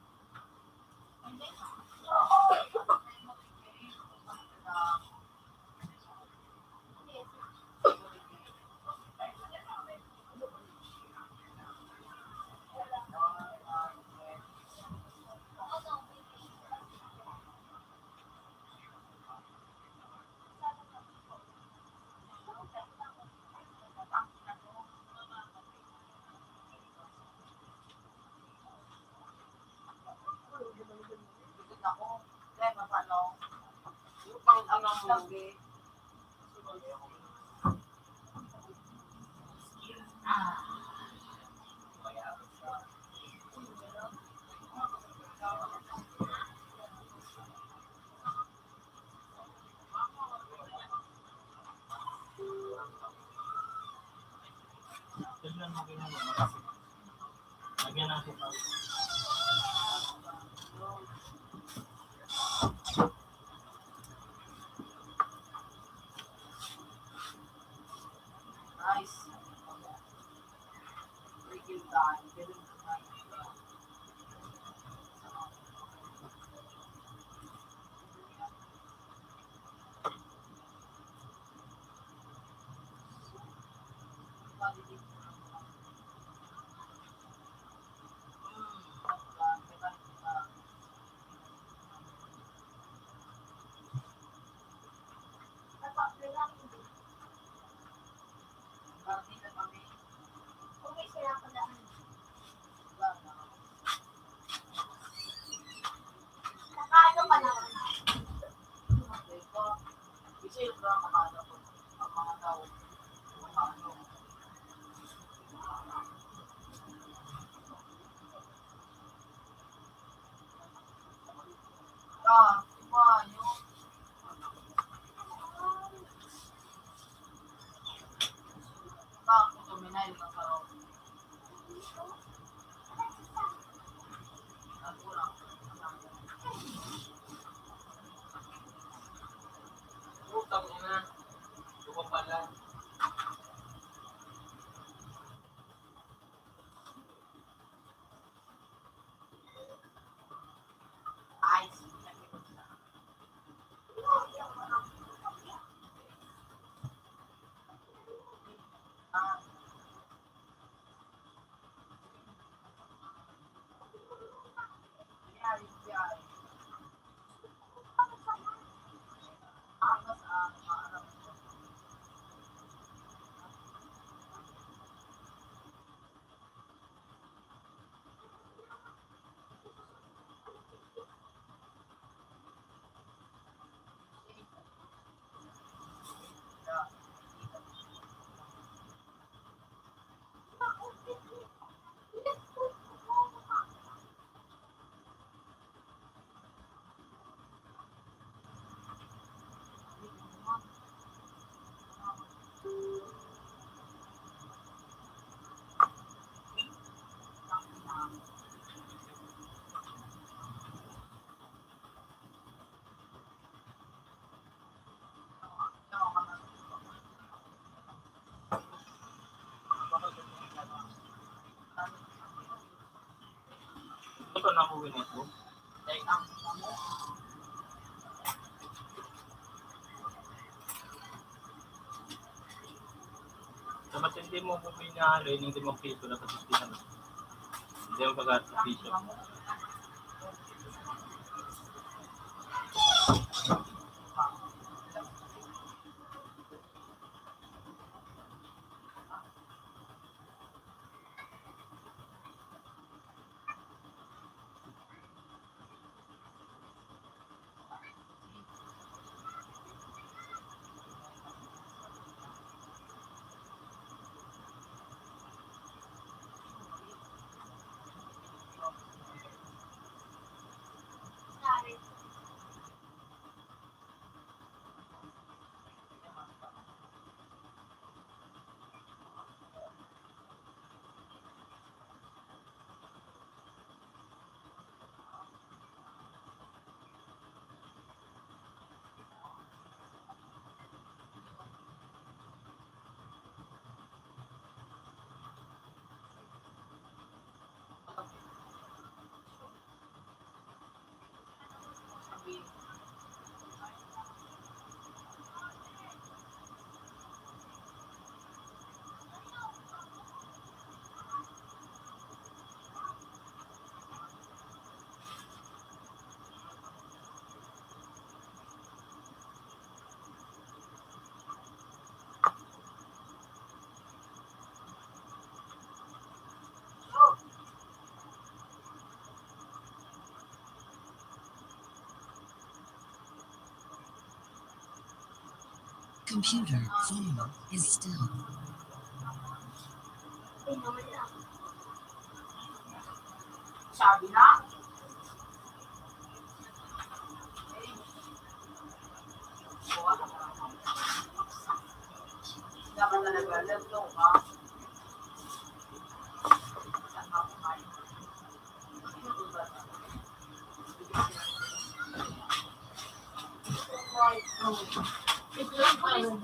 Tignan mo, tignan mo, makapit. Lagyan natin pa. Nice. Freaking time. Ito na po, Winnie, po. Sa matindi mo po pinahalo, hindi mo piso na sa piso. Hindi mo pag-aaral sa piso. Computer, phone is still. Sabi na. Dapat talaga, nagtong ka. Computer one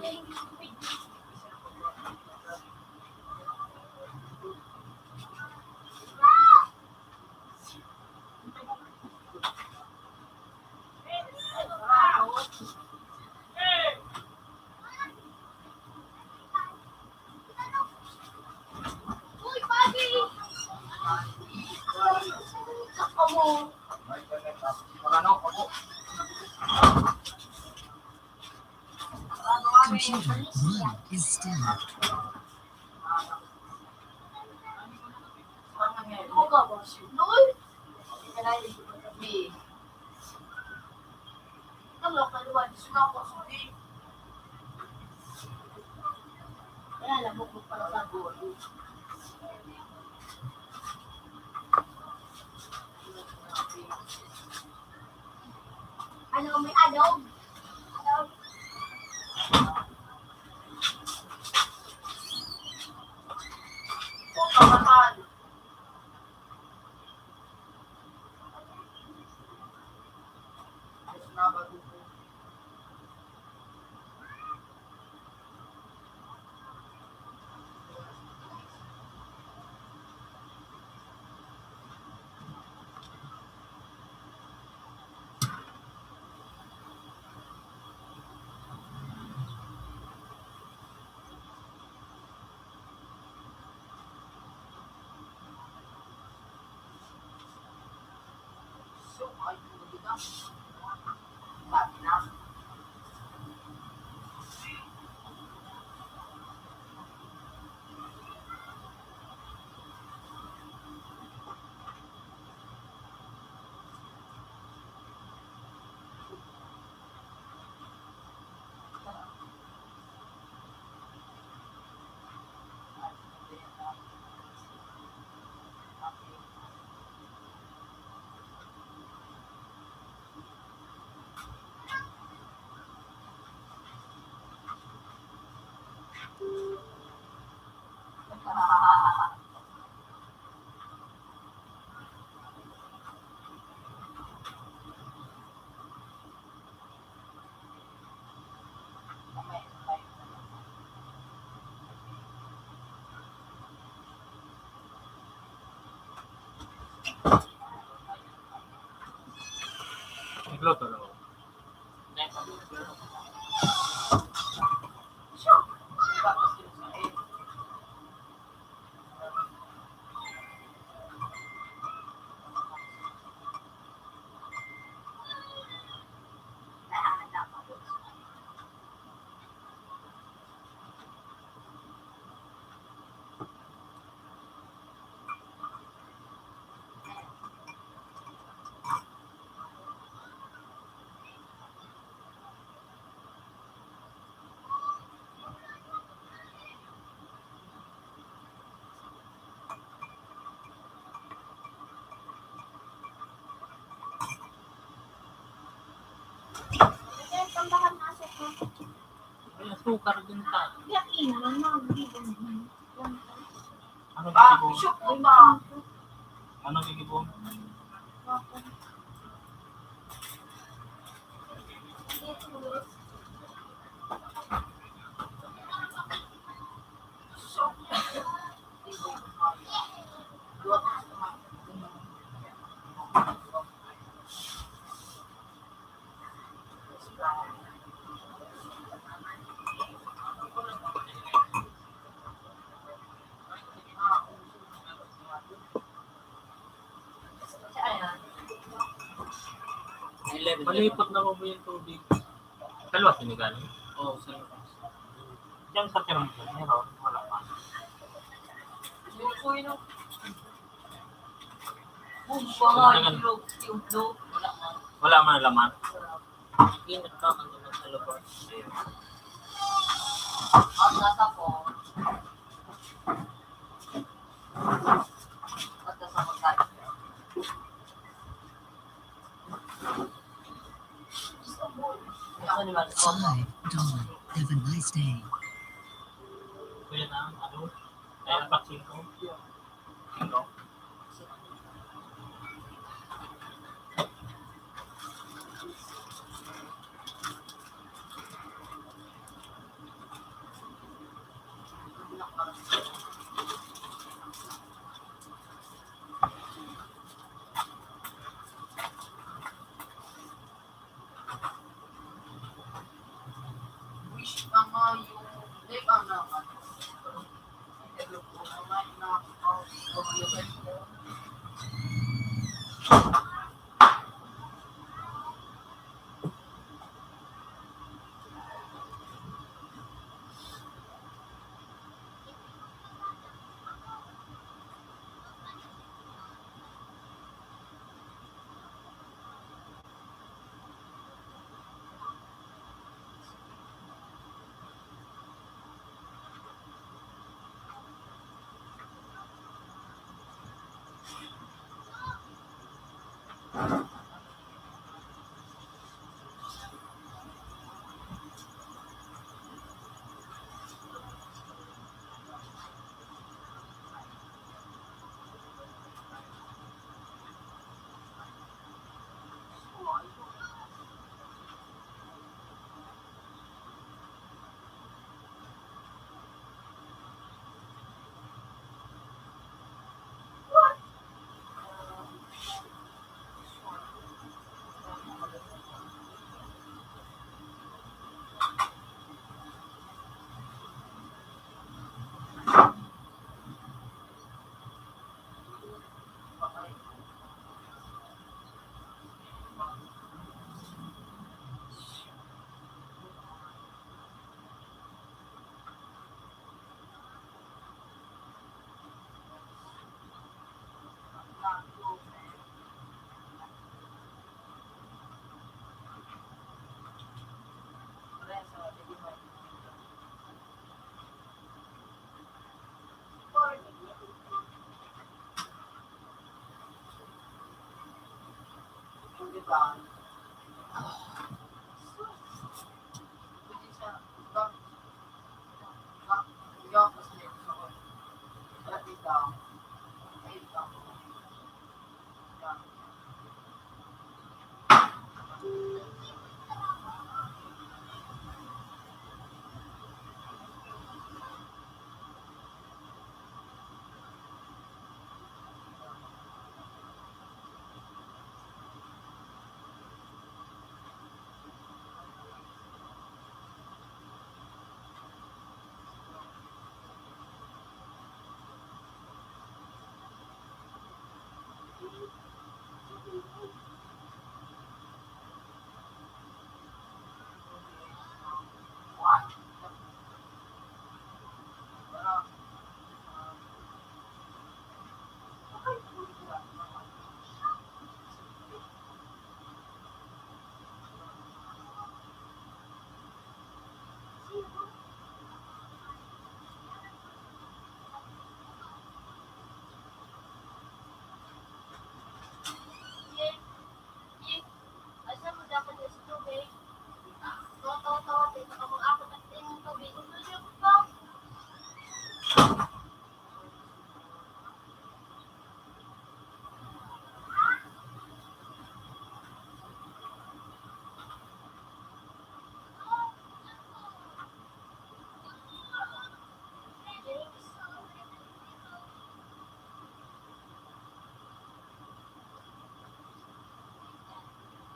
is still. Ano, may adog? Adog. Nagluto na ako. May asukar din ta. Ano, gigibo? Ano, gigibo? Malipot na mo yung tubig. Sa luwas, sinigaling? Oo, sa luwas. Diyan sa Tirangkil, meron, wala pa. Wala man laman. Init pa, ano naman sa luwas. Ang nasa ko, at nasa magkano. Hi, Don. Have a nice day. Kaya na, ano? Kaya na, pachinko. Ano?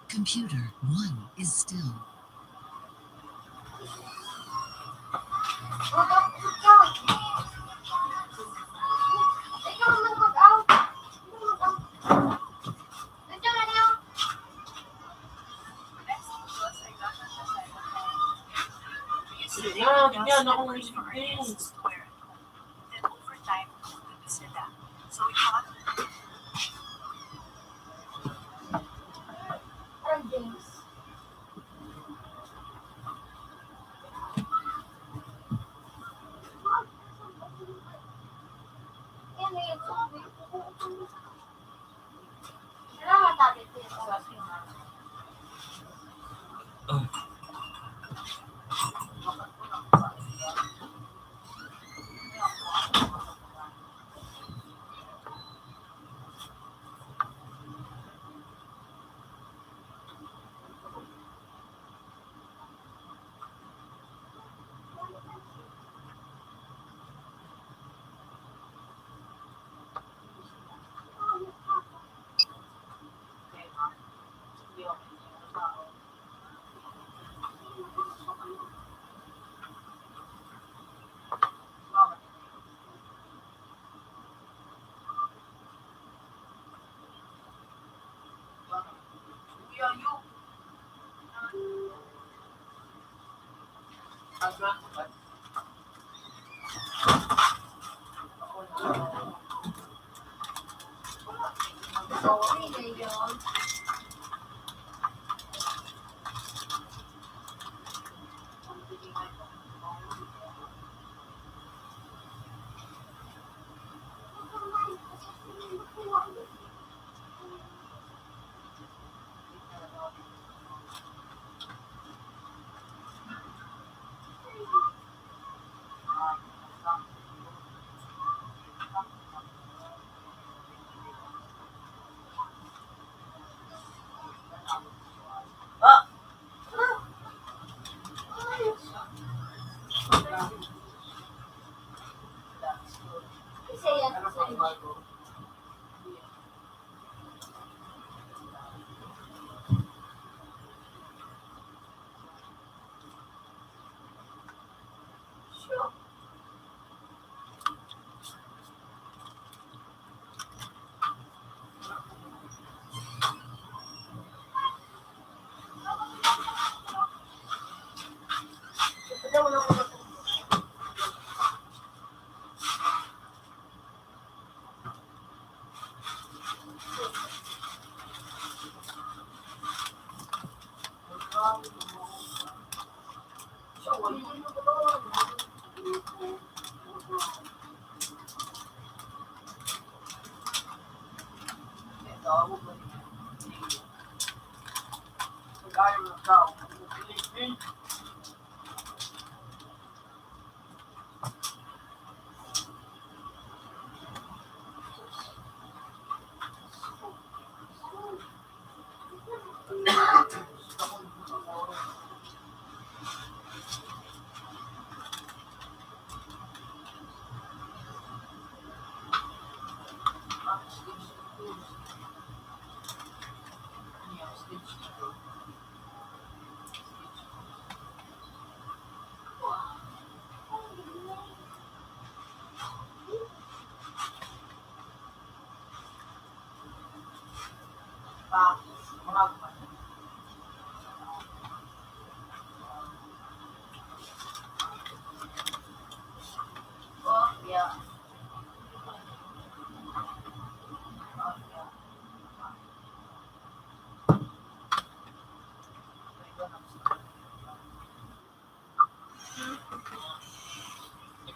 Computer one is still. Yan, yan, ako ang isipin.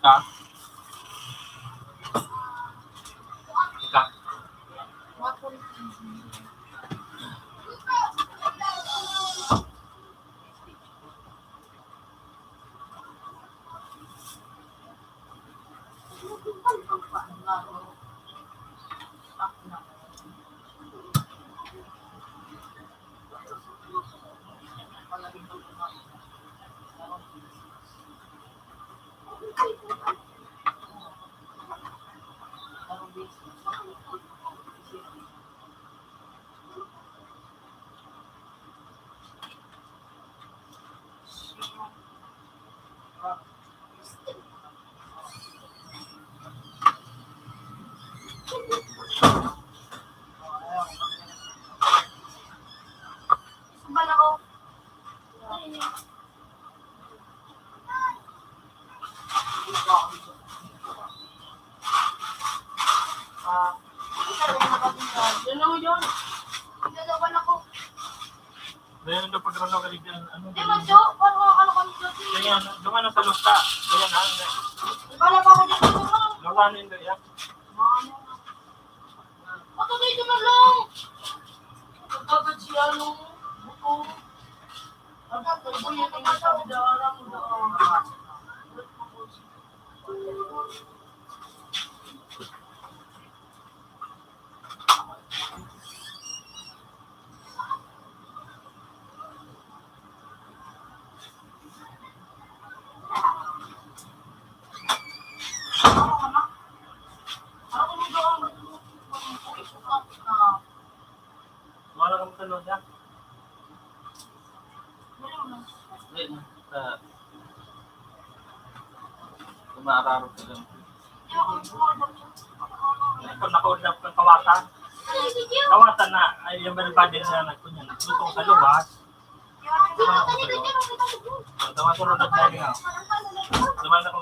Ika. Ika. Yan lang yun. Hindi na ba na ko? Ganyan daw pag ralo ka ligyan, ano, Hindi, ganyan. Magjo, paano ka ano kami dyan? Ganyan, duman na sa luta. Ganyan, ha? Wala pa ako dito. Wala na yun, ganyan. Ano na ito na lang? Nagkagad siya, no? Buto. Ang tatlo ko yun, ang sabi na alam mo na. Wala kang tanong niya. Hindi na. Sa, kung maararo ka lang. Ikaw, nakaudlap kang kawatan. Kawatan na, ay, yung balbadin na nagkunyan. Nagtutong sa luwas. Ang tama, sunod na tayo nga. Naman ako.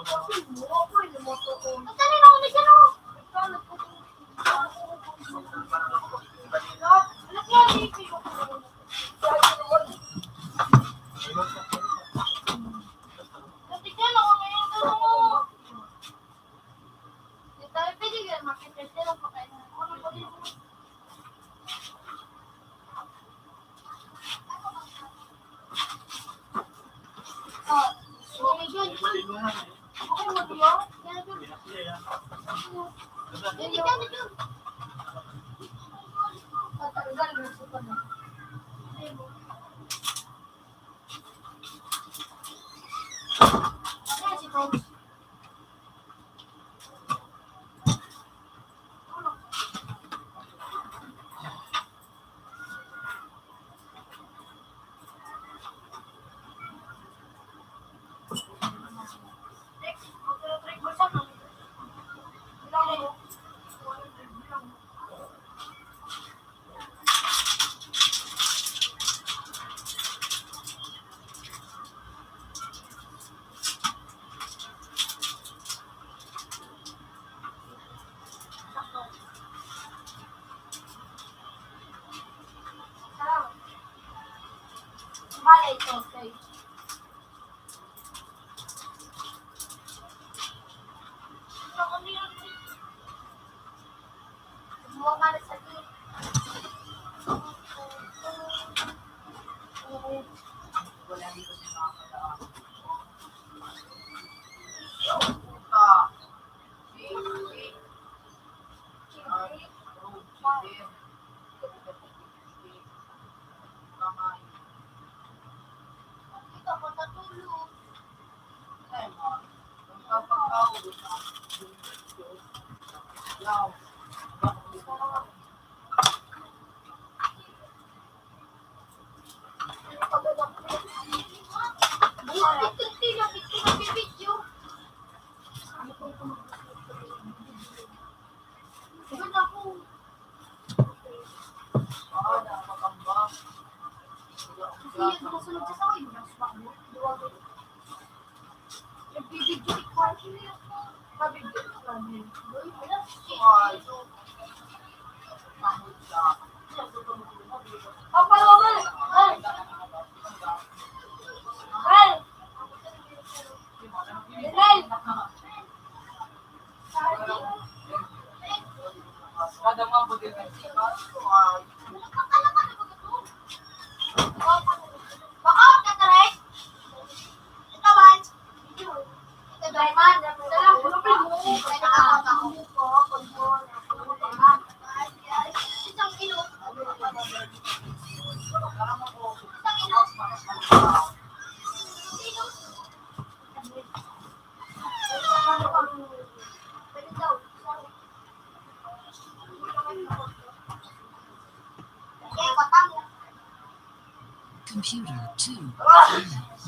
Computer, two, five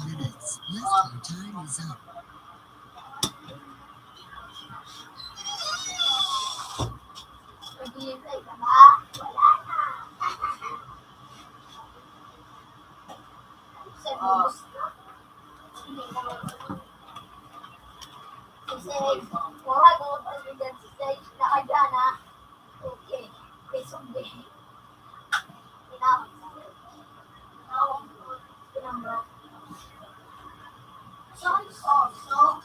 minutes. Left time is up. Kasi, kuha ko ang president sa stage na agana. Okay. May sumbi. Tinawag sa akin. Tinawag ko. Tinawag. So, it's also,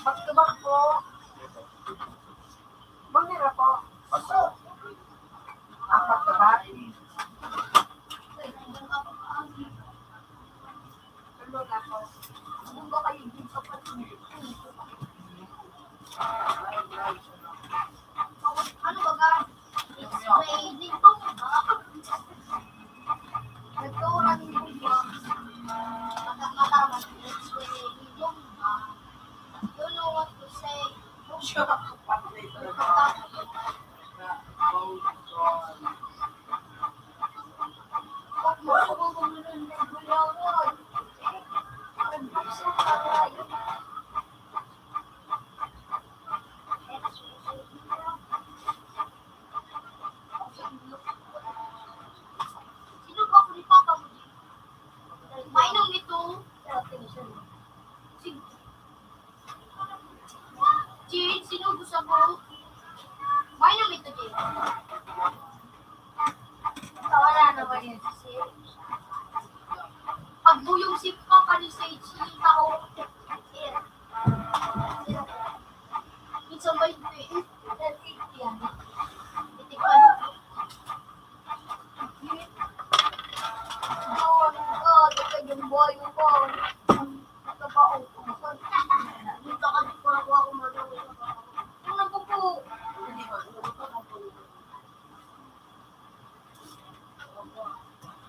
Back to back po. Mamira po. Back to back. Ang back to back. Tulo na po. Ano ba kayo dito? Ano ba ka? It's raining. Nagturan mo ba? Makamalaman, it's raining. Don't know what to say. Sino ba ako ni Papa mo? Mainom ito. Sige. Jade, sinugo sa buhok. May na ito, Jade. Wala na ba yun? Pagbuyong si Papa ni Sage, yung tao. Minsan ba yun? Yan. Titikman.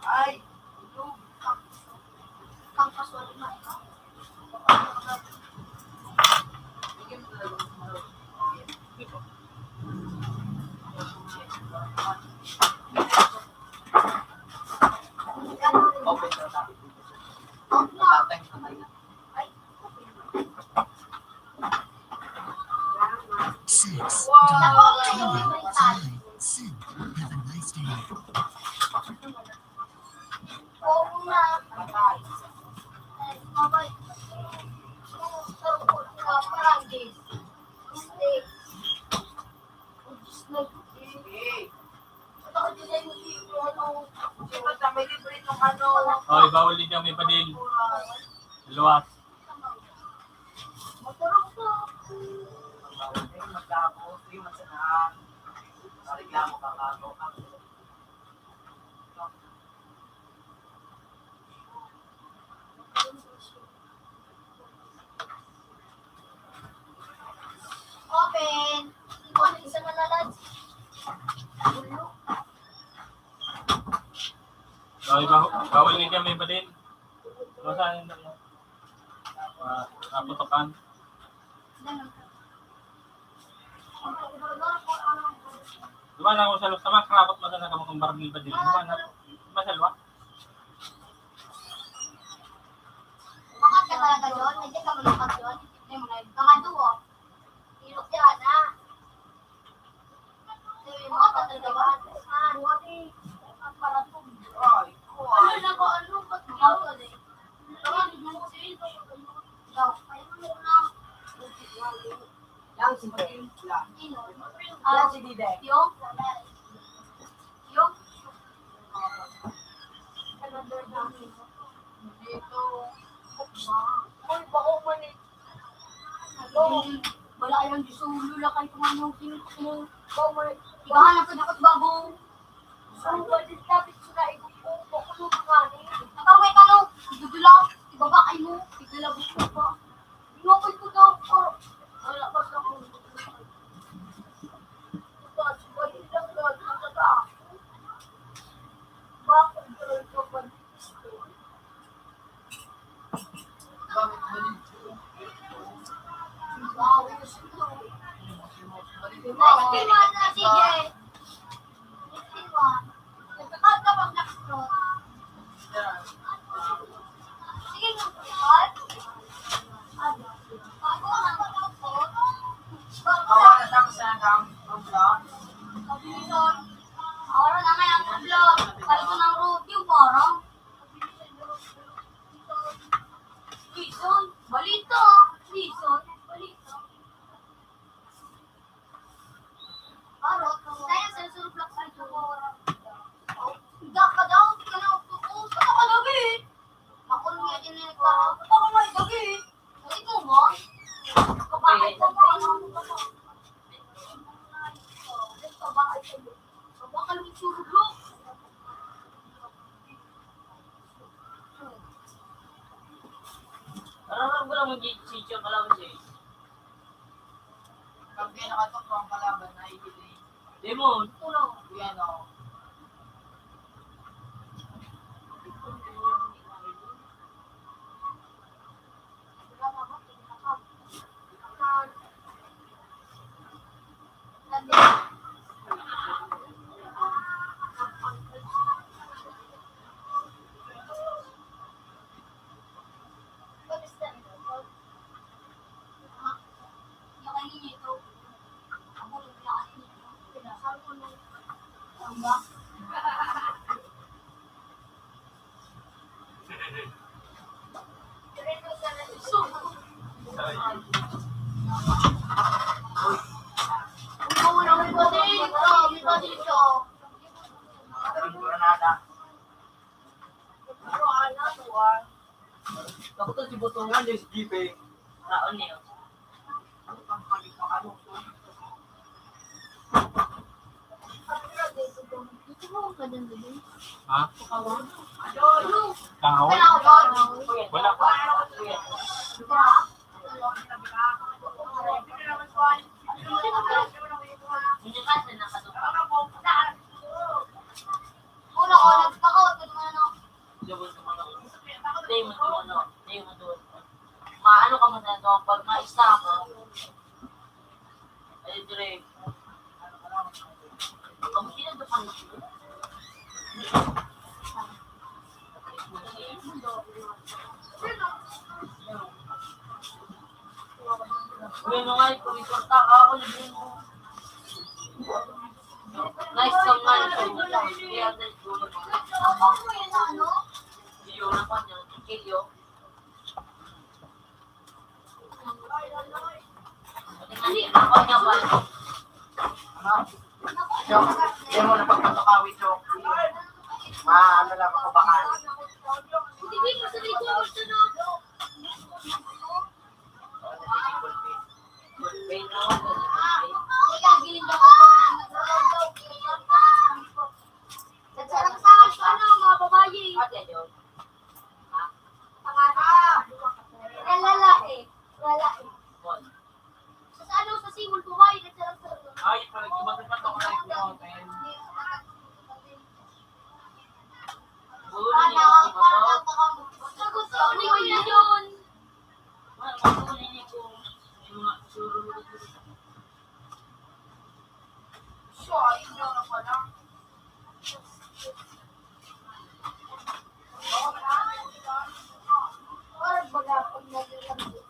Ay! Six. Have a nice day. Oy, bawal din kami padil. Luwas. Open. Ikaw, isa na lalad. Bawal, bawal ni kami pa din. Basta yun lang. Ah, naputokan. Duman ako sa loob. Tama, karapot mo sana kamo kung barangay pa din. Duman ako. Masalwa. Bakit ka talaga doon? Hindi ka malungkot doon? Hindi mo na yun. Mga duo. Ilok yan, ha? Sabi mo, bakit ka talaga ba? Ano na ba? Ano? Ba't ikaw? Ano? Ikaw. Yang si Dave. Yang si Dave. Yung? Yung? Dito. Uy, bako man eh. Ano? Wala kayang disulo lang kayo kung ano yung tingin mo. Bako man eh. Ibahan ang pagkakot bago. So, pwede tapit sila, igupo, pakulo mo nga ni. Ang tawag ay tanong, idudula, ibaba kayo mo, idalabot mo pa. Inukoy ko daw, oh. Wala pa sa akong ito, subay lang, Lord, ang taga ako. Bakit ka lang kapag Wow, gusto ko. Nice team, ah, na, sige. Nice team, ah. Nagkakagabang na ako. Mag-change yung kalaban siya eh. Pag may nakatok ang kalaban, naiiling. Demon. Yan o. Ang Granada. Tapos si Botongan, yung si Gipeng. Taon niyo. Ha? Tao? Wala pa. Una ko, nagpakaot, ano, ano. Hindi mo, ano, hindi mo doon. Maano ka man, ano, pag maista mo. Ay, dire. Ang pinagdapan mo. Uy, mga ito, may kwarta ka, ako, libre mo. Nice song nga ito. Kaya, ano, ano? Iyo na pa niya, kilyo. Ano? Chok, di mo na pagpapakawit, Chok. Ma-, ano lang ako, baka. Nagsarang sa ano, mga babae. Ang lalaki. Lalaki. Sa ano, sa Simon, buhay, nagsarang sa ano. Ay, parang iba sa patok na yung hotel. Ano, parang napaka-, gusto ko ni Kuya John. Wala, gusto ko ni Nico. Yung mga suro mo dito. Siya, ayun na pala. Parang baga pag naglalaro.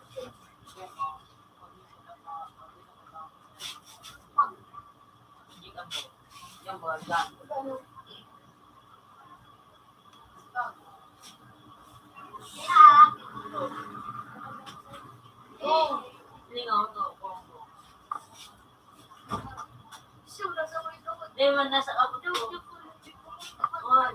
Di man nasa abot ko. Oy.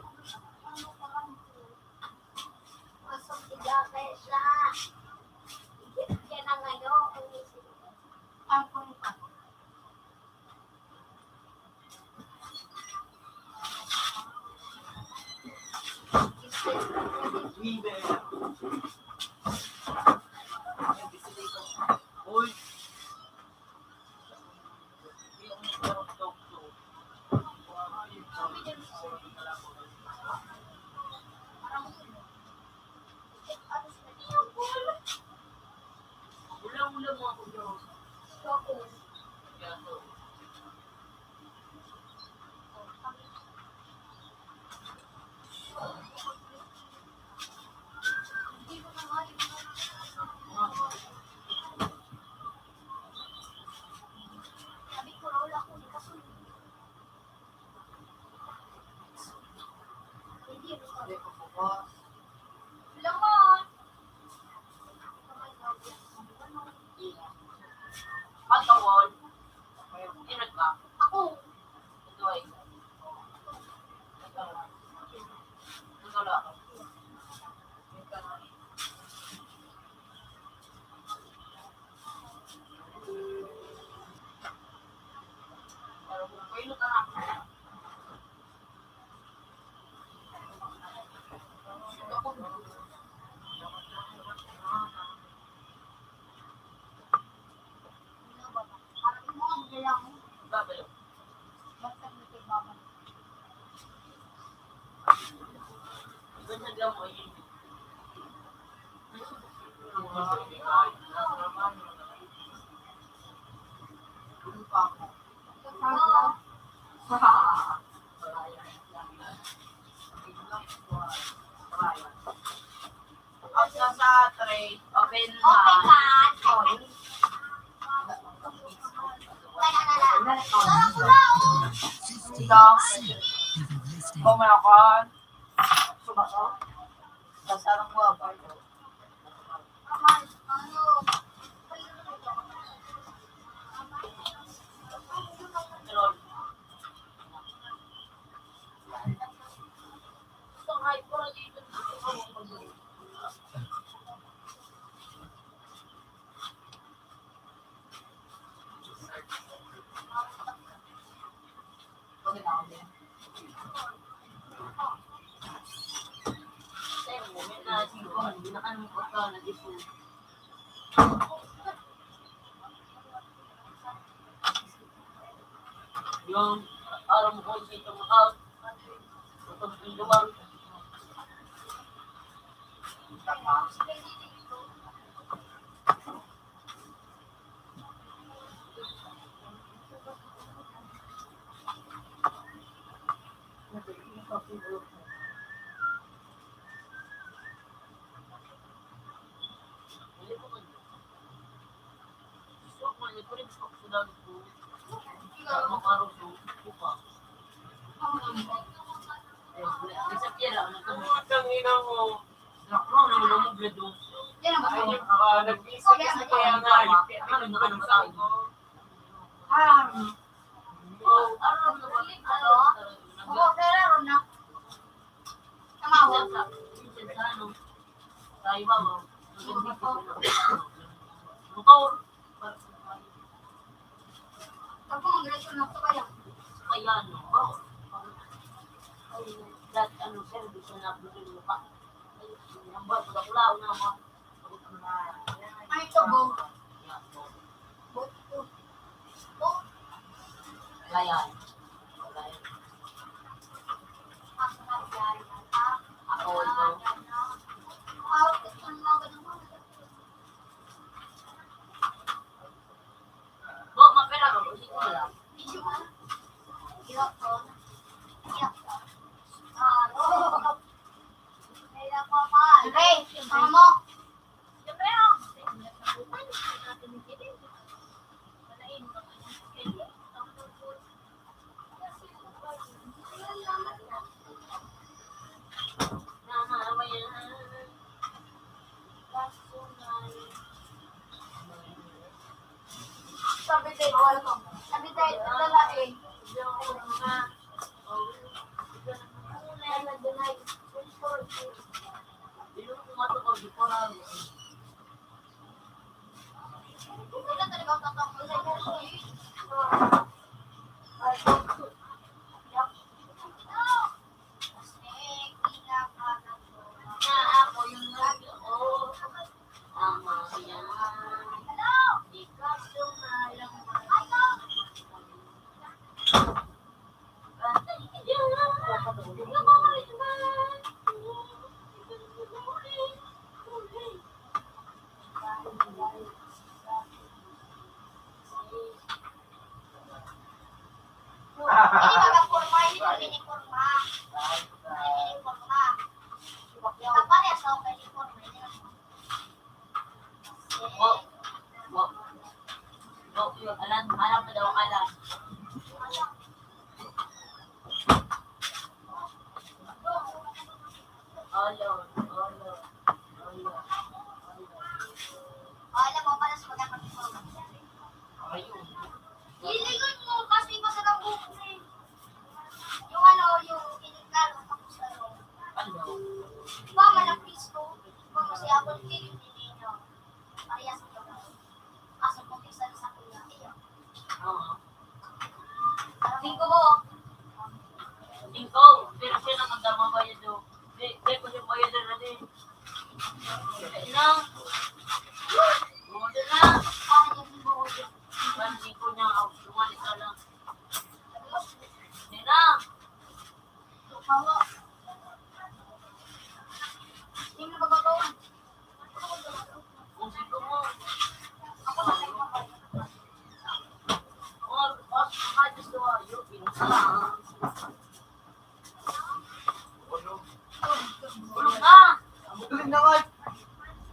Uy. Pagkawal, ingat ka. Ako. Ito ay. Ito lang. Pag nasa tray, open, open man. Ito. Kumakan. Sumasaw. Basta ng buwag. Yung araw mo ko, ito mo out. Ito mo out. Ako, mag-reason na to kaya. Kaya, no? That, ano, sir, gusto na, gusto mo pa. Ay, ang ba, pagkakulaw na ako. Ay, ito, bo. Bo. Bo. Kaya, kaya. Ako, ito. Bo, mapera ko, hindi ko alam. Okay, ano mo? Sabi tayo, wala ko. Sabi tayo, lalaki. Ini baga porma, ini porma. Ini porma. Kapal ya, so, ini porma, ini. Bo, bo, bo, alam, alam mo daw, alam. Alam, alam, alam. Alam mo pala sa magandang information. Ayun. Liligon mo kasi masarap buhok mo eh. Yung ano, yung iniklaro ko sa ano. Ano? Di ba, malapis ko? Di ba, masaya ako, hindi, hindi, hindi, hindi. Parehas ko. Kaso kung isa sa kuya, iyo. Oo. Singko mo. Singko, pero siya na magdamabayad do. Di, di ko siya bayad na rin. Di na. Di na. Ang singko niya, ang sumali ka lang. Di na. Hawa.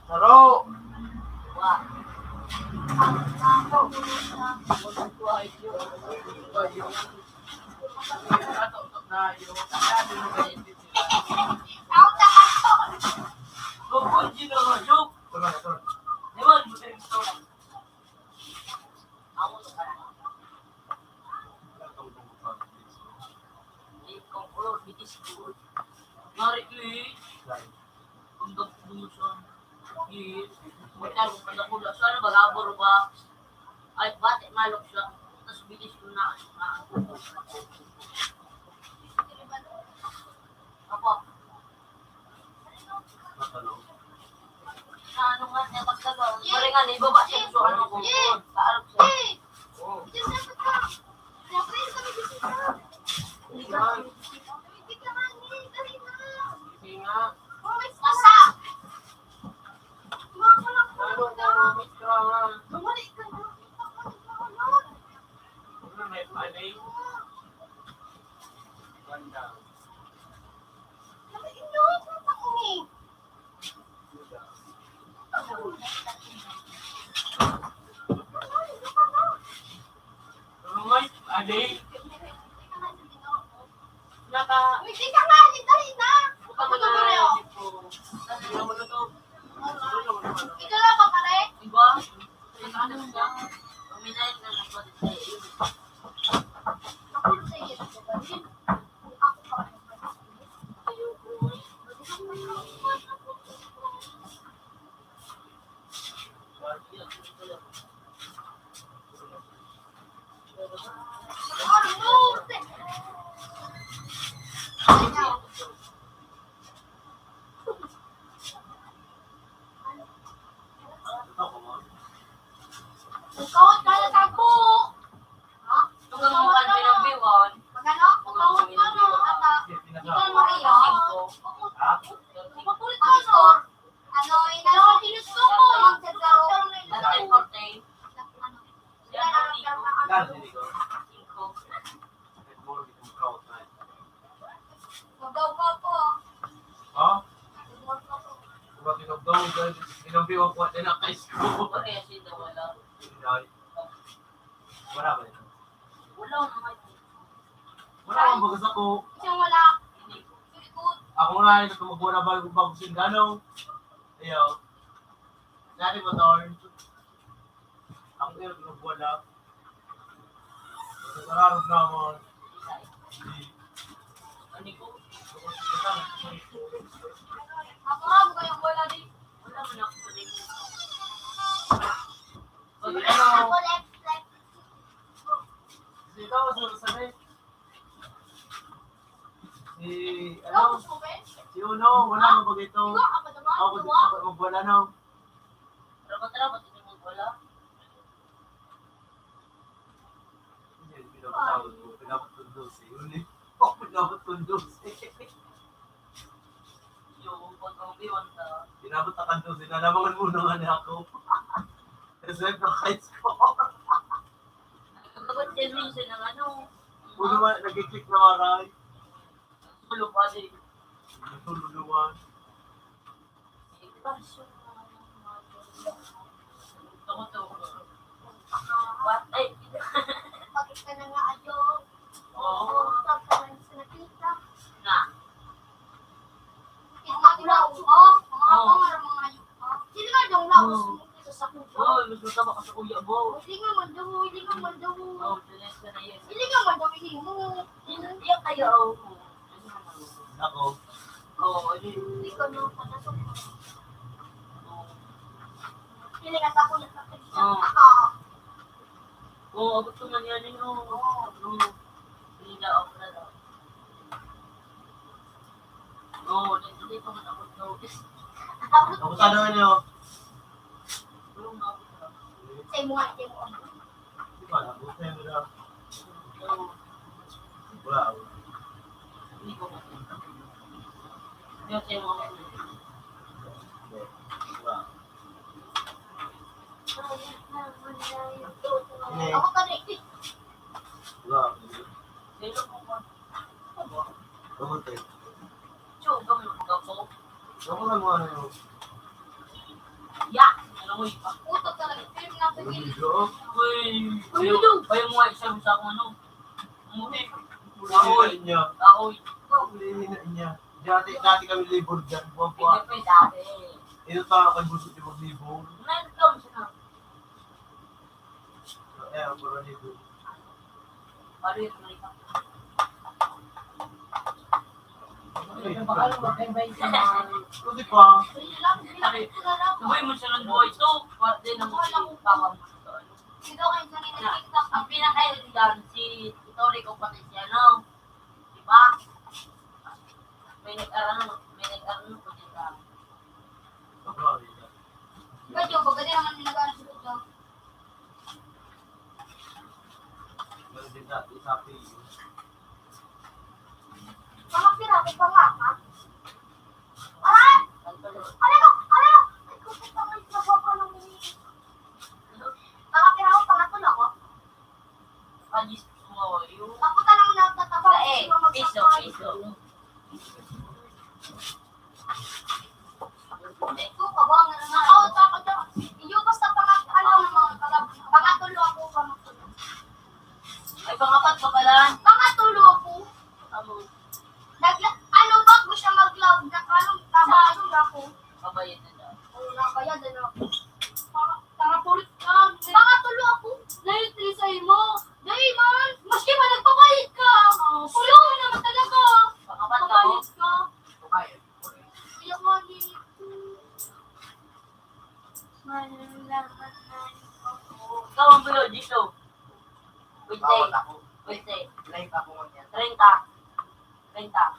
Saro! Ngari, eh. Ang gabungusan. Yes. Magkano ka na pula? Sana ba labor ba? Ay, bati malok siya. Tapos bilis ko na. Apo. Sa ano nga niya magkagaw? Pare nga, ibaba siya sa ano ko. Sa arap siya. Hindi nga. Ano ka, mamit ka, ha? Ano, may pala eh? Ganda. Ano, may pala eh? Naka- Uy, di ka nga, di ka rin na. Buka mo na. Ano mo na to? Ikaw lang ba, pare? Iba? Ano na? Uminay na lang. Ako sa iyo, di ba? Ako pa. Magkawat ka na sa po. Ha? Magkawat ka na. Magkano? Magkawat ka na, ata. Ikaw, Maria. Ha? Magpapulit ka na. Ano, inano, kinusto mo? Ang sa daw. Ano, Magdaw ka po. Ha? Magdaw ka po. Wala tinagdaw, guys. Tinagdaw ako, wala na kais ko. Wala ba ito? Wala naman. Wala akong bagas ako. Siyang wala. Ako na, ito tumagwa na bago, bago sindano. Ayaw. Dati motor. Ako yung nagwala. Sa kararog naman. Ako nga, buka yung wala di. Wala man ako pa rin. Pag ano? Sino sa sabi? Si, ano? Si Uno, wala mo ba ito? Ako, di ba? Magwala, no? Rapat-rapat, ito magwala. Hindi, pinapatawag ko. Pinapatundo si Uni. Oh, pinapatundo si Yung pag-umiwan ka. Pinapatakan daw sila. Namangan mo naman ako. Reserve na high score. Kapag din minsan ang ano. Uno man, nagkiklik na maray. Tulog pa din. Tulog naman. What? Ay. Bakit ka na nga ayaw? Oo. Huwag ka lang sa nakita. Na. Kita ko lang, oh. Mga Oo. Pangar, mga ayok ka. Sino nga daw laos Oo. Mo sa sakuya? Oo, mas mataba ka sa kuya mo. Hindi nga man daw, hindi nga man daw. Oo, tulis ka na yun. Hindi nga man daw, hindi mo. Hindi, hindi kaya, oh. Ako. Oo, hindi. Hindi ka na, patasok mo. Oo. Hindi nga sa kuya, sa kuya. Oo. Ako. Oo, abot ko man yan, eh, oo. Oo. Hindi na ako na lang. Oo, hindi, hindi pa man ako notice. Ako sa ano nyo? Pero umabot na. Sa imo nga, sa imo. Di ba, abot na yun, ah. Oo. Wala ako. Hindi ko makita. Hindi, sa imo. Hindi. Wala. Hindi. Ako pa rin. Wala. Hello po, ma'am. Ako, te. Tiyo, gamot ka po. Ako lang, mga ano. Ya! Ano mo iba? Puto talaga. Pero nga, pagiging Uy, Uy, ayaw, ayaw mo nga isang sa akong ano. Umuwi. Kahoy. Niya. Kahoy. Huli na niya. Dati, dati kami libur dyan. Buwan-buwan. Hindi pa yung dati. Ito tayo kay Busog yung maglibur. Meron lang siya. Ayan, puro libur. Ano yung Ano ba? Uy, mo siya ng buhay to. Parte ng mga papa mo. Sino kayo sa nagkikita? Ang pinakain dyan, si Tori ko pati siya, no? Di ba? May nag-arang, may nag-arang ko dyan. Medyo, baga din naman yung nag-arang sa Tori. Mga pira, may pangaka. Aray! Aray ko! Aray ko! Ay, ko, puta, may nagpapalong ini. Mga pira ako, pangatlo ako. Paputa lang na tataba, eh, piso, piso. Ito, kabang na naman. Ako, takot ako. Iyo, basta pangat-, ano, mga kabang. Pangatulo ako, pangatulo. Ay, pangapat pa pala. Pangatulo ako. Amo. Nagla-, ano ba, gusto maglaog na, ano, tabalo na ako. Kabayad na daw. Oo, nabayad na ako. Pang-, pangapulit ka. Pangatulo ako. Layo, Trisay mo. Dahil man, maski man nagpabayad ka. Oh, kulang naman talaga. Pangapat ka mo? Pabayad ka. Kabayad. Iyak nga ni. Ikaw ang bulo dito. Pwede. Bawal ako. Pwede. Live ako ngunyan. Treinta. Treinta.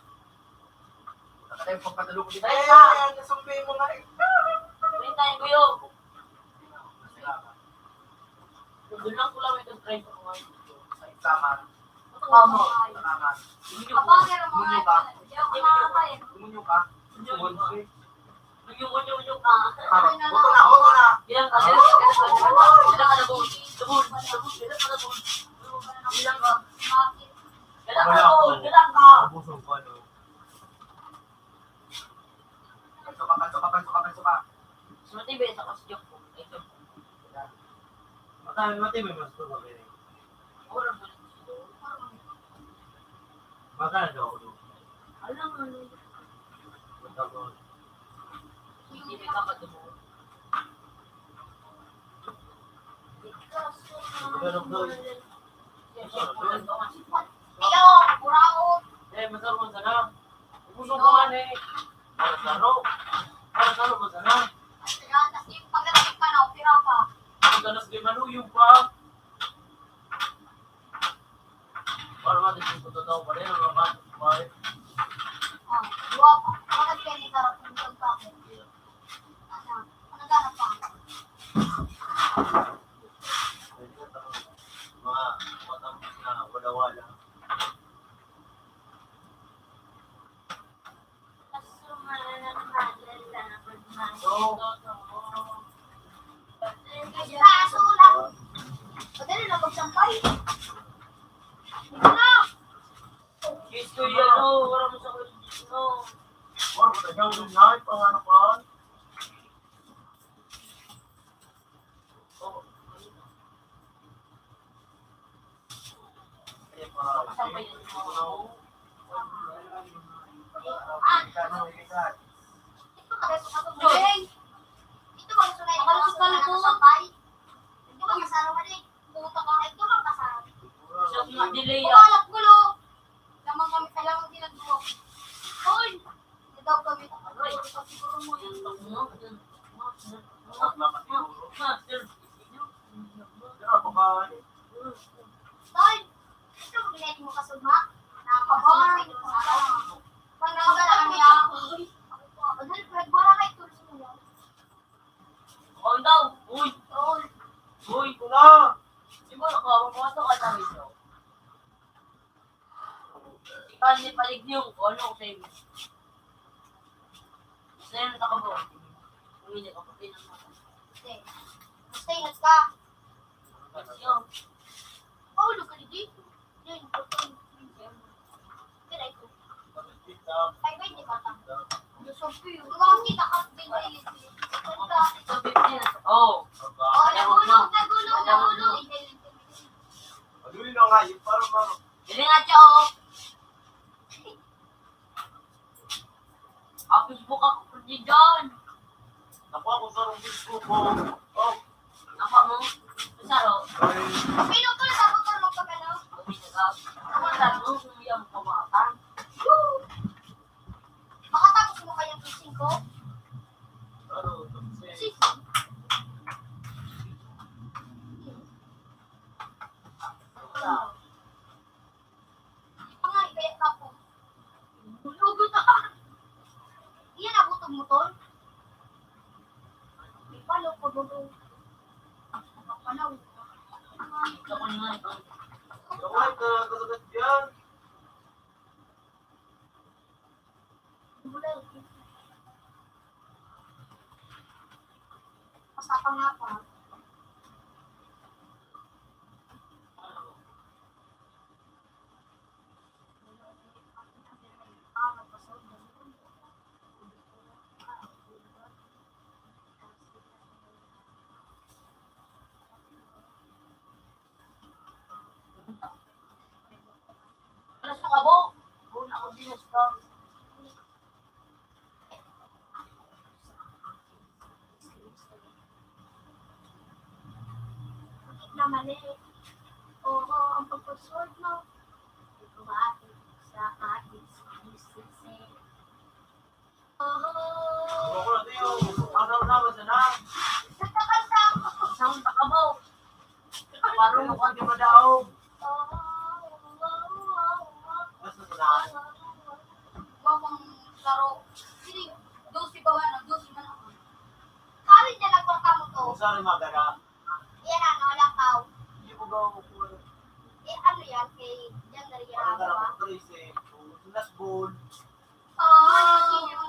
Wala ka tayong pagpatalo ko dito. Treinta. Eh, nasumbi mo nga eh. Treinta yung bulo. Salamat. Doon lang ko lang ito, treinta ko ngayon. Ay, tama. Tama. Tama. Munyo ka. Munyo ka. Munyo ka. Munyo, munyo, munyo ka. Ah, huwag ko na, huwag ko na. Bilang ka, bilang ka, bilang ka, bilang ka na, boy. Sabon, sabon, bilang ka na, boy. Bilang ka. Bilang ka, boy, bilang ka. Ubusan ko, ano. Kanso ka, kanso ka, kanso ka, kanso ka. Mas matibay sa kasi joke ko. Ay, joke ko. Matibay, matibay, mas ito, matibay. Wala mo. Baka na daw ako doon. Alam mo, ano? Basta ko. Hindi ka pa doon. Pero, boy. Ayaw, buraot. Eh, masarap man sana. Ubus mo pa man eh. Para saro. Para saro man sana. Ay, taga, tas yung pagdating pa na, opera pa. Ang ganas di manuyog pa. Para nga, di ko totoo pa rin, ang mga bata, kumain. Ah, dua pa. Bakit kaya ni Sarah kung saan pa ako? Ano? Ano gana pa? Mga matambak na wala-wala. Kaso lang. Madali lang magsampay. Ito na. Gusto yan, oh. Wala mo sa kulit, no? Wala mo sa kulit, no? Pangano ka? Delay, ah. Lamang kami kailangan ginagawa. Hoy! Ikaw kami. Aray! Siguro mo yan. Hoy! Ito, ginagawa mo kasugma? Nakakabahan. Pag nawala kami ako. Ano, nagwala kayo, tuloy mo yan. Ako daw. Uy! Uy! Uy! Kuna! Di ba nakawa mo ito ka tayo? Ikaw, ni palig niyo kung ano ko sa inyo. Gusto niyo nagkakabo? Pumili ka, pati ng mga. Hindi. Basta ingat ka. Basta yun. Paulog ka, Lidi. Hindi, hindi ko. Hindi, hindi ko. Ay, wait, di ba? Sabi, wala akong kita ka, di ba, Lidi? Sabi, Ako, di dyan. Ako, ako, sarong disco ko. Oh. Ako mo? Saro. Ay. Pinutol sa motor mo pag ano? Uwi na ka. Ako, saro, kung iyang pamatan. Makatapos mo kayang fishing ko? Ano? Sige. Ano? Mga ibet ako. Lugot ako. Iyan ang butog mo, tol. Di pa, loko, dugo. Kapanaw. Kapanaw. Kapanaw, kasagat yan. Basta pa nga pa. Alas na kabo. Una ko dinas ka. Hindi na mali. Oo, ang pagpag-short mo. Ikaw ba sa akin sa sisi? Ako na, Tiyo. Ano na ba sana? Sa takal sa ako. Sa unta ka mo. Parang mukhang di madaog. Basta sa lahat. Mamang laro. Sini, dose ba man? Dose man ako. Kari dyan nagpangkamo to. Kung saan yung magara? Yan na, nawala ka. Hindi mo ba ako kung ano? Eh, ano yan? Kay Jan Daria, Parang ba? Karapag Trace eh. Kung nasbon. Oh,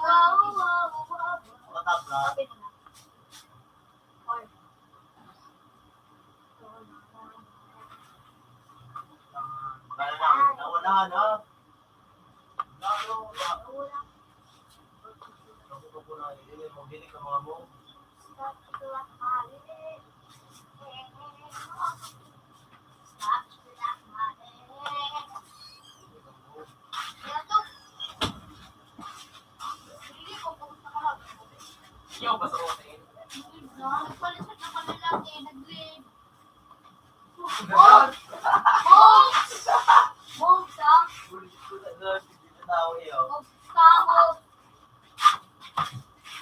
wow, wow, wow. Makatabla. Sabi na nga. Or, Wala na, nawala na. Lalo, lalo. Ako pa po na, hindi, magdinig ang mga mo. Yung basta ko sa inyo. Nagpalisod na kami lagi, nag-grade. Bones! Bones! Bones, ah! Bullshit ko na, girl. Hindi na tao, eh, oh. Bones, tao!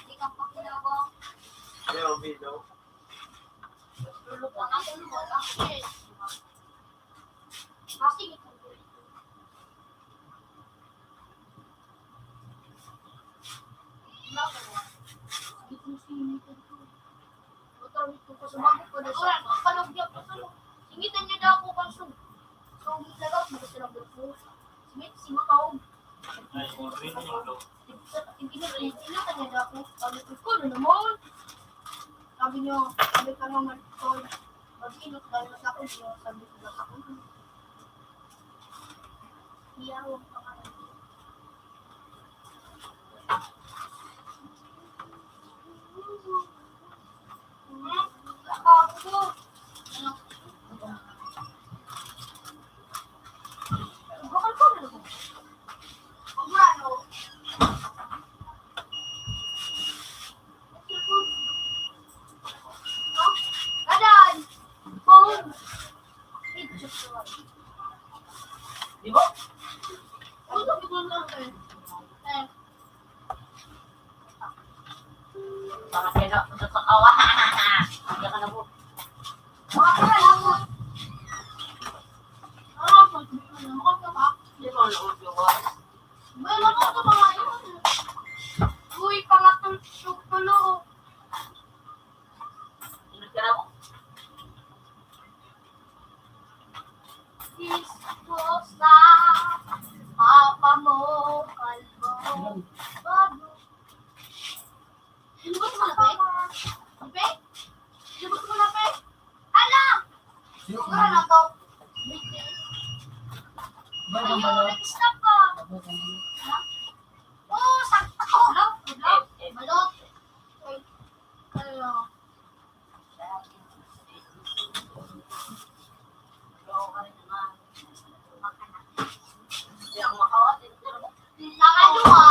Hindi ka pakilabang. Pero, Vito. Tulog ka, tulog ka, eh. Kasi, Singitan niya daw ako kan sug. So, naglagot, magkasarap ko. Singit, singit ako. Singitan niya daw ako. Sabi ko, "Ikaw na naman." Sabi niya, sabi ka naman, "Tol, mag-inot ka na sa akin." Sabi ko, "Basta ko." Iyawang pangalan. Gadan! Phone! Di ba? Ano sabi ko lang eh? Eh. Para kaya na, sa kawa. Hindi ka na po. Mga pala lang po. Ah, pag-, ano, makapag-, Di ba, ano, di ba? May mga ito, mga yun. Uy, pangatong tulo. Ingat ka na po. Isko sa papa mo, kalbo, bago. Lubos mo na, pe? Pe? Lubos mo na, pe? Hala! Sino Siguro na to. Ba, ba, Ayun, ba, ba? Nag-stop ka. Ba, ba, ba? Ha? Oo, sakto. Hello? Hello? Balot. Ay, hello. Pangadwa.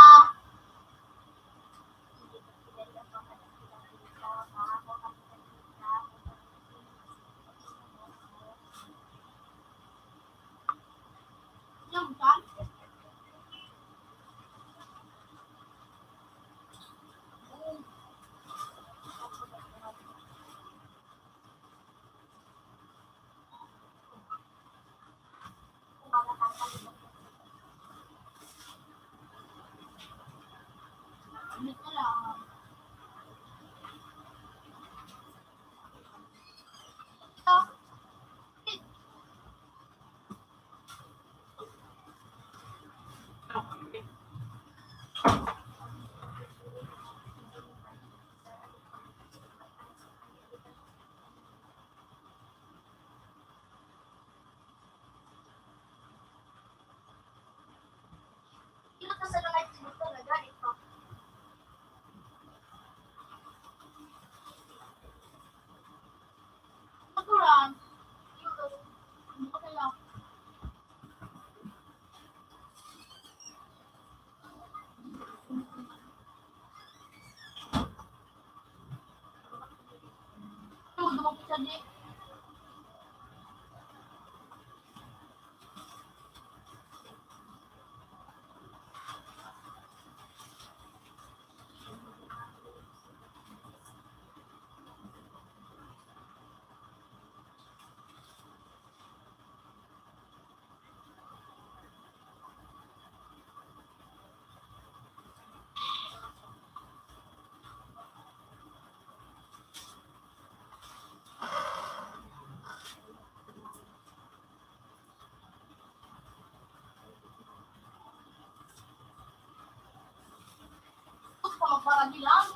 Magparagi lang.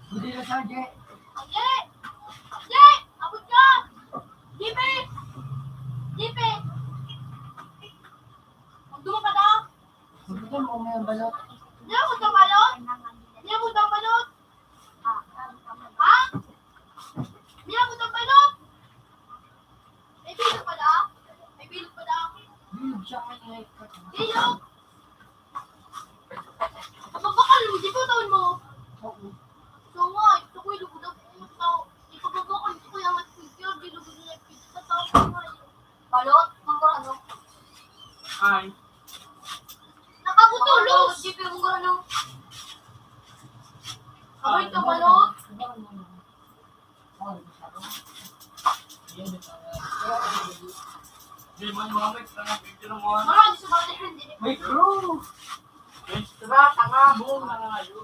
Hindi na, Sarge. Sarge! Sarge! Abot ka! Jipe! Jipe! Magduman ka daw? Gusto mo may balot? Hindi ako gusto balot. Hindi ako gusto balot. Ha? Hindi ako gusto balot. May bilog pala. May bilog pala. Bilog siya, ano, eh. Bilog! Mabakal, hindi ko tawon mo. Oo. So nga, ito ko yung lugod ako. Ito ko yung lugod ako. Ito ko yung lugod ako. Balot, mangkurano. Ay. Nakabutulos! Jeep yung mangkurano. Abay ka, balot. Di man, mga mix, mga picture mo. Wala, di sa mga different, di. May crew! Extra, tanga, buong nangangayo.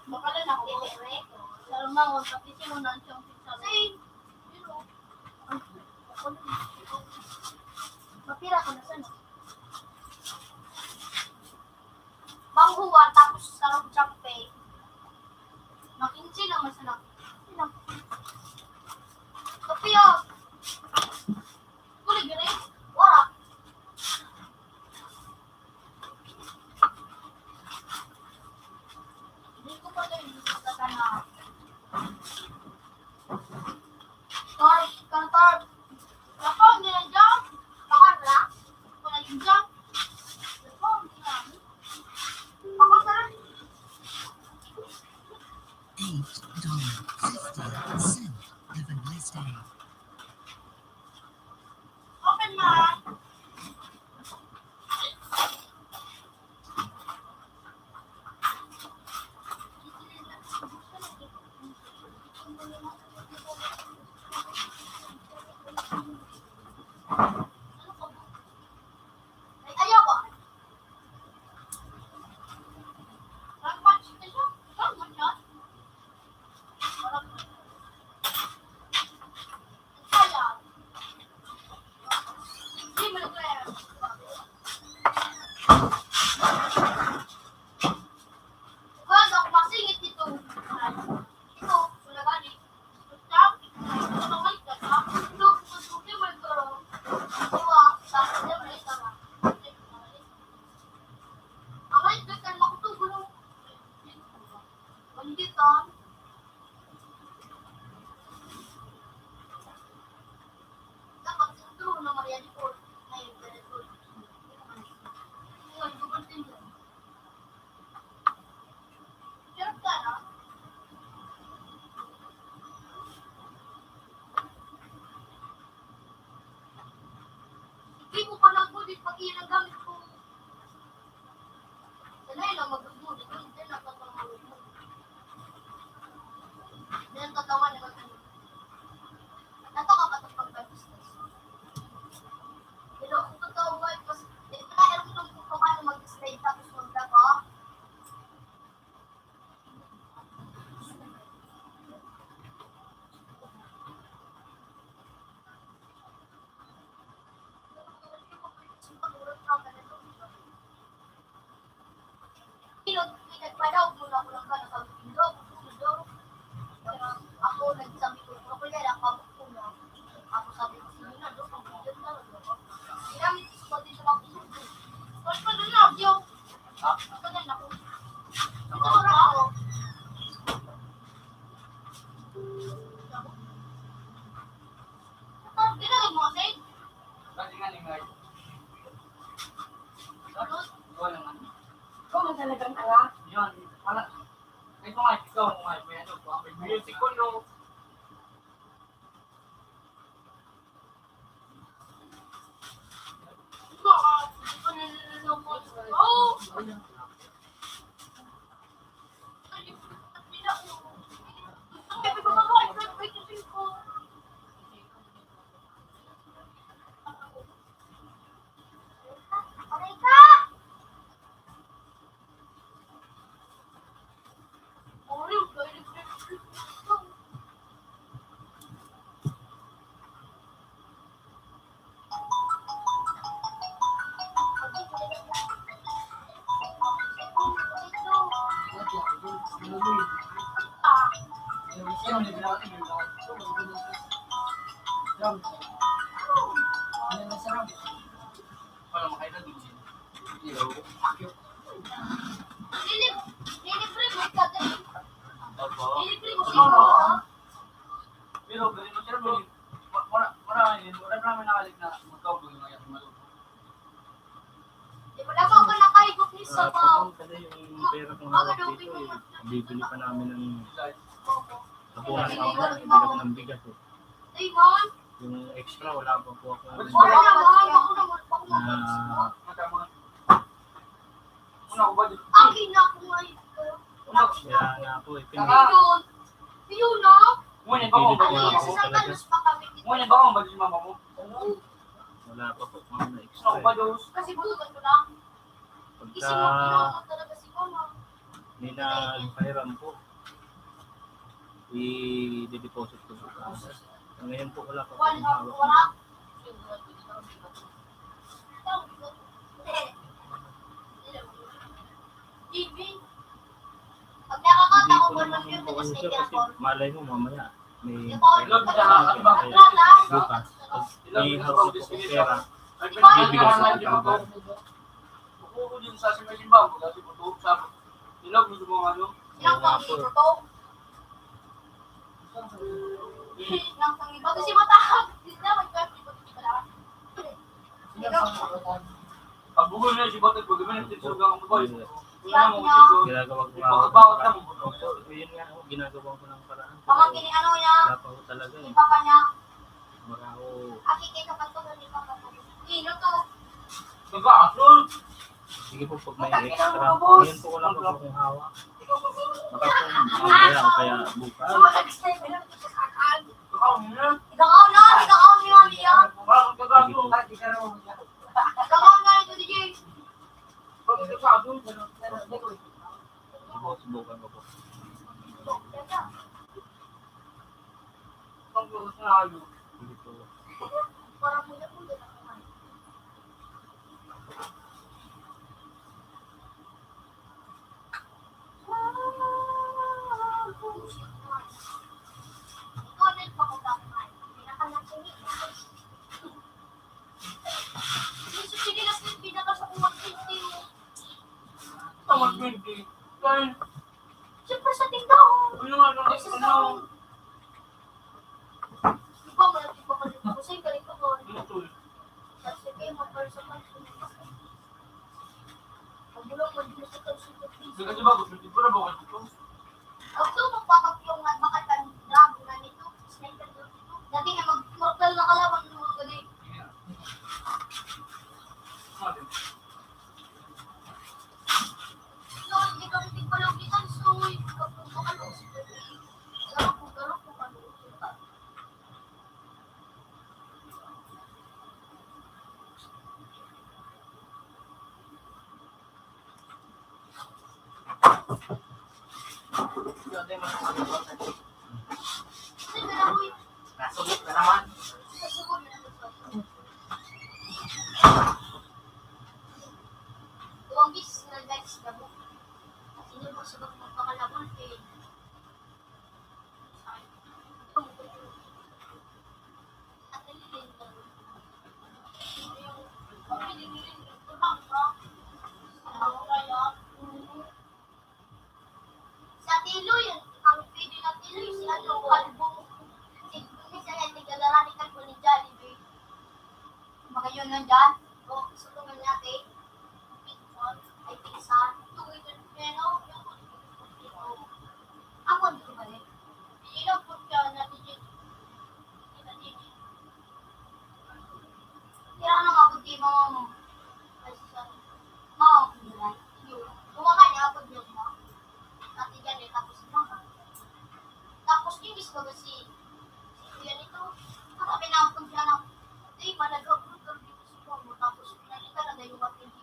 Baka lang ako. Sa mga, pati si Ronan, siyang pizza. Same. Yun, oh. Mapira ko na sana. Manghuwa, tapos sarong champe. Makinsi naman sana. Kapiyo. Kulig yun eh. Wala. Hindi ko pa rin natatanaw. Tor, tor, tor. Ako, hindi na dyan. Baka na. Ako na yung dyan. Ako, hindi na. Ako, sir. Eight dollar fifty cent. Have a nice day. Open, ma. Ay, ayoko. Rock match ito siya. Rock match siya. Hindi ko pa nagbulit pag iyan ang gamit ko. Sanay lang magbubulit, hindi na pagpapalubog. Hindi na tatawa na mag-, ano. Nataka pa itong pagka-business. Pero kung totoo ba, mas, hindi na alam ko kung paano mag-slide tapos magtaka. Pinagpadaog mo na ako lang ka, nagsabi ko, "Dok, dok, dok." Ako nagsabi ko, "Ako, ako, ako." Ako sabi ko, Lilib-, lilibre mo ka din. Opo. Lilibre mo siguro. Pero, pero, pero, wala, wala, wala naman nakalik na magkaugol yung mga yakin maluto. Di ba lang ako nakahigop ni Sabaw? Kasi yung pera kong hawak dito, eh, bibili pa namin ng hapunan, ng bigas, eh. Yung extra, wala pa po ako na, Akin na ako ngayon. Kaya nga po, eh, pin- Ayun. Ayun na. Ngunit ba Pinipilit ko ako lang po talaga. Ngunit ba ako ba yung mama mo? Wala pa po, ma'am, na extra, eh. Kasi bututan ko lang. Pagka may nagpahiram po, i-deposit ko sa kanila. Ngayon po, wala pa po akong hawak. Pag nakakanta ko, one hundred fifty, tapos may tira ko. Malay mo, mamaya, may pera. Kaya bukas, pag may hawak na po akong pera, bibigay ko sa kanila. Bukod yun sa simbahan, pag kasi buto, sa ilog, gusto mo ano? Ilang pang ito to? Ilang pang iba? Kasi matahak. Di na, magkakit ko dito pala. Pag bugol na si Bato, pag ganun, yung sugang ang babae. Wala mo, Ginagawa ko nga. Ipakabawat na mo, buto. Opo, yun nga, oh, ginagawa ko ng paraan. Baka kini ano niya? Wala pa ho talaga, eh. Yung papa niya. Maraho. Aki, kay kapag ko ni papa ko. Ino to? Nag-aasul. Sige po, pag may extra. Ngayon po, wala pa po akong hawak. Baka po mamaya o kaya bukas. Ikaw na, ikaw ni Mami yan. Sige po. Ikaw na ito, D J. Subu-, subukan ko po. Sige po. Tawag twenty. Siyempre sa tindahan. Ano nga lang, ano? Di ba, malapit pa kasi ako sa'yo, galing ka ba? Ano to eh? Kasi kayo, mapalsa ka. Ang gulang, madilis sa kalsyon. Hindi kasi ba, gusto ko na ba, gusto ko? Ako, magpapapiyong at bakal ka ng drama na nito. Sniper na nito. Dati nga, mag-mortal na kalaban ng mga galing. Yeah. Ano? Nasugot na naman. Tuwang bis na guys, gabo. Sino po sa pagpapakalabon, eh? Sa Tiloy, ang pwede na Tiloy, si ano, Kalbo. Si, si, si, nagdadala ni Kalbo ni Jollibee. Baka yun nandyan. O, gusto ko man natin. Ay, pinsan. Ito, ito, pero, yung, ako, hindi ko balik. Hindi lang po siya natitid. Hindi natitid. Kaya ano nga, buti, mama mo. Ay, sa, mama mo, hindi lang. Hindi Kasi, si Kuya nito, kami na ang punta ng, "Ay, malaglag motor dito sa Congo." Tapos, pinalitan na daw yung ating,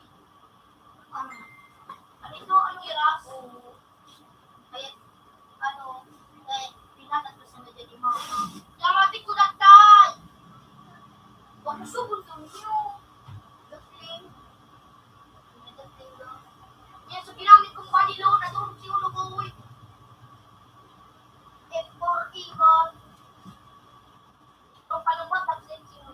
ano, ano ito, ano, iras? Kaya, ano, kaya, pinatag ko sa medyo di mo. Kaya, mati ko, daktal! Huwag mo subon kami, yung, dakling. Yung, dakling, no? Yan, so, ginamit kong panilo na doon, si Ulo ko, uy. F for evil. Ikaw pa lang ba, tapos yung sino?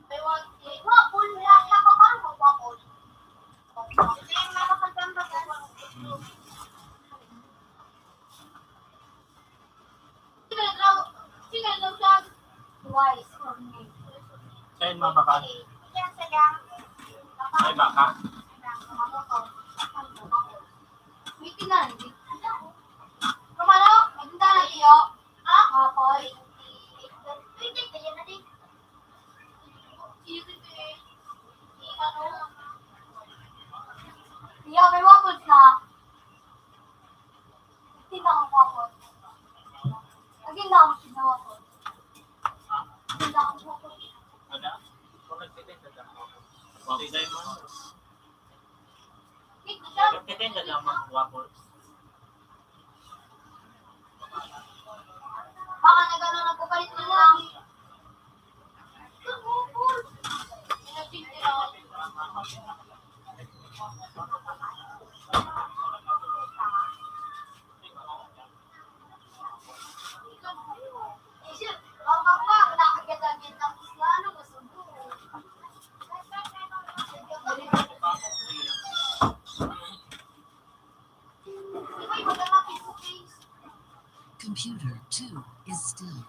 May wag, may wag, wala, wala pa, parang magwapol. Hindi, may makaganda ka. Single daw, single daw siya. Wise for me. Saan mabaka? Yan, sa gang. Ay, baka. May tinandi. Kumano? May tinda na iyo? Ha? Apoy. Pwede, kaya na din. Iya, may waffles na. Tinda akong waffles. Lagi na akong tinda waffles. Tinda akong waffles. Ada? Kung nagtitinda ka, waffles. Waffles. Nagtitinda ka, mga waffles. Baka na gano'n, nagpapalit na lang. Computer two is still.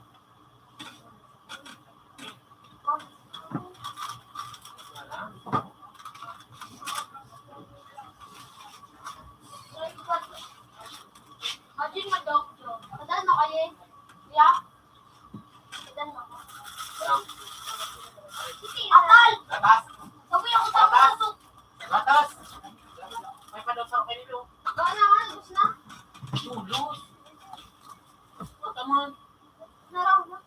Imagine mo, Doc, Doc. Padaan mo kayo. Yeah. Padaan mo. Atal! Gatas! Sabi ako sa Gatas! Gatas! May padasal kayo, no? Wala na nga, ubos na. Tulos! What a man? Naraw na.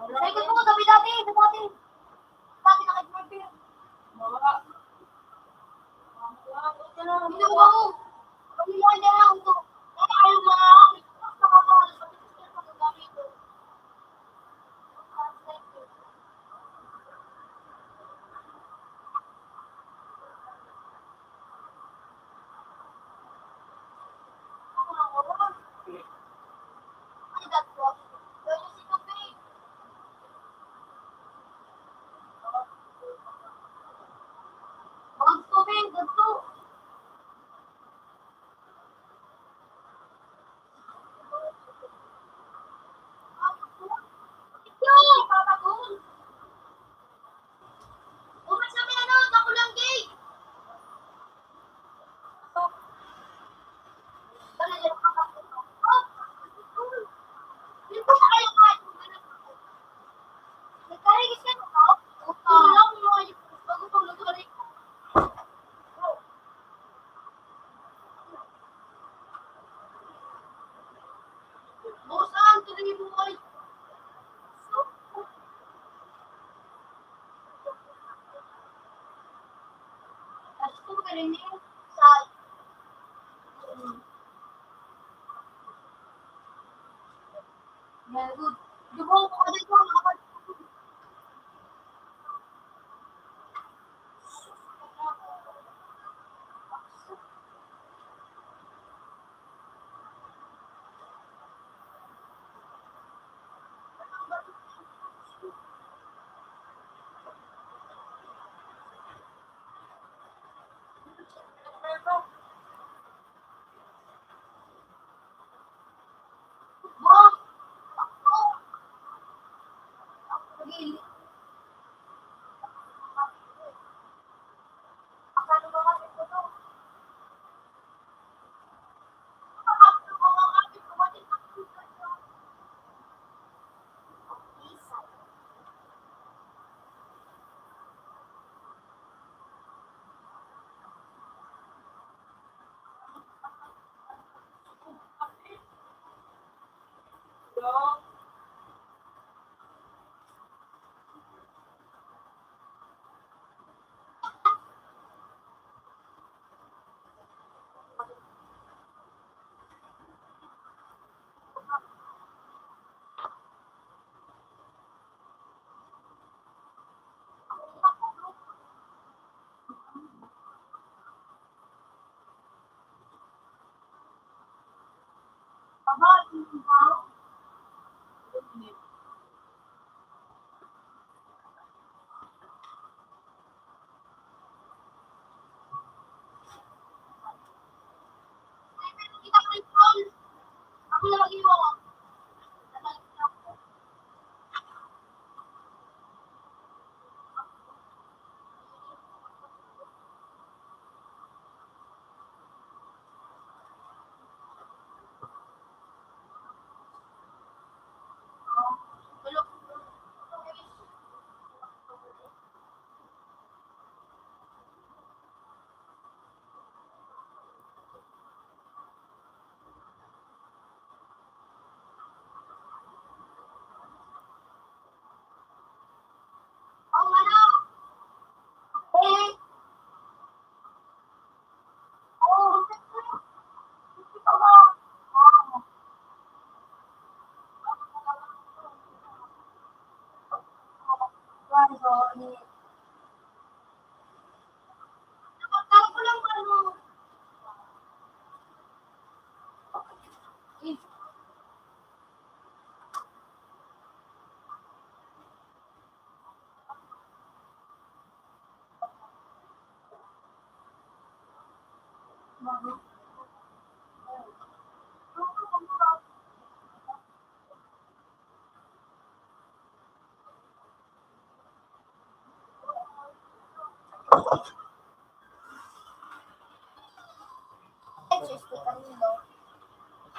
Sa ikot mo, dati-dati, dati-dati. Dati na kay Martin. Wala. Hindi ko ako. Pamilya niya lang ito. Kaya ayaw mga nakakawala sa pagkakamit ko.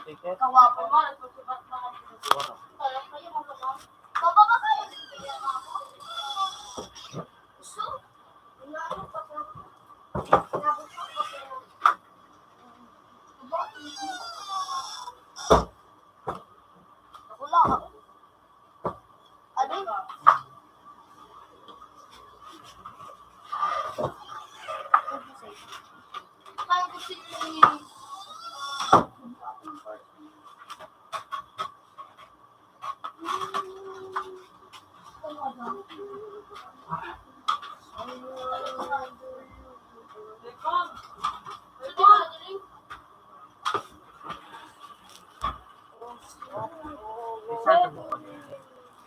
Sticker? Kawapo mo, nagsusubat na kami. Wala. Kaya kayo, mga baba. Baba ba kayo?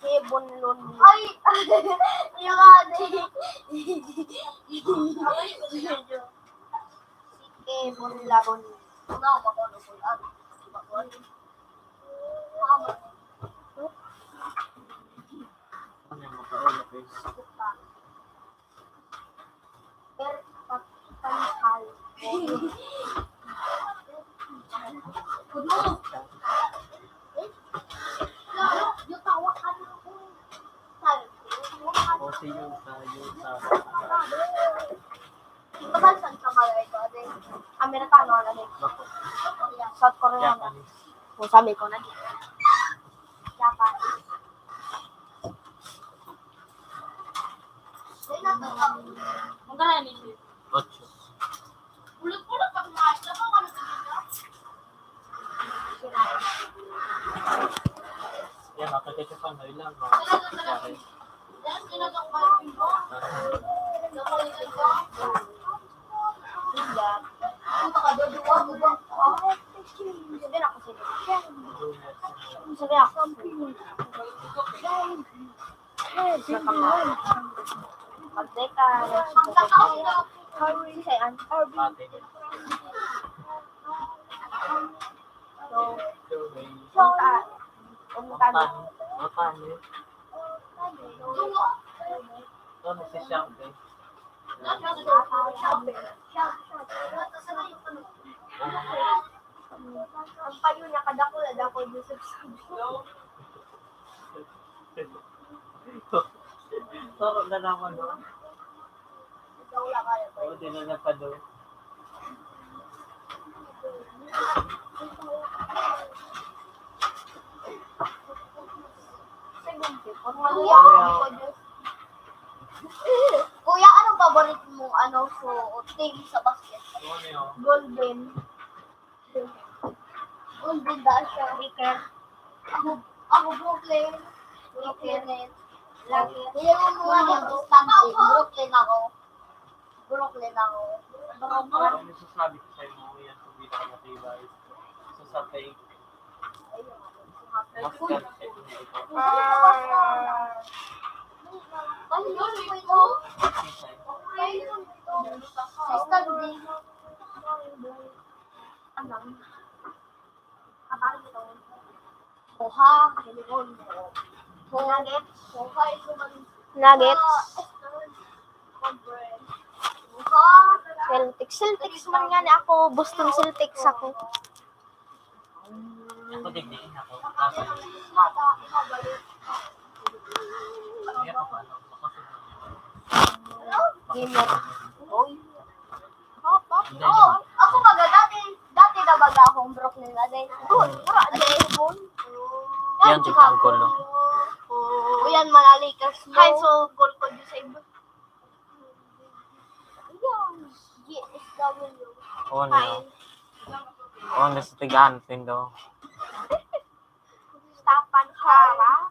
Kevon Lon. Ay! Yung ano eh. Si Kevon Labon. Ano, makuha ko ano? Ano yung makaulap eh? Per-, pa-, panhal. O si Yuta, Yuta. Di ba saan ka malayo, ate? Amerikano, ano, eh? Bako. South Korea. Japanese. Kung sabi ko na, Japanese. Magkano yan, Ishi? Ocho. Ulog-ulog pag umalis ka pa, ano ka dito? Yan, makikita pa, no, ilang, no? Talaga, talaga. Yan, sinagot pa yung iba. Napalitan ko. Ang makadodowa ko ba? Sabi ako, sige. Sabi ako. Pagdeka, Harvey, say, an, Harvey. So, punta. Pumunta na. Matan, matan, eh. Ano si Siyang, eh? Ang payo niya, kadakol na dakol, Joseph. Toro na naman, no? Ikaw lang kaya pa. Oo, di na napado. Kuya, ano, Diyos? Kuya, anong paborito mong, ano, so, team sa basket? Ano yun? Golden. Golden dahil siya. Lakers. Ako, ako, Brooklyn. Brooklyn Nets. Lakers. Hindi mo mga Lakers. Brooklyn ako. Brooklyn ako. Ano masasabi ko sa'yo, mga yan, kung di ka matibay? Sa, sa fake. Mas perfect na ito. Ah. Ay, yun, yun, yun. Sa standing. Ano? Oha, Nuggets. Oha, Nuggets. Celtics. Celtics man nga ni ako. Boston Celtics ako. Ako din, din ako. Gamer. Oy. Hop, hop. Hindi. Oh, ako baga dati, dati na baga akong Brooklyn na din. Good. Wala, di ako. Yan, si Chicago, no? O yan, mga Lakers, no? Ay, so, goal ko dyan sa iba. Yan. G S W. Oo, no? Hi. Oo, no, sa tigaan, Tindo. Stapan Kara.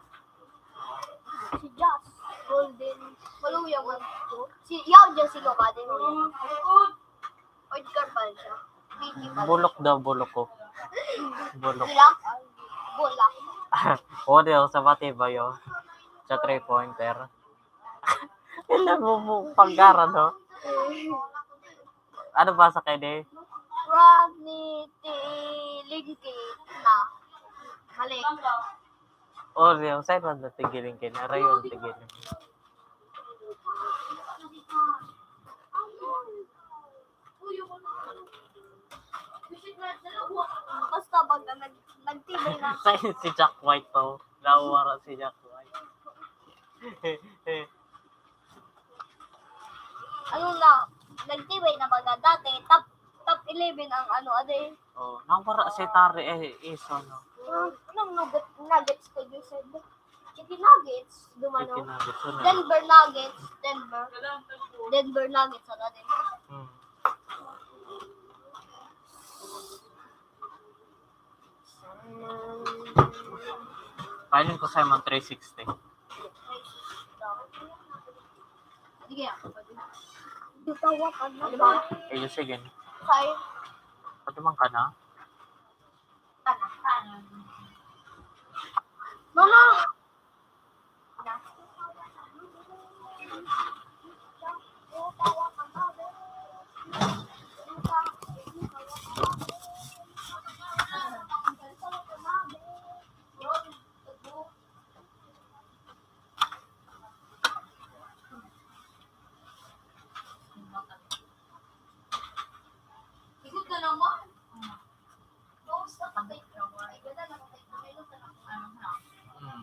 Si Josh. Golden. Maluya man. Si, yaw dyan si Loka din. Edgar Balsa. P G Balsa. Bulok daw, bulok ko. Bulok. Bulak. Bulak. Oo, di ako sa Batibayo. Sa three-pointer. Ilan mo mo pagkara, no? Ano ba sa kanya? Rodney Tilingki na. Mali. Oh, yung side man na tigiling kayo. Narayon, tigiling. Basta pag nag-, nagtibay na. Sa si Jack White to. Nawara si Jack White. Ano na, nagtibay na baga dati, top, top eleven ang ano, ade. Oh, nawara si Tari, eh, Iso, no? Ah, anong Nuggets, Nuggets ko, Joseph? Chicken Nuggets, dumano. Chicken Nuggets, ano? Denver Nuggets, Denver. Denver Nuggets, ano din? Hmm. Paano ko sa imong three sixty? Sige, ako pa din. Di ba, what, ano ba? Eh, sige. Kaya. Pati man ka na? Mama! Ikot na naman. Kamusta ka, Tek? Ay, ganda na, Tek. Ano na? Hmm.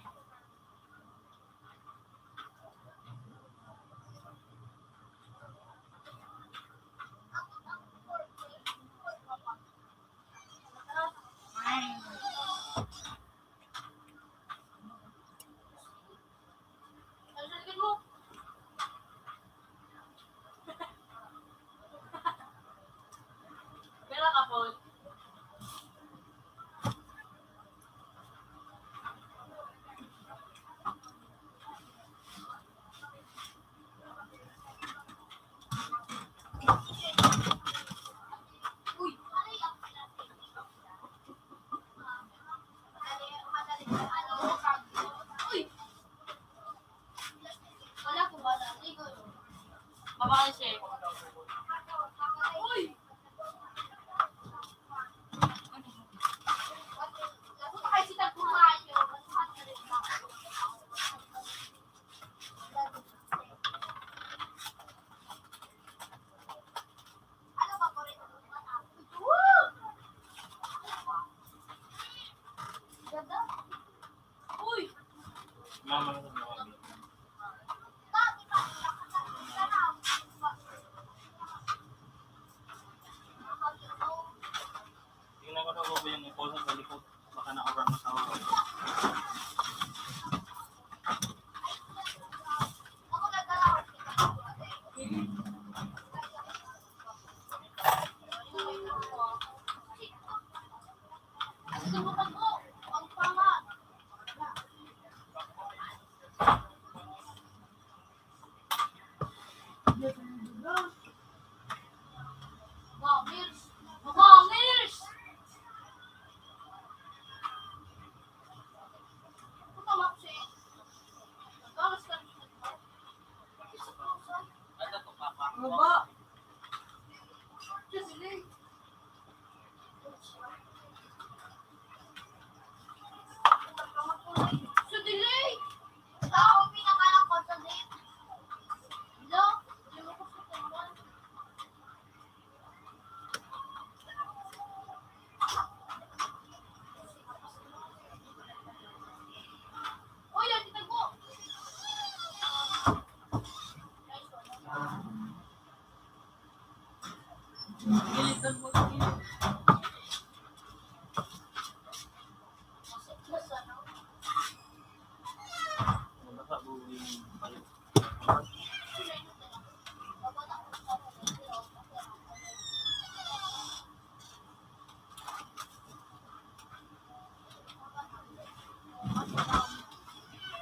Tingnan ko daw ba yung iposa sa likod. Baka naoran mo sa oras.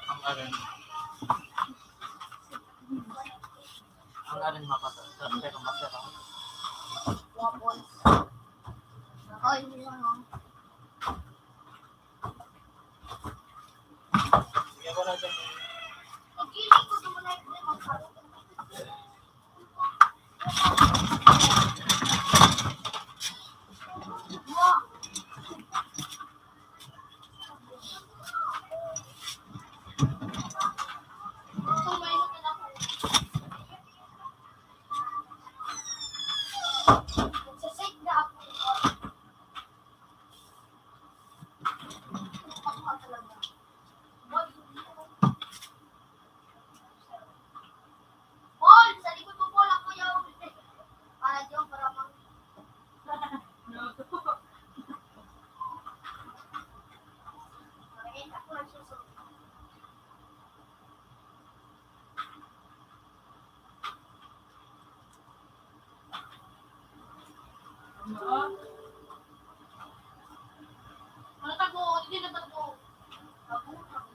Ang arin. Ang arin mapasa. Ang arin mapasa. Oy, yun, oh. Paul, sa likod mo, Paul, ako yung para diyo, para mang- Para kita ko lang susunod. Ano? Ano tago? Hindi na tago. Tago, tago.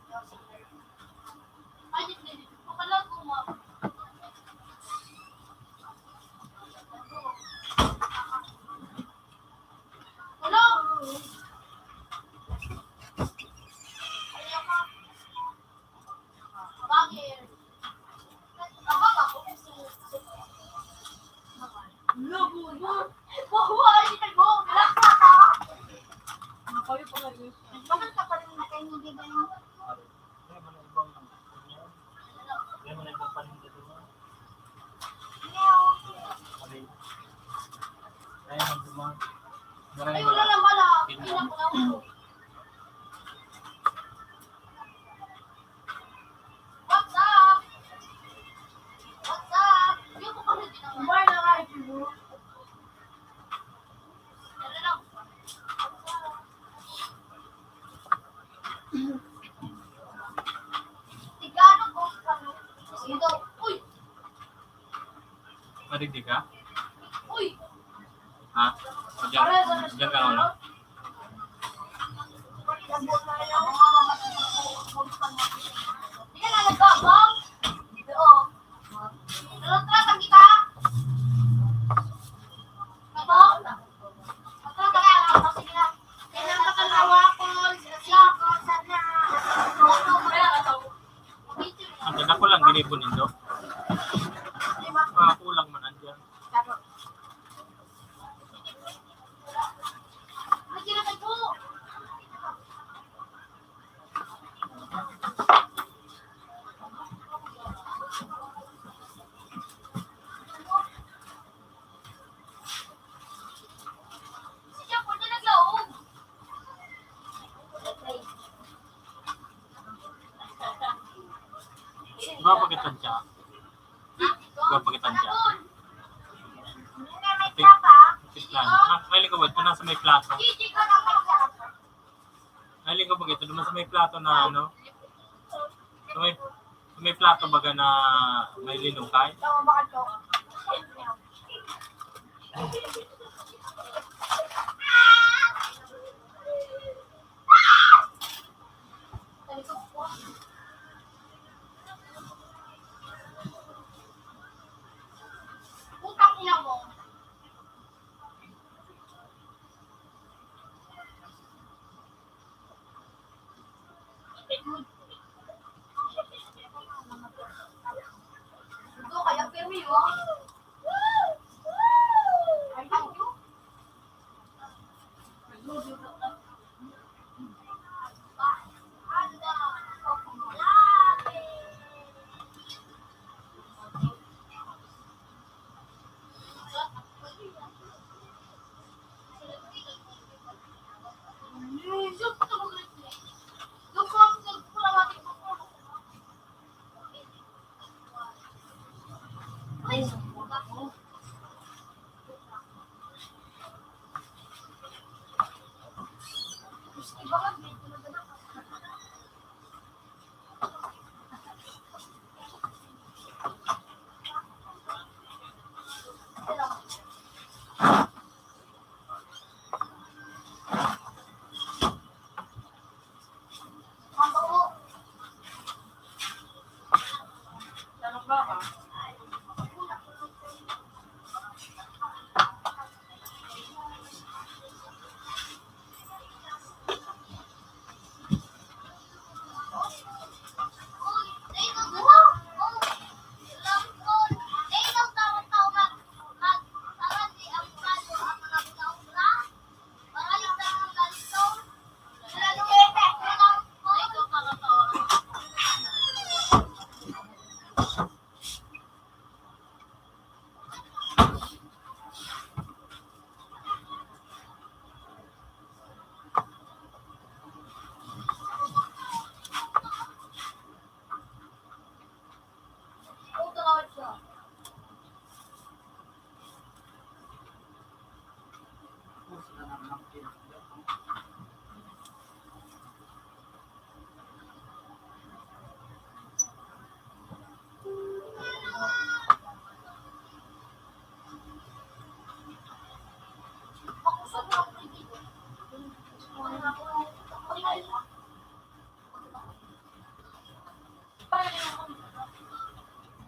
Mahuway, ito mo. Wala ka, ha? Ang kayo pala yun. Bakit ka pa rin nakaintindihan mo? Wala man ang ibang, wala man ang ibang paninda doon. Ay, ay, ang duma-, Ay, wala lang, wala. Ay, naku, naku. What's up? What's up? Yung ko pala din ang bar na right, bro. Ano lang? Tigano ko, ano? Ito. Uy! Madigdi ka? Uy! Ha? Diyan, diyan ka, ano? Yan ang nagbabaw. Oo. Pero trata kita. Ito? Trata kita. Sige na. Kailangan ka na hawakon. Sige, sana. Ang ganda ko lang, ginibo nindo. Ah, kulang man andyan. Gwapo kita siya. Gwapo kita siya. Ito, ito lang. Ah, may likod, ito na sa may plato. Ay, lingkod ba ito? Duman sa may plato na ano? Sa may, sa may plato baga na may linukay? Putang ina mo.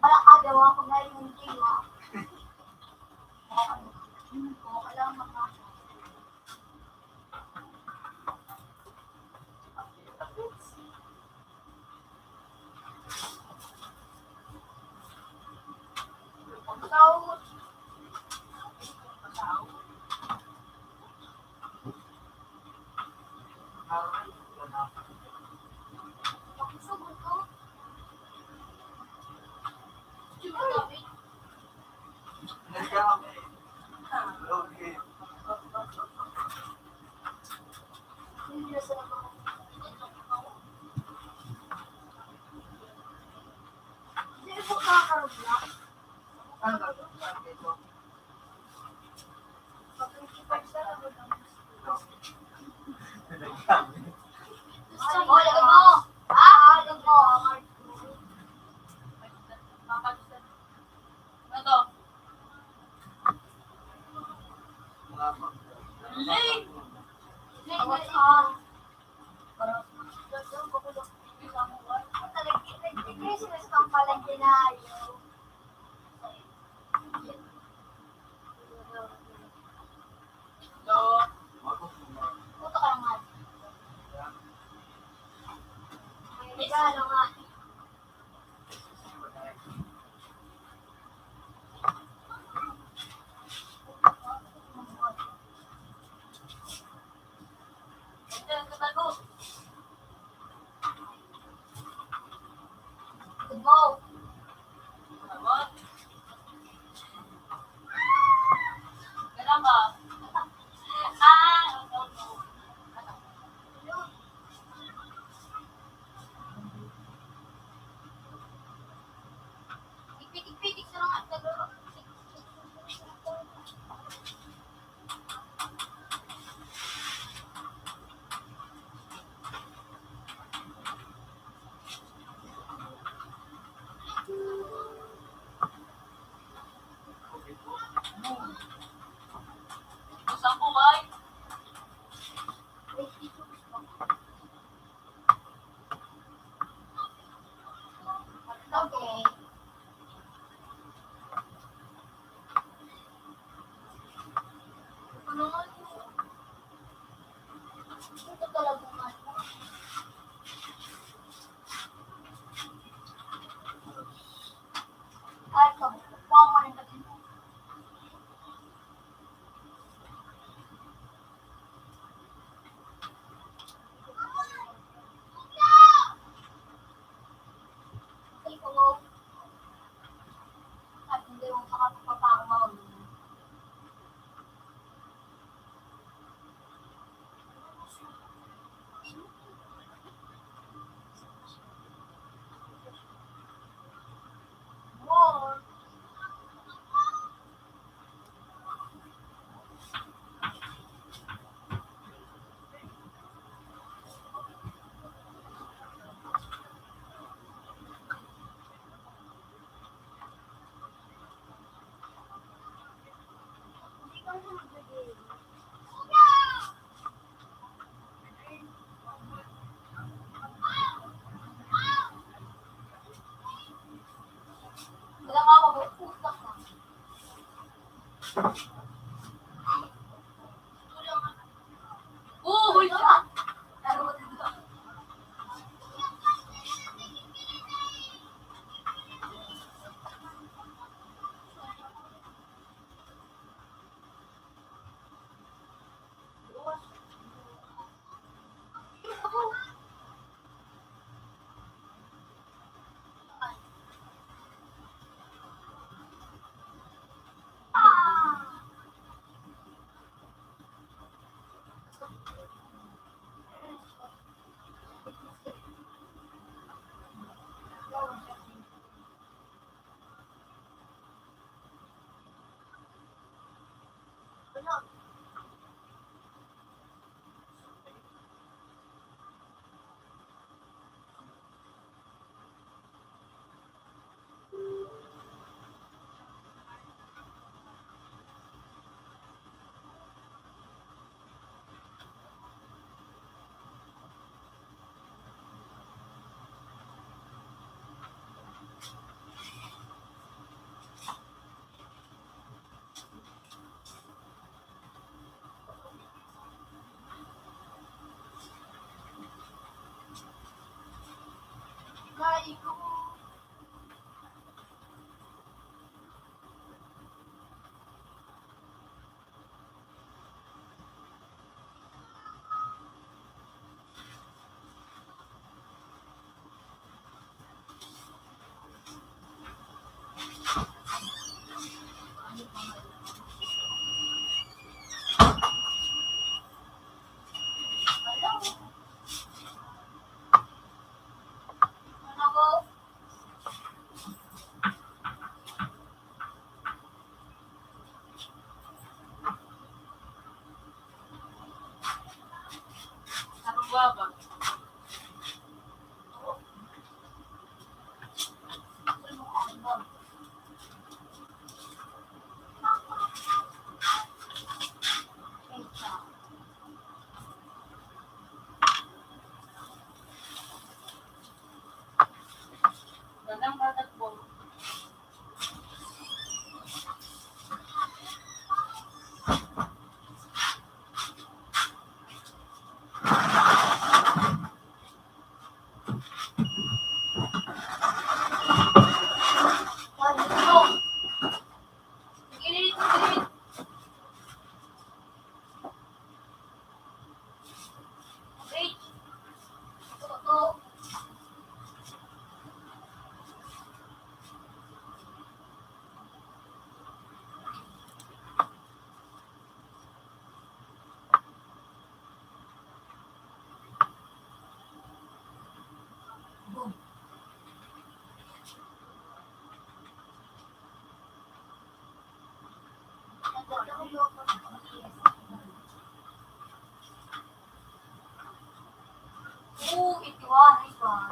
Wala ka daw ako ngayon, di ba? Wala, mga Gusto mo, lagay mo. Ah, lagay mo. Ano to? Lagay. Lagay, ah. Okay. Ano nga yun? Ito talaga nga. Ay, kabukuan mo rin kasi. Oo, ito, ah, nice one.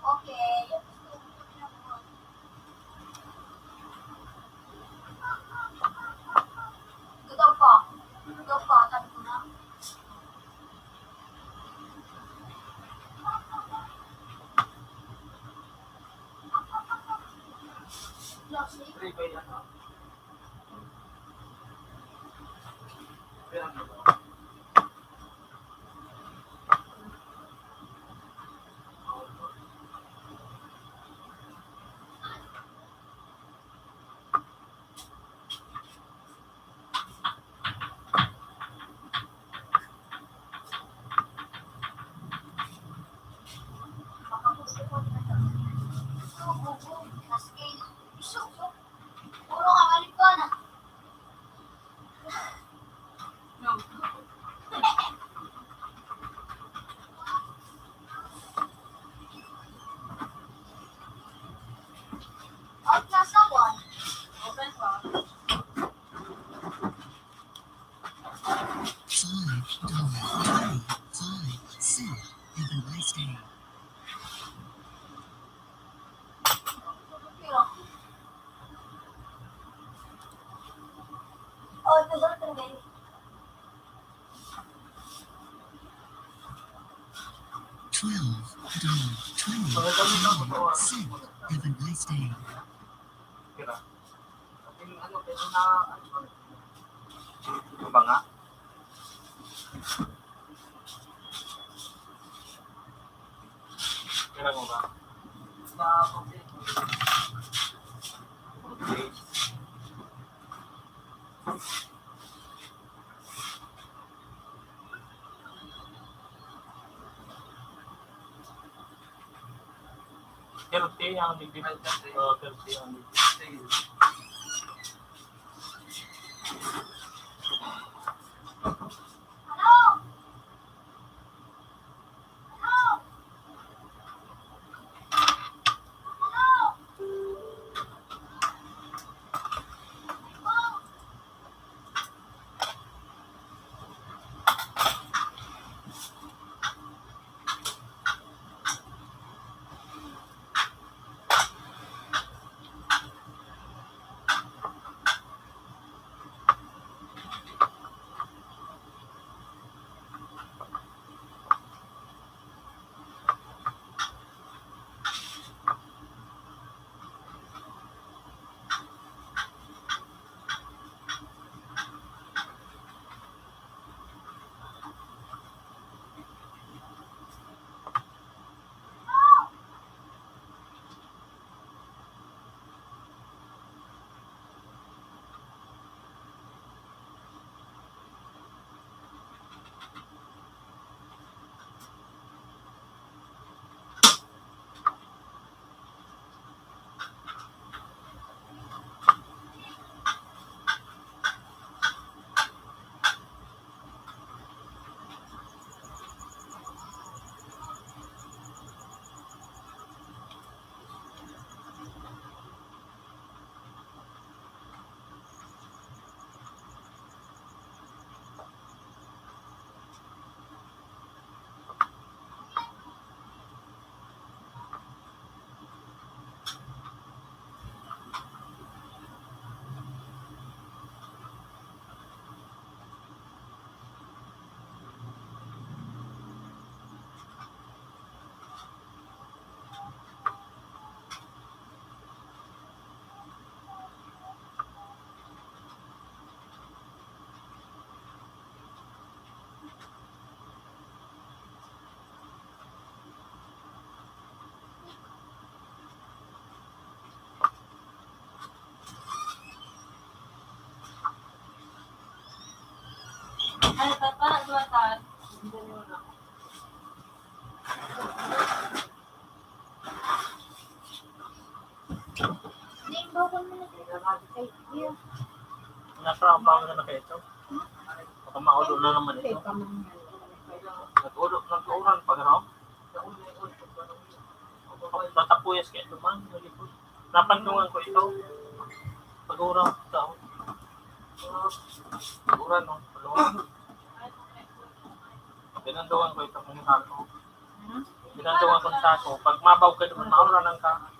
Okay. Gadaw pa. Gadaw pa, sabi ko na. Five dollar twenty-five cent. Have a nice day. Twelve dollar twenty-five cent. Have a nice day. Ano ba nga? Kailan mo ba? Thirty ang bibig. Oh, thirty ang bibig. Ano, tata, duwa, tan. Natrabaho na na kayo ito. Baka maulo na naman ito. Nag-ulo, nag-uuran pa, gano'n? Tatapuyas kayo ito, man. Napandungan ko ito. Pag-uran ko ito. Pag-uran, no? Pag-uran. Pinandungan ko ito kung saan ko. Pinandungan ko sa ako. Pag mabaw ka doon, mauranan ka.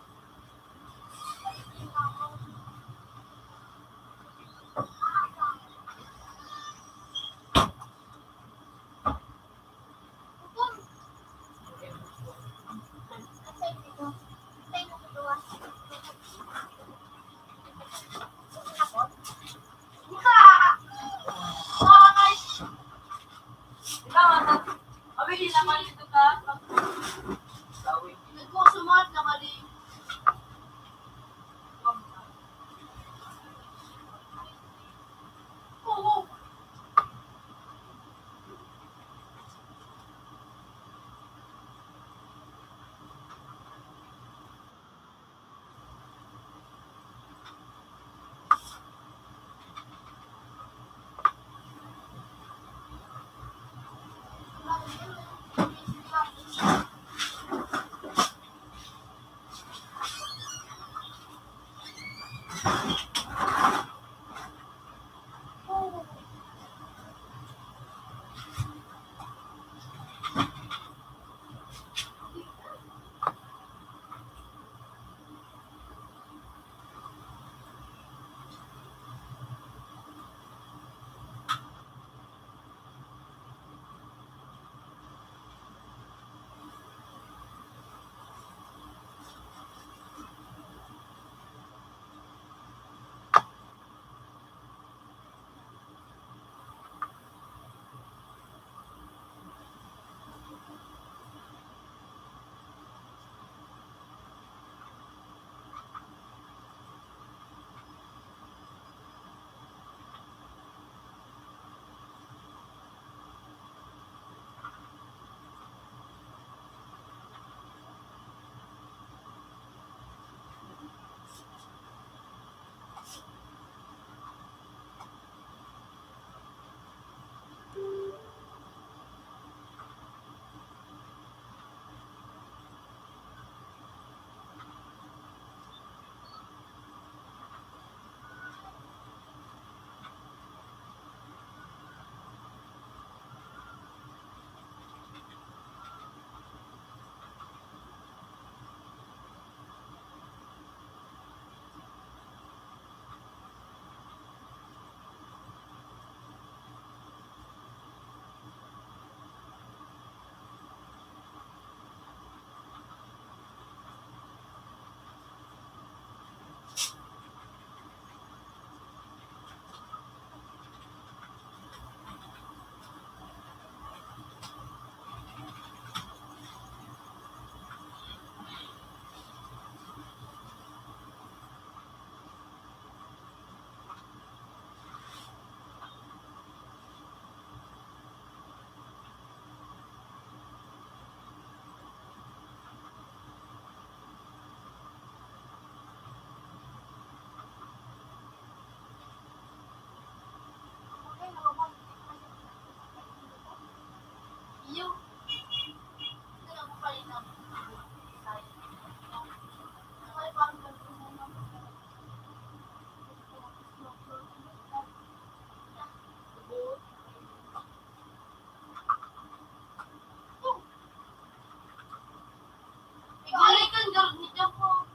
Igalikan garod ni Japo.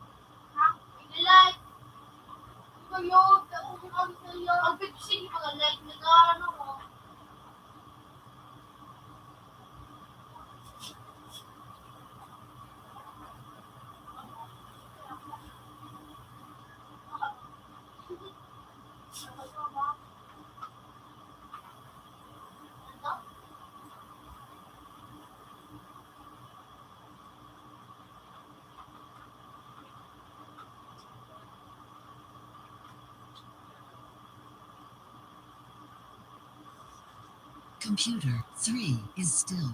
Ha? Igalay. Kayo, ang Pepsi, mga light na gano, oh. Computer three is still.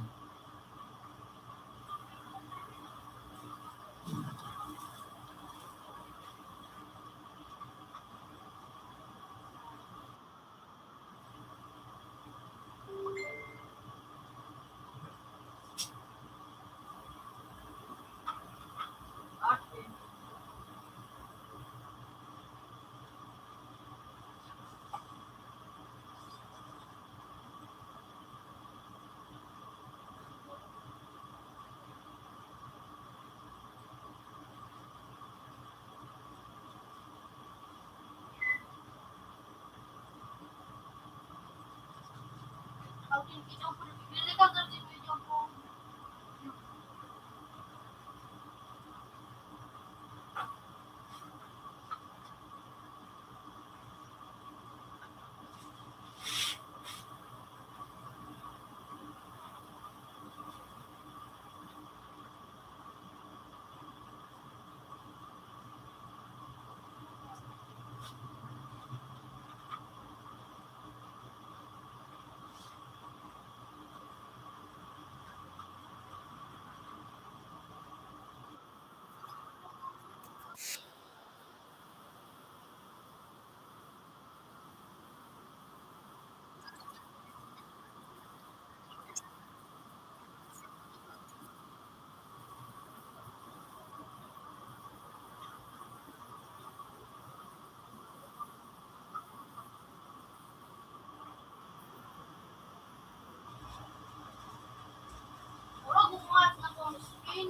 Murag umat na kong screen.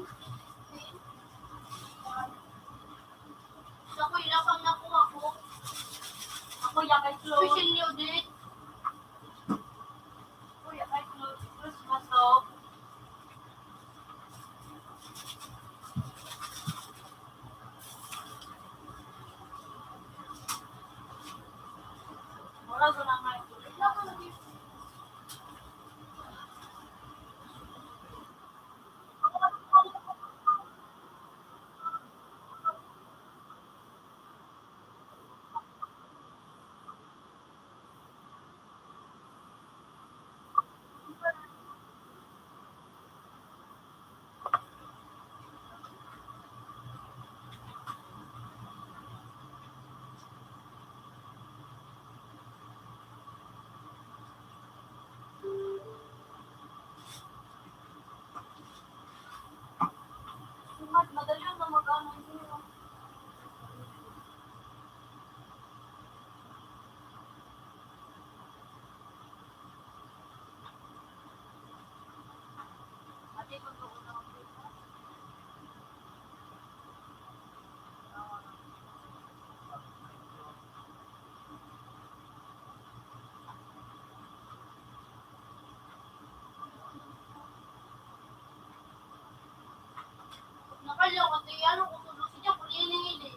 Sa ko, ilapang na ko ako. Ako, yakay close. Special ni Odette. Ako, yakay close. Close na to. Murag na nga. Madali lang na mag-ano yun. Nakalyo, kasi ano, kung tulog siya, kuliling ini.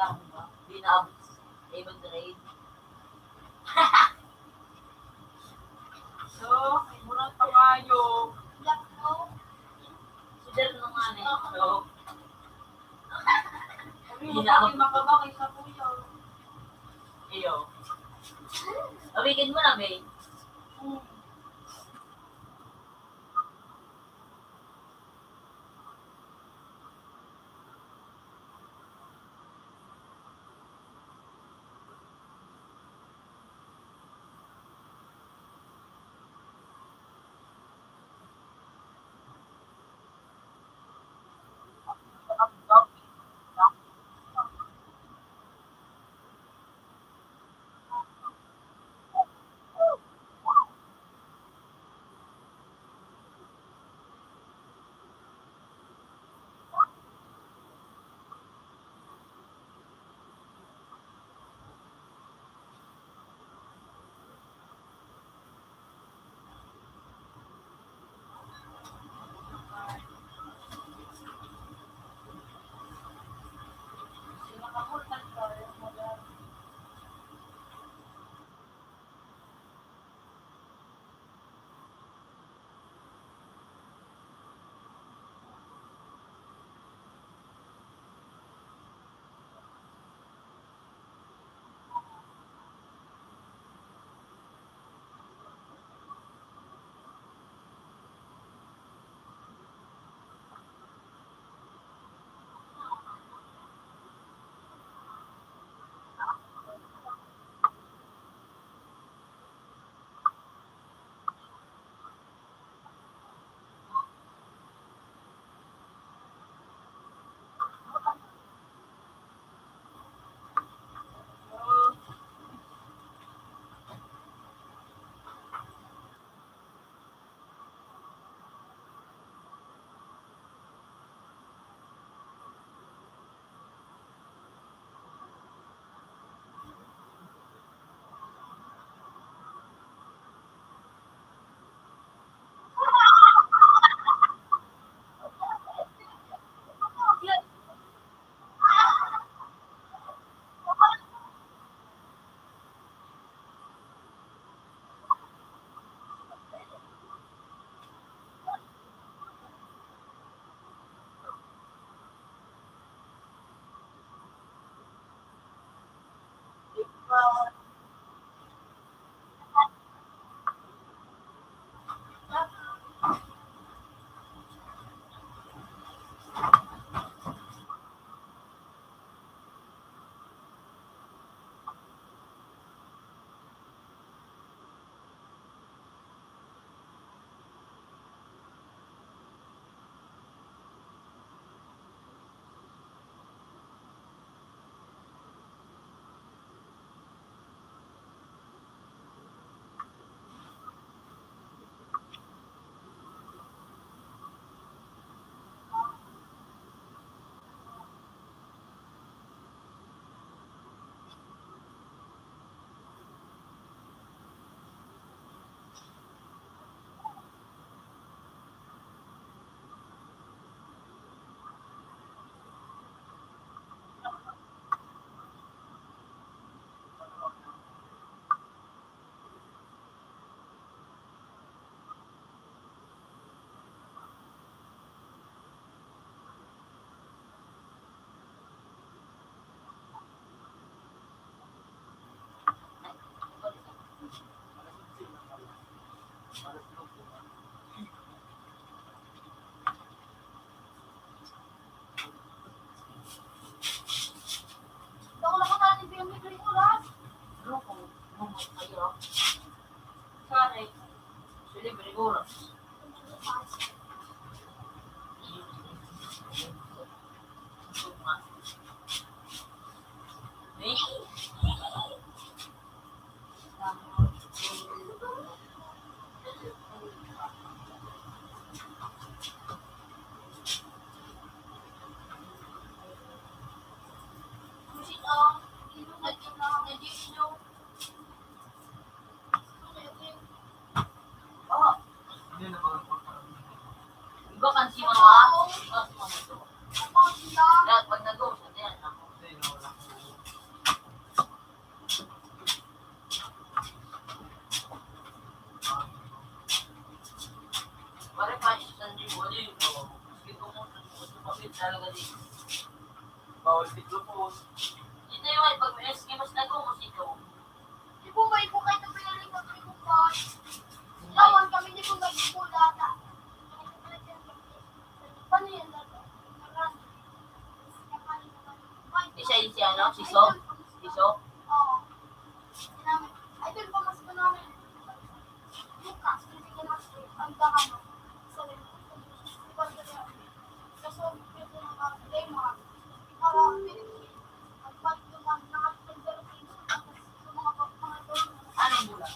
Dahon ba? Di naabot sa ibang grade. So, murang pangayo. Si Derno nga ni. So, Sabi mo, Hindi na ako. Pati makabang, isa po yun. Iyo. Awikin mo na, May. Hmm. Ay, sa libre oras. Iba kan si mama, iba si mama to. Lahat pag nag-uusap, yan, ako. Pare pa, isang libo, ano yun, oh. Maski kung ano, ano pa rin talaga din. Bawal diploma. Ito yung, ay, pag may S K, mas nag-uusap ito. Di po ba, ipo kayo ng pinalipot ni Kumpay? Lawan kami, di po nagpupulata. Paano yan, Lolo? Isa yung si ano, si So? Si So? Oo. Sinabi, ay, doon pa mas ko namin. Bukas, hindi ka na ang gahano. Sa rin. Sa so, yung mga problema. Para, Anong bulan?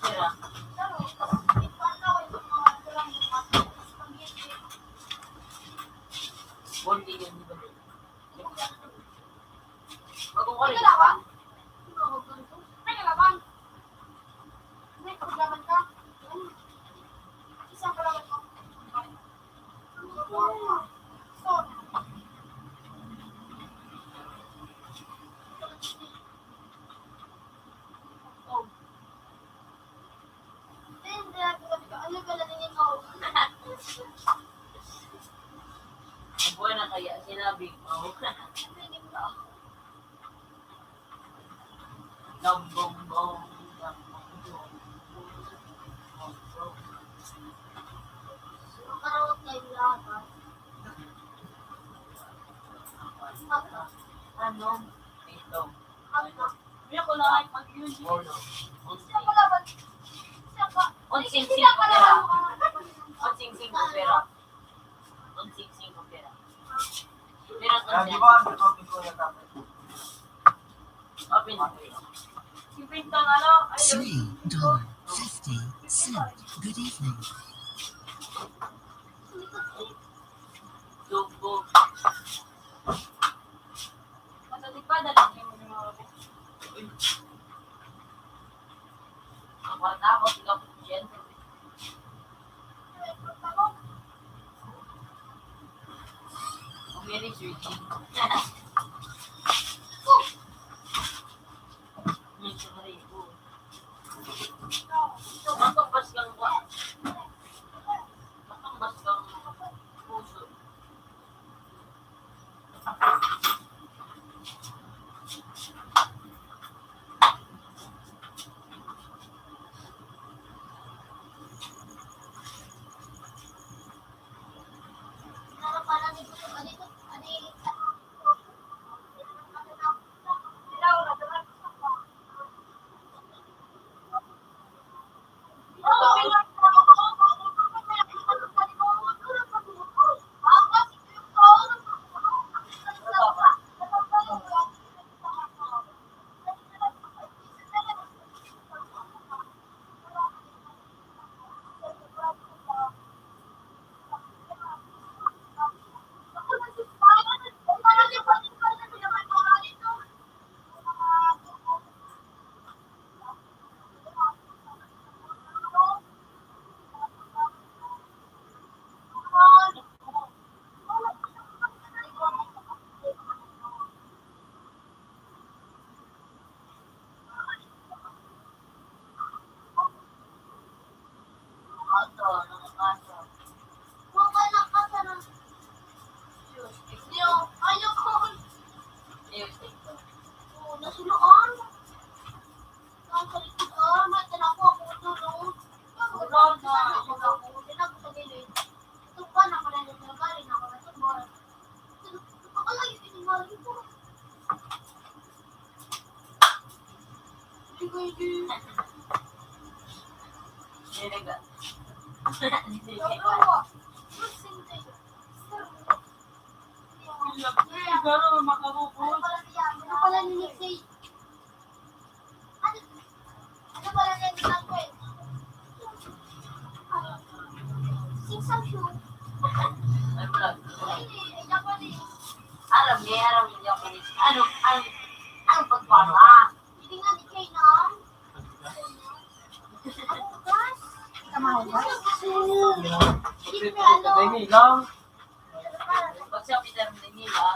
Pera. Forty yun, di ba? Bago ka rin ba? May kalaban. May kalaban ka? Isang kalaban ka? Ang buhay na kaya sinabi ko. Gambong-bong, gambong-bong, gambong-bong. Ang karawat na yung lahat, ah. Ano? Ito. Ano? Hindi ako lang ay pag-yun. Siya pala ba? Siya pa. Unsing-sing ko pera. Unsing-sing ko pera. Unsing-sing ko pera. Pera, ah, di ba, ang tubig ko na tapos? Open. Sipin kang ano? Ay, three dollar fifty cent. Good evening. Subo. Matatipada lang yung mga... Ang kwarta ko, sila po, siyempre. Ang very sweet. Ang kambas kang wa-, ang kambas kang puso. Ano pala ni Nick? Ano pala ni Nick? Sing Samsung. Ay, Japanese. Alam niya, alam niya Japanese. Ano, ano, ano pagpasa? Hindi nga ni Kay na. Ang bukas. Kamahawas. Hindi pa, ano. Pag siya, Peter, hindi ba?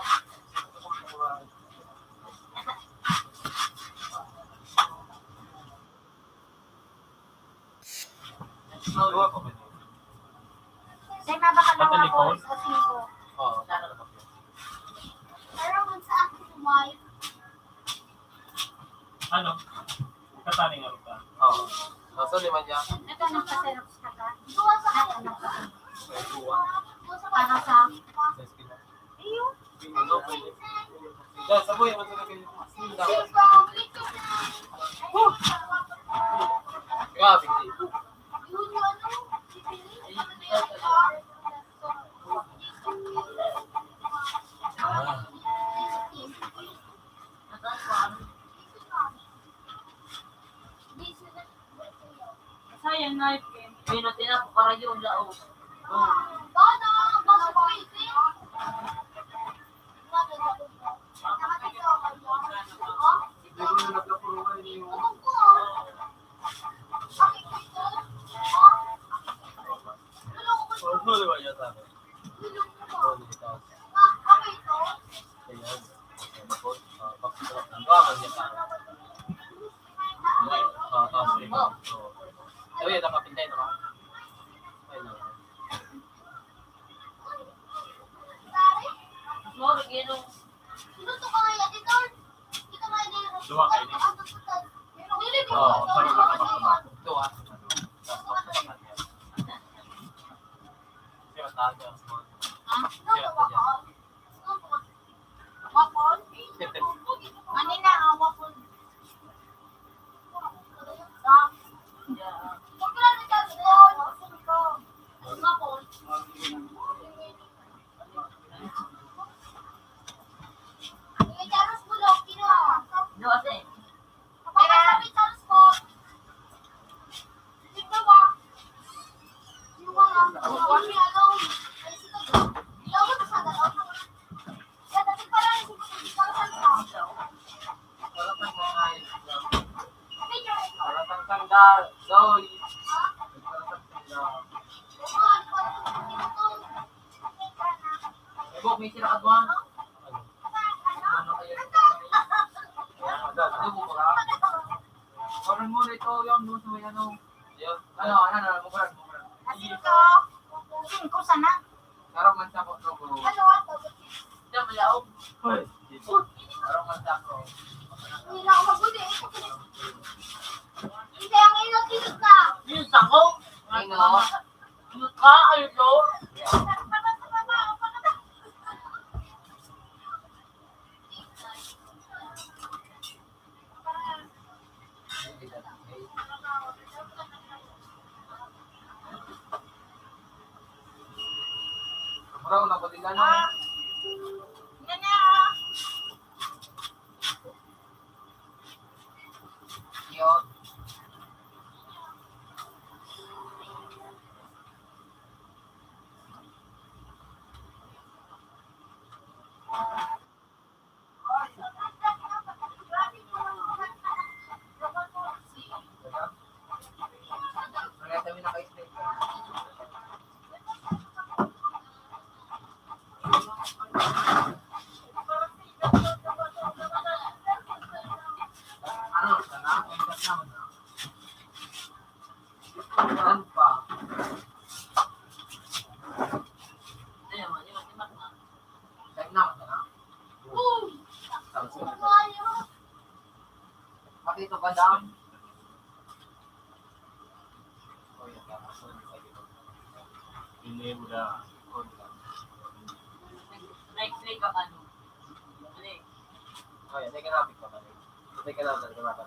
Sir, mabaka na ako sa singko. Oo. Pero kung sa akin, why? Ano? Kataning ano ka? Oo. Nasa lima niya? Ito, nagpa-xerox ka ba? Ito, nagpa-xerox. Para sa... Sa eskwela. Iyo. Ano, pwede. Yan, saboy, ano talaga yun? Grabe. Ah. Sayang na yun. Pinote na po para yun, lao. Ano ba yata? Ayan. Tapos, ah, bakit ko lang ang gawa niya sa akin? Ah, tapos, ito. So, ayun, nakapintay naman. Ayun lang. Duwa kayo ni? Oo, parang nakapagkama. Ito, ah. Tapos, siya, taas, ah, siya, siya. Wapon? Kanina, ah, wapon. Wapon. Doce. Ay, bok, may sira ka doon. Ano kayo? Ano mo ba? Parang mo na ito, yung doon sa may ano. Yun. Ano, ano, ano, mo ba? Mo ba? Asin ko. Asin ko sana. Sarap man sa ko, no, bro. Ano, ano? Diyan, may laog. Hoy, dito. Sarap man sa ko. Hindi na ako mabuti. Hindi, ang inot-inot na. Yung sako? Ano? Ka, ayun, no? Mura ko na pati na, no? Yan na. Yun. Pakita ka daw. Hindi mo na. Next week ang ano? Ano eh? Ay, hindi ka na, hindi ka na, hindi ka na, hindi ka na.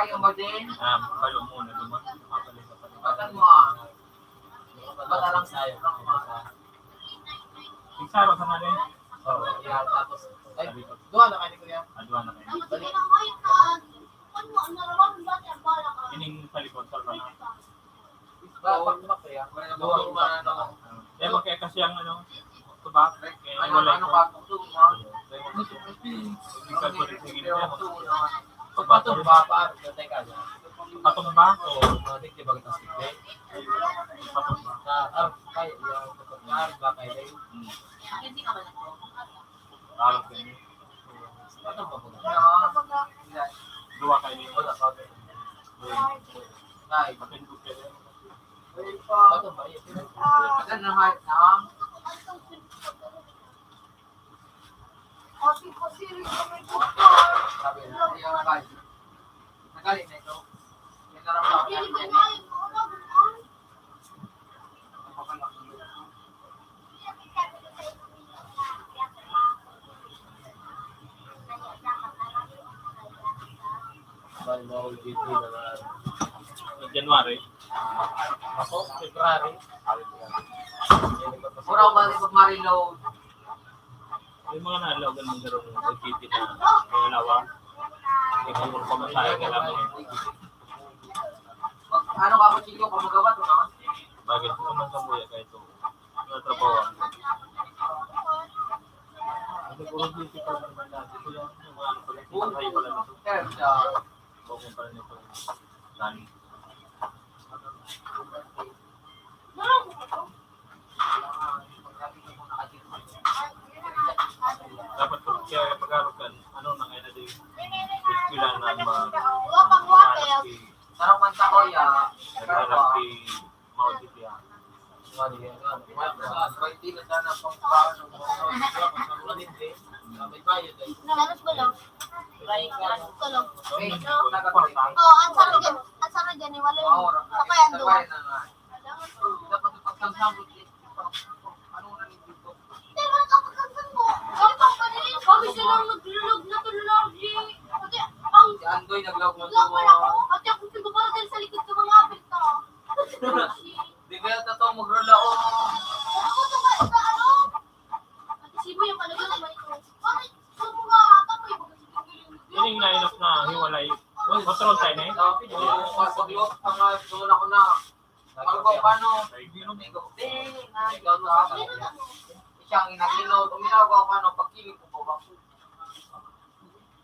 Bayo mo din. Ah, balo muna, duman. Mabalik ka pa. Batan mo, ah. Ba't alam sa'yo? Sigsaro sa nani? Oo. Yan, tapos, ay, duha na kayo, kuya. Ah, duha na kayo. Balik. Ining sa likod, sa kanan. Ba, pag tumakbo yan, duha na, ano. Eh, magkaya kasi ang, ano, tubak, eh, ano, wala ano ito. Ka, kung tumakbo mo, hindi ka pwede sa gilid mo. Pagpatumba, pa, patay ka na. Patumba? Oo, mga dikti, bagay tas dikti. Patumba. Ah, ah, kaya, yung patumba, ba, kaya yun? Hmm. Parang ganyan. Patumba mo na. Duwa kayo niyo. Wala pa. Ay, patindog ka din. Patumba, yun. Ano na, heart na? Sabi na, yung guys. Nagaling na ito. May naramdaman na ito. Bali, mga O J T na na. January. Ako, February. Mura ko balik pag mariload. Yung mga nalaw, ganun, ganun, O J T na may alawa. Hindi ko muna pamasahe, kailangan. Ano ka, kutsilyo, kung magawa, no? Bakit? Ano man sa kuya, kahit ito. Ano trabaho? Kasi puro beauty pa naman dati. Ito yung, yung mga ano pala, yung mga pala nito. Sir, sa Bukong pala nito. Dami. Dapat po siya mag-aaral ka, ano na ngayon na din, eskwela na ma-, Sarang man sa kuya. Naghahanap si Mao Zedong. Dalos ba lang? Dalos ba lang? Oo, ang sarang dyan, ang sarang dyan, eh, wala yun. Sa kaya ang duwa. Dapat pagkagsabot, eh. Ano na nito? Kami siya lang naglulog na tulog, eh. Pati ang Si Andoy, naglog mo log mo lang ako. Pati ako pinaparating sa likod sa mga apit na. Di kaya totoo magrula, oh. Ako to ka, ka, ano? Pati sibo yung palagay ko, may ito. Bakit? Sa mga ata ko, iba kasi yung Yung line up na hiwalay. Control tayo na eh. Sabi ko, pag, pag, pag, pag, ako na. Ako, paano? Ikaw na. Siyang inagino, tuminaw ko, paano? Pagkilig ko, baba ko.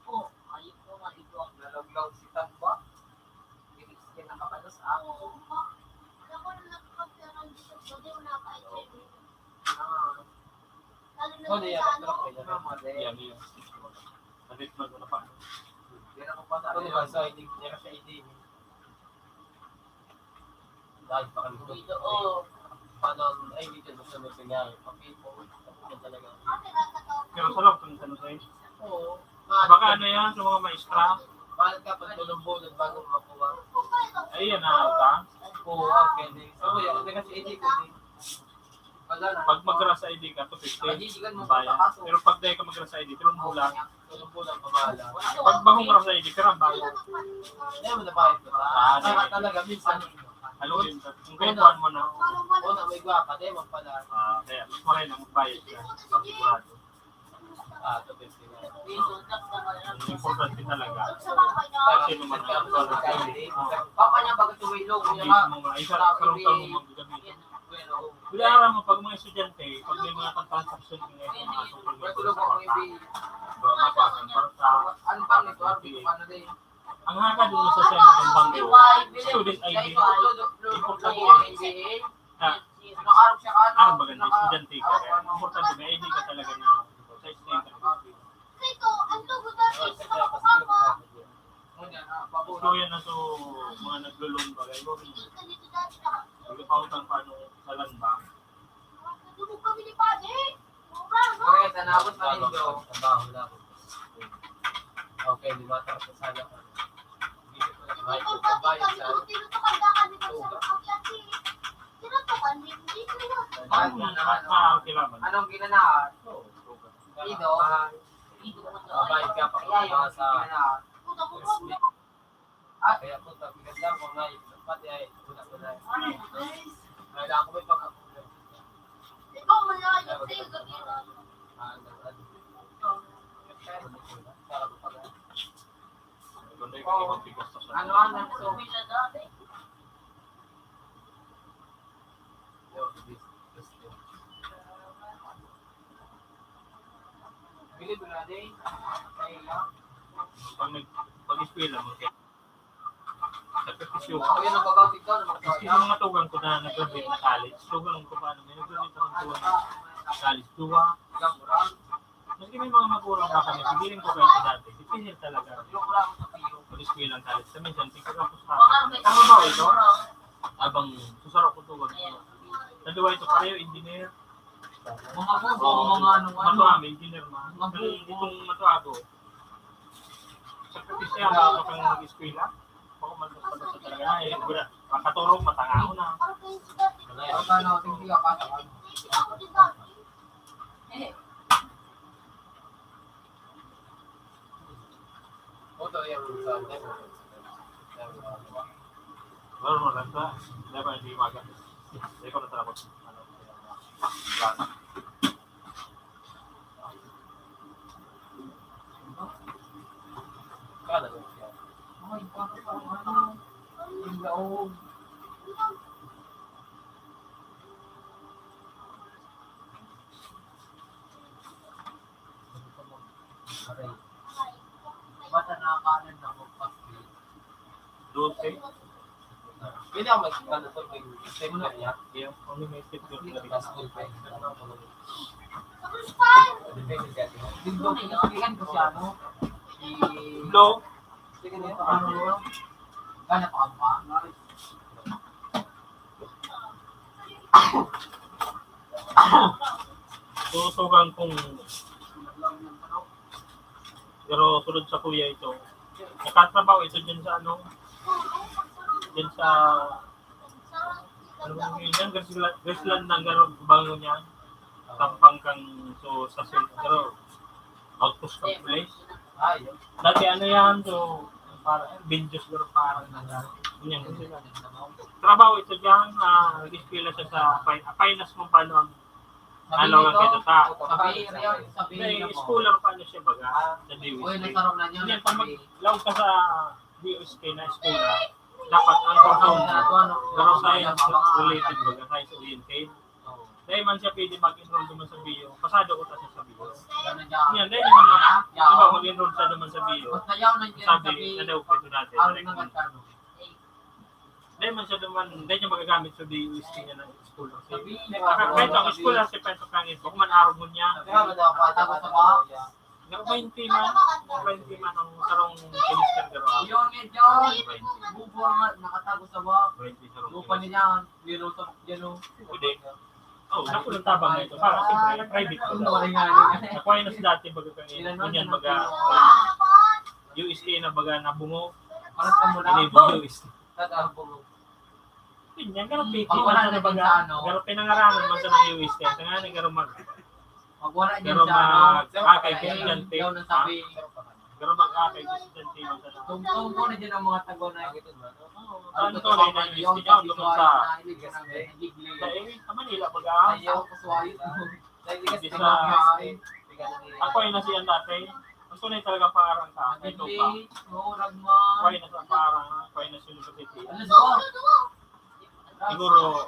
Oh, ayun ko nga, ito ang nalaglaw si Tamba. Hindi siya nakapalos ako. Ako na nagpapirang dito, pwede mo na kayo. Ah. Lalo na sa ano? Yan, yan. Sabi ko na pa. Yan ako pa sa ano ba? Sa I D, yan sa I D. Dahil pa kami. Dito, oh. Paano, ay, dito, gusto mo siya. Papi, po, po, talaga. Pero sa loob, kung ano sa'yo. Oo. Baka ano yan, sa mga maestra? Mahal ka pag bulong-bulong bago makuha. Ay, yan na, ka? Oo, okay. So, yun, kasi hindi ko din. Wala na. Pag mag-RAS I D ka, two fifty, ang bayad. Pero pag dahil ka mag-RAS I D, tulong mo lang. Tulong mo lang, pamahal. Pag bahong RAS I D ka, ang bayad. Hindi mo nabayad ka ba? Ah, Saka hindi. Talaga, minsan. Ano yun? Kung kaipuhan mo na. Oo, na may gwa ka, di mo pala. Ah, kaya mas maray na magbayad ka. Pag sigurado. Ah, ito, fifty na. Ang importante talaga, kasi naman ang actual na pwede. Papa niya, bakit tumilo? Hindi mo nga, isa, karong taon mo magagamitin. Wala aram mo, pag mga estudyante, pag may mga transaction mo ngayon, mga super meter sa kwarta, mga mapasang kwarta, ano pa, ano pa, ano pa, ano pa, Ang hagad mo sa sentro ng bangko, student I D. Importante yan. Na, ano, maganda, estudyante ka. Kaya importante, may I D ka talaga na sa student ka. So, yan na, so, mga naglo-loan ba, kaya mo, nagpautang pa nung sa land bank. Kaya tanawon pa ninyo. Trabaho na ako. Okay, di ba? Tapos sana pa. Hindi ko na kahit magbabayad sa Ano, na, na, kailangan. Anong ginanahan? Oo. Ido. Babae ka pa. Kaya yung sa ginanahan. Kaya po, sabi ka lang, kung may, pati ay, wala ko na. Kaya ako may pagkakulang. Ikaw, wala, yung sa'yo, gabi na. Ah, ano, ano. Para ko pag- Ano, ano, so, Pag nag-, pag-eskwela mo, kaya sakripisyo. Kasi yung mga tugang ko na nag-graduate na college, tugang ko pa, ano, may nag-graduate na tugang na college, duwa. Maski may mga magulang na kami, pigiling ko kayo sa dati. Depende talaga. Pag-eskwela ang college, sa minsan, tigkakapos pa. Tama ba ito? Abang susaro ko tuwag. Sa duwa ito, pareho engineer. Mga bubo, mga ano, ano. Matuwa, may engineer man. Mga bubo. Itong matuwa ko. Sakripisyo ako kapag nag-eskwela. Ako man basta-basta talaga. Ay, wala. Makaturog, matanga ako na. Wala yan. Ano, hindi ka pa sa ano. Oto, yung sa demo. Wala mo lang sa, demo, hindi maga. Hindi ko na talaga. Ano, plan. Kada siya. Ay, paano, paano, ano? Yung laog. Basta nakakanan na ako, pag Dose. Pwede ako mag-, ano to, yung step na niya? Yung, ano, may step na niya. Mas cool pa yun. Depende kasi. Dito, pinasabihan ko siya, no? Si Blow. Sige na yun. Ano, gana pa ka ba? Tutugan kong Pero sunod sa kuya ito. Nakatrabaho ito dyan sa ano, dyan sa, ano bang yun dyan? Graceland, Graceland ng Garog, bango niya. Tampang kang, so, sa sul-, pero outpost ng police. Dati ano yan, so, para, Binjos, pero parang, ganyan, Graceland. Trabaho ito dyan, ah, nag-eskwela siya sa Pine-, Pinas kung paano ang Ano lang kayo ta? Sabi, Rion, sabi niya po. Scholar pa ano siya baga, sa D O S T. Uy, nasarong na niya. Hindi, pag maglaog ka sa D O S T na scholar, dapat ang kurso mo, pero science related baga, science oriented. Dahil man siya pwede mag-enroll naman sa B U, pasado ko ta siya sa B U. Yan, dahil naman na, di ba, mag-enroll siya naman sa B U. Sabi, nadaog ko ito dati, nag-enroll. Dahil man siya naman, dahil niya magagamit sa D O S T niya ng scholarship. Kahit ang scholarship, kahit ang pangit, baka man arog mo niya. Kaya ba daw, patago sa ba? Nga twenty man, twenty man ang sarong semester garo. Yun, yun, yun. Bubo nga, nakatago sa ba? Twenty sarong semester. Lupa niya, yun, sa, yun, oh. Pwede. Oh, naku, ang tabang na ito. Para, siyempre, private ko lang. Nakuha na sa dati, baga kang yun, yan, baga, U S K na baga, nabungo. Parang ka mo na. Inibog U S K. Taga-abong. Yun yan, pero piki Pag wala na na sa naging baga, sa ano. Pero pinangaranan man sa nang U S K, kaya nga nagkaroon mag-, Pag wala dyan pero sa ano. Mag-akay ka Ay, dyan, ikaw na ha? Sabi. Pero mag-akay ka sa dyan, Tino, sa Tungtong ko na dyan ang mga tago na. Oo, Ano tanto to, na yung yung U S K dyan, doon sa, na, hindi ka na nagigli. Sa, eh, sa Manila, baga, Ayaw, kasuwayo. Dahil kasi Hindi sa, tinapay. Ako ay nasiyan dati. Ang tunay talaga pangarang sa akin, ito pa. Nagigli, oo, ragman. Ako ay nasa pangarang, ako ay nasa university. Ano sa? Siguro,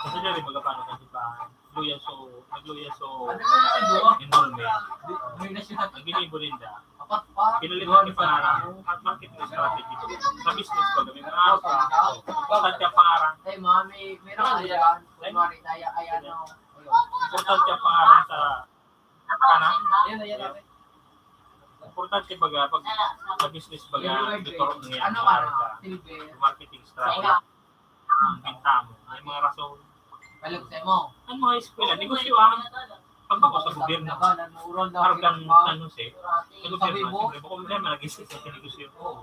kasi dyan, baga paano kasi pa, luya so, nagluya so, Ano na, ano? Enrollment. Di, may na siya. Ang ginibo ninda, Apat pa. Pinalitan ni pangarang at marketing strategy ko. Sa business ko, may mga araw pa. Basta siya pangarang. Ay, mami, may Ano yan? Yan? Kunwari, tayo, ay, ano. Importante ang pangalan sa, ano? Yan, yan, yan. Importante baga, pag sa business baga, Yan, yan, yan. Ano, ano? Silver. Marketing strategy. Ang binta mo. May mga rason. Palugse mo. Ang mga eskwela, negosyo ang pag ako sa gobyerno. Parang kang San Jose, sa gobyerno, siyempre, baka problema, nag-isip sa negosyo. Oo.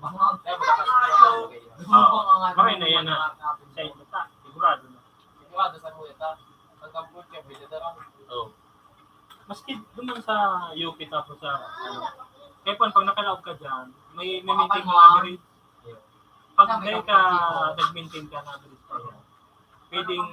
Mga Kaya malakas na yung bagay yun. Oo. Mga Okay na yan na. Sa inyo ta, sigurado na. Sigurado sa kuya ta. Hanggang fourth year, pwede na lang. Oo. Maski duman sa U P tapos sa, ano, kaya po, pag nakalaog ka dyan, may, may maintain ka na average. Pag dahil ka, nag-maintain ka na average pa yan, pwedeng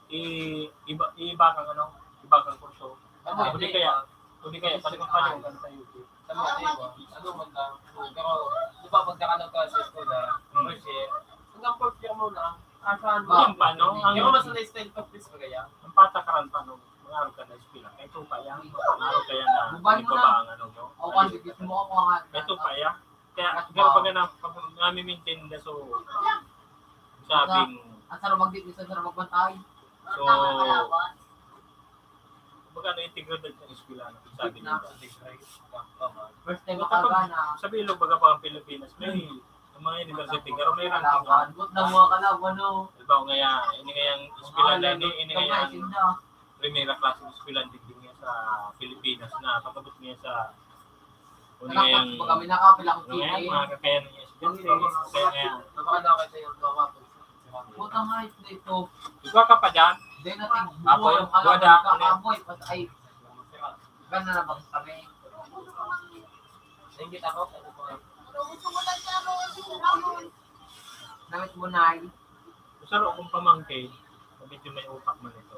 i-, iba, iba kang, ano, iba kang kurso. Tama, O di hindi, kaya, ah. O di kaya, pwede kang paliwan sa U P. Tama, di ba? Ano man lang, pero, di ba, pag nakalaog ka sa school, ah, Hmm. first year, hanggang fourth year mo na, asahan mo. Yan pa, no? Ang Pero mas na-style pa, please, magaya. Ang patakaran pa, no? Mag-aaral ka na eskwela. Kaya ito pa yan. Mag-aaral ka yan na Buban mo nagbaba na. ang ano mo. O, Ano kasi yun? gusto mo ako nga. Ito pa yan. Kaya, Mas pero ba? pag na, pag nami-maintain na, so, sabing, Ang sarap mag-, ang sarap magbantay. So, Tama, kalaban. Baga na-integrate sa eskwela, no? Sabi Gitna. nila. First time Kapag makagana. Sa Ilog, baga pa ang Pilipinas, may, ang mga university, pero may ranking, Kalaban. no? Buot na mga kalaban, no? Halimbawa, ngaya, ini ngayang eskwela Mga na ini, ini Ilog, ngayang sinda. primera klase ng eskwela, digdi niya sa Pilipinas na, pagkabot niya sa, o Anak, ngayang, pag kami nakapila ko, ngayang, sige. mga kakayahan niya, estudyante, kaya ngayang, Baka na kayo sa'yo, gawa ko. Puta nga, ito, ito. Igwa ka pa dyan? Hindi na tigbuo Apoy? yung Igwa kalaban da, ka, ano yan? amoy, patay. Gana na bang kami? Sige, tama. Namit mo, Nay. Saro akong pamangkin, medyo may utak man ito.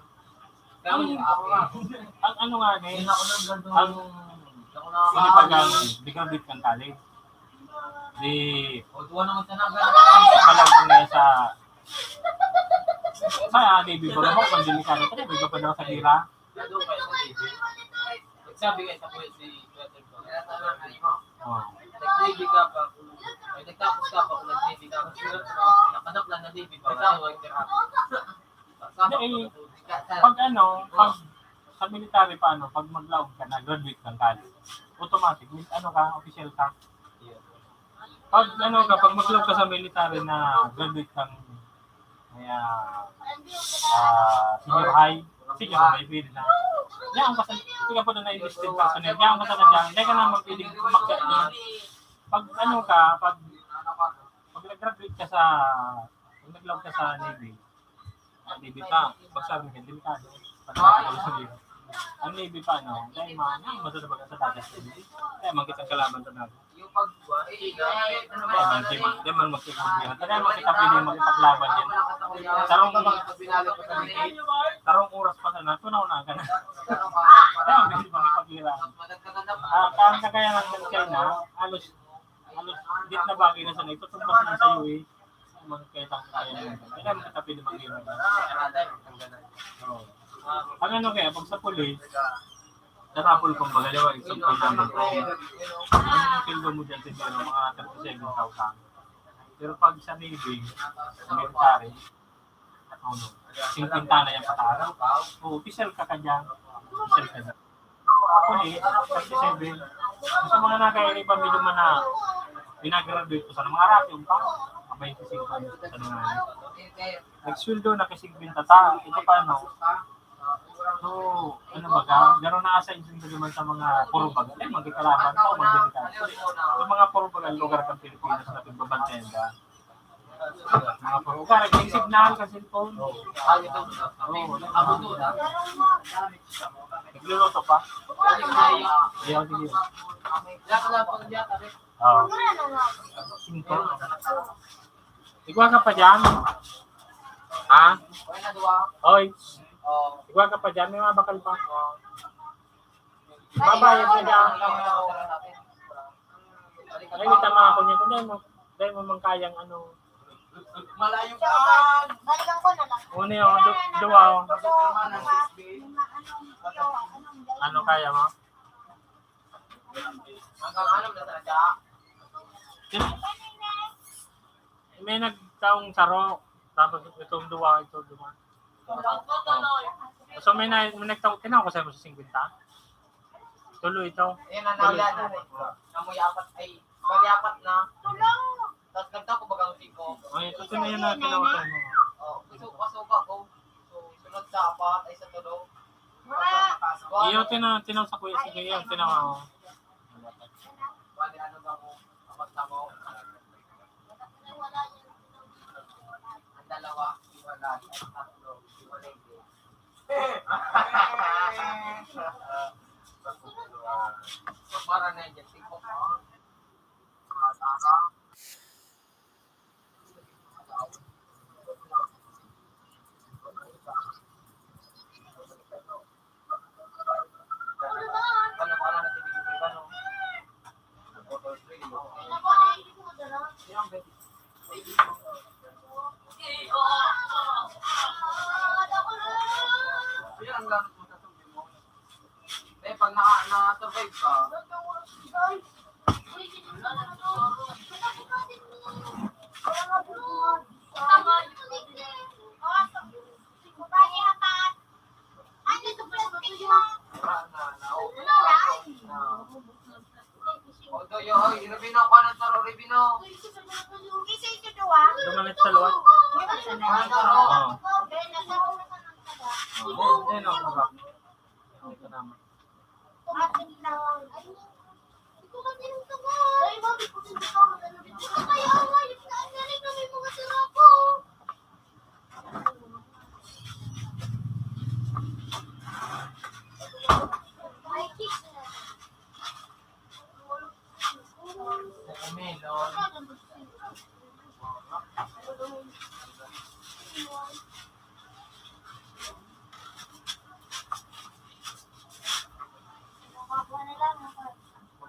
Ang, ang ano nga ni, ang sinipagan, di graduate kang college. Di, palag ko na sa, sa Navy ko naman, kung delikado ka, di ka pa daw sa gira. Nagsabi nga sa kuya si Kuya Tito. Oh. Nag-Navy ka pa, kung ay nagtapos ka pa, kung nag-Navy ka pa, nakanap lang na Navy pa, wala yung worker ako. Hindi, eh, pag ano, pag sa military pa ano, pag maglaog ka na, graduate kang college. Automatic, may ano ka, official ka. Pag ano ka, pag maglaog ka sa military na graduate kang may, ah, ah, senior high, senior high, pwede na. Yaon ka sa, ito ka po na enlisted personnel. Yaon ka sa dyan. Hindi ka na magpiling umakyat doon. Pag ano ka, pag, pag nag-graduate ka sa, pag nag-law ka sa Navy, sa Navy pa, pag sa Army ka, delikado. Pag nag-law sa Navy. Ang Navy pa, no? Dahil mga, ano, masasabag sa dagat. Kaya magkitang kalaban sa dagat. Yung pag, eh, eh, ano ba? Di man, di man, di man magkikita. Kaya makita pwede makipaglaban yan. Sarong, sarong oras pa sana, tunaw na ka na. Kaya pwede makipaglaban. Ah, parang kagaya ng China, halos, halos, di na bagay na sana. Ito, tumbas na sa'yo eh. Mga kaya tang-, kaya mo. Kaya mo katabi ng mga yun. Oo. Ang ano kaya, pag sa pulis, sa rapol, kumbaga, di ba, example naman, kung ang sweldo mo dyan, siguro, mga thirty-seven thousand. Pero pag sa Navy, sa military, ano, singkwenta na yan pataas. Oo, official ka ka dyan. Official ka dyan. Ako ni, thirty-seven. Sa mga nagkairiban, medyo man na pinagraduate ko sa mga rapol pa, mga twenty-five anos sa mga nagsweldo na kasi kwenta ta. Ito pa, ano? So, ano ba ka? Gano'n na asa yung sundo naman sa mga puro baga? Ay, magkikalaban ko, magkikalaban. Yung mga puro baga, lugar ng Pilipinas na pagbabantayan ka. Mga puro baga, may signal ka cellphone. Oo. Oo. Nagluluto pa? Ayaw, sige. Oo. Singko. Igwa ka pa dyan? Ha? Oy. Igwa ka pa dyan? May mga bakal pa. Babayad na dyan. Ay, may tama ako niya. Kung dahil mo, dahil mo man kayang ano. Malayo pa. Balikan ko na lang. Una yung du-, duwa, oh. Mga, mga, ano, yung, ano, Ano kaya mo? Hanggang ano na talaga? May nagtaong saro, tapos itong duwa, itong duwa. So, may na-, may nagtaong, tinawag ko sa'yo mo sa singkwenta? Tulo ito. Ayan na, Tulo. Nawala na rin. Namoy apat, ay, bali apat na. Tapos nagtapo bagang siko. Ay, ito na yun na tinawag sa'yo mo. Oh, gusto ko pasuka ko. So, sunod sa apat, ay sa tulo. Wala. Iyo, tina-, tinaw sa kuya, sige, yan, tinaw ako. Bali, ano ba mo? Apat na mo. Ang dalawa, hiwalay. Ang tatlo, hiwalay din. So, para na yun, tingko mo. Eh, pag na, na-survive ka, Although, yo, oy, Rubino, kuha ng taro, Rubino. Dumalit sa luwat. Kuha ng taro. Oo. Oo, ayun, oh, diba? Ito naman.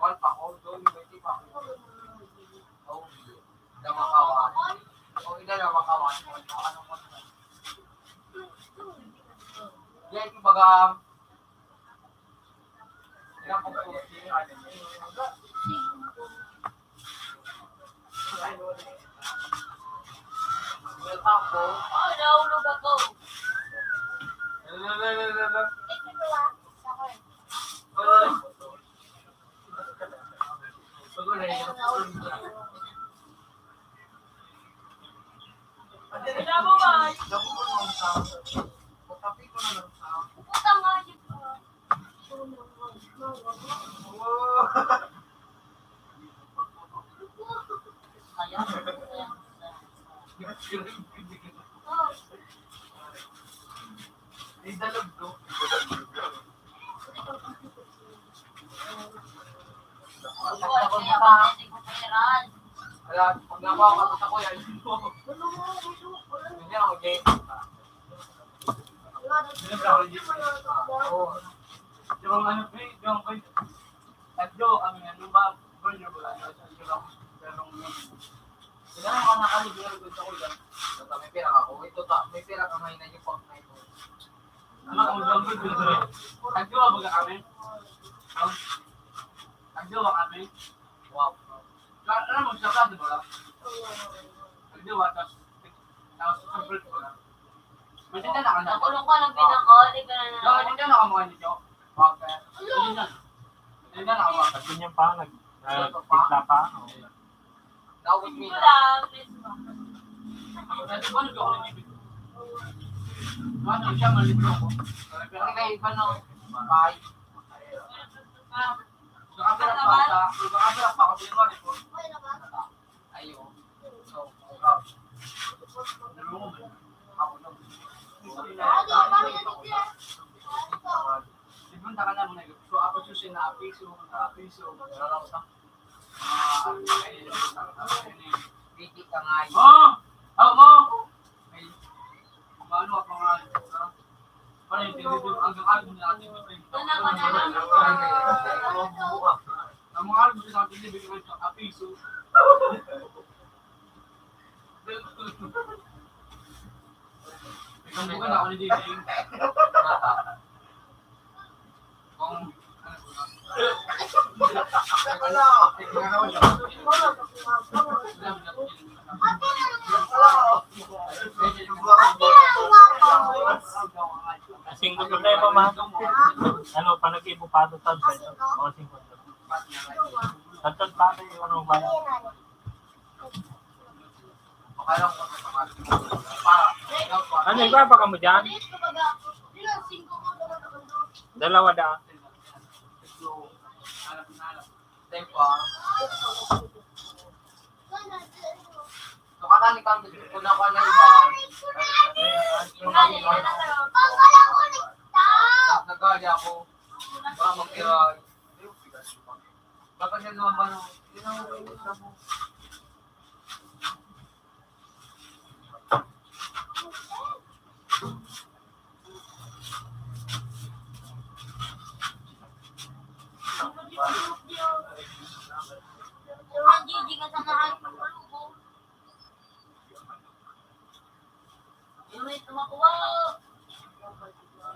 Mahal pa ako, doon, hindi pa ako. Oh, hindi. Damakawan. Oh, hindi, damakawan. Ano mo? Yan, kumbaga, Wala, pag nakuha ko, tapos ako yan. Hindi ako game. Hindi ako game. Oo. Yung ano, pre, yung pre. Tatlo kami nga, yung ba, burger ba, ano, sa inyo lang, pero yung, kailangan ko na kami, pero gusto ko yan. Basta may pera ako, ito ta, may pera ka ngayon na yung pang na ito. Ano, ang burger, burger. Tatlo ba kami? Ang, tatlo ba kami? Wow. Ka-, alam mo, sa klase mo lang? Tatlo ba, tas, tas, sa break mo lang. Maganda na ka na. Nakulong ka ng pinangkawali ka na. No, maganda na ka mga ninyo. Okay. Maganda na. Maganda na ka mga. At yun yung pa, nag-, nagtimpla pa. Oh. Nawit mo na. Pwede ba nag-ako ng ibig? Ano siya, malibro ko. Pero may iba na, bye. Nakapirap pa sa, nakapirap pa ako sa iba, eh. Ayo. So, ah, nalungo man. Ako lang. Ibon ta ka na muna. So, ako susi na apiso, na apiso, nalalaw sa, ah, ano, ay, ano, ay, ano, Piti ka nga yun. Oh! Oh, mo! May, ano, ako nga, ah, Parang yung tinidor, ang gagawin mo natin, yung Wala ka na lang. Ang mga alam mo sa atin, hindi ko sa apiso. Ikaw mo ka na ako ni Diding. Kung, ano ko na. Singko ko tayo pa, ma. Ano, pa nag-ibo pa ito, tab, sa ito? Oo, singko. Tantan pa ito yung ano, ba? Ano, iba pa ka mo dyan? Dalawa da. Tempo, ah. So, kakani kami, kung ako na iba. Nagkali ako. Baka mag-iwan. Baka siya naman, yun ang ubus na mo. Ang Gigi ka sa mahal ko, malubog. Yung may tumakuha.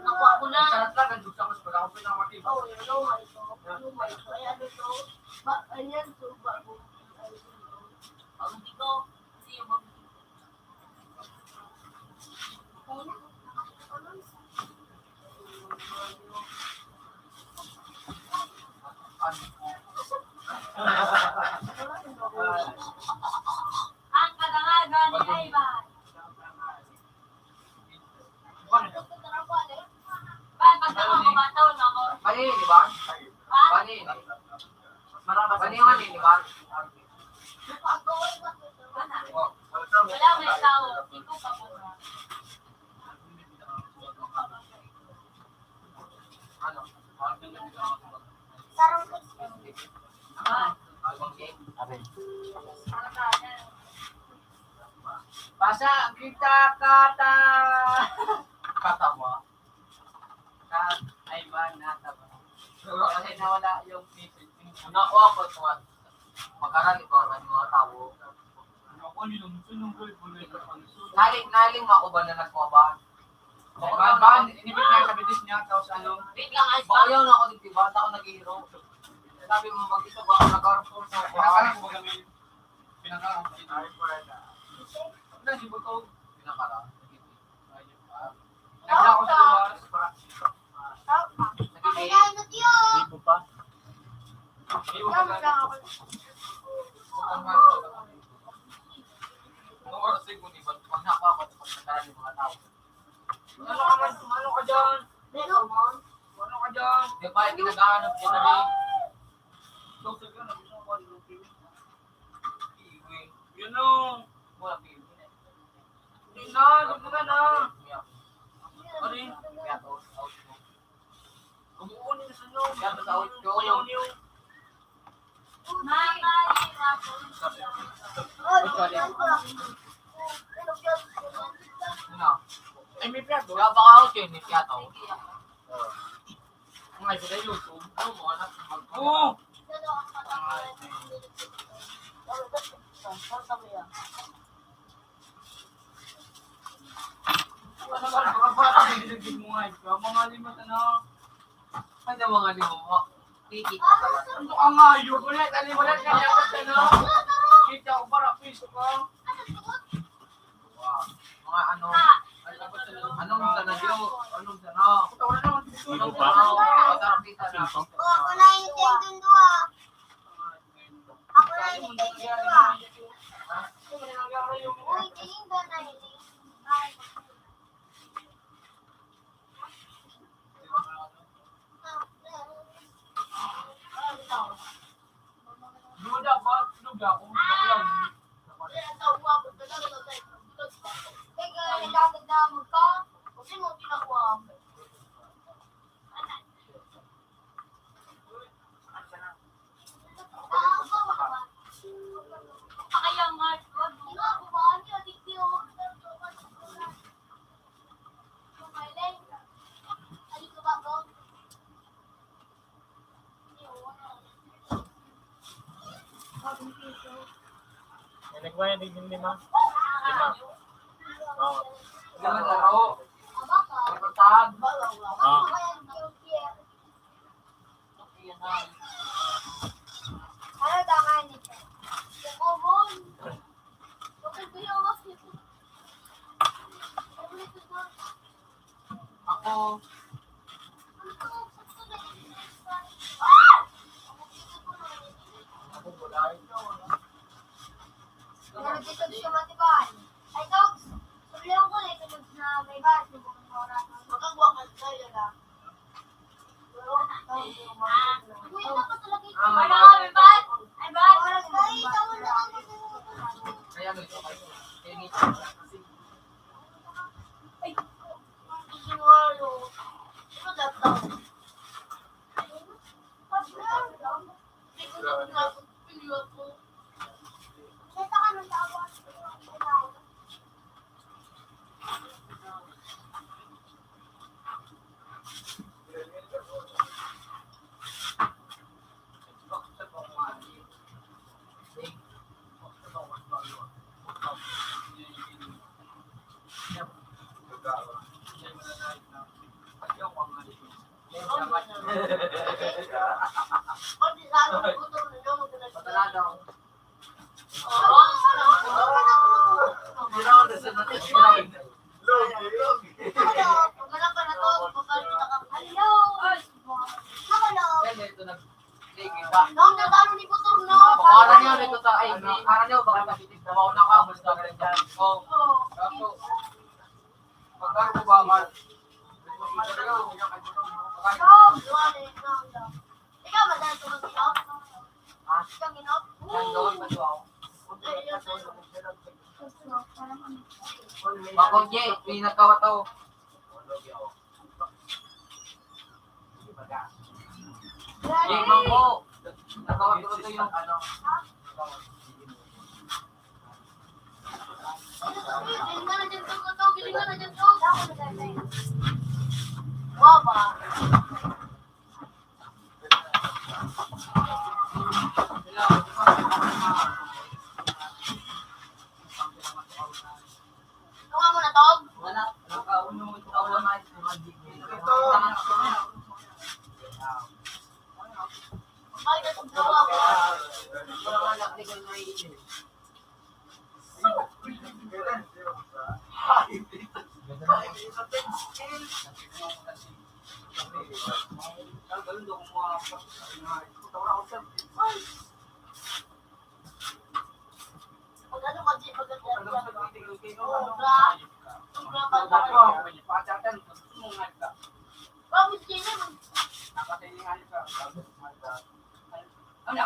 Nakuha ko na. Sarap lang, nandun sa mas wala akong pinakamatibay. Oo, yun, yun, yun, yun, yun. Ay, ano to? Ba, ayan, so, ba, ang dito, kasi yung mag- Ang kagangaga ni Ivan. Ban, pagka mga bata, wala ko. Bali, di ba? Ha? Bali, di ba? Bali, di ba? Wala, may tao. Ikaw pa po. Pasa, kita, kata. Katawa. Ka, ay ba, natawa. Kasi nawala yung message. Nakuha ko ito, ah. Magkaroon ito, ang mga tao. Nali-, naling ako ba na nagkuha ba? Ban, ban, inibig niya sa bidis niya, tapos ano? Wait lang, ay, Baka ba? Yun ako, di ba? Ako nag-iiro. Sabi mo, mag-isa ba ako nag-arapon sa Pinakalan ko ba kami? Pinakalan ko. Ay, pwede. Wala, di ba to? Pinakalan. Nagla ako sa luwas. Nag-iiro. Ibo pa. Ibo pa. Nung oras ay kung iba, pag nakapat, pag nagkaroon yung mga tao. Ano ka man, ano ka dyan? Ano ka man? Ano Di ba, yung pinaghahanap ko na rin? Yun o. Hindi na, hindi na na. Ano yun? Kumukunin sa inyo. Kaya sa audio. Ayaw niyo. Ano? Ay, may piyato. Wala pa ka audio, may piyato. Ang ay, sa YouTube, ano mo, anak, mag- Oo. Ano ba, mga bata, nililibig mo nga, ikaw, mga lima na, ano? Ano, mga lima mo? Tiki ka pala. Ano ka nga, yun? Wala, tali, wala, kaya ka na. Kita ko para piso ka. Wow. Mga ano, anong sana, Jo? Anong sana? Anong sana? Masarap dito na. Ako na yung tendon ko, ah. Ako na yung tendon ko, ah. Uy, tingin ba na yun? Duda pa, duda kung baklang. Teka, nagkakita mo ka? Kasi mo pinakuha. Kaya nga, wag mo. May nagbayad din yung lima. Lima. Oo. Lima na raw. Ang pagkahan. Oo. Ano tama nito? Kumon. Ako. Ako, wala. Pero dito siya matibay. Ay, Togs, sabihan ko na ito na may bas, yung mga oras. Magkagwa ka sa iyo lang. Uy, ano ka talaga ito? Ah, may bas. Ay, bas. Ay, ikaw na ang. Kaya may bas. Kaya may bas. Ay, Para niyo dito sa, ay, para niyo, baka nakikita mo na ka, basta ganyan. Oh. Magkano ba, Mark? Ikaw, madali ko mag-inom? Ha? Ikaw, inom? Nandun, nandun ako. Bakong J, pinakawa to. J, Bangko. Nakawa to yung ano. Tunga mo na, Tog? Wala. Nakauno, ikaw lang ay. Bakit ka tugnawa ko? Mag-ano ka, G? Mag-ano ka? Sobra. Sobra ka. Bakit sila?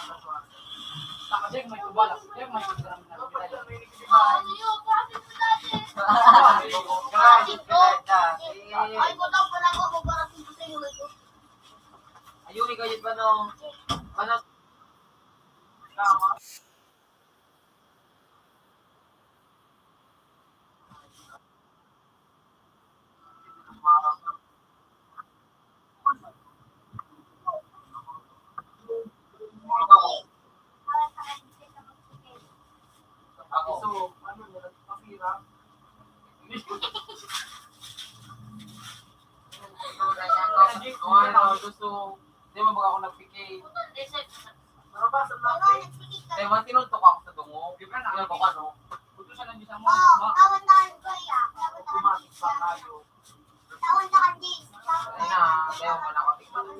Saka, Jack, may kubala. Jack, may kubala. Ay, wala pala ako, ako para sa iyo ito. Ayun, ikaw yun, ano, ano, Gusto, di mo ba ako nagpikay? Pero ba sa bagay? Kaya man, tinuntok ako sa tungo. Di ba na? Ano ba, ano? Buto siya nandiyan sa mga. Oo, ma- kawan na ang kuya. Automatic pa tayo. Kawan na ang jeans. Ay na, kaya man ako.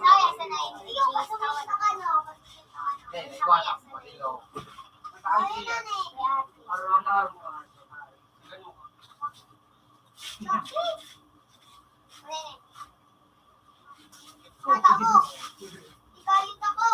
Kaya sa nine. Iyo, basta mo sa ano. Hindi, may kuha na ako. Matilo. Mataas siya. Araw-araw. Mata ko. Igalit ako.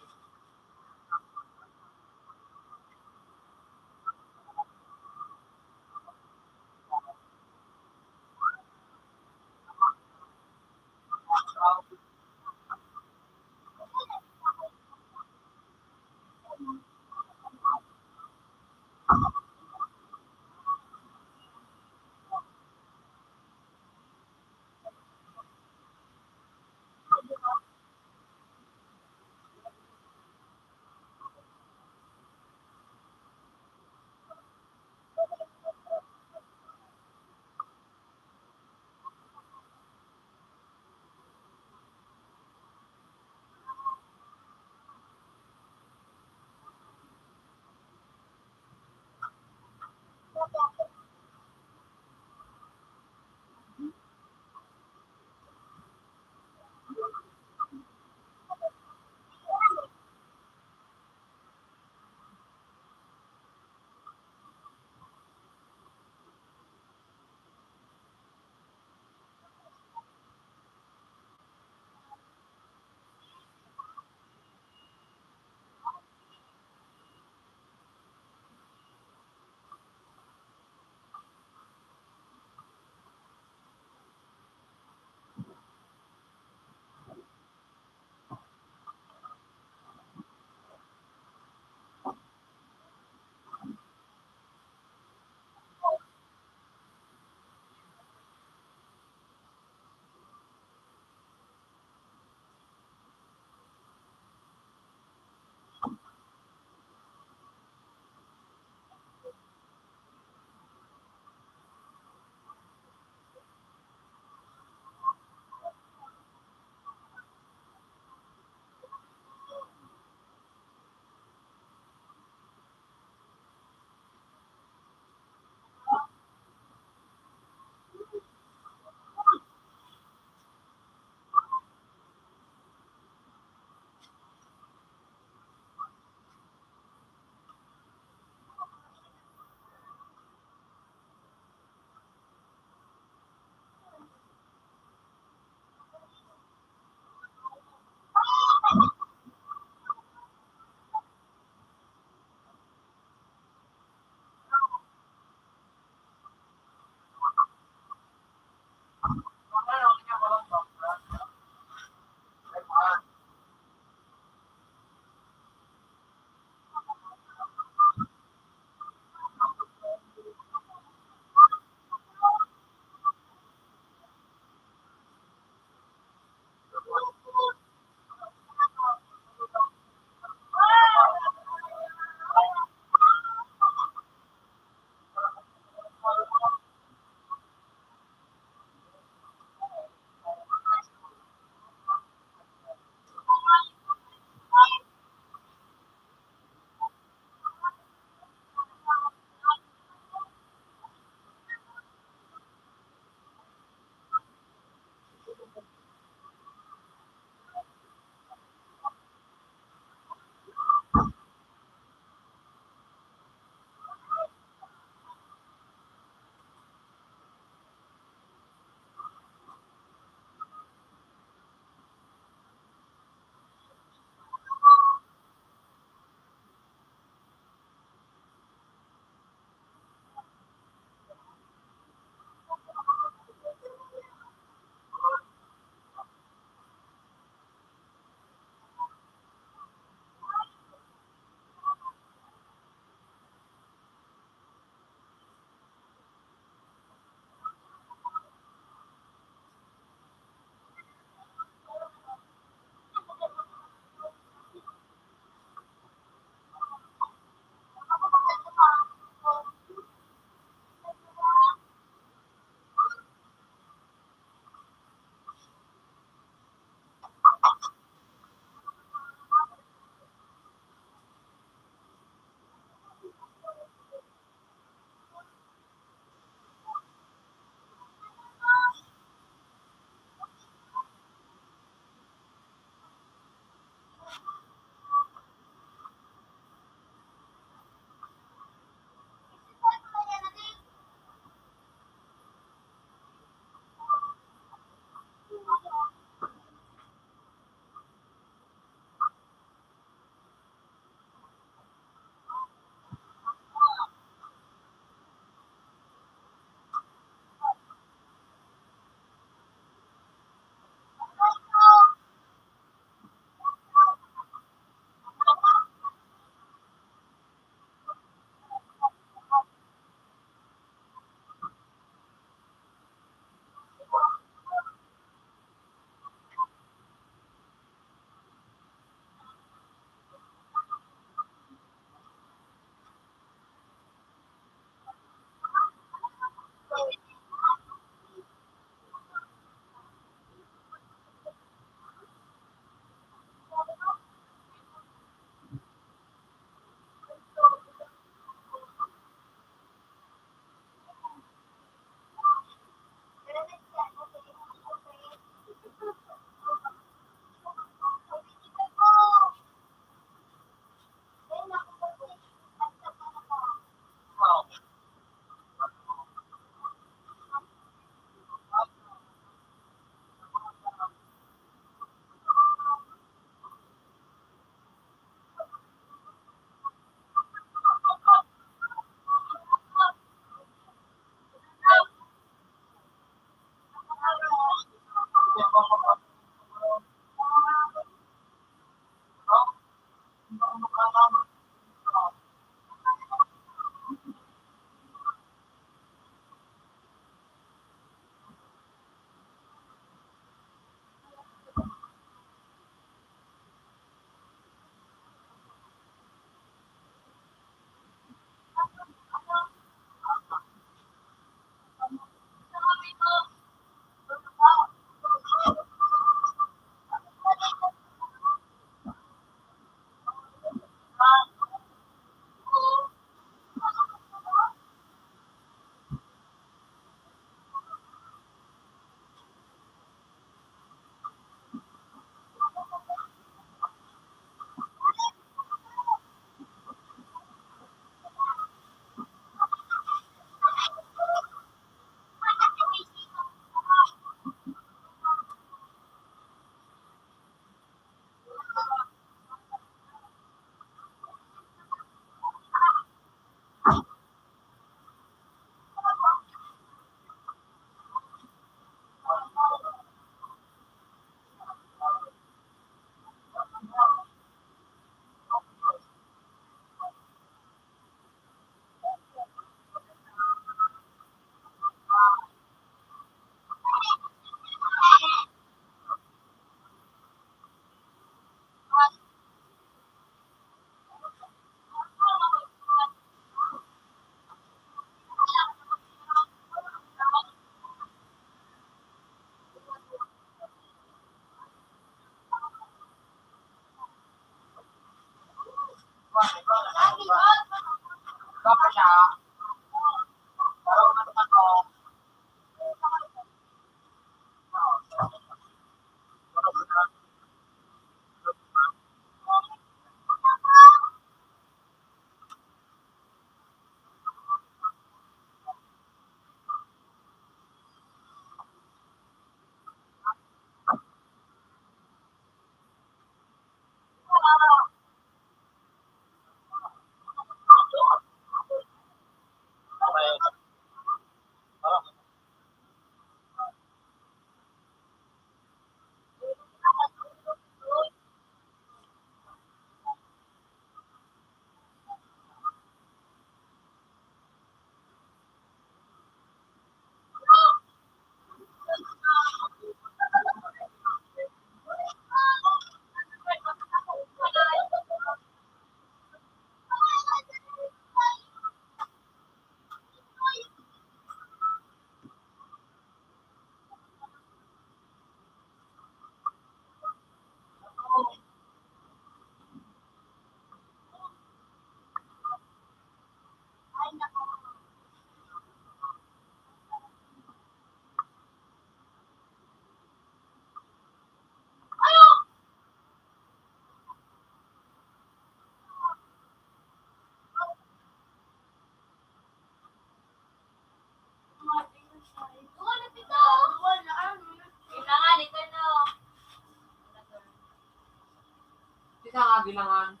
Kailangan.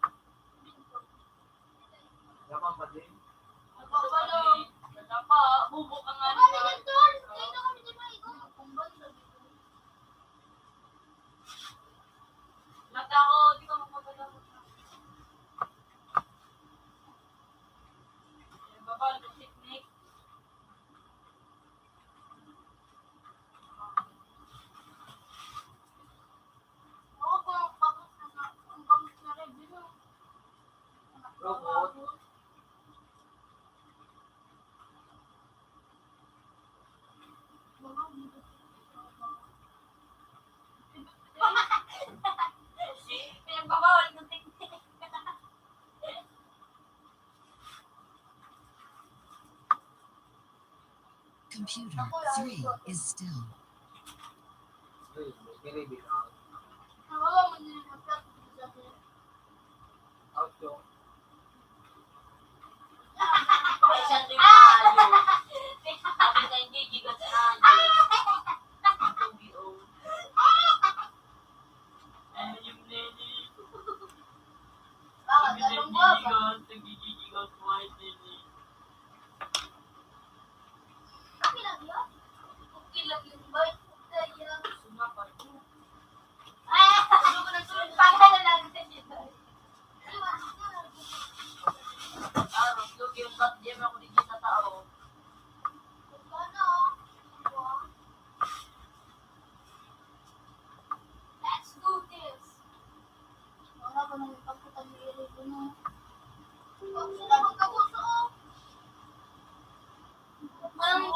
Dapat pa din. Wala. Wala pa. Bubo ka nga nila. Mata ko, di ka magpapalabot. Bawal ang technique. Oo, kung pagod na, kung pagod na rin, yun. Robot. Pinagbabawal ng technique. Computer three is still. Uy, may kiribig ako. Nawala man din yung laptop. Out yung. Ay, siya ito yung tayo. Sabi sa hindi, gigas na. Ito, B O. Ano yung nene? Bakit? Anong baba? Gigas, nagigigas, white nene. Okay lang yun? Okay lang yun, boy. Kaya, gusto nga pa ito. Ay, ano ko nagsunod? Pangkala lang sa dito. Ah, Roslog, yung bat-, di ako digit na tao. Ano? Let's do this! Wala ko nang ipagkita ni Eric, ano? Huwag sila magkagusto. Walang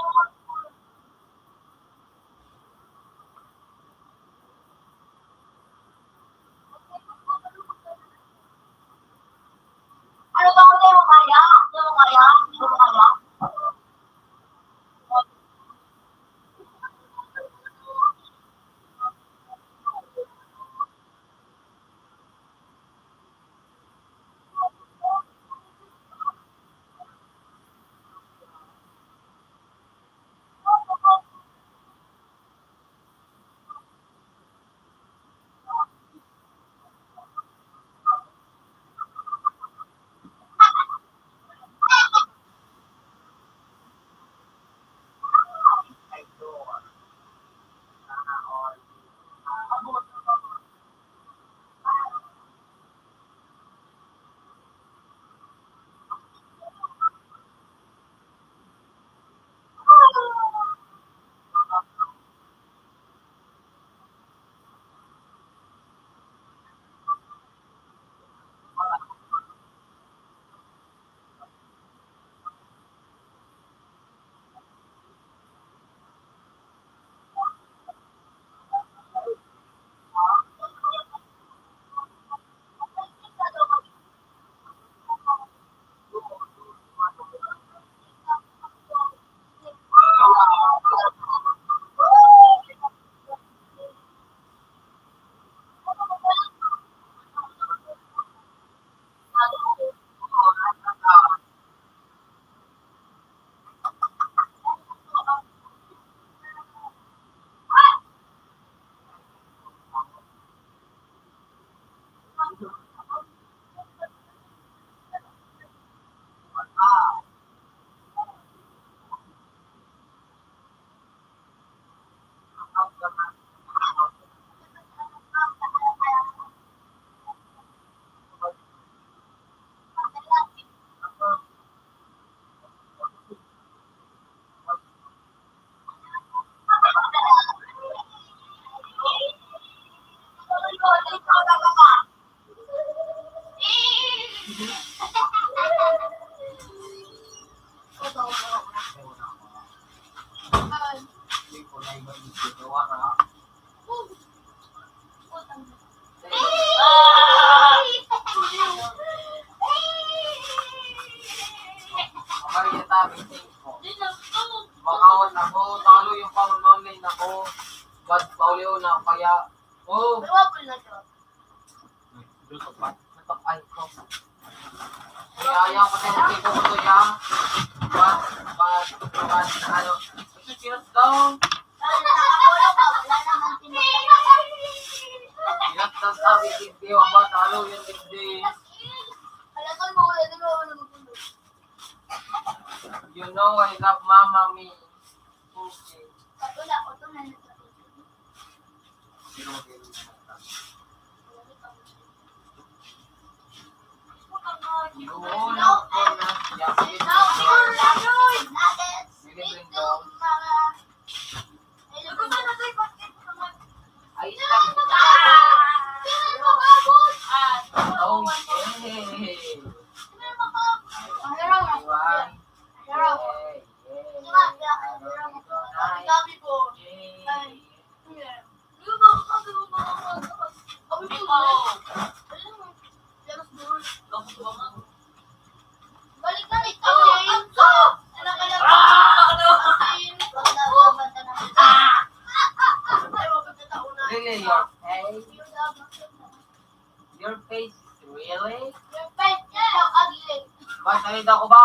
Makawat ako, talo yung pang-online ako. Ba't pauli na kaya? Oh. Pero wapo na to. Ay, ko. Kaya, kaya, pati yung tipo ko to, ya. Ba't, ba't, ba't, ano? Ito, chinat daw. Ay, nakapolo ka, wala namang tinutulog. Chinat daw sabi, hindi, wala, talo yung hindi. Wake up, mama, mi. Okay. Ay, oh, yeah. Ay, yeah. Balik na ito! Ang ko! Anak ka lang! Ah! Ano? Ang init! Ang laban ka na. Ah! Ay, wag ka tataon na. Really, your face? Your face is really? Your face is so ugly. Ba't ay daw ko ba?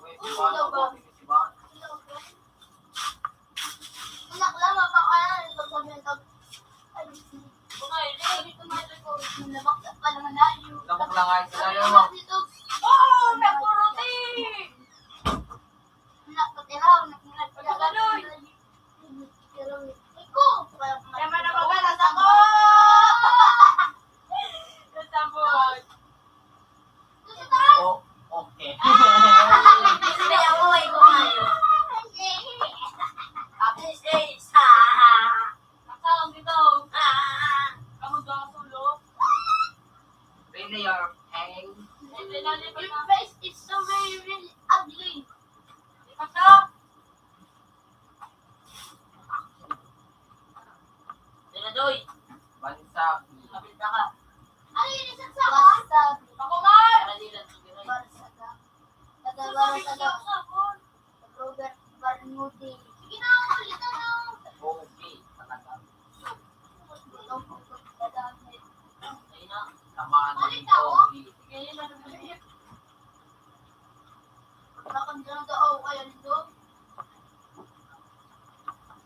Wait, Ulo ba? Anak lang, mapakain. Pag sabi ng tao, ay, ay, ay, labak pa naman tayo. Labak lang ay sa layo. Dito. Oh, napuruti! Anak, patiraw, anak, anak, anak, anak. Ikaw! Kaya man ang magalas ako! Nasabot! Oh, okay. Gusto niya ako, ikaw ngayon. Happy days. Nakakaon dito. Kamu doon sa ulo. Really, your face? Your face is so very, very ugly. Lipat ka. Sinadoy. Bansa. Kapit na ka. Ay, inisang sa Bansa. Ako, Mar! Manila, sige, Ray. Bansa ka. Taga Barasa ka. Robert Barnudi. Sige na, ulit na lang. Okay, talaga. Ayun na. Tamaan mo rin, Pogi. Sige, yun na naman. Bakit na daw ako kaya nito?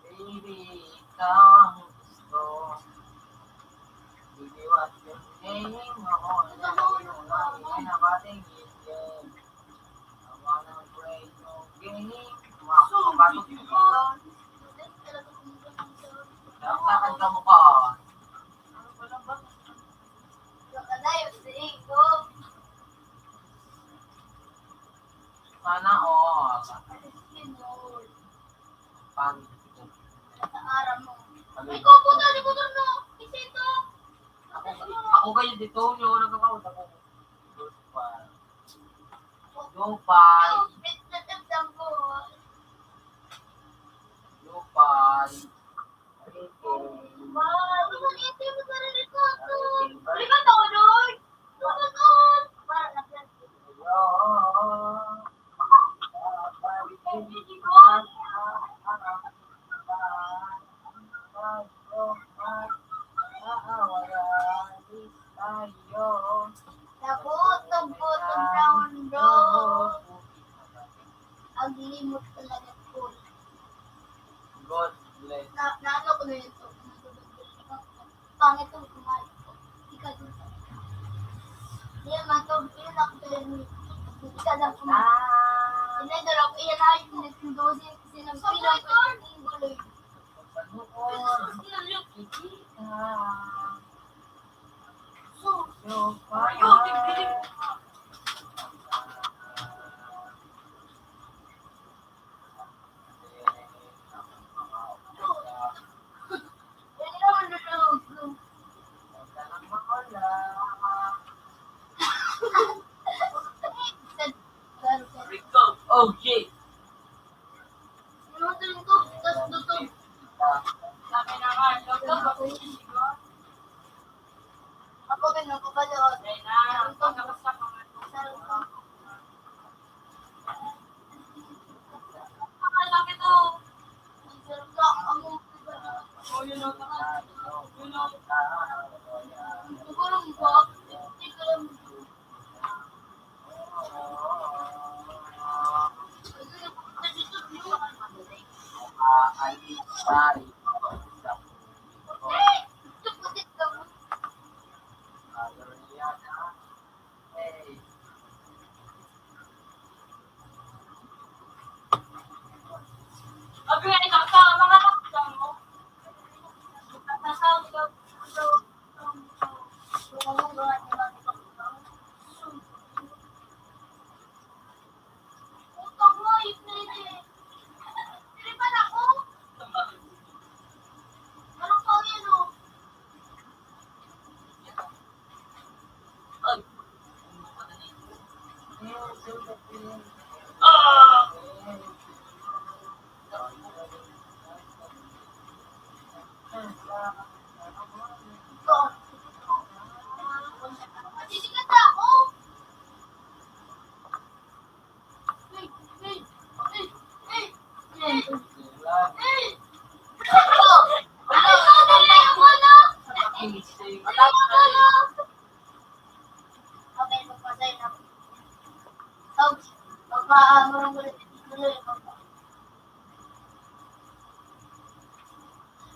Baby, ikaw ang gusto. Baby, what's your name? Ako ang name. Wala na ba tingin? I wanna play your game. Mga kapatid ko. Dapat ang kamukha. Sana all. Pan. Ay, kuko na, di ko na, no? Isito. Ako, ako kayo dito, nyo, nagkakaon ako. Lupay. Lupay. Wow, ano ba ito? Ano ba rin ito? Ano ba ito, Lord? Ano ba ito? Para na yan. Nagutom, gutom na undo. Ang limot talaga ko. God bless. Na, na ano ko na yun? Pangit ang kumain ko. Ika doon. Yan, matog. Yun ako talaga ni. Ika lang kumain. Ah. Yun ay darap. Iyan ay pinagpindosin. Sinampilan ko yung guloy. Oh, yeah. Ako din, nagbabalot.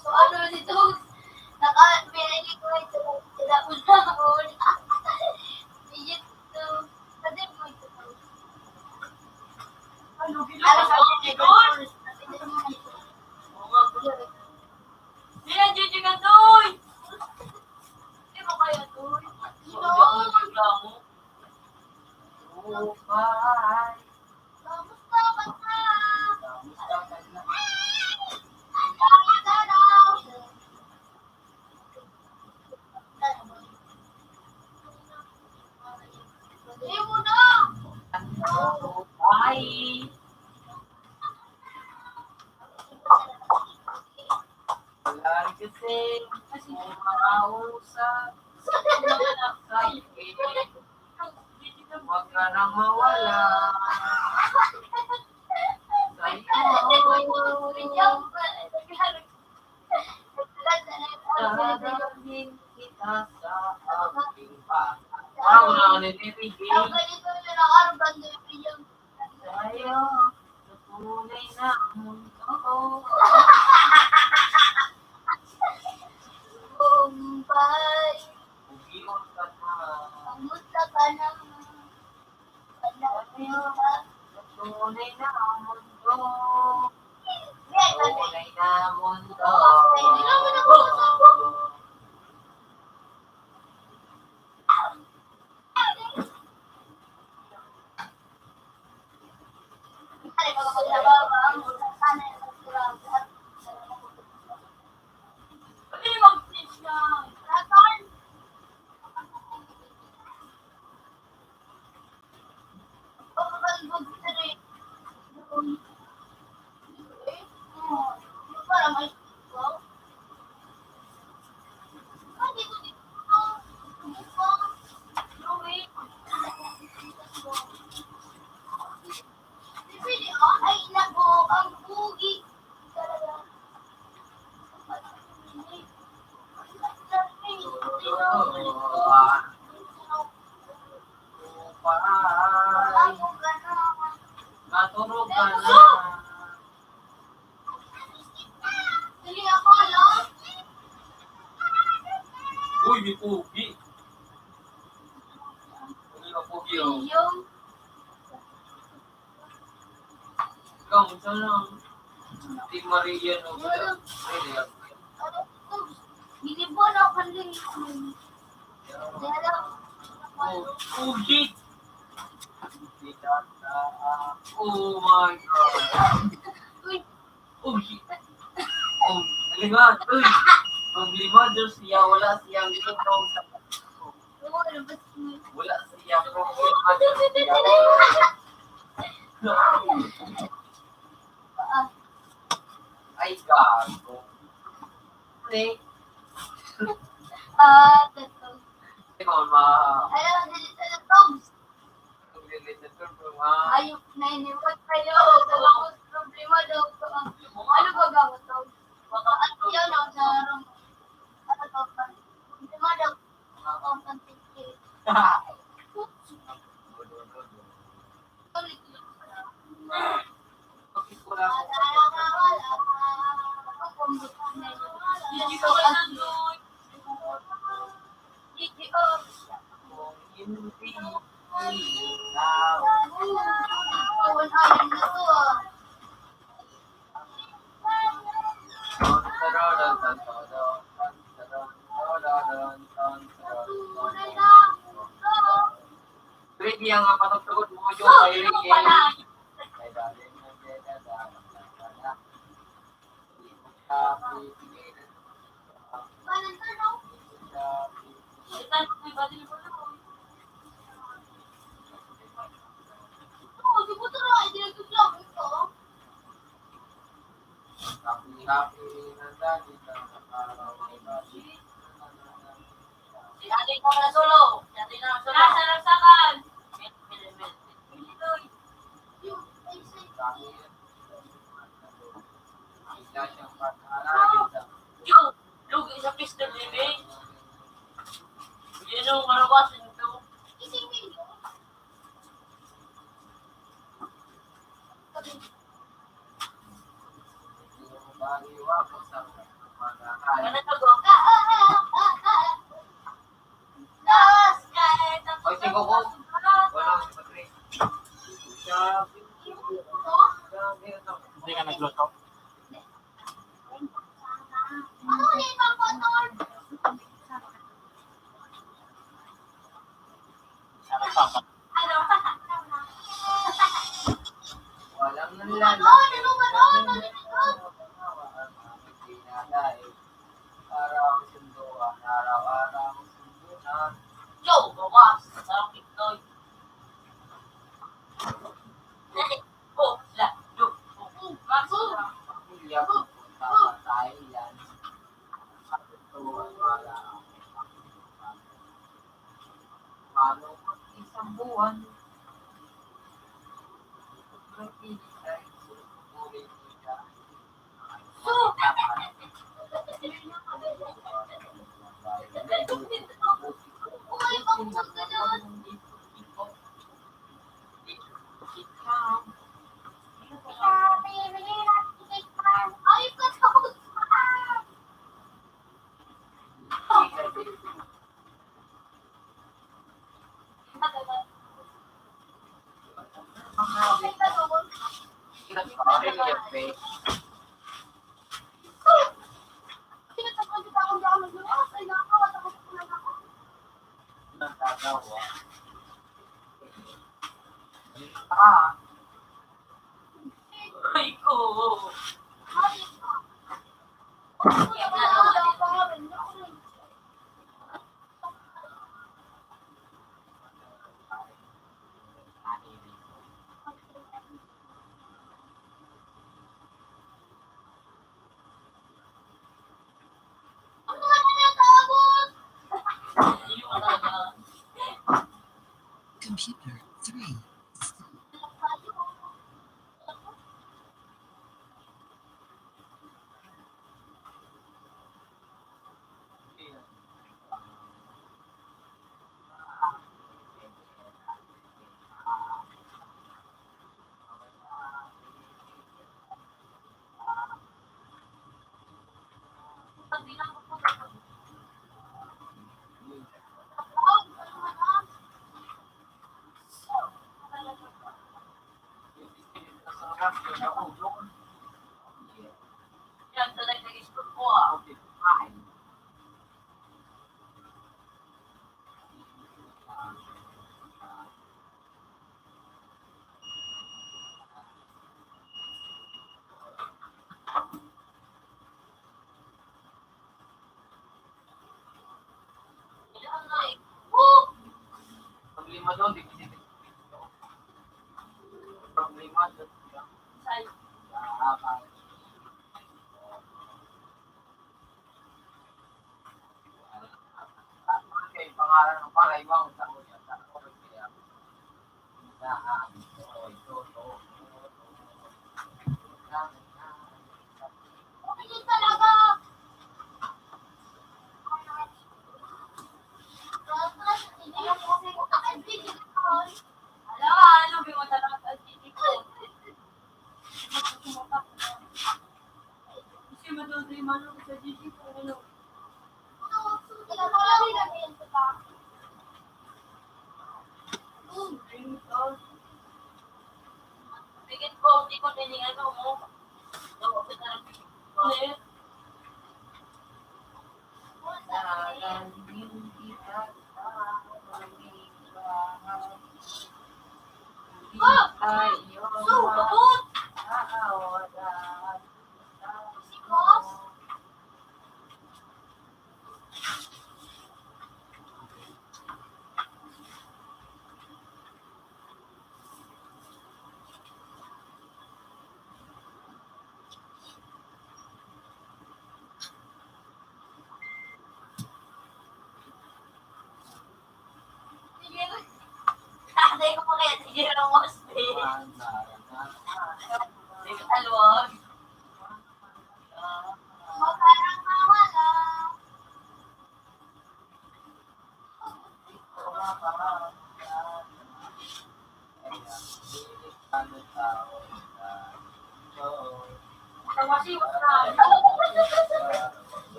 So, ano nito? Naka, may nagkikita ko, sila ko na ako. Medyo ito, pwede mo ito. Ano, ginagawa ko dito? Hindi na, Gigi ka, Toy! Hindi mo kaya, Toy? Hindi ako nagreklamo. Oh, bye. Kamusta ka na? Kamusta ka na? Ang dami ka daw. Hindi mo na. Bye. Wala kasi, kasi mga usap. Sa mga excited. Huwag ka nang mawala. Sa'yo. Dadalhin kita sa aking bahay. Wow, na, na, na, na, na. Sa'yo, sa tunay na mundo. Bombay. Umiwan ka na. Kamusta ka naman? Sa'yo, sa tunay na mundo. Tunay na mundo. Ay, naku, ang pogi. Matulog ka na. Dali ako, ano? Uy, may pogi. Uy, may pogi, oh. Yung Ikaw, unsa na? Di Maria, no? Ay, di ako. Ginibo na ako kanina. Oh, oh, shit! Oh my God! Uy! Oh, shit! Oh, talaga, uy! Problema, Diyos niya, wala siyang ikaw sa Wala siya problema. Ay, gago. Next. Ah, tato. Ikaw, ma- Ayaw, dili sa laptop. Ang dili sa laptop, ma- Ayok na iniwan kayo. Sa mga problema daw. Ano ba gawin to? Baka at yun, ang sarong. Ano to? Problema daw. Ready ang, ah, patugtugon mo, Joe, kay Ricky. Happy, happy na dati na araw na iba. Dati ka na solo. Dati na solo. Nasa ragsakan. Yo, lugi sa pista ni May. Yan ang marawas nito. Ano to, go? Oy, si Coco. Wala, si Patrick. Hindi ka nagluto. Ano pa? Walang nanlalang. Para ang sunduan, araw-araw ang sunduan. Yo, bawas! Sarap, Victoy. Oh, la, do, oh, oh, baso. Pamilya ko, papatay yan. Sunduan, wala akong pamilya. Paano pag isang buwan? Aray ko. Computer three. Problema doon, di ko problema doon. Kay pangalan ng palay, bawang sa ulo, sa ulo, kaya,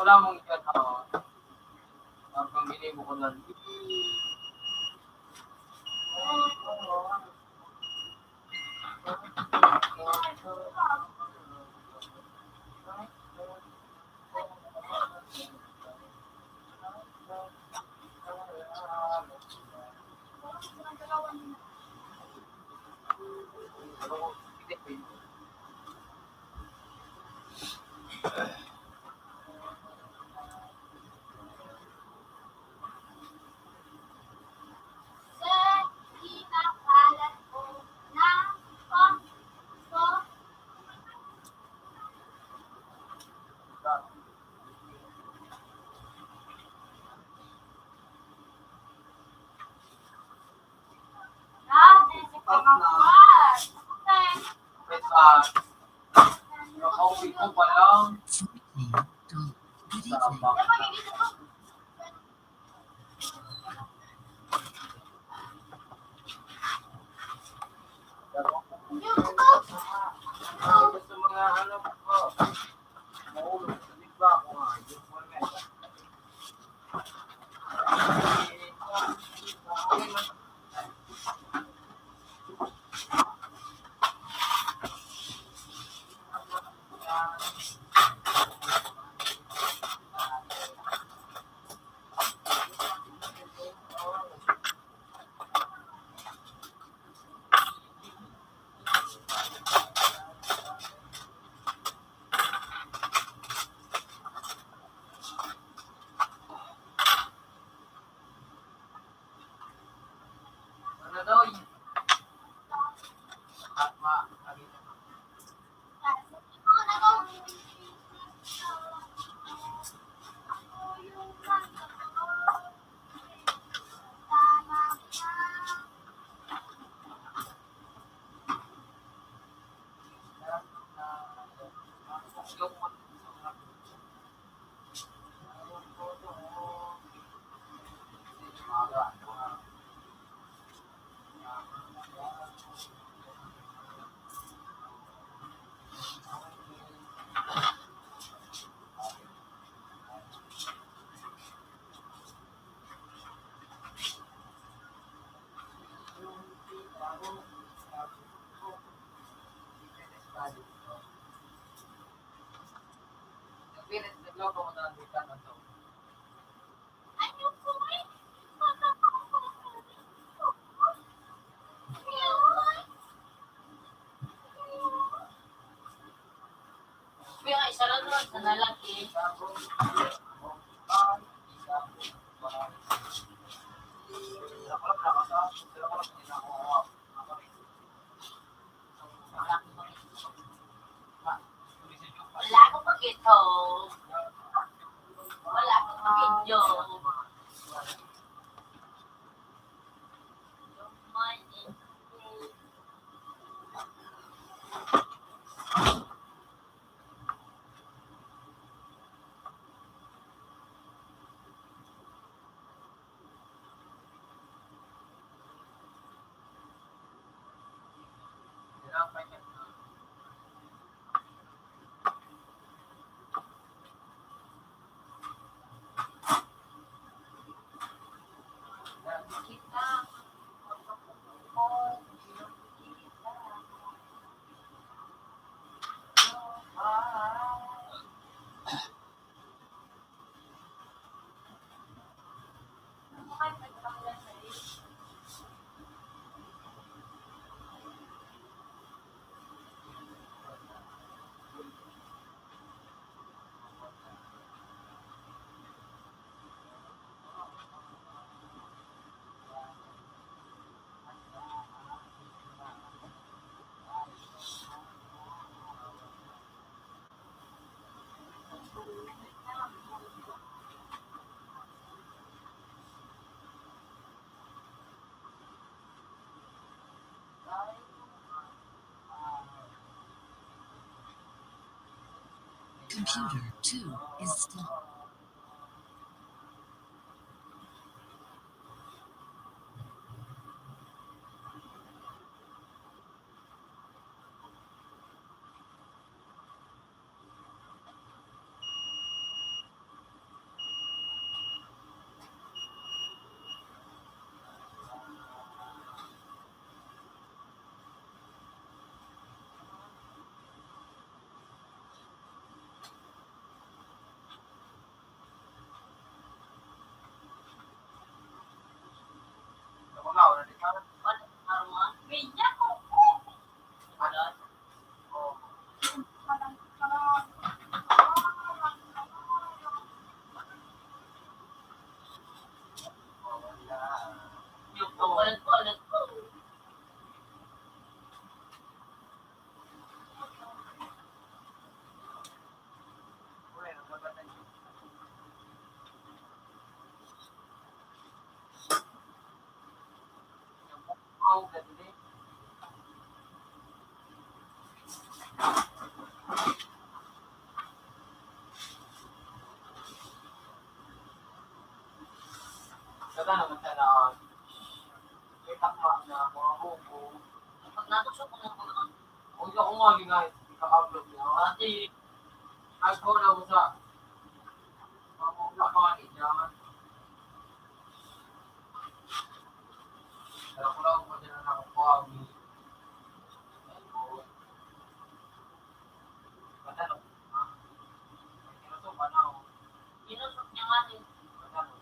Wala mong ikat ako. Ang panggiling mo ko nun. Kaya nga, isa lang naman sa lalaki. Wala akong pakita. Wala akong video. Computer two is still. Kada naman tanawan, may takma na mga bubo. Pag natusok ko ng mga Kung di ako nga, di nga, di ka upload niya. Ate, nagkaw na ako sa mga mga ni John. Pero ko lang, kung sino na ako, Matalo. Matalo. Matalo. Inusok niya nga, eh. Matalo.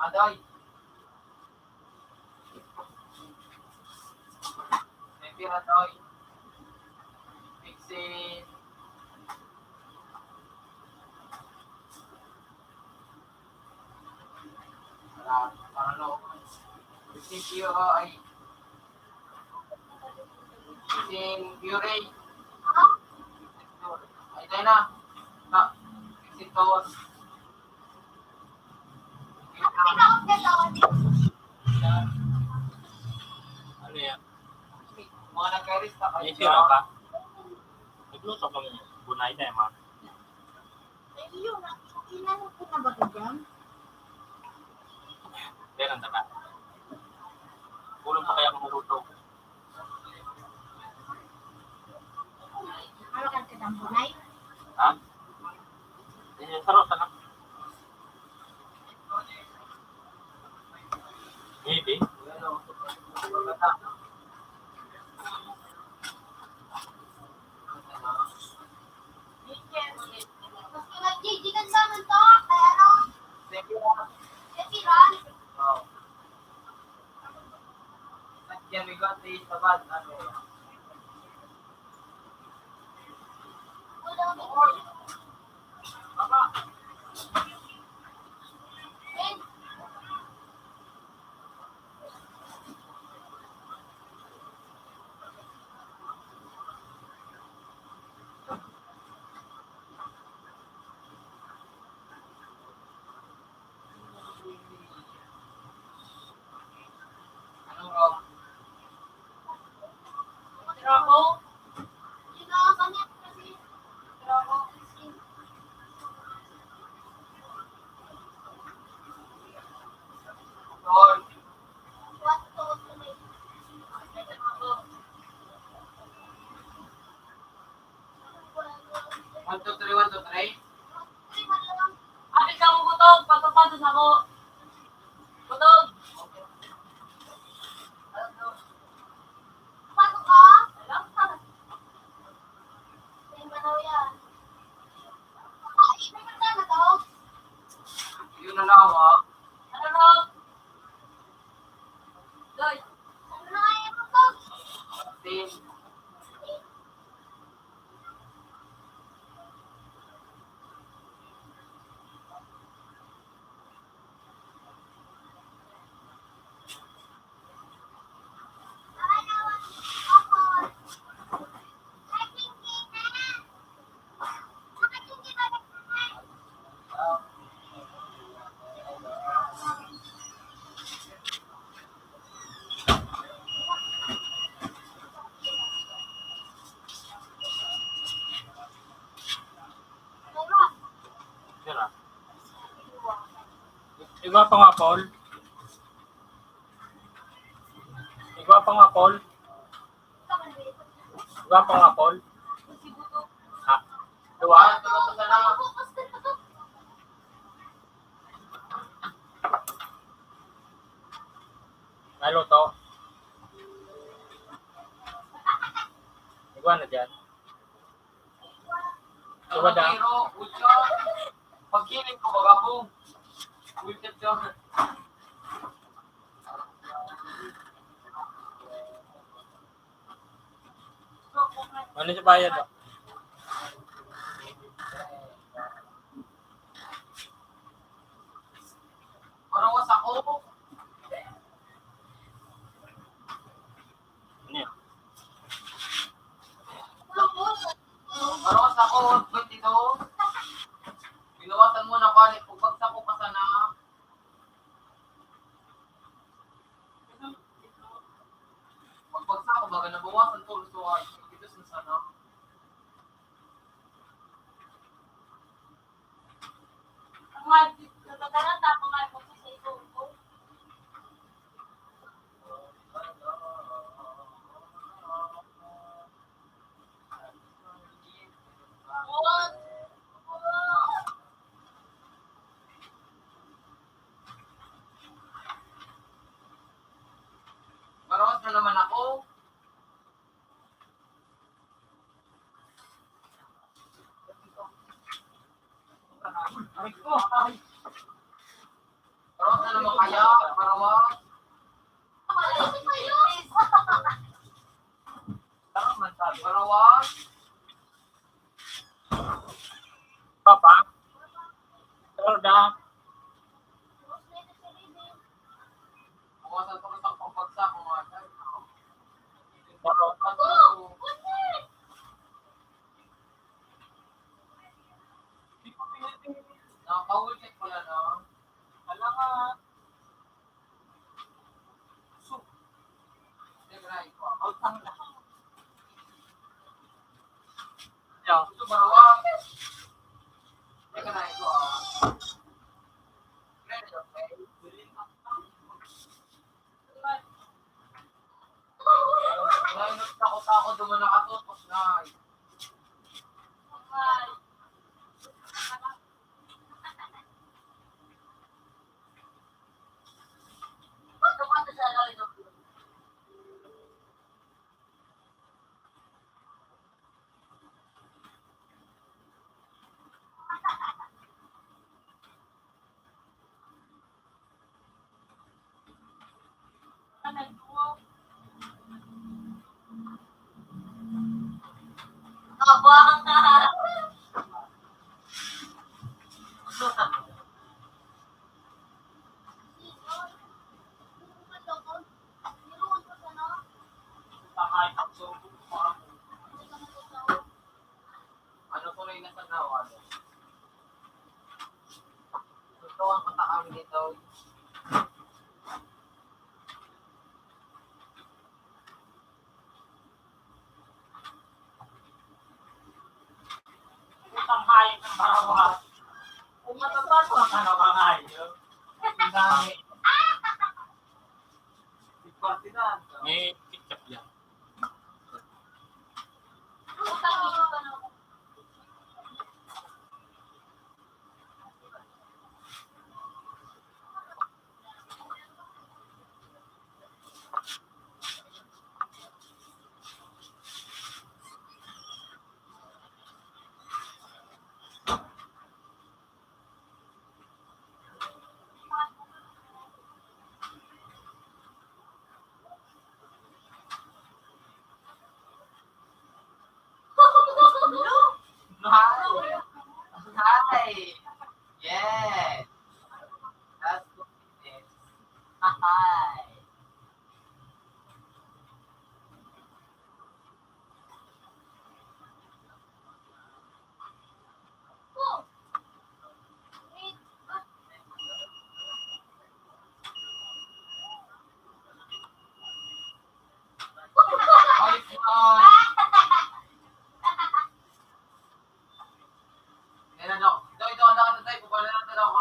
Aday. May pira, Toy. Fixing. Para, para lo. Fixing P O I. Fixing Fury. Ay, tayo na. Na, fixing Tower. Ano yan? Mga nagkarista kayo. May tira pa. Nagluto kami. Bunay na yung mga. Ay, yun, ah. Inano ko na ba ka dyan? Meron na ba? Kulang pa kaya akong luto. Hawakan ka ng bunay? Ha? Eh, saro ka na. Maybe. One, two, three, one, two, three. Apit ka mo, Butog. Pagkapantos ako. Butog. Pato ka? Alam ka. Yung ganaw yan. Ay, may magkano to? Yun na lang, ha? Ano, Butog? Doy. Ano na kaya, Butog? Same. Igwa pa nga, Paul. Igwa pa nga, Paul. Igwa pa nga, Paul. Ha? Duwa? Naluto. Igwa na dyan. Igwa na. Pagkiling ko, bagabong. Ano siya bayad, oh? Marawas ako. Ano yan? Marawas ako, twenty-two. Binawasan mo na pala, pagbagsak ko pa sana. Pagbagsak ko, baga nabawasan to, so, ay, ito sa sana. Marawas na naman ako. Aray ko, aray. Marawas na naman kaya, marawas. Marawas. Papa? Pero da. Bawasan pa sa pagbagsak, mga sir. Pero, nakahuli pala na. Alangan. Takot ako, duman nakatutok na. Ano ko na yung nasa nawa? Gusto ko ang katakang dito. Putang hayop ng Barawas. Kung matapat ko ang ano kang hayop. Ang dami. May ketchup yan. Hi! Hi! Yes! That's good. Hi! Ayan na, Dok. Ito, ito, ano, ano, tayo, kukuha na lang ito, Dok.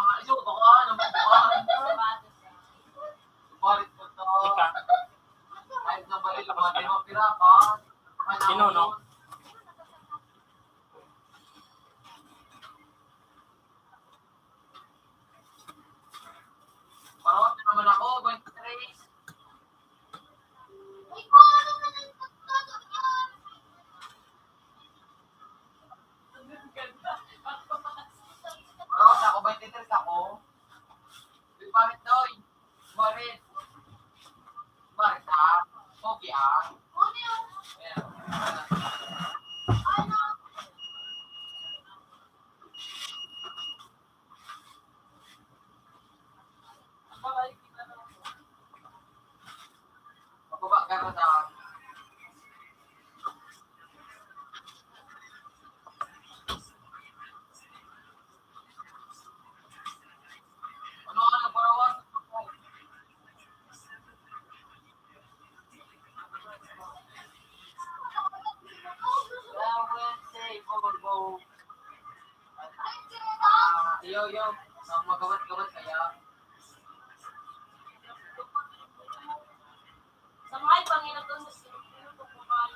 Kuya, ang magawat-gawat kaya. Sa mga ipanginaton mo, sinusunod ko po kayo.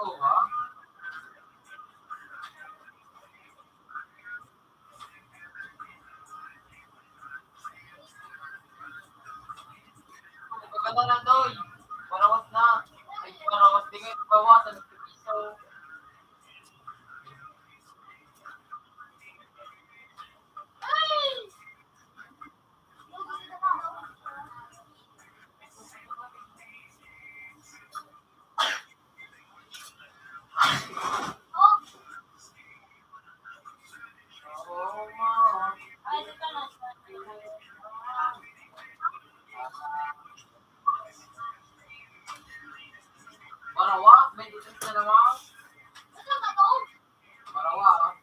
Oo, ha? Maganda na, Doy. Parawas na. Ay, parawas din ngayon. Bawasan ng piso. Marawa, may dito na naman. Marawa, ah.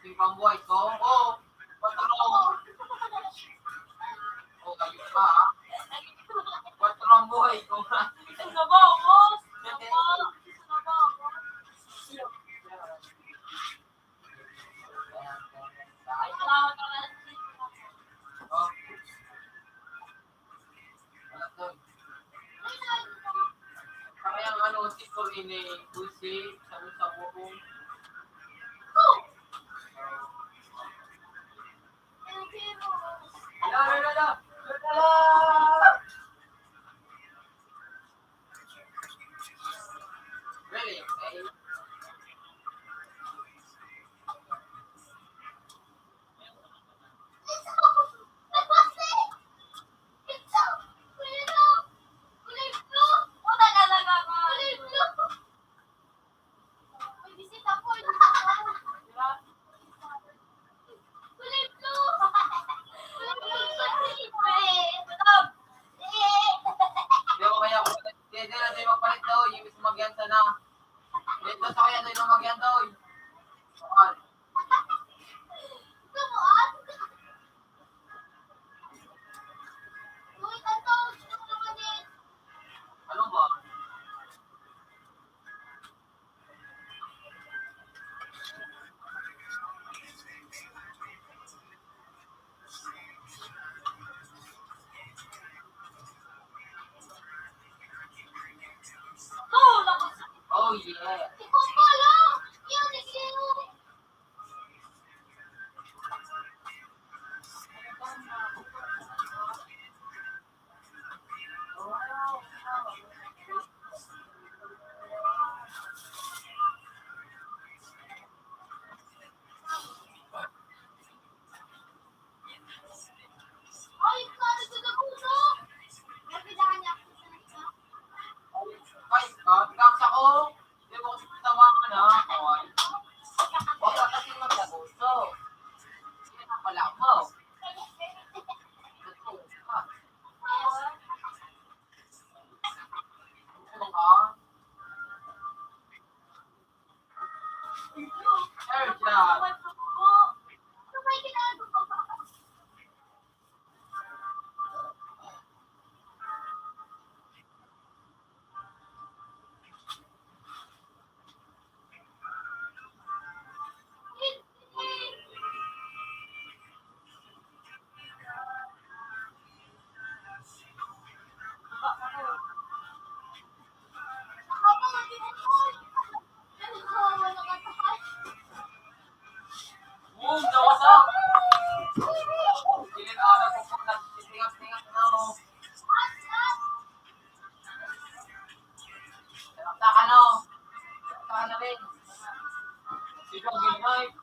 Yung pambuhay ko? Oo. Patron. Oh, ayun pa, ah. Patron ang buhay ko. Isang sabaw, boss. Sabaw. Isang sabaw, boss. Ay, salamat, salamat. Oh. Kaya ang ano, si Corinne, Dulce, sa sa buong. Hello, hello, hello. Hello. Really? Di ako kaya kung hindi na tayo magpalit daw, yung mismo magyan sana. Dito sa kaya tayo magyan daw. Saan? Ano ba? Oh, yeah. Ay, ah, pinaksa ko. Hindi mo kasi tinawagan, ha? Oy. Huwag ka kasi magtagusto. Sige na pala ako. Ano ka? Sir, siya. Boom, nawasak! Hindi na, nagpupunta, tingas-tingas na, oh. Tinaktakan, oh. Tinaktakan na rin. Sige, game night.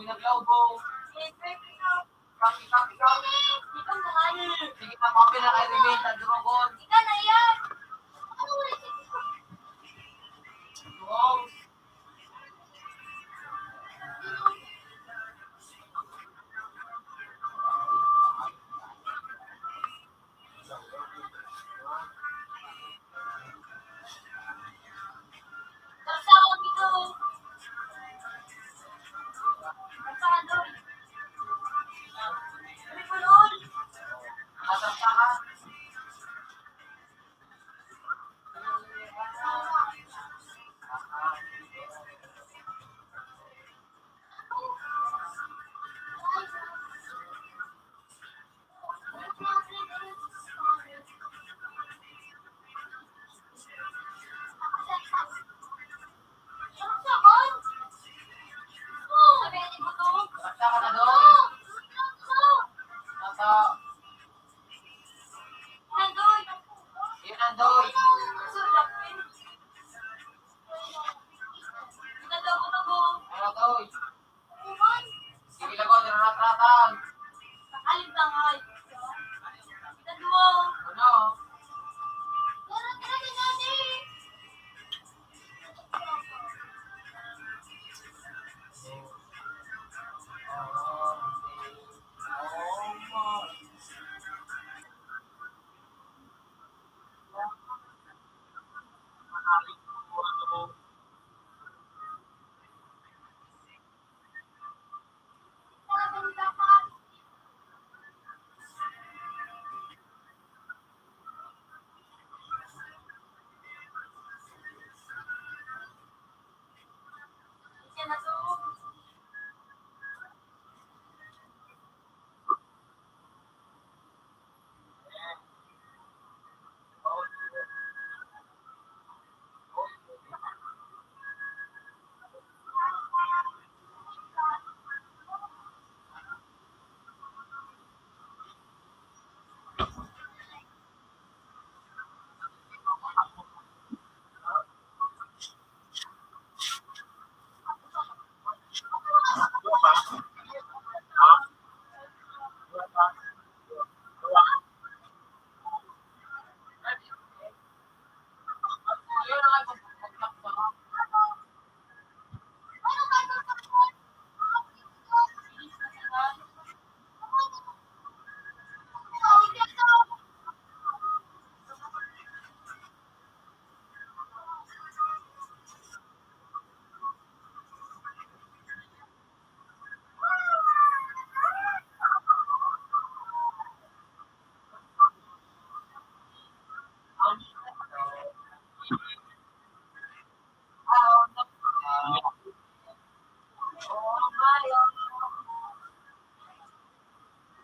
Naglaubong. Sige na, mga pinaka-element na durugon. Ika na yan. Wow. Basta ka na doon. Nasa. Inandoy. Inandoy. Sige lang ko, nararatan. Alin na nga? Ikaduwa. Ano? Tara, tara, tara, tara.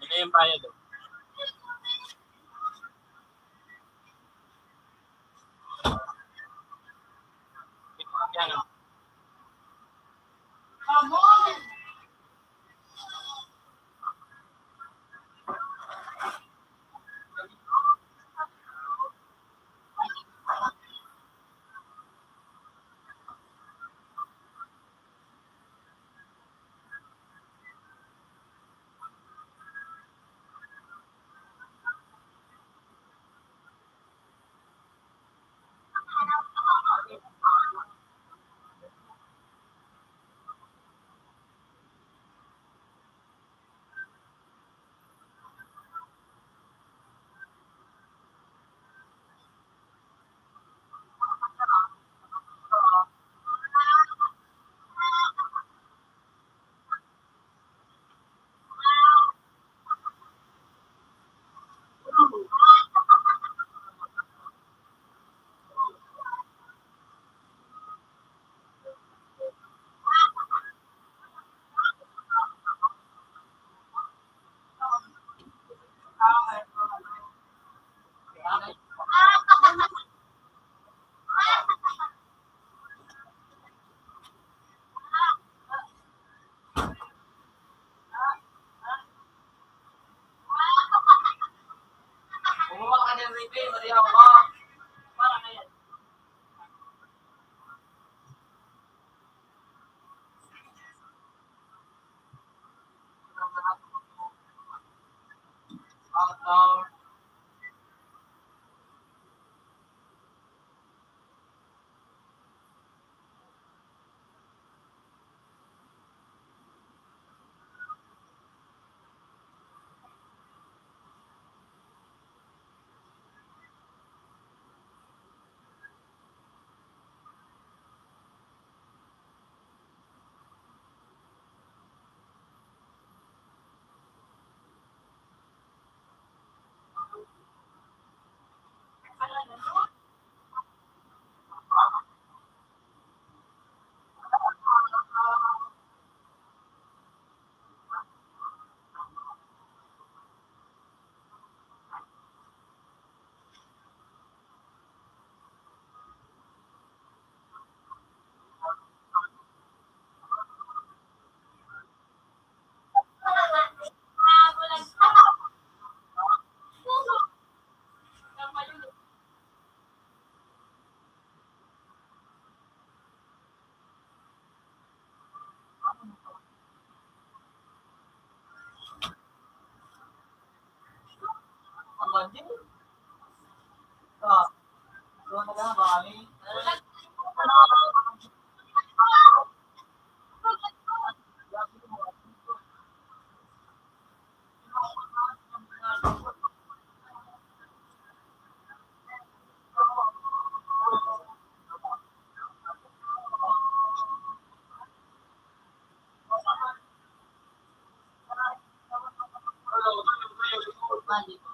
Ano yung bayad, oh? Yan, oh. Mali.